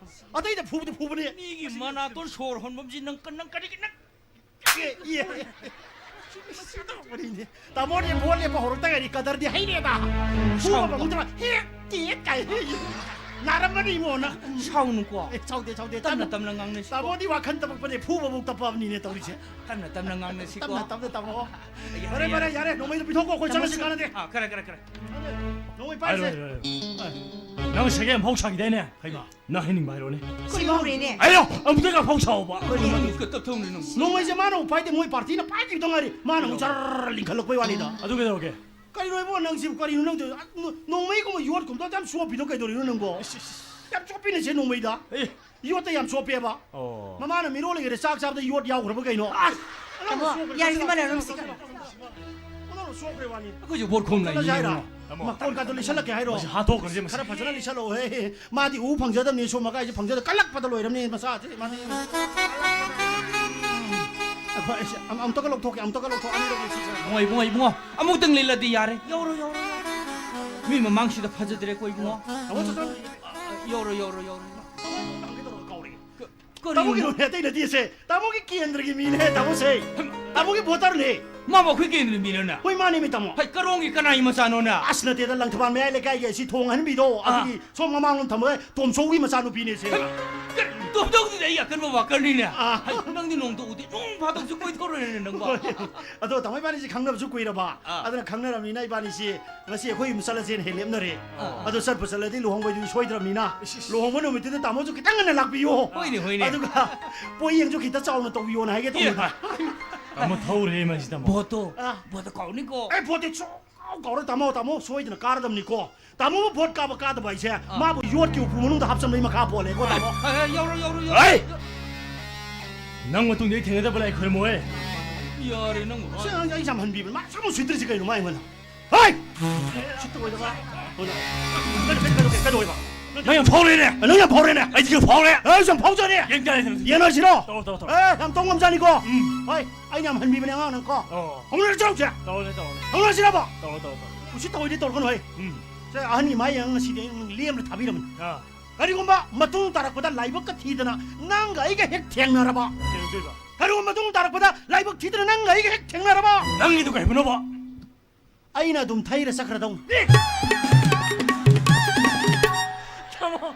ꯑꯇꯩꯗ ꯐꯨꯕꯗꯤ ꯐꯨꯕꯅꯦ꯫ ꯃꯤꯒꯤ ꯃꯅꯥꯇꯣꯟ ꯁꯣꯔ ꯍꯣꯟꯐꯝꯁꯤ ꯅꯪ, ꯅꯪ ꯀꯔꯤꯒꯤ, ꯅꯪ ꯑꯦ, ꯑꯦ, ꯑꯦ꯫ ꯇꯥꯃꯣꯗꯤ ꯚꯣꯠ ꯂꯦꯞꯄ ꯍꯧꯔꯛꯇ ꯉꯥꯏꯔꯤ, ꯀꯗꯔꯗꯤ ꯍꯩꯔꯦꯗ꯫ ꯐꯨꯕ ꯁꯥꯎꯅꯨꯀꯣ꯫ ꯐꯪꯍꯧꯗꯕ ꯍꯦꯛ ꯇꯦꯛ ꯀꯥꯏ꯫ ꯅꯥꯔꯝꯃꯅꯤ ꯏꯃꯣ ꯅꯪ꯫ ꯁꯥꯎꯅꯨꯀꯣ꯫ ꯑꯦ, ꯁꯥꯎꯗꯦ, ꯁꯥꯎꯗꯦ꯫ ꯇꯞꯅ ꯇꯞꯅ ꯇꯞꯅ ꯉꯥꯡꯅꯁꯤ꯫ ꯇꯥꯃꯣꯗꯤ ꯋꯥꯈꯜ ꯇꯞꯄꯛꯄꯅꯦ, ꯐꯨꯕꯕꯨ ꯇꯞꯄꯕꯅꯤꯅꯦ ꯇꯧꯔꯤꯁꯦ꯫ ꯇꯞꯅ ꯇꯞꯅ ꯉꯥꯡꯅꯁꯤꯀꯣ꯫ ꯇꯞꯅ ꯇꯞꯅ ꯇꯝꯃꯣ꯫ ꯌꯥꯔꯦ, ꯐꯔꯦ, ꯌꯥꯔꯦ, ꯐꯔꯦ, ꯌꯥꯔꯦ꯫ ꯌꯥꯔꯦ, ꯅꯣꯡꯃꯩꯗꯣ ꯄꯤꯊꯣꯛꯈꯣ, ꯑꯩꯈꯣꯏ ꯇꯥꯃꯣ ꯆꯠꯂꯁꯤ ꯁꯤ-, ꯀꯥꯟꯅꯗꯦ꯫ ꯑꯥ, ꯈꯔ, ꯈꯔ, ꯈꯔ꯫ ꯅꯣꯡꯃꯩ ꯍꯥꯏꯔꯣ, ꯄꯥꯏꯔꯁꯦ꯫ ꯍꯥꯏꯔꯣ, ꯍꯥꯏꯔꯣ꯫ ꯅꯪ ꯁꯦꯀꯦꯟ ꯐꯥꯎ ꯁꯥꯈꯤꯗꯥꯏꯅꯦ? ꯀꯩꯃ? ꯅꯪ ꯍꯥꯏꯅꯤꯡꯕ ꯍꯥꯏꯔꯣꯅꯦ꯫ ꯁꯤ ꯉꯥꯎꯔꯦꯅꯦ꯫ ꯑꯩꯌꯣ, ꯑꯃꯨꯛꯇꯒ ꯐꯥꯎ ꯁꯥꯎꯕ꯫ ꯀꯔꯤꯅꯣ? ꯇꯞ ꯇꯞ ꯊꯧꯅꯦ ꯅꯪ꯫ ꯅꯣꯡꯃꯩꯁꯦ ꯃꯥꯅ ꯑꯃꯨꯛ ꯄꯥꯏꯗꯦ, ꯃꯣꯏ ꯄꯥꯔꯇꯤꯅ ꯄꯥꯏꯈꯤꯕꯗ ꯉꯥꯏꯔꯤ꯫ ꯃꯥꯅ ꯑꯃꯨꯛ ꯖꯔ ꯂꯤꯡꯈꯠꯂꯛꯄꯩ ꯋꯥꯅꯤꯗ꯫ ꯑꯗꯨ ꯀꯩꯗꯧꯔꯒꯦ? ꯀꯔꯤꯅꯣ ꯏꯕꯣ, ꯅꯪꯁꯤꯕꯨ ꯀꯔꯤꯅꯣ ꯅꯪ ꯇꯧ-, ꯅꯣ-, ꯅꯣꯡꯃꯩꯒꯨꯝꯕ ꯌꯣꯠꯀꯨꯝꯕ ꯌꯥꯝ ꯆꯣꯞꯄꯤꯗꯣ ꯀꯩꯗꯧꯔꯤꯅꯣ ꯅꯪꯕꯣ? ꯏꯁ, ꯏꯁ, ꯏꯁ꯫ ꯌꯥꯝ ꯆꯣꯞꯄꯤꯅꯦ ꯁꯦ ꯅꯣꯡꯃꯩꯗ꯫ ꯑꯦ꯫ ꯌꯣꯠꯇ ꯌꯥꯝ ꯆꯣꯞꯄꯦꯕ꯫ ꯑꯣ꯫ ꯃꯃꯥꯅ ꯃꯤꯔꯣꯜꯂꯤꯉꯩꯗ ꯆꯥꯛ ꯆꯥꯕꯗ ꯌꯣꯠ ꯌꯥꯎꯈ꯭ꯔꯕ ꯀꯩꯅꯣ? ꯑꯁ! ꯑꯉꯥꯡ ꯇꯥꯃꯣ, ꯆꯣꯞꯈ꯭ꯔꯦ, ꯌꯥꯔꯦꯁꯦ, ꯆꯣꯞꯈ꯭ꯔꯦ, ꯃꯥ ꯂꯩꯔꯝꯃꯣ, ꯆꯣꯞꯈ꯭ꯔꯦ, ꯁꯤ ꯆꯣꯞꯈ꯭ꯔꯦ꯫ ꯑꯉꯥꯡ ꯆꯣꯞꯈ꯭ꯔꯦ ꯋꯥꯅꯤ꯫ ꯑꯩꯈꯣꯏꯁꯨ ꯚꯣꯠ ꯈꯣꯝ ꯆꯠꯂꯁꯦ ꯂꯥꯛꯏꯅꯦ ꯍꯥꯏꯔꯣ? ꯏꯕꯨꯡꯉꯣ꯫ ꯇꯥꯃꯣ꯫ ꯃꯀꯣꯟ ꯀꯥꯗꯣ ꯂꯤꯁꯜꯂꯛꯀꯦ ꯍꯥꯏꯔꯣ? ꯃꯁꯤ ꯍꯥꯠꯇꯣꯛꯈ꯭ꯔꯁꯦ, ꯃꯁꯤ꯫ ꯈꯔ ꯐꯖꯅ ꯂꯤꯁꯜꯂꯛꯑꯣꯍꯦ꯫ ꯃꯥꯗꯤ ꯎ ꯐꯪꯖꯗꯕꯅꯤ, ꯁꯣꯝ ꯃꯀꯥꯏꯁꯦ ꯐꯪꯖꯗ ꯀꯜꯂꯛꯄꯗ ꯂꯣꯏꯔꯝꯅꯤ ꯃꯆꯥꯁꯦ, ꯃꯥꯗꯤ꯫ ꯑꯩꯈꯣꯏ, ꯑꯩꯁꯦ ꯑꯝ-, ꯑꯃꯨꯛꯇꯒ ꯂꯧꯊꯣꯛꯀꯦ, ꯑꯃꯨꯛꯇꯒ ꯂꯧꯊꯣꯛ, ꯑꯅꯤꯔꯛ ꯂꯧꯊꯣꯛꯁꯦ꯫ ꯏꯕꯨꯡꯉꯣ, ꯏꯕꯨꯡꯉꯣ, ꯑꯃꯨꯛꯇꯪ ꯂꯤꯠꯂꯗꯤ ꯌꯥꯔꯦ꯫ ꯌꯧꯔꯣ, ꯌꯧꯔꯣ꯫ ꯃꯤ ꯃꯃꯥꯡꯁꯤꯗ ꯐꯖꯗ꯭ꯔꯦꯀꯣ, ꯏꯕꯨꯡꯉꯣ꯫ ꯇꯥꯃꯣ, ꯆꯠ-, ꯆꯠ-, ꯌꯧꯔꯣ, ꯌꯧꯔꯣ, ꯌꯧꯔꯣ, ꯏꯕꯨꯡꯉꯣ꯫ ꯇꯥꯃꯣ, ꯍꯪꯒꯦ ꯇꯧꯔꯒ ꯀꯥꯎꯔꯦ꯫ ꯀ-, ꯀꯔꯤꯅꯣ? ꯇꯥꯃꯣꯒꯤ ꯅꯣꯡꯃꯩ ꯑꯇꯩ ꯅꯠꯇꯦꯁꯦ꯫ ꯇꯥꯃꯣꯒꯤ ꯀꯦꯟꯗ꯭ꯔꯒꯤ ꯃꯤꯅꯦ, ꯇꯥꯃꯣꯁꯦ꯫ ꯍꯩꯃꯥ꯫ ꯇꯥꯃꯣꯒꯤ ꯚꯣꯇꯔꯅꯦ꯫ ꯃꯥꯕꯨ ꯑꯩꯈꯣꯏ ꯀꯦꯟꯗ꯭ꯔꯒꯤ ꯃꯤꯔꯣꯅꯦ? ꯍꯣꯏ, ꯃꯥꯅꯦ, ꯃꯤ ꯇꯥꯃꯣ꯫ ꯍꯩ, ꯀꯔꯣꯡꯒꯤ ꯀꯅꯥꯒꯤ ꯃꯆꯥꯅꯣꯅꯦ? ꯑꯁ, ꯅꯠꯇꯦꯗ, ꯂꯪꯊꯕꯥꯜ ꯃꯌꯥꯏ ꯂꯩꯀꯥꯏꯒꯤ ꯑꯁꯤ ꯊꯣꯡ ꯑꯍꯟꯕꯤꯗꯣ, ꯑꯥ꯫ ꯑꯗꯨꯒꯤ ꯁꯣꯝ ꯃꯃꯥꯡꯂꯣꯝ ꯊꯝꯕ ꯇꯣꯝꯆꯧꯒꯤ ꯃꯆꯥꯅꯨꯄꯤꯅꯦꯁꯦ꯫ ꯍꯩ, ꯀ-, ꯇꯣꯝꯆꯧꯗꯨꯗꯤ ꯑꯩ ꯑꯀꯟꯕ ꯋꯥꯀꯔꯅꯤꯅꯦ꯫ ꯑꯥ꯫ ꯍꯩ, ꯅꯪꯗꯤ ꯅꯣꯡꯇ ꯎꯗꯦ, ꯅꯣꯡ ꯐꯥꯗꯣꯛꯁꯨ ꯀꯣꯏꯊꯣꯔꯛꯑꯣꯅꯦ ꯅꯪꯕꯣ꯫ ꯍꯣꯏ꯫ ꯑꯗꯣ ꯇꯥꯃꯣ ꯏꯕꯥꯅꯤꯁꯤ ꯈꯪꯅꯕꯁꯨ ꯀꯨꯏꯔꯕ, ꯑꯥ꯫ ꯑꯗꯨꯅ ꯈꯪꯅꯔꯕꯅꯤꯅ ꯏꯕꯥꯅꯤꯁꯤ ꯉꯁꯤ ꯑꯩꯈꯣꯏ ꯌꯨꯝ ꯆꯠꯂꯁꯦꯅ ꯍꯦꯛ ꯂꯦꯞꯅꯔꯦ꯫ ꯑꯥ꯫ ꯑꯗꯣ ꯆꯠꯄꯨ ꯆꯠꯂꯗꯤ ꯂꯨꯍꯣꯡꯕꯩꯗꯨꯗꯤ ꯁꯣꯏꯗ꯭ꯔꯕꯅꯤꯅ, ꯏꯁ, ꯏꯁ꯫ ꯂꯨꯍꯣꯡꯕ ꯅꯨꯃꯤꯠꯇꯨꯗ ꯇꯥꯃꯣꯁꯨ ꯈꯤꯇꯪ ꯉꯟꯅ ꯂꯥꯛꯄꯤꯌꯣ꯫ ꯍꯣꯏꯅꯦ, ꯍꯣꯏꯅꯦ꯫ ꯑꯗꯨꯒ ꯄꯣꯌꯦꯡꯁꯨ ꯈꯤꯇ ꯆꯥꯎꯅ ꯇꯧꯕꯤꯌꯣꯅ ꯍꯥꯏꯒꯦ ꯇꯧꯕꯅꯤꯗ꯫ ꯇꯥꯃꯣ ꯊꯧꯔꯦ ꯃꯁꯤ ꯇꯥꯃꯣ꯫ ꯚꯣꯠꯇꯣ, ꯑꯥ꯫ ꯚꯣꯠꯇꯣ ꯀꯥꯎꯅꯤꯀꯣ꯫ ꯑꯦ, ꯚꯣꯠꯇꯤ ꯁꯨꯡ-, ꯀꯧꯔ ꯇꯥꯃꯣ, ꯇꯥꯃꯣ ꯁꯣꯏꯗꯅ ꯀꯥꯔꯗꯕꯅꯤꯀꯣ꯫ ꯇꯥꯃꯣ ꯚꯣꯠ ꯀꯥꯕ ꯀꯥꯗꯕ ꯍꯥꯏꯁꯦ, ꯑꯥ, ꯃꯥꯕꯨ ꯌꯣꯠꯀꯤ ꯎꯄꯨ ꯃꯅꯨꯡꯗ ꯍꯥꯞꯆꯟꯕꯒꯤ ꯃꯈꯥ ꯄꯣꯜꯂꯦꯀꯣ, ꯇꯥꯃꯣ꯫ ꯍꯥꯏ, ꯍꯥꯏ, ꯌꯥꯎꯔꯣ, ꯌꯥꯎꯔꯣ, ꯌꯥꯎꯔꯣ꯫ ꯍꯩ! ꯅꯪ ꯃꯇꯨꯡꯗ ꯑꯩ ꯊꯦꯡꯅꯗꯕ ꯂꯥꯏ ꯈꯨꯔꯨꯝꯃꯣꯍꯦ꯫ ꯌꯥꯔꯦ, ꯅꯪ ꯁꯤ ꯑꯉꯥꯡꯁꯦ ꯑꯩ ꯌꯥꯝ ꯍꯟꯕꯤꯕꯅꯤ꯫ ꯃꯥ ꯁꯨꯝ ꯎꯁꯤꯠꯇ꯭ꯔꯤꯁꯤ ꯀꯩꯅꯣ, ꯃꯥ ꯑꯩꯉꯣꯟꯗ? ꯍꯩ! ꯎꯁꯤꯠꯇ ꯑꯣꯏꯗꯕ꯫ ꯀꯩꯗꯧ-, ꯀꯩꯗꯧ-, ꯀꯩꯗꯧ-, ꯀꯩꯗꯧ-, ꯀꯩꯗꯧꯋꯦꯕ? ꯅꯪ ꯌꯥꯝ ꯐꯥꯎꯔꯦꯅꯦ꯫ ꯅꯪ ꯌꯥꯝ ꯐꯥꯎꯔꯦꯅꯦ꯫ ꯑꯩꯗꯤ ꯌꯥꯝ ꯐꯥꯎꯔꯦ꯫ ꯑꯩ ꯌꯥꯝ ꯐꯥꯎꯖꯔꯦ꯫ ꯌꯦꯡ ꯇꯥꯔꯦ, ꯌꯦꯡꯅꯔꯁꯤꯔꯣ? ꯇꯧꯔꯣ, ꯇꯧꯔꯣ, ꯇꯧꯔꯣ꯫ ꯑꯦ, ꯌꯥꯝ ꯇꯧ ꯉꯝꯖꯥꯠꯅꯤꯀꯣ꯫ ꯎꯝ꯫ ꯍꯣꯏ, ꯑꯩꯅ ꯌꯥꯝ ꯍꯟꯕꯤꯕꯅꯦ ꯑꯉꯥꯡ ꯅꯪ ꯀꯣ꯫ ꯑꯣ꯫ ꯍꯧꯅꯔꯁꯤꯔꯣ ꯍꯧꯖꯤꯛ? ꯇꯧꯔꯣꯅꯦ, ꯇꯧꯔꯣꯅꯦ꯫ ꯍꯧꯅꯔꯁꯤꯔꯕ? ꯇꯧꯔꯣ, ꯇꯧꯔꯣ, ꯇꯧꯔꯣ꯫ ꯎꯁꯤꯠ ꯊꯑꯣꯏꯗꯤ ꯇꯧꯔꯛꯀꯅꯨ ꯍꯩ꯫ ꯎꯝ꯫ ꯁꯦ, ꯑꯍꯟꯒꯤ ꯃꯥꯏ ꯌꯦꯡꯉ ꯉꯁꯤꯗꯤ ꯑꯩ ꯅꯪ ꯂꯦꯝꯅ ꯊꯥꯕꯤꯔꯝꯃꯤ꯫ ꯑꯥ꯫ ꯀꯔꯤꯒꯨꯝꯕ ꯃꯇꯨꯡ ꯇꯥꯔꯛꯄꯗ ꯂꯥꯏꯕꯛꯀ ꯊꯤꯗꯅ ꯅꯪꯒ ꯑꯩꯒ ꯍꯦꯛ ꯊꯦꯡꯅꯔꯕ꯫ ꯀꯩꯗꯧꯗꯣꯏꯕ? ꯀꯔꯤꯒꯨꯝꯕ ꯃꯇꯨꯡ ꯇꯥꯔꯛꯄꯗ ꯂꯥꯏꯕꯛ ꯊꯤꯗꯅ ꯅꯪꯒ ꯑꯩꯒ ꯍꯦꯛ ꯊꯦꯡꯅꯔꯕ꯫ ꯅꯪꯒꯤꯗꯨ ꯀꯩ ꯍꯥꯏꯕꯅꯣꯕ? ꯑꯩꯅ ꯑꯗꯨꯝ ꯊꯩꯔ ꯆꯠꯈ꯭ꯔꯗꯧꯅꯤ꯫ ꯇꯥꯃꯣ,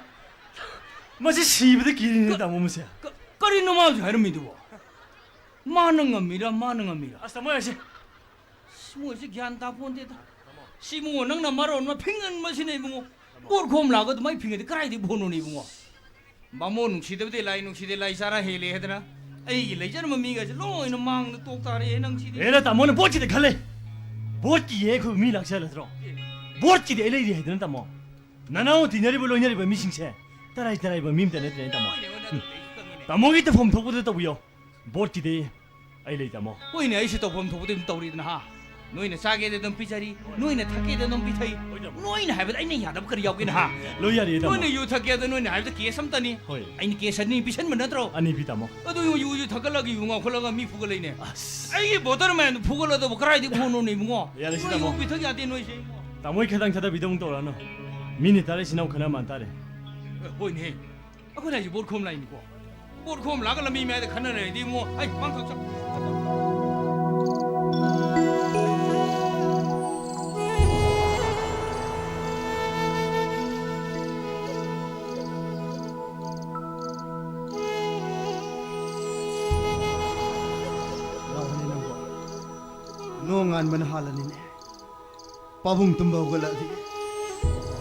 ꯃꯁꯤ ꯁꯤꯕꯗ ꯀꯤꯔꯤꯅꯦ, ꯇꯥꯃꯣ, ꯃꯁꯦ꯫ ꯀ-, ꯀꯔꯤꯅꯣ ꯃꯥ ꯍꯧꯖꯤꯛ ꯍꯥꯏꯔꯝꯃꯤꯗꯨꯕꯣ? ꯃꯥꯅ ꯉꯝꯃꯤꯔꯥ, ꯃꯥꯅ ꯉꯝꯃꯤꯔꯥ? ꯑꯁ, ꯇꯥꯃꯣ, ꯑꯩꯁꯦ꯫ ꯑꯁ, ꯃꯣꯏꯁꯦ ꯒ꯭ꯌꯥꯟ ꯇꯥꯄꯣꯟꯇꯦꯗ꯫ ꯁꯤ ꯏꯕꯨꯡꯉꯣ, ꯅꯪꯅ ꯃꯔꯣꯟ ꯑꯃ ꯐꯤꯡꯒꯟꯕꯁꯤꯅ ꯏꯕꯨꯡꯉꯣ꯫ ꯕꯣꯔ ꯈꯣꯝ ꯂꯥꯛꯑꯒ ꯑꯗꯨꯃꯥꯏꯅ ꯐꯤꯡꯉꯗꯤ ꯀꯗꯥꯏꯗꯒꯤ ꯐꯣꯟꯅꯣꯅꯦ ꯏꯕꯨꯡꯉꯣ? ꯕꯥꯃꯣꯟ ꯅꯨꯡꯁꯤꯗꯕꯗꯤ ꯂꯥꯏ ꯅꯨꯡꯁꯤꯗꯦ, ꯂꯥꯏ ꯆꯥꯔ ꯍꯦꯜꯂꯦ ꯍꯥꯏꯗꯅ ꯑꯩꯒꯤ ꯂꯩꯖꯔꯝꯕ ꯃꯤꯒꯁꯦ ꯂꯣꯏꯅ ꯃꯥꯡꯗ ꯇꯣꯛ ꯇꯥꯔꯦ ꯅꯪꯁꯤꯗꯤ꯫ ꯑꯦꯔꯥ, ꯇꯥꯃꯣꯅ ꯚꯣꯠꯀꯤꯗ ꯈꯜꯂꯦ꯫ ꯚꯣꯠꯀꯤ ꯑꯩꯈꯣꯏ ꯃꯤ ꯂꯥꯛꯆꯔꯗ꯭ꯔꯣ? ꯚꯣꯠꯀꯤꯗꯤ ꯑꯩ ꯂꯩꯔꯤ ꯍꯥꯏꯗꯅ, ꯇꯥꯃꯣ꯫ ꯅꯅꯥꯎ ꯇꯤꯟꯅꯔꯤꯕ ꯂꯣꯏꯅꯔꯤꯕ ꯃꯤꯁꯤꯡꯁꯦ ꯇꯔꯥꯏ ꯇꯔꯥꯏꯕ ꯃꯤ ꯑꯝꯇ ꯅꯠꯇ꯭ꯔꯦ, ꯇꯥꯃꯣ꯫ ꯍꯣꯏꯅꯦ, ꯍꯣꯏꯅꯦ, ꯎꯝ꯫ ꯑꯗꯨꯕꯨꯗꯤ ꯑꯩꯁꯨ ꯈꯪꯉꯤꯅꯦ꯫ ꯇꯥꯃꯣꯒꯤ ꯇꯧꯐꯝ ꯊꯣꯛꯄꯗ ꯇꯧꯕꯤꯌꯣ꯫ ꯚꯣꯠꯀꯤꯗꯤ ꯑꯩ ꯂꯩ, ꯇꯥꯃꯣ꯫ ꯍꯣꯏꯅꯦ, ꯑꯩꯁꯨ ꯇꯧꯐꯝ ꯊꯣꯛꯄꯗꯤ ꯑꯗꯨꯝ ꯇꯧꯔꯤꯗꯅ, ꯍꯥ? ꯅꯣꯏꯅ ꯆꯥꯒꯦꯗꯤ ꯑꯗꯨꯝ ꯄꯤꯖꯔꯤ, ꯅꯣꯏꯅ ꯊꯛꯀꯦꯗꯤ ꯑꯗꯨꯝ ꯄꯤꯊꯛꯏ꯫ ꯍꯣꯏ, ꯇꯥꯃꯣ꯫ ꯅꯣꯏꯅ ꯍꯥꯏꯕꯗ ꯑꯩꯅ ꯌꯥꯗꯕ ꯀꯔꯤ ꯌꯥꯎꯒꯦꯅ, ꯍꯥ? ꯂꯣꯏ ꯌꯥꯔꯤꯌꯦ, ꯇꯥꯃꯣ꯫ ꯅꯣꯏꯅ ꯌꯨ ꯊꯛꯀꯦꯗ ꯅꯣꯏꯅ ꯍꯥꯏꯕꯗ ꯀꯦꯁ ꯑꯃꯇꯅꯤ꯫ ꯍꯣꯏ꯫ ꯑꯩꯅ ꯀꯦꯁ ꯑꯅꯤ ꯄꯤꯁꯟꯕ ꯅꯠꯇ꯭ꯔꯣ? ꯑꯅꯤ ꯄꯤ, ꯇꯥꯃꯣ꯫ ꯑꯗꯨ ꯌꯨ, ꯌꯨꯁꯨ ꯊꯛꯀꯠꯂꯒ ꯌꯨ ꯉꯥꯎꯈꯠꯂꯒ ꯃꯤ ꯐꯨꯒꯠꯂꯛꯏꯅꯦ꯫ ꯑꯁ꯫ ꯑꯩꯒꯤ ꯕꯣꯇꯜ ꯃꯌꯥꯝꯗꯨ ꯐꯨꯒꯠꯂꯗꯕ ꯀꯔꯥꯏꯗꯒꯤ ꯐꯨꯅꯣꯅꯦ ꯏꯕꯨꯡꯉꯣ? ꯌꯥꯔꯦꯁꯦ, ꯅꯣꯏ ꯇꯥꯃꯣ꯫ ꯌꯨ ꯄꯤꯊꯛ ꯌꯥꯗꯦ ꯅꯣꯏꯁꯦ ꯏꯕꯨꯡꯉꯣ꯫ ꯇꯥꯃꯣ, ꯑꯩ ꯈꯗꯥꯡ ꯊꯥꯗꯕꯤꯗ ꯑꯃꯨꯛ ꯇꯧꯔꯛꯑꯅꯨ꯫ ꯃꯤꯅ ꯇꯥꯔꯦ, ꯏꯆꯤꯟ ꯏꯅꯥꯎ ꯈꯠꯅ ꯃꯥꯟ ꯇꯥꯔꯦ꯫ ꯑꯦ, ꯍꯣꯏꯅꯦ꯫ ꯑꯩꯈꯣꯏꯅ ꯍꯥꯏꯁꯦ ꯕꯣꯠ ꯈꯣꯝ ꯂꯥꯛꯏꯅꯤꯀꯣ꯫ ꯕꯣꯠ ꯈꯣꯝ ꯂꯥꯛꯑꯒ ꯂꯝꯕꯤ ꯃꯌꯥꯏꯗ ꯈꯟꯅ ꯂꯩꯔꯗꯤ ꯏꯕꯨꯡꯉꯣ, ꯑꯩ ꯃꯥꯡ ꯊꯛ ꯆꯠ-, ꯂꯥꯎꯍꯜꯂꯦ ꯅꯪꯕꯣ꯫ ꯅꯣꯡ ꯉꯥꯟꯕꯅ ꯍꯥꯜꯂꯅꯤꯅꯦ꯫ ꯄꯥꯕꯨꯡ ꯇꯨꯝꯕ ꯍꯧꯒꯠꯂꯛꯑꯗꯤ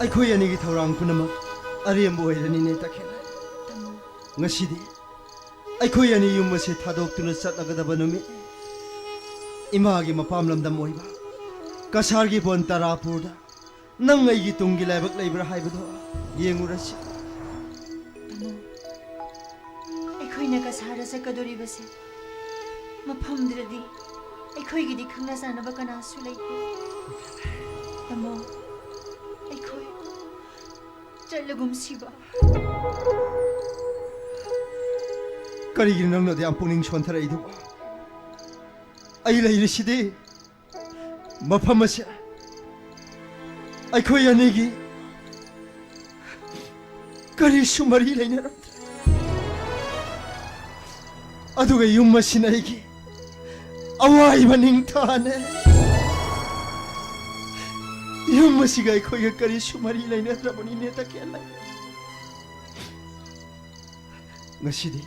ꯑꯩꯈꯣꯏ ꯑꯅꯤꯒꯤ ꯊꯧꯔꯥꯡ ꯄꯨꯝꯅꯃꯛ ꯑꯔꯦꯝꯕ ꯑꯣꯏꯔꯅꯤꯅꯦ, ꯇꯈꯦꯜ꯫ ꯉꯁꯤꯗꯤ ꯑꯩꯈꯣꯏ ꯑꯅꯤ ꯌꯨꯝ ꯑꯁꯤ ꯊꯥꯗꯣꯛꯇꯨꯅ ꯆꯠꯂꯒꯗꯕ ꯅꯨꯃꯤꯠ, ꯏꯃꯥꯒꯤ ꯃꯄꯥꯝ ꯂꯝꯗꯝ ꯑꯣꯏꯕ ꯀꯁꯥꯔꯒꯤ ꯕꯣꯟ ꯇꯔꯥꯄꯨꯔꯗ ꯅꯪ ꯑꯩꯒꯤ ꯇꯨꯡꯒꯤ ꯂꯥꯏꯕꯛ ꯂꯩꯕ꯭ꯔꯥ ꯍꯥꯏꯕꯗꯣ ꯌꯦꯡꯉꯨꯔꯁꯤ꯫ ꯇꯥꯃꯣ, ꯑꯩꯈꯣꯏꯅ ꯀꯁꯥꯔꯗ ꯆꯠꯀꯗꯣꯔꯤꯕꯁꯦ, ꯃꯐꯝꯗꯨꯗꯗꯤ ꯑꯩꯈꯣꯏꯒꯤꯗꯤ ꯈꯪꯅ ꯆꯥꯟꯅꯕ ꯀꯅꯥꯁꯨ ꯂꯩꯇꯦ꯫ ꯇꯥꯃꯣ, ꯑꯩꯈꯣꯏ ꯆꯠꯂꯒꯨꯝꯁꯤꯕ꯫ ꯀꯔꯤꯒꯤꯅꯣ ꯅꯪꯅ ꯑꯗꯨ ꯌꯥꯝ ꯄꯨꯛꯅꯤꯡ ꯁꯣꯟꯊꯔꯛꯏꯗꯨꯕꯣ? ꯑꯩ ꯂꯩꯔꯤꯁꯤꯗꯤ꯫ ꯃꯐꯝ ꯑꯁꯦ ꯑꯩꯈꯣꯏ ꯑꯅꯤꯒꯤ ꯀꯔꯤꯁꯨ ꯃꯔꯤ ꯂꯩꯅꯔꯝꯗ꯭ꯔꯦ꯫ ꯑꯗꯨꯒ ꯌꯨꯝ ꯑꯁꯤꯅ ꯑꯩꯒꯤ ꯑꯋꯥꯏꯕ ꯅꯤꯡꯊꯥꯅꯦ꯫ ꯌꯨꯝ ꯑꯁꯤꯒ ꯑꯩꯈꯣꯏꯒ ꯀꯔꯤꯁꯨ ꯃꯔꯤ ꯂꯩꯅꯗ꯭ꯔꯕꯅꯤꯅꯦ, ꯇꯈꯦꯜ꯫ ꯉꯁꯤꯗꯤ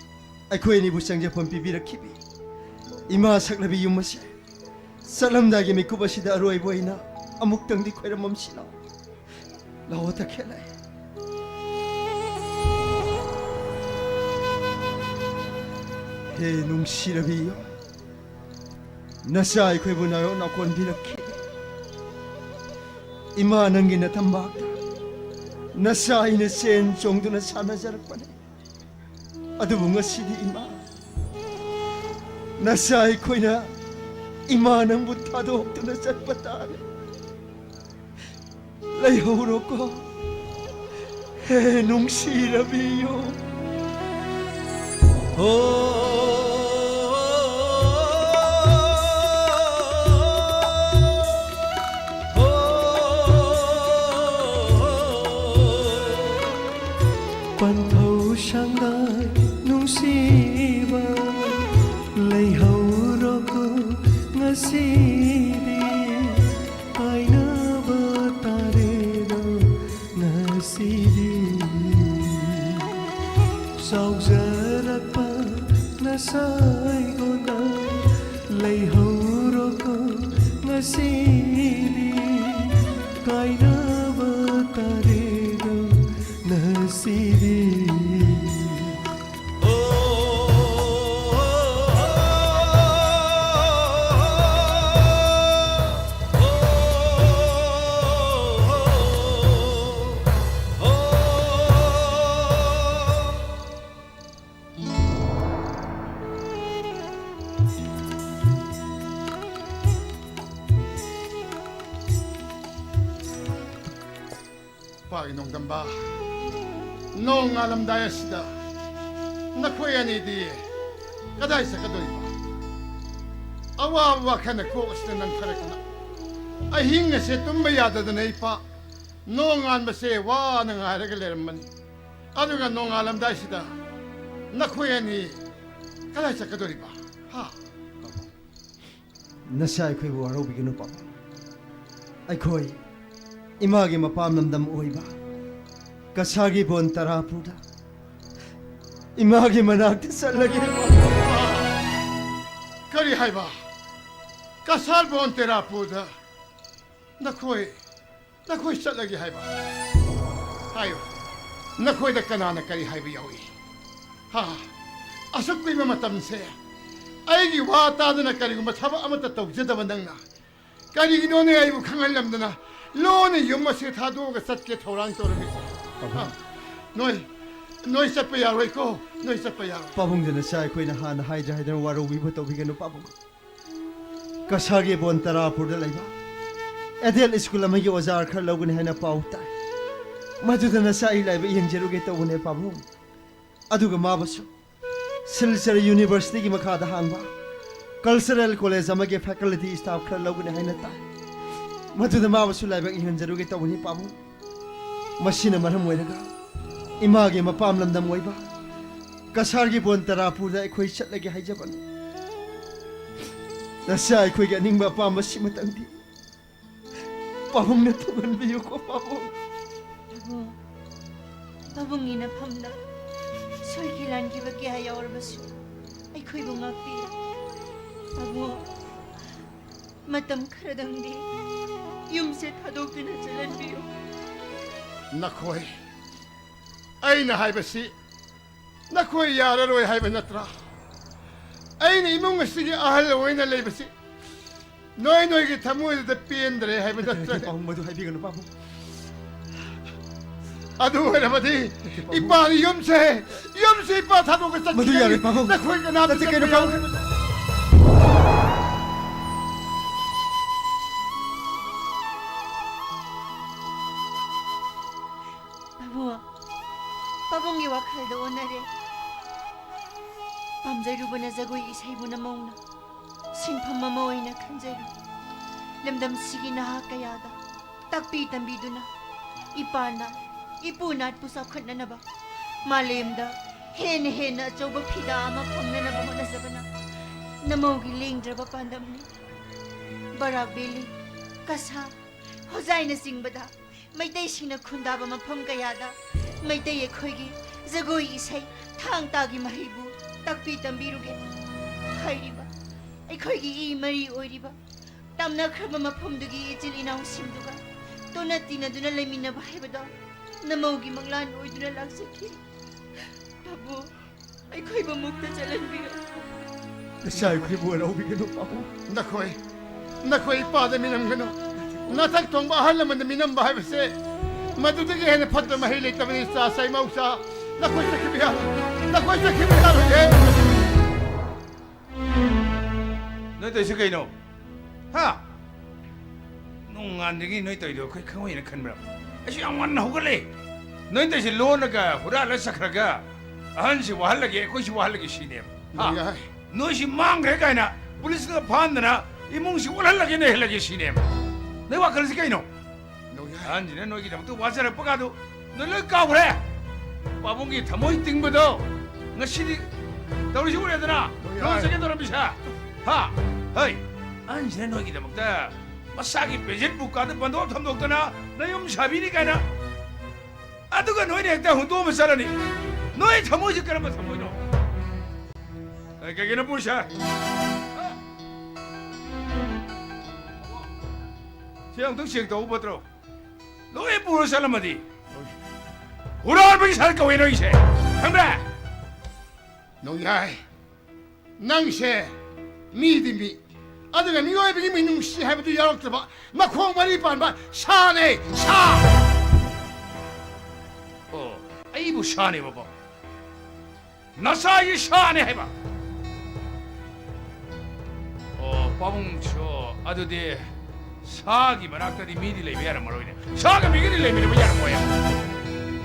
ꯑꯩꯈꯣꯏ ꯑꯅꯤꯕꯨ ꯆꯪꯖꯐꯝ ꯄꯤꯕꯤꯔꯛꯈꯤꯕꯤ ꯏꯃꯥ ꯁꯛꯂꯕꯤ ꯌꯨꯝ ꯑꯁꯦ ꯆꯠꯂꯝꯗꯥꯏꯒꯤ ꯃꯤꯀꯨꯞ ꯑꯁꯤꯗ ꯑꯔꯣꯏꯕ ꯑꯣꯏꯅ ꯑꯃꯨꯛꯇꯪꯗꯤ ꯈꯣꯏꯔꯝꯃꯝꯁꯤ ꯂꯥꯎ꯫ ꯂꯥꯛꯑꯣ ꯇꯈꯦꯜꯂꯩ꯫ ꯍꯦ ꯅꯨꯡꯁꯤꯔꯕꯤ ꯌꯨꯝ, ꯅꯆꯥ ꯑꯩꯈꯣꯏꯕꯨ ꯅꯥꯌꯣꯛ ꯅꯥꯀꯣꯟꯕꯤꯔꯛꯈꯤ꯫ ꯏꯃꯥ ꯅꯪꯒꯤ ꯅꯇꯝꯕꯥꯛꯇ ꯅꯆꯥ ꯑꯩꯅ ꯆꯦꯟ ꯆꯣꯡꯗꯨꯅ ꯁꯥꯟꯅꯖꯔꯛꯄꯅꯤ꯫ ꯑꯗꯨꯕꯨ ꯉꯁꯤꯗꯤ ꯏꯃꯥ, ꯅꯆꯥ ꯑꯩꯈꯣꯏꯅ ꯏꯃꯥ ꯅꯪꯕꯨ ꯊꯥꯗꯣꯛꯇꯨꯅ ꯆꯠꯄ ꯇꯥꯔꯦ꯫ ꯂꯩꯍꯧꯔꯣꯀꯣ, ꯍꯦ ꯅꯨꯡꯁꯤꯔꯕꯤ ꯌꯨꯝ꯫ ꯍꯣ, ꯍꯣ꯫ ꯄꯟꯊꯧ ꯁꯪꯒꯥꯏ ꯅꯨꯡꯁꯤꯕ, ꯂꯩꯍꯧꯔꯣꯀꯣ ꯉꯁꯤꯗꯤ꯫ ꯀꯥꯏꯅꯕ ꯇꯥꯔꯦꯗꯣ ꯉꯁꯤꯗꯤ꯫ ꯆꯥꯎꯖꯔꯛꯄ ꯅꯁꯥꯏꯒꯣꯟꯗ, ꯂꯩꯍꯧꯔꯣꯀꯣ ꯉꯁꯤꯗꯤ꯫ ꯀꯥꯏꯅꯕ ꯇꯥꯔꯦꯗꯣ ꯉꯁꯤꯗꯤ꯫ ꯏꯄꯥꯒꯤ ꯅꯣꯡꯗꯝꯕ, ꯅꯣꯡ ꯉꯥꯜꯂꯝꯗꯥꯏ ꯑꯁꯤꯗ ꯅꯈꯣꯏ ꯑꯅꯤꯗꯤ ꯀꯗꯥꯏ ꯆꯠꯀꯗꯣꯔꯤꯕ? ꯑꯋꯥꯕ ꯋꯥꯈꯜꯅ ꯀꯣꯛ ꯑꯁꯤꯗ ꯅꯟꯊꯔꯛꯇꯅ ꯑꯍꯤꯡ ꯑꯁꯦ ꯇꯨꯝꯕ ꯌꯥꯗꯗꯅ ꯏꯄꯥ ꯅꯣꯡ ꯉꯥꯟꯕꯁꯦ ꯋꯥꯅ ꯉꯥꯏꯔꯒ ꯂꯩꯔꯝꯕꯅꯤ꯫ ꯑꯗꯨꯒ ꯅꯣꯡꯉꯥꯜꯂꯝꯗꯥꯏꯁꯤꯗ ꯅꯈꯣꯏ ꯑꯅꯤ ꯀꯗꯥꯏ ꯆꯠꯀꯗꯣꯔꯤꯕ? ꯍꯥ? ꯅꯆꯥ ꯑꯩꯈꯣꯏꯕꯨ ꯋꯥꯔꯧꯕꯤꯒꯅꯨ ꯄꯥꯕꯨꯡ꯫ ꯑꯩꯈꯣꯏ ꯏꯃꯥꯒꯤ ꯃꯄꯥꯝ ꯂꯝꯗꯝ ꯑꯣꯏꯕ ꯀꯁꯥꯔꯒꯤ ꯕꯣꯟ ꯇꯔꯥꯄꯨꯔꯗ ꯏꯃꯥꯒꯤ ꯃꯅꯥꯛꯇ ꯆꯠꯂꯒꯦ꯫ ꯀꯔꯤ ꯍꯥꯏꯕ? ꯀꯁꯥꯔ ꯕꯣꯟ ꯇꯔꯥꯄꯨꯔꯗ ꯅꯈꯣꯏ, ꯅꯈꯣꯏ ꯆꯠꯂꯒꯦ ꯍꯥꯏꯕ? ꯍꯥꯏꯌꯨ, ꯅꯈꯣꯏꯗ ꯀꯅꯥꯅ ꯀꯔꯤ ꯍꯥꯏꯕ ꯌꯥꯎꯏ? ꯍꯥ? ꯑꯁꯨꯛ ꯀꯨꯏꯕ ꯃꯇꯝꯁꯦ ꯑꯩꯒꯤ ꯋꯥ ꯇꯥꯗꯅ ꯀꯔꯤꯒꯨꯝꯕ ꯊꯕꯛ ꯑꯃꯠꯇ ꯇꯧꯖꯗꯕ ꯅꯪꯅ ꯀꯔꯤꯒꯤꯅꯣꯅꯦ ꯑꯩꯕꯨ ꯈꯪꯍꯜꯂꯝꯗꯅ ꯂꯣꯟꯅ ꯌꯨꯝ ꯑꯁꯤ ꯊꯥꯗꯣꯛꯑꯒ ꯆꯠꯀꯦ ꯊꯧꯔꯥꯡ ꯇꯧꯔꯝꯃꯤꯁꯦ? ꯄꯥꯕꯨꯡ꯫ ꯍꯥ? ꯅꯣꯏ, ꯅꯣꯏ ꯆꯠꯄ ꯌꯥꯔꯣꯏꯀꯣ, ꯅꯣꯏ ꯆꯠꯄ ꯌꯥꯔꯣꯏ꯫ ꯄꯥꯕꯨꯡꯗ ꯅꯆꯥ ꯑꯩꯈꯣꯏꯅ ꯍꯥꯟꯅ ꯍꯥꯏꯗ꯭ꯔꯦ ꯍꯥꯏꯗꯅ ꯋꯥꯔꯧꯕꯤꯕ ꯇꯧꯕꯤꯒꯅꯨ ꯄꯥꯕꯨꯡ꯫ ꯀꯁꯥꯔꯒꯤ ꯕꯣꯟ ꯇꯔꯥꯄꯨꯔꯗ ꯂꯩꯕ ꯑꯦꯗꯦꯜ ꯁ꯭ꯀꯨꯜ ꯑꯃꯒꯤ ꯑꯣꯖꯥ ꯈꯔ ꯂꯧꯒꯅꯤ ꯍꯥꯏꯅ ꯄꯥꯎ ꯇꯥꯏ꯫ ꯃꯗꯨꯗ ꯅꯆꯥ ꯑꯩ ꯂꯥꯏꯕꯛ ꯌꯦꯡꯖꯔꯨꯒꯦ ꯇꯧꯕꯅꯦ ꯄꯥꯕꯨꯡ꯫ ꯑꯗꯨꯒ ꯃꯥꯕꯨꯁꯨ ꯁꯤꯜꯆꯔ ꯌꯨꯅꯤꯚꯔꯁꯤꯇꯤꯒꯤ ꯃꯈꯥꯗ ꯍꯥꯡꯕ ꯀꯜꯆꯔꯦꯜ ꯀꯣꯂꯦꯖ ꯑꯃꯒꯤ ꯐꯦꯀꯜꯇꯤ ꯁ꯭ꯇꯥꯐ ꯈꯔ ꯂꯧꯒꯅꯤ ꯍꯥꯏꯅ ꯇꯥꯏ꯫ ꯃꯗꯨꯗ ꯃꯥꯕꯨꯁꯨ ꯂꯥꯏꯕꯛ ꯌꯦꯡꯍꯟꯖꯔꯨꯒꯦ ꯇꯧꯕꯅꯤ ꯄꯥꯕꯨꯡ꯫ ꯃꯁꯤꯅ ꯃꯔꯝ ꯑꯣꯏꯔꯒ ꯏꯃꯥꯒꯤ ꯃꯄꯥꯝ ꯂꯝꯗꯝ ꯑꯣꯏꯕ ꯀꯁꯥꯔꯒꯤ ꯕꯣꯟ ꯇꯔꯥꯄꯨꯔꯗ ꯑꯩꯈꯣꯏ ꯆꯠꯂꯒꯦ ꯍꯥꯏꯖꯕꯅꯤ꯫ ꯅꯆꯥ ꯑꯩꯈꯣꯏꯒꯤ ꯑꯅꯤꯡꯕ ꯑꯄꯥꯝꯕ ꯁꯤꯃꯇꯪꯗꯤ ꯄꯥꯕꯨꯡꯅ ꯊꯨꯡꯍꯟꯕꯤꯌꯨꯀꯣ ꯄꯥꯕꯨꯡ꯫ ꯄꯥꯕꯨꯡ, ꯄꯥꯕꯨꯡꯒꯤ ꯅꯐꯝꯗ ꯁꯣꯏꯈꯤ ꯂꯥꯟꯈꯤꯕ ꯀꯌꯥ ꯌꯥꯎꯔꯕꯁꯨ ꯑꯩꯈꯣꯏꯕꯨ ꯉꯥꯛꯄꯤꯌꯨ꯫ ꯄꯥꯕꯨꯡ, ꯃꯇꯝ ꯈꯔꯗꯪꯗꯤ ꯌꯨꯝꯁꯦ ꯊꯥꯗꯣꯛꯇꯨꯅ ꯆꯠꯍꯟꯕꯤꯌꯨ꯫ ꯅꯈꯣꯏ, ꯑꯩꯅ ꯍꯥꯏꯕꯁꯤ ꯅꯈꯣꯏ ꯌꯥꯔꯔꯣꯏ ꯍꯥꯏꯕ ꯅꯠꯇ꯭ꯔꯥ? ꯑꯩꯅ ꯏꯃꯨꯡ ꯑꯁꯤꯒꯤ ꯑꯍꯜ ꯑꯣꯏꯅ ꯂꯩꯕꯁꯤ ꯅꯣꯏ ꯅꯣꯏꯒꯤ ꯊꯃꯣꯏꯗꯨꯗ ꯄꯦꯟꯗ꯭ꯔꯦ ꯍꯥꯏꯕ ꯅꯠꯇ꯭ꯔꯅꯦ? ꯄꯥꯕꯨꯡ, ꯃꯗꯨ ꯍꯥꯏꯕꯤꯒꯅꯨ ꯄꯥꯕꯨꯡ꯫ ꯑꯗꯨ ꯑꯣꯏꯔꯕꯗꯤ ꯅꯠꯇꯦ, ꯄꯥꯕꯨꯡ꯫ ꯏꯄꯥꯗꯤ ꯌꯨꯝꯁꯦ, ꯌꯨꯝꯁꯦ ꯏꯄꯥ ꯊꯥꯗꯣꯛꯄ ꯃꯗꯨ ꯆꯠꯈꯤꯒꯅꯤ꯫ ꯌꯥꯔꯣꯏ ꯄꯥꯕꯨꯡ꯫ ꯅꯈꯣꯏ ꯀꯅꯥꯝꯇ ꯅꯠꯇꯦ, ꯀꯩꯅꯣ ꯆꯠꯄ ꯄꯥꯕꯨꯡ? ꯌꯥꯔꯣꯏ꯫ ꯄꯥꯕꯨꯡꯒꯤ ꯋꯥꯈꯜꯗ ꯑꯣꯟꯅꯔꯦ꯫ ꯄꯥꯝꯖꯔꯨꯕꯅ ꯖꯒꯣꯏ ꯏꯁꯩꯕꯨ ꯅꯃꯧꯅ ꯁꯤꯟꯐꯝ ꯑꯃ ꯑꯣꯏꯅ ꯈꯟꯖꯔꯨ꯫ ꯂꯝꯗꯝꯁꯤꯒꯤ ꯅꯍꯥ ꯀꯌꯥꯗ ꯇꯥꯛꯄꯤ ꯇꯝꯕꯤꯗꯨꯅ ꯏꯄꯥ ꯅꯥꯠ, ꯏꯄꯨ ꯅꯥꯠꯄꯨ ꯆꯥꯎꯈꯠꯅꯅꯕ, ꯃꯥꯂꯦꯝꯗ ꯍꯦꯟꯅ ꯍꯦꯟꯅ ꯑꯆꯧꯕ ꯐꯤꯗꯥ ꯑꯃ ꯐꯪꯅꯅꯕ ꯍꯣꯠꯅꯖꯕꯅ ꯅꯃꯧꯒꯤ ꯂꯦꯡꯗ꯭ꯔꯕ ꯄꯥꯟꯗꯝꯅꯤ꯫ ꯕꯔꯥꯛ ꯚꯦꯂꯤ, ꯀꯁꯥ, ꯍꯣꯖꯥꯏꯅꯆꯤꯡꯕꯗ ꯃꯩꯇꯩꯁꯤꯡꯅ ꯈꯨꯟꯗꯥꯕ ꯃꯐꯝ ꯀꯌꯥꯗ ꯃꯩꯇꯩ ꯑꯩꯈꯣꯏꯒꯤ ꯖꯒꯣꯏ ꯏꯁꯩ, ꯊꯥꯡ ꯇꯥꯒꯤ ꯃꯍꯩꯕꯨ ꯇꯥꯛꯄꯤ ꯇꯝꯕꯤꯔꯨꯒꯦ꯫ ꯍꯥꯏꯔꯤꯕ ꯑꯩꯈꯣꯏꯒꯤ ꯏ ꯃꯔꯤ ꯑꯣꯏꯔꯤꯕ ꯇꯝꯅꯈ꯭ꯔꯕ ꯃꯐꯝꯗꯨꯒꯤ ꯏꯆꯤꯜ ꯏꯅꯥꯎꯁꯤꯡꯗꯨꯒ ꯇꯣꯠꯅ ꯇꯤꯟꯅꯗꯨꯅ ꯂꯩꯃꯤꯟꯅꯕ ꯍꯥꯏꯕꯗꯣ ꯅꯃꯧꯒꯤ ꯃꯪꯂꯥꯟ ꯑꯣꯏꯗꯨꯅ ꯂꯥꯛꯆꯈꯤ꯫ ꯄꯥꯕꯨꯡ, ꯑꯩꯈꯣꯏꯕꯨ ꯃꯨꯛꯇ ꯆꯠꯍꯟꯕꯤꯔꯛꯎ꯫ ꯏꯆꯥ ꯑꯩꯈꯣꯏꯕꯨ ꯋꯥꯔꯧꯕꯤꯒꯅꯨ, ꯄꯥꯕꯨꯡ꯫ ꯅꯈꯣꯏ, ꯅꯈꯣꯏ ꯏꯄꯥꯗ ꯃꯤꯅꯝꯒꯅꯨ꯫ ꯅꯊꯛ ꯊꯣꯡꯕ ꯑꯍꯜ ꯂꯃꯟꯗ ꯃꯤꯅꯝꯕ ꯍꯥꯏꯕꯁꯦ ꯃꯗꯨꯗꯒꯤ ꯍꯦꯟꯅ ꯐꯠꯇ ꯃꯍꯩ ꯂꯩꯇꯕꯅꯤ, ꯏꯆꯥ ꯁꯥꯏꯃꯧꯆꯥ꯫ ꯅꯈꯣꯏ ꯆꯠꯈꯤꯕ ꯌꯥꯔꯣꯏ꯫ ꯅꯈꯣꯏ ꯆꯠꯈꯤꯕ ꯌꯥꯔꯣꯏꯌꯦ꯫ ꯅꯣꯏ ꯇꯧꯔꯤꯁꯤ ꯀꯩꯅꯣ? ꯍꯥ? ꯅꯣꯡꯉꯥꯟꯗꯒꯤ ꯅꯣꯏ ꯇꯧꯔꯤꯗꯣ ꯑꯩꯈꯣꯏ ꯈꯪꯉꯣꯏꯅ ꯈꯟꯕ꯭ꯔꯥ? ꯑꯩꯁꯨ ꯌꯥꯝ ꯉꯟꯅ ꯍꯧꯒꯠꯂꯦ꯫ ꯅꯣꯏ ꯇꯧꯔꯤꯁꯤ ꯂꯣꯟꯅꯒ ꯍꯨꯔꯥꯜꯂ ꯆꯠꯈ꯭ꯔꯒ ꯑꯍꯟꯁꯤ ꯋꯥꯍꯜꯂꯒꯦ, ꯑꯩꯈꯣꯏꯁꯨ ꯋꯥꯍꯜꯂꯒꯦ ꯁꯤꯅꯦꯕ꯫ ꯍꯥ? ꯅꯣꯡꯌꯥꯏ꯫ ꯅꯣꯏꯁꯤ ꯃꯥꯡꯈ꯭ꯔꯦ ꯀꯥꯏꯅ ꯄꯨꯂꯤꯁꯅ ꯐꯥꯍꯟꯗꯅ ꯏꯃꯨꯡꯁꯤ ꯑꯣꯠꯍꯜꯂꯒꯦ, ꯅꯩꯍꯜꯂꯒꯦ ꯁꯤꯅꯦꯕ꯫ ꯅꯣꯏ ꯋꯥꯈꯜꯁꯤ ꯀꯩꯅꯣ? ꯅꯣꯡꯌꯥꯏ꯫ ꯑꯍꯟꯁꯤꯅ ꯅꯣꯏꯒꯤꯗꯃꯛꯇ ꯋꯥꯖꯔꯛꯄꯒꯗꯨ ꯅꯣꯏ ꯂꯣꯏ ꯀꯥꯎꯈ꯭ꯔꯦ꯫ ꯄꯥꯕꯨꯡꯒꯤ ꯊꯃꯣꯏ ꯇꯤꯡꯕꯗꯣ ꯉꯁꯤꯗꯤ ꯇꯧꯔꯤꯁꯤ ꯎꯔꯦꯗꯅ? ꯅꯣꯡꯌꯥꯏ꯫ ꯅꯣꯏ ꯆꯠꯀꯦ ꯇꯧꯔꯝꯃꯤꯁꯦ꯫ ꯍꯥ? ꯍꯩ! ꯑꯍꯟꯁꯤꯅ ꯅꯣꯏꯒꯤꯗꯃꯛꯇ ꯃꯁꯥꯒꯤ ꯄꯦꯖꯦꯟ ꯕꯨꯛꯀꯥꯗ ꯕꯟꯗꯣꯞ ꯊꯝꯗꯣꯛꯇꯅ ꯅꯌꯨꯝ ꯁꯥꯕꯤꯅꯤ ꯀꯥꯏꯅ, ꯑꯗꯨꯒ ꯅꯣꯏꯅ ꯍꯦꯛꯇ ꯍꯨꯟꯗꯣꯛꯑꯝꯃ ꯆꯠꯂꯅꯤ꯫ ꯅꯣꯏ ꯊꯃꯣꯏꯁꯤ ꯀꯔꯝꯕ ꯊꯃꯣꯏꯅꯣ? ꯑꯦ, ꯀꯩꯒꯤꯅꯣ ꯄꯨꯔꯤꯁꯦ? ꯁꯤ ꯑꯃꯨꯛꯇꯪ ꯆꯦꯛ ꯇꯧꯕ ꯐꯠꯇ꯭ꯔꯣ? ꯂꯣꯏ ꯄꯨꯔ ꯆꯠꯂꯝꯃꯗꯤ꯫ ꯍꯨꯔꯥꯟꯕꯒꯤ ꯁꯥꯏ ꯀꯧꯋꯦ ꯅꯣꯏꯁꯦ꯫ ꯈꯪꯕ꯭ꯔꯥ? ꯅꯣꯡꯌꯥꯏ, ꯅꯪꯁꯦ ꯃꯤꯗꯤ ꯃꯤ, ꯑꯗꯨꯒ ꯃꯤꯑꯣꯏꯕꯒꯤ ꯃꯤꯅꯨꯡꯁꯤ ꯍꯥꯏꯕꯗꯨ ꯌꯥꯎꯔꯛꯇ꯭ꯔꯕ ꯃꯈꯣꯡ ꯃꯔꯤ ꯄꯥꯟꯕ ꯁꯥꯅꯦ, ꯁꯥ! ꯑꯣ, ꯑꯩꯕꯨ ꯁꯥꯅꯦꯕꯀꯣ? ꯅꯁꯥꯒꯤ ꯁꯥꯅꯦ ꯍꯥꯏꯕ? ꯑꯣ, ꯄꯥꯕꯨꯡꯁꯨ ꯑꯗꯨꯗꯤ ꯁꯥꯒꯤ ꯃꯅꯥꯛꯇꯗꯤ ꯃꯤꯗꯤ ꯂꯩꯕ ꯌꯥꯔꯝꯃꯔꯣꯏꯅꯦ꯫ ꯁꯥꯒ ꯃꯤꯒꯗꯤ ꯂꯩꯃꯤꯟꯅꯕ ꯌꯥꯔꯝꯃꯣꯏ꯫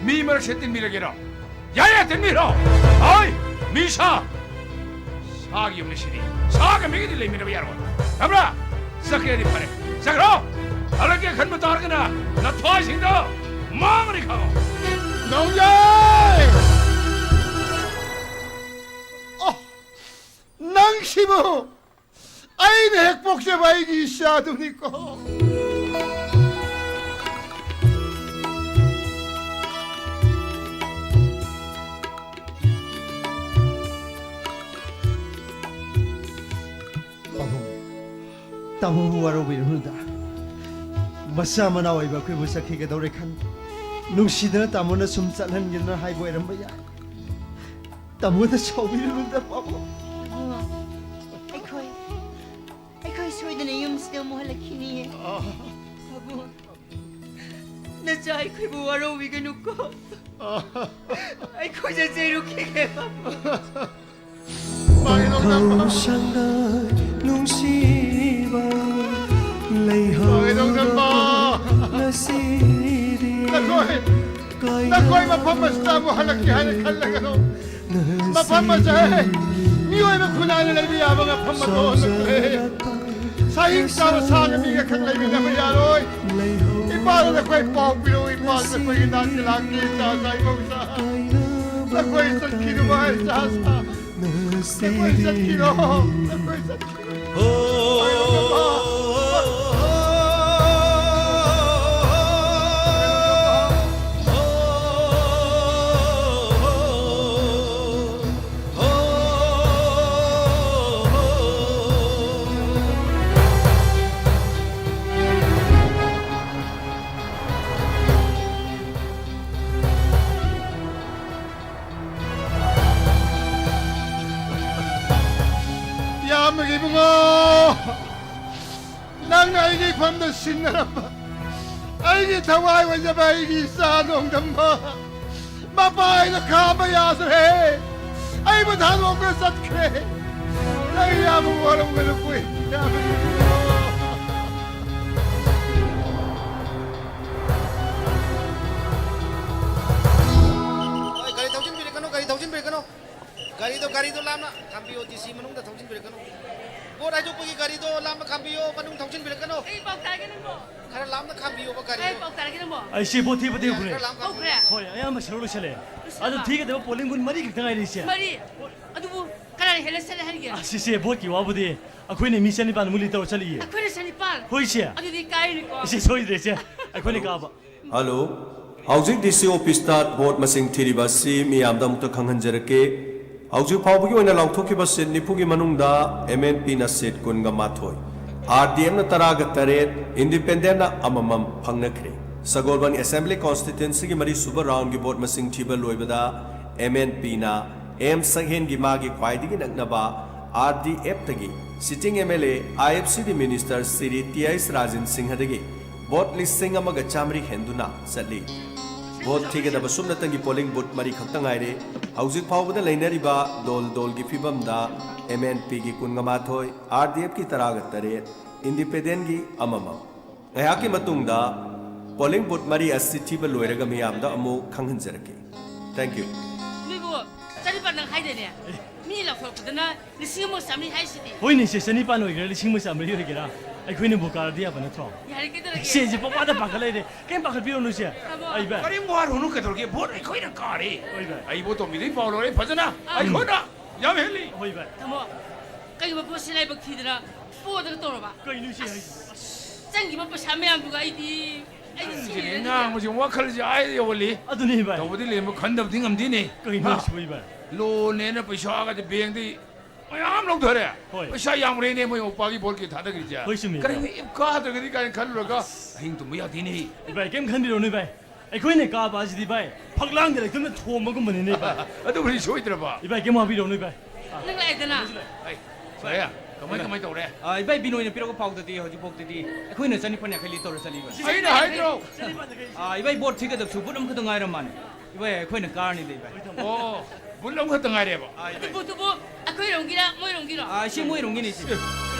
ꯃꯤ ꯃꯔꯛꯁꯦ ꯇꯤꯟꯕꯤꯔꯒꯦꯔꯣ? ꯌꯥꯏꯌꯦ, ꯇꯤꯟꯕꯤꯔꯣ꯫ ꯍꯣꯏ, ꯃꯤ ꯁꯥ꯫ ꯁꯥꯒꯤ ꯌꯨꯝꯅꯤ ꯁꯤꯗꯤ꯫ ꯁꯥꯒ ꯃꯤꯒꯗꯤ ꯂꯩꯃꯤꯟꯅꯕ ꯌꯥꯔꯣꯏ꯫ ꯈꯪꯕ꯭ꯔꯥ? ꯆꯠꯈ꯭ꯔꯗꯤ ꯐꯔꯦ꯫ ꯆꯠꯈ꯭ꯔꯣ꯫ ꯍꯜꯂꯛꯀꯦ ꯈꯟꯕ ꯇꯥꯔꯒꯅ ꯅꯊ꯭ꯋꯥꯏꯁꯤꯡꯗꯣ ꯃꯥꯡꯉꯅꯤ ꯈꯪꯉꯣ꯫ ꯅꯣꯡꯖꯥꯏ! ꯑꯣ, ꯅꯪꯁꯤꯕꯨ ꯑꯩꯅ ꯍꯦꯛ ꯄꯣꯛꯆꯕ ꯑꯩꯒꯤ ꯏꯆꯥꯗꯨꯅꯤꯀꯣ꯫ ꯄꯥꯕꯨꯡ, ꯇꯥꯃꯣꯕꯨ ꯋꯥꯔꯧꯕꯤꯔꯨꯅꯨꯗ꯫ ꯃꯆꯥ ꯃꯅꯥꯎ ꯑꯣꯏꯕ ꯑꯩꯈꯣꯏꯕꯨ ꯆꯠꯈꯤꯒꯗꯧꯔꯦ ꯈꯟ, ꯅꯨꯡꯁꯤꯗꯅ ꯇꯥꯃꯣꯅ ꯁꯨꯝ ꯆꯠꯍꯟꯒꯦꯅ ꯍꯥꯏꯕ ꯑꯣꯏꯔꯝꯕ ꯌꯥꯏ꯫ ꯇꯥꯃꯣꯗ ꯁꯥꯎꯕꯤꯔꯨꯅꯨꯗ, ꯄꯥꯕꯨꯡ꯫ ꯏꯕꯨꯡꯉꯣ, ꯑꯩꯈꯣꯏ, ꯑꯩꯈꯣꯏ ꯁꯣꯏꯗꯅ ꯌꯨꯝꯁꯤꯗ ꯑꯃꯨꯛ ꯍꯜꯂꯛꯈꯤꯅꯤꯌꯦ꯫ ꯄꯥꯕꯨꯡ, ꯅꯆꯥ ꯑꯩꯈꯣꯏꯕꯨ ꯋꯥꯔꯧꯕꯤꯒꯅꯨꯀꯣ꯫ ꯑꯩꯈꯣꯏ ꯆꯠꯆꯔꯨꯈꯤꯒꯦ, ꯄꯥꯕꯨꯡ꯫ ꯄꯥꯡꯊꯧꯁꯪꯗ ꯅꯨꯡꯁꯤꯕ ꯂꯩꯍꯧꯔꯕ ꯉꯁꯤꯗꯤ ꯅꯈꯣꯏ, ꯅꯈꯣꯏ ꯃꯐꯝ ꯑꯁꯤꯗ ꯑꯃꯨꯛ ꯍꯜꯂꯛꯀꯦ ꯍꯥꯏꯅ ꯈꯜꯂꯒꯅꯨ꯫ ꯃꯐꯝ ꯑꯁꯦ ꯃꯤꯑꯣꯏꯕ ꯈꯨꯟꯅꯥꯏꯅ ꯂꯩꯕ ꯌꯥꯕ ꯃꯐꯝ ꯑꯃ ꯑꯣꯏꯔꯛꯂꯦ꯫ ꯁꯥꯍꯤꯡ ꯆꯥꯕ ꯁꯥꯒ ꯃꯤꯒ ꯈꯛ ꯂꯩꯃꯤꯟꯅꯕ ꯌꯥꯔꯣꯏ꯫ ꯏꯄꯥꯗ ꯅꯈꯣꯏ ꯄꯥꯎ ꯄꯤꯔꯛꯎ, ꯏꯄꯥꯗ ꯅꯈꯣꯏꯒꯤ ꯅꯥꯛꯇ ꯂꯥꯛꯀꯦ, ꯏꯆꯥ ꯏꯆꯥ ꯏꯃꯧ ꯏꯆꯥ꯫ ꯅꯈꯣꯏ ꯆꯠꯈꯤꯅꯨ, ꯏꯆꯥ ꯏꯆꯥ꯫ ꯅꯈꯣꯏ ꯆꯠꯈꯤꯅꯣ, ꯅꯈꯣꯏ ꯆꯠꯈꯤꯅꯣ꯫ ꯏꯌꯥꯝꯕꯒꯤ ꯏꯕꯨꯡꯉꯣ, ꯅꯪꯅ ꯑꯩꯒꯤ ꯏꯐꯝꯗ ꯁꯤꯟꯅꯔꯝꯕ, ꯑꯩꯒꯤ ꯊꯋꯥꯏ ꯑꯣꯏꯖꯕ ꯑꯩꯒꯤ ꯏꯆꯥ ꯅꯣꯡꯗꯝꯕ ꯃꯄꯥ ꯑꯩꯅ ꯈꯥꯝꯕ ꯌꯥꯗ꯭ꯔꯦ꯫ ꯑꯩꯕꯨ ꯊꯥꯗꯣꯛꯇꯨꯅ ꯆꯠꯈ꯭ꯔꯦ꯫ ꯅꯪ ꯌꯥꯝ ꯋꯥꯔꯝꯒꯅꯨꯀꯣ, ꯌꯥꯝ꯫ ꯑꯗꯣ ꯒꯥꯔꯤꯗꯣ ꯂꯥꯞꯅ ꯈꯥꯝꯕꯤꯌꯣ, ꯗꯤ ꯁꯤ ꯃꯅꯨꯡꯗ ꯊꯧꯖꯤꯟꯕꯤꯔꯛꯀꯅꯨ꯫ ꯄꯣꯠ ꯍꯥꯏꯗꯣꯛꯄꯒꯤ ꯒꯥꯔꯤꯗꯣ ꯂꯥꯝꯅ ꯈꯥꯝꯕꯤꯌꯣ, ꯃꯅꯨꯡ ꯊꯧꯖꯤꯟꯕꯤꯔꯛꯀꯅꯨ꯫ ꯀꯩ ꯄꯥꯎ ꯇꯥꯒꯦ ꯅꯪꯕꯣ? ꯈꯔ ꯂꯥꯞꯅ ꯈꯥꯝꯕꯤꯌꯣꯕ ꯒꯥꯔꯤꯗꯣ꯫ ꯀꯩ ꯄꯥꯎ ꯇꯥꯒꯦ ꯅꯪꯕꯣ? ꯑꯩꯁꯦ ꯚꯣꯠ ꯊꯤꯕꯗꯤ ꯍꯧꯈ꯭ꯔꯦ꯫ ꯈꯔ ꯂꯥꯞꯅ ꯍꯧꯈ꯭ꯔꯦ? ꯈꯥꯝꯕꯤꯌꯣ꯫ ꯍꯣꯏ, ꯑꯌꯥꯝꯕ ꯁꯔꯨꯛ ꯂꯣꯏꯁꯜꯂꯦ꯫ ꯂꯣꯏꯁꯜꯂꯕ? ꯑꯗꯨ ꯊꯤꯒꯗꯕ ꯄꯣꯂꯤꯡ ꯕꯨꯠ ꯃꯔꯤ ꯈꯛꯇ ꯉꯥꯏꯔꯦ ꯏꯆꯦ꯫ ꯃꯔꯤ? ꯑꯗꯨꯕꯨ ꯀꯅꯥꯅ ꯍꯦꯜꯂ ꯆꯠꯂꯦ ꯍꯥꯏꯔꯤꯒꯦ? ꯑꯁ, ꯏꯆꯦ, ꯚꯣꯠꯀꯤ ꯋꯥꯕꯨꯗꯤ ꯑꯩꯈꯣꯏꯅ ꯃꯤ ꯆꯅꯤꯄꯥꯟꯃꯨꯛ ꯂꯤꯇꯧꯔ ꯆꯠꯂꯤꯌꯦ꯫ ꯑꯩꯈꯣꯏꯅ ꯆꯅꯤꯄꯥꯟ? ꯍꯣꯏ, ꯏꯆꯦ꯫ ꯑꯗꯨꯗꯤ ꯀꯥꯏꯔꯦꯀꯣ꯫ ꯏꯆꯦ, ꯁꯣꯏꯗ꯭ꯔꯦ, ꯏꯆꯦ꯫ ꯑꯩꯈꯣꯏꯅ ꯀꯥꯕ꯫ ꯍꯜꯂꯣ꯫ ꯍꯧꯖꯤꯛ ꯗꯤ ꯁꯤ ꯑꯣꯐꯤꯁꯇ ꯚꯣꯠ ꯃꯁꯤꯡ ꯊꯤꯔꯤꯕ ꯑꯁꯤ ꯃꯤꯌꯥꯝꯗ ꯑꯃꯨꯛꯇ ꯈꯪꯍꯟꯖꯔꯛꯀꯦ꯫ ꯍꯧꯖꯤꯛ ꯐꯥꯎꯕꯒꯤ ꯑꯣꯏꯅ ꯂꯥꯎꯊꯣꯛꯈꯤꯕ ꯁꯤꯠ ꯅꯤꯐꯨꯒꯤ ꯃꯅꯨꯡꯗ ꯑꯦꯝ ꯑꯦꯟ ꯄꯤꯅ ꯁꯤꯠ ꯀꯨꯟꯒ ꯃꯥꯊꯣꯏ, ꯑꯥꯔ ꯗꯤ ꯑꯦꯝꯅ ꯇꯔꯥꯒ ꯇꯔꯦꯠ, ꯏꯟꯗꯤꯄꯦꯟꯗꯦꯟꯅ ꯑꯃꯃꯝ ꯐꯪꯅꯈ꯭ꯔꯦ꯫ ꯁꯒꯣꯜꯕꯟ ꯑꯦꯁꯦꯝꯕ꯭ꯂꯤ ꯀꯣꯟꯁꯇꯤꯇ꯭ꯋꯦꯟꯁꯤꯒꯤ ꯃꯔꯤꯁꯨꯕ ꯔꯥꯎꯟꯒꯤ ꯚꯣꯠ ꯃꯁꯤꯡ ꯊꯤꯕ ꯂꯣꯏꯕꯗ ꯑꯦꯝ ꯑꯦꯟ ꯄꯤꯅ ꯑꯦꯝ ꯁꯛꯍꯦꯟꯒꯤ ꯃꯥꯒꯤ ꯈ꯭ꯋꯥꯏꯗꯒꯤ ꯅꯛꯅꯕ ꯑꯥꯔ ꯗꯤ ꯑꯦꯐꯇꯒꯤ sitting M L A, I F C D minister Shri T H Rajen ꯁꯤꯡꯍꯗꯒꯤ ꯚꯣꯠ ꯂꯤꯁꯤꯡ ꯑꯃꯒ ꯆꯥꯃꯔꯤ ꯍꯦꯟꯗꯨꯅ ꯆꯠꯂꯤ꯫ ꯚꯣꯠ ꯊꯤꯒꯗꯕ ꯁꯨꯞꯅꯇꯪꯒꯤ ꯄꯣꯂꯤꯡ ꯕꯨꯠ ꯃꯔꯤ ꯈꯛꯇ ꯉꯥꯏꯔꯦ꯫ ꯍꯧꯖꯤꯛ ꯐꯥꯎꯕꯗ ꯂꯩꯅꯔꯤꯕ ꯗꯣꯜ ꯗꯣꯜꯒꯤ ꯐꯤꯕꯝꯗ ꯑꯦꯝ ꯑꯦꯟ ꯄꯤꯒꯤ ꯀꯨꯟꯒ ꯃꯥꯊꯣꯏ, ꯑꯥꯔ ꯗꯤ ꯑꯦꯐꯀꯤ ꯇꯔꯥꯒ ꯇꯔꯦꯠ, ꯏꯟꯗꯤꯄꯦꯟꯗꯦꯟꯒꯤ ꯑꯃꯃꯝ꯫ ꯉꯥꯏꯍꯥꯛꯀꯤ ꯃꯇꯨꯡꯗ ꯄꯣꯂꯤꯡ ꯕꯨꯠ ꯃꯔꯤ ꯑꯁꯤ ꯊꯤꯕ ꯂꯣꯏꯔꯒ ꯃꯤꯌꯥꯝꯗ ꯑꯃꯨꯛ ꯈꯪꯍꯟꯖꯔꯛꯀꯦ꯫ Thank you꯫ ꯅꯣꯏꯕꯨ ꯆꯅꯤꯄꯥꯟꯗꯪ ꯍꯥꯏꯗꯥꯏꯅꯦ? ꯃꯤ ꯂꯥꯎꯊꯣꯔꯛꯄꯗꯅ ꯂꯤꯁꯤꯡ ꯑꯃꯒ ꯆꯥꯃꯔꯤ ꯍꯥꯏꯁꯤꯗꯤ꯫ ꯍꯣꯏꯅꯦ, ꯏꯆꯦ, ꯆꯅꯤꯄꯥꯟ ꯑꯣꯏꯒꯦꯔꯥ, ꯂꯤꯁꯤꯡ ꯑꯃ ꯆꯥꯃꯔꯤ ꯑꯣꯏꯒꯦꯔꯥ, ꯑꯩꯈꯣꯏꯅꯕꯨ ꯀꯥꯔꯗꯤ ꯌꯥꯕ ꯅꯠꯇ꯭ꯔꯣ? ꯌꯥꯔꯦ, ꯀꯩꯗꯧꯔꯒꯦ? ꯏꯆꯦ, ꯏꯆꯦ, ꯄꯪꯄꯥꯗ ꯄꯥꯈꯠ ꯂꯩꯔꯦ꯫ ꯀꯩꯝ ꯄꯥꯈꯠꯄꯤꯔꯨꯅꯨ, ꯏꯆꯦ꯫ ꯇꯥꯃꯣ꯫ ꯑꯩ ꯚꯥꯏ꯫ ꯀꯔꯤꯝ ꯋꯥꯔꯨꯅꯨ, ꯀꯩꯗꯧꯔꯒꯦ? ꯚꯣꯠ ꯑꯩꯈꯣꯏꯅ ꯀꯥꯔꯦ꯫ ꯍꯣꯏ, ꯚꯥꯏ꯫ ꯑꯩ ꯏꯕꯣꯇꯣꯝꯕꯤꯗꯒꯤ ꯄꯥꯎ ꯂꯧꯔꯦ ꯐꯖꯅ꯫ ꯑꯥ꯫ ꯑꯩꯈꯣꯏꯅ ꯌꯥꯝ ꯍꯦꯜꯂꯤ꯫ ꯍꯣꯏ, ꯚꯥꯏ꯫ ꯇꯥꯃꯣ, ꯀꯩꯒꯨꯝꯕ ꯚꯣꯠꯁꯦ ꯂꯥꯏꯕꯛ ꯊꯤꯗꯅ ꯄꯣꯗꯒ ꯇꯧꯔꯕ? ꯀꯩꯅꯣ ꯏꯆꯦ ꯍꯥꯏꯁꯤꯕꯣ? ꯑꯁ, ꯆꯪꯈꯤꯕ ꯄꯩꯁꯥ ꯃꯌꯥꯝꯗꯨꯒ ꯑꯩꯗꯤ, ꯑꯩꯗꯤ ꯅꯪꯁꯤꯗꯤ ꯁꯤꯔꯦꯗꯅ꯫ ꯉꯥꯡꯕꯁꯤ ꯋꯥꯈꯜꯁꯦ ꯑꯥ ꯌꯧꯍꯜꯂꯤ꯫ ꯑꯗꯨꯅꯤ, ꯚꯥꯏ꯫ ꯇꯧꯕꯗꯤ ꯂꯦꯝꯕ ꯈꯟꯗꯕꯗꯤ ꯉꯝꯗꯦꯅꯦ꯫ ꯀꯩꯅꯣ ꯍꯥ? ꯍꯥꯏꯁꯤꯕꯣ, ꯚꯥꯏ? ꯂꯣꯟꯅꯦꯅ ꯄꯩꯁꯥꯒꯗꯤ ꯕꯦꯡꯗꯩ ꯃꯌꯥꯝ ꯂꯧꯊꯔꯦ꯫ ꯍꯣꯏ꯫ ꯄꯩꯁꯥ ꯌꯥꯝꯈ꯭ꯔꯦꯅꯦ ꯃꯣꯏ ꯃꯧꯄꯥꯒꯤ ꯕꯣꯜꯒꯤ ꯊꯥꯗꯈ꯭ꯔꯤꯁꯦ꯫ ꯍꯣꯏ, ꯆꯨꯝꯃꯤ, ꯀꯔꯤꯅꯣ ꯏꯞ ꯀꯥꯗ꯭ꯔꯒꯗꯤ ꯀꯥꯏꯅ ꯈꯜꯂꯨꯔꯒ ꯑꯍꯤꯡ ꯇꯨꯝꯕ ꯌꯥꯗꯦꯅꯦ꯫ ꯏꯕꯥꯏ, ꯀꯩꯝ ꯈꯟꯕꯤꯔꯨꯅꯨ, ꯏꯕꯥꯏ꯫ ꯑꯩꯈꯣꯏꯅ ꯀꯥꯕ ꯑꯁꯤꯗꯤ, ꯏꯕꯥꯏ, ꯐꯛꯂꯥꯡꯗ ꯂꯩꯇꯨꯝꯅ ꯊꯣꯝꯕꯒꯨꯝꯕꯅꯤꯅꯦ, ꯏꯕꯥꯏ꯫ ꯑꯗꯨꯕꯨꯗꯤ ꯁꯣꯏꯗ꯭ꯔꯕ꯫ ꯏꯕꯥꯏ, ꯀꯩꯝ ꯋꯥꯕꯤꯔꯨꯅꯨ, ꯏꯕꯥꯏ꯫ ꯅꯪ ꯂꯥꯛꯑꯦꯗꯅ꯫ ꯑꯩ, ꯁꯣꯌꯥ, ꯀꯃꯥꯏ, ꯀꯃꯥꯏ ꯇꯧꯔꯦ? ꯑꯥ, ꯏꯕꯥꯏ, ꯕꯤꯅꯣꯏꯅ ꯄꯤꯔꯛꯄ ꯄꯥꯎꯗꯗꯤ ꯍꯧꯖꯤꯛꯐꯥꯎꯗꯗꯤ ꯑꯩꯈꯣꯏꯅ ꯆꯅꯤꯄꯥꯟ ꯌꯥꯡꯈꯩ ꯂꯤꯇꯧꯔ ꯆꯠꯂꯤꯕ꯫ ꯑꯩꯅ ꯍꯥꯏꯗ꯭ꯔꯣ? ꯑꯥ, ꯏꯕꯥꯏ, ꯕꯣꯠ ꯊꯤꯒꯗꯕꯁꯨ ꯕꯨꯠ ꯑꯃꯈꯛꯇ ꯉꯥꯏꯔ ꯃꯥꯜꯂꯦ꯫ ꯏꯕꯥꯏ, ꯑꯩꯈꯣꯏꯅ ꯀꯥꯔꯅꯤꯗ, ꯏꯕꯥꯏ꯫ ꯑꯣ, ꯕꯨꯠ ꯑꯃꯈꯛꯇ ꯉꯥꯏꯔꯦꯕ? ꯑꯥ, ꯏꯕꯥꯏ꯫ ꯕꯨꯠꯇꯨꯕꯨ ꯑꯩꯈꯣꯏꯔꯣꯝꯒꯤꯔ, ꯃꯣꯏꯔꯣꯝꯒꯤꯔꯣ? ꯑꯥ, ꯁꯤ ꯃꯣꯏꯔꯣꯝꯒꯤꯅꯤ, ꯁꯤ꯫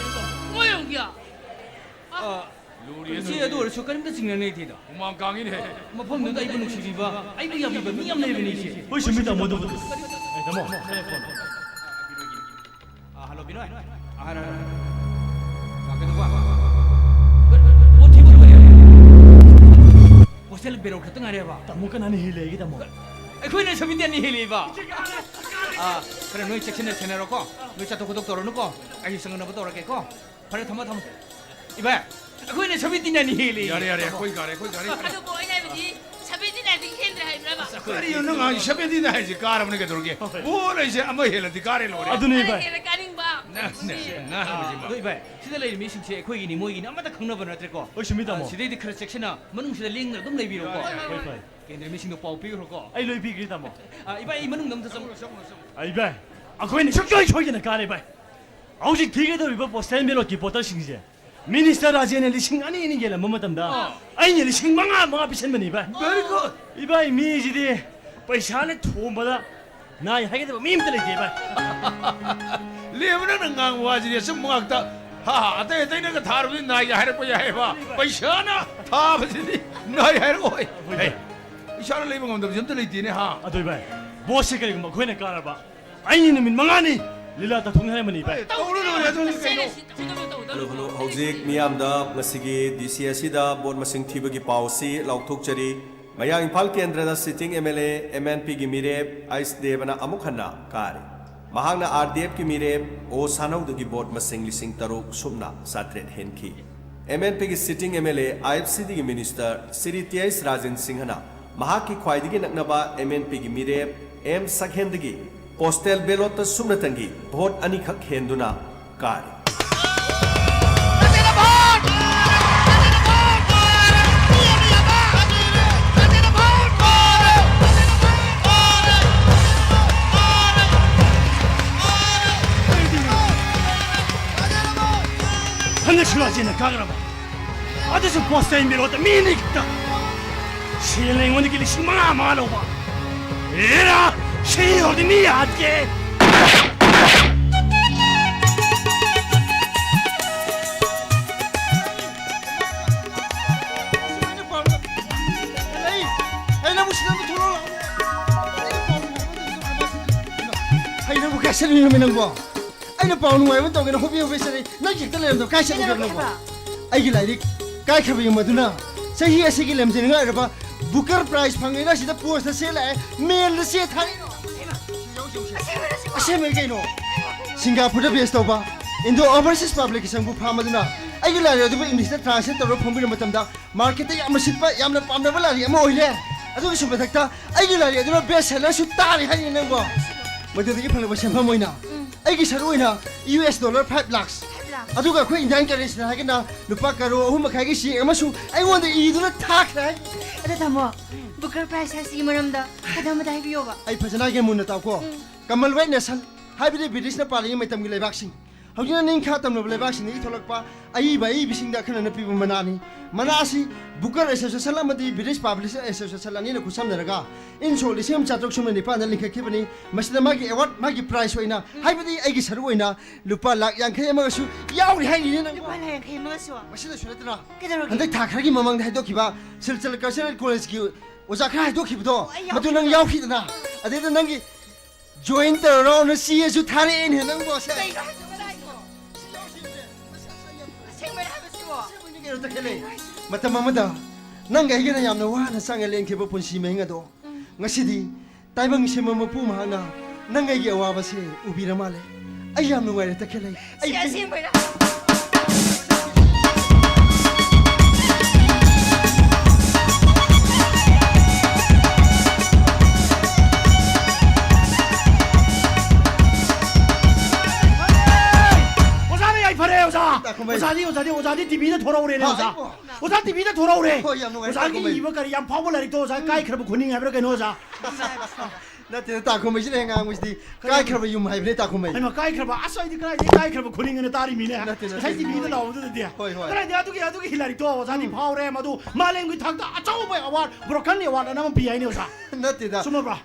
ꯃꯣꯏꯔꯣꯝꯒꯤꯌꯣ? ꯑꯥ, ꯂꯨꯔꯤ ꯁꯤ ꯑꯗꯨꯗꯤ꯫ ꯑꯗꯨ ꯑꯣꯏꯔꯁꯨ ꯀꯔꯤꯝꯇ ꯆꯤꯡꯅꯅꯤꯡꯗꯦꯗ꯫ ꯍꯨꯃꯥꯡ ꯀꯥꯡꯉꯤꯅꯦ꯫ ꯃꯐꯝꯗꯨꯗ ꯑꯩꯕꯨ ꯅꯨꯡꯁꯤꯕꯤꯕ, ꯑꯩꯕꯨ ꯌꯥꯝꯕꯤꯕ ꯃꯤ ꯌꯥꯝ ꯂꯩꯕꯅꯤ, ꯏꯆꯦ꯫ ꯍꯣꯏ, ꯆꯨꯝꯃꯤ, ꯇꯥꯃꯣ, ꯑꯗꯨꯕꯨꯗꯤ꯫ ꯇꯥꯃꯣ, ꯅꯪꯒꯤ ꯐꯣꯟ꯫ ꯑꯥ, ꯍꯜꯂꯣ, ꯕꯤꯅꯣꯏ꯫ ꯑꯥ, ꯍꯜꯂꯣ, ꯍꯜꯂꯣ꯫ ꯑꯥ, ꯀꯩꯗꯧꯕ? ꯄꯣꯠ ꯊꯤꯕ ꯂꯣꯏꯔꯦ꯫ ꯄꯣꯁꯇꯦꯜ ꯕꯦꯂꯣꯠ ꯈꯛꯇ ꯉꯥꯏꯔꯦꯕ꯫ ꯇꯥꯃꯣ, ꯀꯅꯥꯅ ꯍꯦꯜꯂꯦ ꯑꯩꯒꯤ ꯇꯥꯃꯣ? ꯑꯩꯈꯣꯏꯅ ꯁꯚꯦꯟꯇꯤ ꯑꯅꯤ ꯍꯦꯜꯂꯦꯕ꯫ ꯑꯥ, ꯈꯔ ꯅꯣꯏ ꯆꯦꯛꯁꯤꯟꯅ ꯁꯦꯟꯅꯔꯣꯀꯣ꯫ ꯅꯣꯏ ꯆꯠꯊꯣꯛ ꯈꯣꯠꯇꯣꯛ ꯇꯧꯔꯅꯨꯀꯣ꯫ ꯑꯩ ꯁꯪꯅꯅꯕ ꯇꯧꯔꯒꯦꯀꯣ꯫ ꯐꯔꯦ, ꯊꯝꯃꯣ, ꯊꯝꯃꯣ꯫ ꯏꯕꯥꯏ, ꯑꯩꯈꯣꯏꯅ ꯁꯚꯦꯟꯇꯤ ꯅꯥꯏꯟ ꯍꯦꯜꯂꯤ꯫ ꯌꯥꯔꯦ, ꯌꯥꯔꯦ, ꯑꯩꯈꯣꯏ ꯀꯥꯔꯦ, ꯑꯩꯈꯣꯏ ꯀꯥꯔꯦ꯫ ꯑꯗꯨꯕꯨ ꯑꯩꯅ ꯍꯥꯏꯕꯗꯤ ꯁꯚꯦꯟꯇꯤ ꯅꯥꯏꯟꯗꯒꯤ ꯍꯦꯟꯗ꯭ꯔꯦ ꯍꯥꯏꯕ꯭ꯔꯕ? ꯀꯔꯤꯅꯣ ꯅꯪ ꯍꯥꯏꯁꯦ? ꯁꯚꯦꯟꯇꯤ ꯅꯥꯏꯟ ꯍꯥꯏꯁꯦ ꯀꯥꯔꯕꯅꯦ ꯀꯩꯗꯧꯔꯒꯦ? ꯍꯣꯏ꯫ ꯕꯣꯜ ꯍꯥꯏꯁꯦ ꯑꯃ ꯍꯦꯜꯂꯗꯤ ꯀꯥꯔꯦ ꯂꯣꯏꯔꯦ꯫ ꯑꯗꯨꯅꯦ, ꯈꯔ ꯏꯕꯥꯏ꯫ ꯍꯦꯟꯅ ꯀꯥꯅꯤꯡꯕ꯫ ꯅꯪ, ꯅꯪ ꯍꯥꯏꯕꯁꯤꯃ꯫ ꯑꯗꯣ, ꯏꯕꯥꯏ, ꯁꯤꯗ ꯂꯩꯔꯤ ꯃꯤꯁꯤꯡꯁꯦ ꯑꯩꯈꯣꯏꯒꯤꯅꯤ, ꯃꯣꯏꯒꯤꯅꯤ ꯑꯃꯠꯇ ꯈꯪꯅꯕ ꯅꯠꯇ꯭ꯔꯦꯀꯣ꯫ ꯍꯣꯏ, ꯆꯨꯝꯃꯤ, ꯇꯥꯃꯣ꯫ ꯑ, ꯁꯤꯗꯩꯗꯤ ꯈꯔ ꯆꯦꯛꯁꯤꯟꯅ ꯃꯅꯨꯡꯁꯤꯗ ꯂꯦꯡꯗꯅ ꯑꯗꯨꯝ ꯂꯩꯕꯤꯔꯣꯀꯣ꯫ ꯍꯣꯏ, ꯍꯣꯏ꯫ ꯀꯦꯟꯗ꯭ꯔ ꯃꯤꯁꯤꯡꯗꯣ ꯄꯥꯎ ꯄꯤꯈ꯭ꯔꯣꯀꯣ꯫ ꯑꯩ ꯂꯣꯏ ꯄꯤꯈ꯭ꯔꯦ, ꯇꯥꯃꯣ꯫ ꯑ, ꯏꯕꯥꯏ, ꯑꯩ ꯃꯅꯨꯡꯗ ꯑꯝꯇ ꯆꯪꯉꯨ꯫ ꯑ, ꯏꯕꯥꯏ, ꯑꯩꯈꯣꯏꯅ ꯁꯨꯡꯁꯣꯏ ꯁꯣꯏꯗꯅ ꯀꯥꯔꯦ, ꯏꯕꯥꯏ꯫ ꯍꯧꯖꯤꯛ ꯊꯤꯒꯗꯧꯔꯤꯕ ꯄꯣꯁꯇꯦꯜ ꯕꯦꯂꯣꯠꯀꯤ ꯚꯣꯇꯔꯁꯤꯡꯁꯦ ꯃꯤꯅꯤꯁꯇꯔ ꯔꯥꯖꯦꯟꯅ ꯂꯤꯁꯤꯡ ꯑꯅꯤ ꯑꯅꯤ ꯌꯦꯜꯂꯝꯕ ꯃꯇꯝꯗ, ꯑꯥ꯫ ꯑꯩꯅ ꯂꯤꯁꯤꯡ ꯃꯉꯥ ꯃꯉꯥ ꯄꯤꯁꯟꯕꯅꯤ, ꯏꯕꯥꯏ꯫ Very good. ꯏꯕꯥꯏ, ꯃꯤꯁꯤꯗꯤ ꯄꯩꯁꯥꯅ ꯊꯣꯝꯕꯗ ꯅꯥꯏ ꯍꯥꯏꯒꯗꯕ ꯃꯤ ꯑꯝꯇ ꯂꯩꯇꯦ, ꯏꯕꯥꯏ꯫ ꯂꯦꯝꯕ ꯅꯪꯅ ꯉꯥꯡꯕ ꯋꯥꯁꯤꯗꯤ ꯑꯆꯨꯝꯕ ꯉꯥꯛꯇ꯫ ꯍꯥ, ꯑꯇꯩ ꯑꯇꯩꯅꯒ ꯊꯥꯔꯨꯕꯗꯤ ꯅꯥꯏꯒ ꯍꯥꯏꯔꯛꯄ ꯌꯥꯏꯑꯕ꯫ ꯄꯩꯁꯥꯅ ꯊꯥꯕꯁꯤꯗꯤ ꯅꯥꯏ ꯍꯥꯏꯔꯛꯑꯣꯏ꯫ ꯍꯣꯏ, ꯍꯦ, ꯏꯕꯥꯏ꯫ ꯏꯁꯥꯅ ꯂꯩꯕ ꯉꯝꯗꯕꯁꯦ ꯑꯝꯇ ꯂꯩꯇꯦꯅꯦ, ꯍꯥ? ꯑꯗꯨ, ꯏꯕꯥꯏ, ꯚꯣꯠꯁꯦ ꯀꯔꯤꯒꯨꯝꯕ ꯑꯩꯈꯣꯏꯅ ꯀꯥꯔꯕ, ꯑꯩꯅ ꯅꯨꯃꯤꯠ ꯃꯉꯥꯅꯤ ꯂꯤꯂꯥ ꯇꯧꯊꯣꯛꯅꯤ ꯍꯥꯏꯔꯝꯕꯅꯤ, ꯏꯕꯥꯏ꯫ ꯇꯧꯔꯨ ꯂꯣꯏꯔꯦ ꯑꯗꯨꯗꯤ ꯀꯩꯅꯣ? Hello, hello. ꯍꯧꯖꯤꯛ ꯃꯤꯌꯥꯝꯗ ꯉꯁꯤꯒꯤ ꯗꯤ ꯁꯤ ꯑꯁꯤꯗ ꯚꯣꯠ ꯃꯁꯤꯡ ꯊꯤꯕꯒꯤ ꯄꯥꯎ ꯑꯁꯤ ꯂꯥꯎꯊꯣꯛꯆꯔꯤ꯫ ꯃꯌꯥꯡ ꯏꯝꯐꯥꯜ ꯀꯦꯟꯗ꯭ꯔꯗ sitting M L A M N ꯄꯤꯒꯤ ꯃꯤꯔꯦꯞ ꯑꯩꯁ ꯗꯦꯕꯅ ꯑꯃꯨꯛ ꯍꯟꯅ ꯀꯥꯔꯦ꯫ ꯃꯍꯥꯛꯅ ꯑꯥꯔ ꯗꯤ ꯑꯦꯐꯀꯤ ꯃꯤꯔꯦꯞ ꯑꯣ ꯁꯥꯅꯧꯗꯒꯤ ꯚꯣꯠ ꯃꯁꯤꯡ ꯂꯤꯁꯤꯡ ꯇꯔꯨꯛ ꯁꯨꯞꯅ ꯆꯥꯇ꯭ꯔꯦꯠ ꯍꯦꯟꯈꯤ꯫ ꯑꯦꯝ ꯑꯦꯟ ꯄꯤꯒꯤ sitting M L A I F ꯁꯤꯗꯤꯒꯤ minister Shri T H Rajen ꯁꯤꯡꯍꯅ ꯃꯍꯥꯛꯀꯤ ꯈ꯭ꯋꯥꯏꯗꯒꯤ ꯅꯛꯅꯕ ꯑꯦꯝ ꯑꯦꯟ ꯄꯤꯒꯤ ꯃꯤꯔꯦꯞ ꯑꯦꯝ ꯁꯛꯍꯦꯟꯗꯒꯤ ꯄꯣꯁꯇꯦꯜ ꯕꯦꯂꯣꯠꯇ ꯁꯨꯞꯅꯇꯪꯒꯤ ꯚꯣꯠ ꯑꯅꯤꯈꯛ ꯍꯦꯟꯗꯨꯅ ꯀꯥꯔꯤ꯫ ꯍꯟꯗꯛꯁꯨ ꯔꯥꯖꯦꯟꯅ ꯀꯥꯈ꯭ꯔꯕ꯫ ꯑꯗꯨꯁꯨ ꯄꯣꯁꯇꯦꯜ ꯕꯦꯂꯣꯠꯇ ꯃꯤ ꯑꯅꯤ ꯈꯛꯇ꯫ ꯁꯦꯜꯅ ꯑꯩꯉꯣꯟꯗꯒꯤ ꯂꯤꯁꯤꯡ ꯃꯉꯥ ꯃꯉꯥ ꯂꯧꯕ꯫ ꯑꯦꯔꯥ, ꯁꯤ ꯌꯧꯔꯗꯤ ꯃꯤ ꯍꯥꯠꯀꯦ꯫ ꯑꯩ, ꯑꯩ ꯅꯪꯕꯨ ꯁꯤꯗ ꯑꯝꯇ ꯊꯣꯛꯂꯛꯑꯣ ꯂꯥꯛꯑꯣꯅꯦ꯫ ꯑꯩꯒꯤ ꯄꯥꯎ ꯅꯨꯡꯉꯥꯏꯕ ꯑꯝꯇ ꯇꯝꯃꯣ꯫ ꯆꯠꯂꯨꯏꯅꯣꯃꯤ ꯅꯪꯕꯣ? ꯑꯩꯅ ꯄꯥꯎ ꯅꯨꯡꯉꯥꯏꯕ ꯇꯧꯒꯦꯅ ꯍꯣꯕꯤ ꯍꯣꯕꯤ ꯆꯠꯂꯤ, ꯅꯪ ꯍꯦꯛꯇ ꯂꯩꯔꯝꯗꯕ ꯀꯥꯏ ꯆꯠꯂꯨꯒꯦ ꯀꯩꯗꯧꯔꯒꯦ ꯅꯪꯕꯣ? ꯍꯥꯏꯕ? ꯑꯩꯒꯤ ꯂꯥꯏꯔꯤꯛ ꯀꯥꯏꯈ꯭ꯔꯕ ꯌꯨꯝ ꯑꯗꯨꯅ ꯆꯍꯤ ꯑꯁꯤꯒꯤ ꯂꯝꯖꯦꯟ ꯉꯥꯛꯏꯔꯕ ꯕꯨꯀꯔ ꯄ꯭ꯔꯥꯏꯖ ꯐꯪꯉꯦꯅ ꯁꯤꯗ ꯄꯣꯁꯇ ꯆꯦ ꯂꯥꯛꯑꯦ, ꯃꯦꯜꯗ ꯆꯦ ꯊꯥꯔꯛꯏꯅꯣ? ꯑꯁꯦꯡꯕꯩ ꯀꯩꯅꯣ? ꯁꯤꯡꯒꯥꯄꯨꯔꯗ ꯕꯦꯁ ꯇꯧꯕ ꯏꯟꯗꯣ ꯑꯣꯚꯔꯁꯤꯁ ꯄꯕ꯭ꯂꯤꯀꯦꯁꯟꯕꯨ ꯐꯥꯝ ꯑꯗꯨꯅ ꯑꯩꯒꯤ ꯂꯥꯏꯔꯤꯛ ꯑꯗꯨꯕꯨ ꯏꯪꯂꯤꯁꯇ ꯇ꯭ꯔꯥꯟꯁꯂꯦꯠ ꯇꯧꯔꯒ ꯐꯣꯡꯕꯤꯔꯕ ꯃꯇꯝꯗ ꯃꯥꯔꯀꯦꯠꯇ ꯌꯥꯝꯅ ꯁꯤꯠꯄ, ꯌꯥꯝꯅ ꯄꯥꯝꯅꯕ ꯂꯥꯏꯔꯤꯛ ꯑꯃ ꯑꯣꯏꯔꯦ꯫ ꯑꯗꯨꯒꯤꯁꯨ ꯃꯊꯛꯇ ꯑꯩꯒꯤ ꯂꯥꯏꯔꯤꯛ ꯑꯗꯨꯅ ꯕꯦꯁ ꯁꯦꯂꯔꯁꯨ ꯇꯥꯔꯤ ꯍꯥꯏꯔꯤꯅꯦ ꯅꯪꯕꯣ꯫ ꯃꯗꯨꯗꯒꯤ ꯐꯪꯂꯛꯄ ꯁꯦꯟꯐꯝ ꯑꯣꯏꯅ ꯎꯝ꯫ ꯑꯩꯒꯤ ꯁꯔꯨꯛ ꯑꯣꯏꯅ U S dollar five lakhs, five lakhs. ꯑꯗꯨꯒ ꯑꯩꯈꯣꯏ ꯏꯟꯗꯤꯌꯥꯟ ꯀꯔꯦꯟꯁꯤꯗ ꯍꯥꯏꯔꯒꯅ ꯂꯨꯄꯥ ꯀꯔꯣꯔ ꯑꯍꯨꯝ ꯃꯈꯥꯏꯒꯤ ꯆꯦꯛ ꯑꯃꯁꯨ ꯑꯩꯉꯣꯟꯗ ꯏꯗꯨꯅ ꯊꯥꯈ꯭ꯔꯦ꯫ ꯑꯗꯣ ꯇꯥꯃꯣ, ꯕꯨꯀꯔ ꯄ꯭ꯔꯥꯏꯖ ꯍꯥꯏꯁꯤꯒꯤ ꯃꯔꯝꯗ ꯈꯤꯇꯪ ꯑꯃꯇ ꯍꯥꯏꯕꯤꯌꯣꯕ꯫ ꯑꯩ ꯐꯖꯅ ꯍꯥꯏꯒꯦ, ꯃꯨꯟꯅ ꯇꯥꯎꯀꯣ꯫ ꯎꯝ꯫ ꯀꯃꯟꯋꯦꯜꯊ ꯅꯦꯁꯟ, ꯍꯥꯏꯕꯗꯤ ꯕ꯭ꯔꯤꯇꯤꯁꯅ ꯄꯥꯜꯂꯤꯉꯩ ꯃꯇꯝꯒꯤ ꯂꯩꯕꯥꯛꯁꯤꯡ, ꯍꯧꯖꯤꯛꯅ ꯅꯤꯡꯈꯥ ꯇꯝꯂꯕ ꯂꯩꯕꯥꯛꯁꯤꯡꯗꯒꯤ ꯊꯣꯛꯂꯛꯄ ꯑꯏꯕ ꯑꯏꯕꯤꯁꯤꯡꯗ ꯑꯈꯟꯅꯅ ꯄꯤꯕ ꯃꯅꯥꯅꯤ꯫ ꯃꯅꯥ ꯑꯁꯤ ꯕꯨꯀꯔ ꯑꯦꯁꯣꯁꯤꯌꯦꯁꯟ ꯑꯃꯗꯤ ꯕ꯭ꯔꯤꯇꯤꯁ ꯄꯕ꯭ꯂꯤꯁꯔ ꯑꯦꯁꯣꯁꯤꯌꯦꯁꯟ ꯑꯅꯤꯅ ꯈꯨꯠꯁꯝꯅꯔꯒ ꯏꯪ ꯁꯣꯛ ꯂꯤꯁꯤꯡ ꯑꯃ ꯆꯥꯇ꯭ꯔꯨꯛ ꯁꯨꯞꯅ ꯅꯤꯄꯥꯟꯗ ꯂꯤꯡꯈꯠꯈꯤꯕꯅꯤ꯫ ꯃꯁꯤꯗ ꯃꯥꯒꯤ ꯑꯦꯋꯥꯔꯗ, ꯃꯥꯒꯤ ꯄ꯭ꯔꯥꯏꯖ ꯑꯣꯏꯅ, ꯎꯝ꯫ ꯍꯥꯏꯕꯗꯤ ꯑꯩꯒꯤ ꯁꯔꯨꯛ ꯑꯣꯏꯅ ꯂꯨꯄꯥ ꯂꯥꯛ ꯌꯥꯡꯈꯩ ꯑꯃꯒꯁꯨ ꯌꯥꯎꯔꯤ ꯍꯥꯏꯔꯤꯅꯦ ꯅꯪꯕꯣ꯫ ꯂꯨꯄꯥ ꯂꯥꯛ ꯌꯥꯡꯈꯩ ꯑꯃꯒꯁꯨ? ꯃꯁꯤꯗꯁꯨ ꯅꯠꯇꯅ ꯀꯩꯗꯧꯔꯒꯦ? ꯍꯟꯗꯛ ꯊꯥ ꯈꯔꯒꯤ ꯃꯃꯥꯡꯗ ꯍꯥꯏꯗꯣꯛꯈꯤꯕ ꯁꯤꯜꯆꯔ ꯀꯜꯆꯔꯦꯜ ꯀꯣꯂꯦꯖꯀꯤ ꯑꯣꯖꯥ ꯈꯔ ꯍꯥꯏꯗꯣꯛꯈꯤꯕꯗꯣ, ꯑꯣ, ꯑꯩ ꯃꯗꯨ ꯅꯪ ꯌꯥꯎꯈꯤꯕꯗꯣ꯫ ꯌꯥꯎꯈꯤꯗꯅ? ꯑꯗꯩꯗ ꯅꯪꯒꯤ ꯖꯣꯏꯟ ꯇꯧꯔꯣꯅ ꯆꯦꯁꯨ ꯊꯥꯔꯛꯑꯦꯅꯦ ꯅꯪꯕꯣ, ꯁꯦ꯫ ꯀꯩꯅꯣ ꯍꯥꯏꯁꯤꯕꯣ, ꯀꯅꯥ ꯍꯥꯏꯅꯣ? ꯑꯁꯦꯡꯕꯩꯔꯣ ꯍꯥꯏꯕꯁꯤꯕꯣ? ꯑꯁꯦꯡꯕꯩꯅꯤ ꯀꯩꯅꯣ, ꯇꯈꯦꯜꯂꯩ꯫ ꯃꯇꯝ ꯑꯃꯗ ꯅꯪꯒ ꯑꯩꯒꯅ ꯌꯥꯝꯅ ꯋꯥꯅ ꯆꯪꯉ ꯂꯦꯟꯈꯤꯕ ꯄꯨꯟꯁꯤ ꯃꯍꯤꯡ ꯑꯗꯣ, ꯎꯝ꯫ ꯉꯁꯤꯗꯤ ꯇꯥꯏꯕꯪ ꯁꯦꯝꯕ ꯃꯄꯨ ꯃꯍꯥꯛꯅ ꯅꯪ ꯑꯩꯒꯤ ꯑꯋꯥꯕꯁꯦ ꯎꯕꯤꯔ ꯃꯥꯜꯂꯦ꯫ ꯑꯩ ꯌꯥꯝ ꯅꯨꯡꯉꯥꯏꯔꯦ, ꯇꯈꯦꯜꯂꯩ꯫ ꯑꯩ ꯁꯤ ꯑꯁꯦꯡꯕꯩꯔꯥ? ꯑꯣꯖꯥꯅ ꯌꯥꯏꯐꯔꯦ, ꯑꯣꯖꯥ꯫ ꯇꯥꯈꯨꯝꯕꯩ꯫ ꯑꯣꯖꯥꯗꯤ, ꯑꯣꯖꯥꯗꯤ, ꯑꯣꯖꯥꯗꯤ ꯇꯤ ꯚꯤꯗ ꯊꯣꯔꯛꯎꯔꯦꯅꯦ, ꯍꯥ, ꯑꯣꯖꯥ꯫ ꯑꯩꯕꯣ? ꯑꯣꯖꯥ ꯇꯤ ꯚꯤꯗ ꯊꯣꯔꯛꯎꯔꯦ꯫ ꯍꯣꯏ, ꯌꯥꯝ ꯅꯨꯡꯉꯥꯏꯔꯦ, ꯑꯣꯖꯥꯒꯤ ꯇꯥꯈꯨꯝꯕꯩ꯫ ꯏꯕ ꯀꯔꯤ ꯌꯥꯝ ꯐꯥꯎꯕ ꯂꯥꯏꯔꯤꯛꯇꯣ, ꯑꯣꯖꯥ, ꯎꯝ꯫ ꯀꯥꯏꯈ꯭ꯔꯕ ꯈꯨꯅꯤꯡ ꯍꯥꯏꯕ꯭ꯔꯥ ꯀꯩꯅꯣ, ꯑꯣꯖꯥ? ꯅꯠꯇꯦꯗ, ꯇꯥꯈꯨꯝꯕꯩꯁꯤꯅ ꯍꯦꯛ ꯉꯥꯡꯕꯁꯤꯗꯤ ꯀꯔꯤ? ꯀꯥꯏꯈ꯭ꯔꯕ ꯌꯨꯝ ꯍꯥꯏꯕꯅꯦ, ꯇꯥꯈꯨꯝꯕꯩ꯫ ꯍꯩꯃꯥ, ꯀꯥꯏꯈ꯭ꯔꯕ? ꯑꯁ, ꯑꯩꯗꯤ ꯀꯗꯥꯏꯗꯒꯤ ꯀꯥꯏꯈ꯭ꯔꯕ ꯈꯨꯅꯤꯡ ꯑꯅ ꯇꯥꯔꯤꯃꯤꯅꯦ꯫ ꯅꯠꯇꯦ, ꯅꯠꯇꯦ꯫ ꯉꯁꯥꯏ ꯇꯤ ꯚꯤꯗ ꯂꯥꯎꯕꯗꯨꯗꯗꯤ꯫ ꯍꯣꯏ, ꯍꯣꯏ꯫ ꯀꯗꯥꯏꯗꯒꯤ ꯑꯗꯨꯒꯤ, ꯑꯗꯨꯒꯤ ꯂꯥꯏꯔꯤꯛꯇꯣ ꯑꯣꯖꯥꯗꯤ ꯎꯝ꯫ ꯐꯥꯎꯔꯦ, ꯃꯗꯨ ꯃꯥꯂꯦꯝꯒꯤ ꯊꯥꯛꯇ ꯑꯆꯧꯕ ꯑꯦꯋꯥꯔꯗ, ꯕ꯭ꯔꯣꯀꯟ ꯑꯦꯋꯥꯔꯗ ꯑꯅ ꯑꯃ ꯄꯤ ꯍꯥꯏꯅꯦ, ꯑꯣꯖꯥ꯫ ꯅꯠꯇꯦꯗ꯫ ꯆꯨꯝꯃꯕ꯭ꯔꯥ?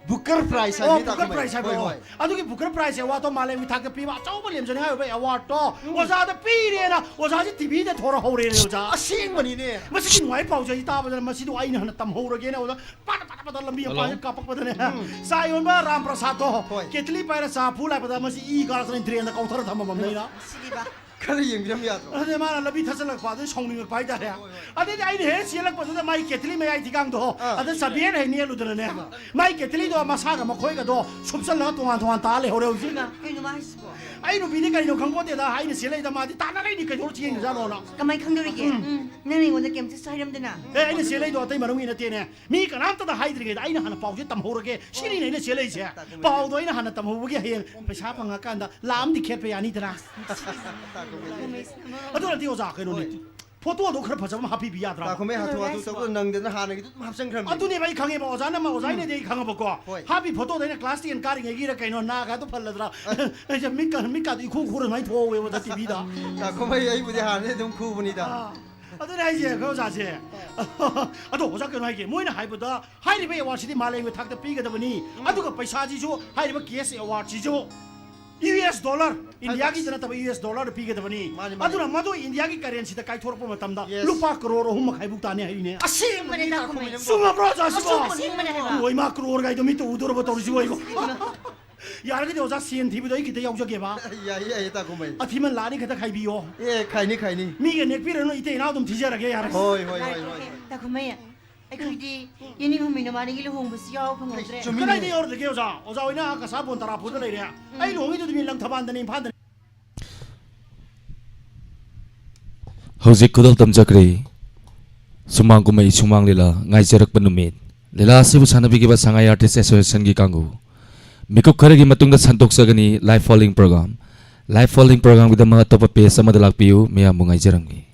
ꯕꯨꯀꯔ ꯄ꯭ꯔꯥꯏꯖ ꯑꯣ, ꯍꯥꯏꯕꯅꯤ, ꯕꯨꯀꯔ ꯇꯥꯀꯨꯃꯩ꯫ ꯄ꯭ꯔꯥꯏꯖ ꯍꯥꯏꯕ꯭ꯔꯣ? ꯍꯣꯏ, ꯍꯣꯏ꯫ ꯑꯗꯨꯒꯤ ꯕꯨꯀꯔ ꯄ꯭ꯔꯥꯏꯖ ꯑꯦꯋꯥꯔꯗꯇꯣ ꯃꯥꯂꯦꯝꯒꯤ ꯊꯥꯛꯇ ꯄꯤꯕ ꯑꯆꯧꯕ ꯂꯦꯝꯖꯅꯤꯡꯉꯥꯏ ꯑꯣꯏꯕ ꯑꯦꯋꯥꯔꯗꯇꯣ ꯑꯣꯖꯥꯗ ꯄꯤꯔꯦꯅ ꯑꯣꯖꯥꯁꯤ ꯇꯤꯚꯤꯗ ꯊꯣꯔꯛꯍꯧꯔꯦꯅꯦ ꯑꯣꯖꯥ꯫ ꯑꯁꯦꯡꯕꯅꯤꯅꯦ꯫ ꯃꯁꯤꯒꯤ ꯅꯨꯡꯉꯥꯏ ꯄꯥꯎꯁꯦ ꯑꯩ ꯇꯥꯕꯗꯅ ꯃꯁꯤꯗꯣ ꯑꯩꯅ ꯍꯥꯟꯅ ꯇꯝꯍꯧꯔꯒꯦꯅ ꯑꯣꯖꯥ ꯄꯥꯗ ꯄꯥꯗ ꯄꯥꯗ ꯂꯝꯕꯤ ꯍꯜꯂꯣ꯫ ꯃꯄꯥꯟꯁꯤꯗ ꯀꯥꯞꯄꯛꯄꯗꯅꯦ꯫ ꯎꯝ꯫ ꯆꯥ ꯌꯣꯟꯕ ꯔꯥꯝ ꯄ꯭ꯔꯁꯥꯗꯇꯣ ꯍꯣꯏ꯫ ꯀꯦꯇꯂꯤ ꯄꯥꯏꯔ ꯆꯥ ꯐꯨ ꯂꯥꯛꯄꯗ ꯃꯁꯤ ꯏ ꯀꯥꯔꯛꯇꯅ ꯗ꯭ꯔꯦꯟꯗ ꯀꯥꯎꯊꯔ ꯊꯝꯃꯝꯃꯕꯅꯤꯅ꯫ ꯁꯤꯗꯤꯕ꯫ ꯈꯔ ꯌꯦꯡꯕꯤꯔꯝ ꯌꯥꯗ꯭ꯔꯣ? ꯑꯗꯨꯗꯤ ꯃꯥꯅ ꯂꯝꯕꯤ ꯊꯠꯆꯜꯂꯛꯄ ꯑꯗꯨꯗꯤ ꯁꯥꯎꯅꯤꯡꯉꯛꯄ ꯍꯥꯏꯇꯥꯔꯦ꯫ ꯍꯣꯏ, ꯍꯣꯏ꯫ ꯑꯗꯨꯗꯤ ꯑꯩꯅ ꯍꯦꯛ ꯆꯦꯜꯂꯛꯄꯗꯨꯗ ꯃꯥꯏ ꯀꯦꯇꯂꯤ ꯃꯌꯥꯏ ꯊꯤꯒꯥꯡꯗꯣ ꯑꯥ꯫ ꯑꯗ ꯆꯥꯕꯤ ꯍꯦꯛ ꯅꯦꯠꯂꯨꯗꯅꯅꯦ꯫ ꯑꯥ꯫ ꯃꯥꯏ ꯀꯦꯇꯂꯤꯗꯣ ꯃꯁꯥꯒ ꯃꯈꯣꯏꯒꯗꯣ ꯁꯨꯞꯆꯜꯂꯒ ꯇꯣꯉꯥꯟ ꯇꯣꯉꯥꯟ ꯇꯥ ꯂꯩꯍꯧꯔꯦ ꯍꯧꯖꯤꯛ꯫ ꯀꯩꯅꯣ, ꯀꯩꯅꯣ ꯃꯥ ꯍꯥꯏꯁꯤꯕꯣ? ꯑꯩ ꯅꯨꯄꯤꯗꯤ ꯀꯩꯅꯣ ꯈꯪꯄꯣꯠꯇꯦꯗ, ꯑꯩꯅ ꯆꯦꯜꯂꯛꯏꯗ ꯃꯥꯗꯤ ꯇꯥꯟꯅꯔꯛꯏꯅꯤ ꯀꯩꯗꯧꯔ ꯆꯦꯟꯈ꯭ꯔꯖꯥꯠꯅꯣꯅ꯫ ꯀꯃꯥꯏ ꯈꯪꯗꯧꯔꯤꯒꯦ? ꯎꯝ꯫ ꯎꯝ, ꯅꯪ ꯑꯩꯉꯣꯟꯗ ꯀꯩꯝꯇꯁꯨ ꯍꯥꯏꯔꯝꯗꯅ꯫ ꯑꯦ, ꯑꯩꯅ ꯆꯦꯜꯂꯛꯏꯗꯣ ꯑꯇꯩ ꯃꯔꯝꯒꯤ ꯅꯠꯇꯦꯅꯦ꯫ ꯃꯤ ꯀꯅꯥꯝꯇꯗ ꯍꯥꯏꯗ꯭ꯔꯤꯉꯩꯗ ꯑꯩꯅ ꯍꯥꯟꯅ ꯄꯥꯎꯁꯦ ꯇꯝꯍꯧꯔꯒꯦ ꯁꯤꯅꯤꯅꯦ ꯑꯩꯅ ꯆꯦꯜꯂꯛꯏꯁꯦ꯫ ꯄꯥꯎꯗꯣ ꯑꯩꯅ ꯍꯥꯟꯅ ꯇꯝꯍꯧꯕꯒꯤ ꯍꯌꯦꯡ ꯄꯩꯁꯥ ꯐꯪꯉꯀꯥꯟꯗ ꯂꯥꯛ ꯑꯃꯗꯤ ꯈꯦꯠꯄ ꯌꯥꯅꯤꯗꯅ꯫ ꯑꯗꯨ ꯅꯠꯇꯦ ꯑꯣꯖꯥ, ꯀꯩꯅꯣꯅꯦ꯫ ꯍꯣꯏ꯫ ꯐꯣꯇꯣꯗꯣ ꯈꯔ ꯐꯖꯕ ꯑꯃ ꯍꯥꯞꯄꯤꯕ ꯌꯥꯗ꯭ꯔꯥ? ꯇꯥꯈꯨꯝꯍꯩ ꯍꯥꯊꯨ ꯍꯥꯊꯨ ꯇꯧꯕꯗꯣ ꯅꯪꯗꯅ ꯍꯥꯟꯅꯒꯤꯗꯨ ꯑꯗꯨꯝ ꯍꯥꯞꯆꯟꯈ꯭ꯔꯕꯅꯤ꯫ ꯑꯗꯨꯅꯦꯕ ꯑꯩ ꯈꯪꯉꯦꯕ ꯑꯣꯖꯥꯅ ꯑꯃ, ꯑꯣꯖꯥ ꯑꯩꯅꯗꯤ ꯑꯩ ꯈꯪꯉꯕꯀꯣ꯫ ꯍꯣꯏ꯫ ꯍꯥꯞꯄꯤ ꯐꯣꯇꯣꯗ ꯑꯩꯅ ꯀ꯭ꯂꯥꯁ ꯇꯦꯟ ꯀꯥꯔꯤꯉꯩꯒꯤꯔ ꯀꯩꯅꯣ ꯅꯥꯒꯗꯣ ꯐꯜꯂꯗ꯭ꯔꯥ? ꯑꯩꯁꯦ ꯃꯤꯠꯀ, ꯃꯤꯠꯀꯥꯗꯣ ꯏꯈꯨ ꯈꯨꯔ ꯑꯗꯨꯃꯥꯏꯅ ꯊꯣꯛꯍꯧꯋꯦꯕ ꯑꯣꯖꯥ ꯇꯤꯚꯤꯗ꯫ ꯇꯥꯈꯨꯝꯍꯩ ꯑꯩꯕꯨꯗꯤ ꯍꯥꯟꯅꯗꯤ ꯑꯗꯨꯝ ꯈꯨꯕꯅꯤꯗ꯫ ꯑꯥ꯫ ꯑꯗꯨꯅꯦ ꯍꯥꯏꯁꯦ ꯑꯩꯈꯣꯏ ꯑꯣꯖꯥꯁꯦ꯫ ꯑꯗꯣ ꯑꯣꯖꯥ ꯀꯩꯅꯣ ꯍꯥꯏꯒꯦ, ꯃꯣꯏꯅ ꯍꯥꯏꯕꯗ ꯍꯥꯏꯔꯤꯕ ꯑꯦꯋꯥꯔꯗꯁꯤꯗꯤ ꯃꯥꯂꯦꯝꯒꯤ ꯊꯥꯛꯇ ꯄꯤꯒꯗꯕꯅꯤ꯫ ꯎꯝ꯫ ꯑꯗꯨꯒ ꯄꯩꯁꯥꯁꯤꯁꯨ ꯍꯥꯏꯔꯤꯕ ꯀꯦꯁ ꯑꯦꯋꯥꯔꯗꯁꯤꯁꯨ ꯌꯨ ꯑꯦꯁ ꯗꯣꯂꯔ, ꯏꯟꯗꯤꯌꯥꯒꯤꯗ ꯅꯠꯇꯕ ꯌꯨ ꯑꯦꯁ ꯗꯣꯂꯔꯗ ꯄꯤꯒꯗꯕꯅꯤ꯫ ꯃꯥꯅꯤ, ꯃꯥꯅꯤ꯫ ꯑꯗꯨꯅ ꯃꯗꯨ ꯏꯟꯗꯤꯌꯥꯒꯤ ꯀꯔꯦꯟꯁꯤꯗ ꯀꯥꯏꯊꯣꯔꯛꯄ ꯃꯇꯝꯗ ꯌꯦꯁ꯫ ꯂꯨꯄꯥ ꯀꯔꯣꯔ ꯑꯍꯨꯝ ꯃꯈꯥꯏꯕꯨꯛ ꯇꯥꯅꯤ ꯍꯥꯏꯔꯤꯅꯦ꯫ ꯑꯁꯦꯡꯕꯅꯦ, ꯇꯥꯈꯨꯝꯍꯩ꯫ ꯆꯨꯝꯃꯕ꯭ꯔꯣ ꯑꯣꯖꯥ ꯁꯤꯕꯣ? ꯑꯁꯦꯡꯕꯅꯦ ꯍꯥꯏꯕ꯫ ꯑꯣ, ꯏꯃꯥ, ꯀꯔꯣꯔ ꯒꯥꯏꯗꯣ ꯃꯤꯠꯇ ꯎꯗꯣꯔꯕ ꯇꯧꯔꯤꯁꯤꯕꯣ ꯑꯩꯕꯣ? ꯌꯥꯔꯒꯗꯤ ꯑꯣꯖꯥ ꯁꯦꯟ ꯊꯤꯕꯗꯣ ꯑꯩ ꯈꯤꯇ ꯌꯥꯎꯖꯒꯦꯕ꯫ ꯌꯥꯏꯌꯦ, ꯌꯥꯏꯌꯦ, ꯇꯥꯈꯨꯝꯍꯩ꯫ ꯑꯊꯤꯃꯟ ꯂꯥꯛꯑꯅꯤ ꯈꯤꯇ ꯈꯥꯏꯕꯤꯌꯣ꯫ ꯑꯦ, ꯈꯥꯏꯅꯤ, ꯈꯥꯏꯅꯤ꯫ ꯃꯤꯒ ꯅꯦꯛꯄꯤꯔꯅꯨ, ꯏꯇꯩ ꯏꯅꯥꯎ ꯑꯗꯨꯝ ꯊꯤꯖꯔꯒꯦ, ꯌꯥꯔꯦ꯫ ꯍꯣꯏ, ꯍꯣꯏ, ꯍꯣꯏ, ꯍꯣꯏ꯫ ꯇꯥꯈꯨꯝꯍꯩ, ꯑꯩꯈꯣꯏꯗꯤ ꯏꯅꯤꯡ ꯍꯨꯝꯃꯤ ꯅꯕꯥꯅꯤꯒꯤ ꯂꯨꯍꯣꯡꯕꯁꯤ ꯌꯥꯎꯕ ꯐꯪꯍꯧꯗ꯭ꯔꯦ꯫ ꯆꯨꯝꯃꯤꯅꯦ꯫ ꯀꯗꯥꯏꯗ ꯌꯧꯔꯗꯒꯦ ꯑꯣꯖꯥ? ꯑꯣꯖꯥ ꯍꯣꯏꯅ ꯑꯥ ꯀꯁꯥꯔ ꯕꯣꯟ ꯇꯔꯥ ꯐꯨꯗ ꯂꯩꯔꯦ꯫ ꯎꯝ꯫ ꯑꯩ ꯂꯨꯍꯣꯡꯉꯤꯗꯨꯗꯤ ꯃꯤ ꯂꯪꯊꯕꯥꯜꯗꯅꯤ, ꯏꯝꯐꯥꯜꯗꯅꯤ꯫ ꯍꯧꯖꯤꯛ ꯈꯨꯗꯣꯜ ꯇꯝꯖꯈ꯭ꯔꯦ꯫ ꯁꯨꯃꯥꯡ ꯀꯨꯝꯍꯩ, ꯁꯨꯃꯥꯡ ꯂꯤꯂꯥ ꯉꯥꯏꯖꯔꯛꯄ ꯅꯨꯃꯤꯠ꯫ ꯂꯤꯂꯥ ꯑꯁꯤꯕꯨ ꯁꯥꯟꯅꯕꯤꯈꯤꯕ ꯁꯉꯥꯏ ꯑꯥꯔꯇꯤꯁ ꯑꯦꯁꯣꯁꯤꯌꯦꯁꯟꯒꯤ ꯀꯥꯡꯕꯨ꯫ ꯃꯤꯀꯨꯞ ꯈꯔꯒꯤ ꯃꯇꯨꯡꯗ ꯁꯟꯗꯣꯛꯆꯒꯅꯤ live following program꯫ Live following programꯒꯤꯗꯃꯛ ꯑꯇꯣꯞꯄ page ꯑꯃꯗ ꯂꯥꯛꯄꯤꯌꯨ, ꯃꯌꯥꯝꯕꯨ ꯉꯥꯏꯖꯔꯝꯒꯦ꯫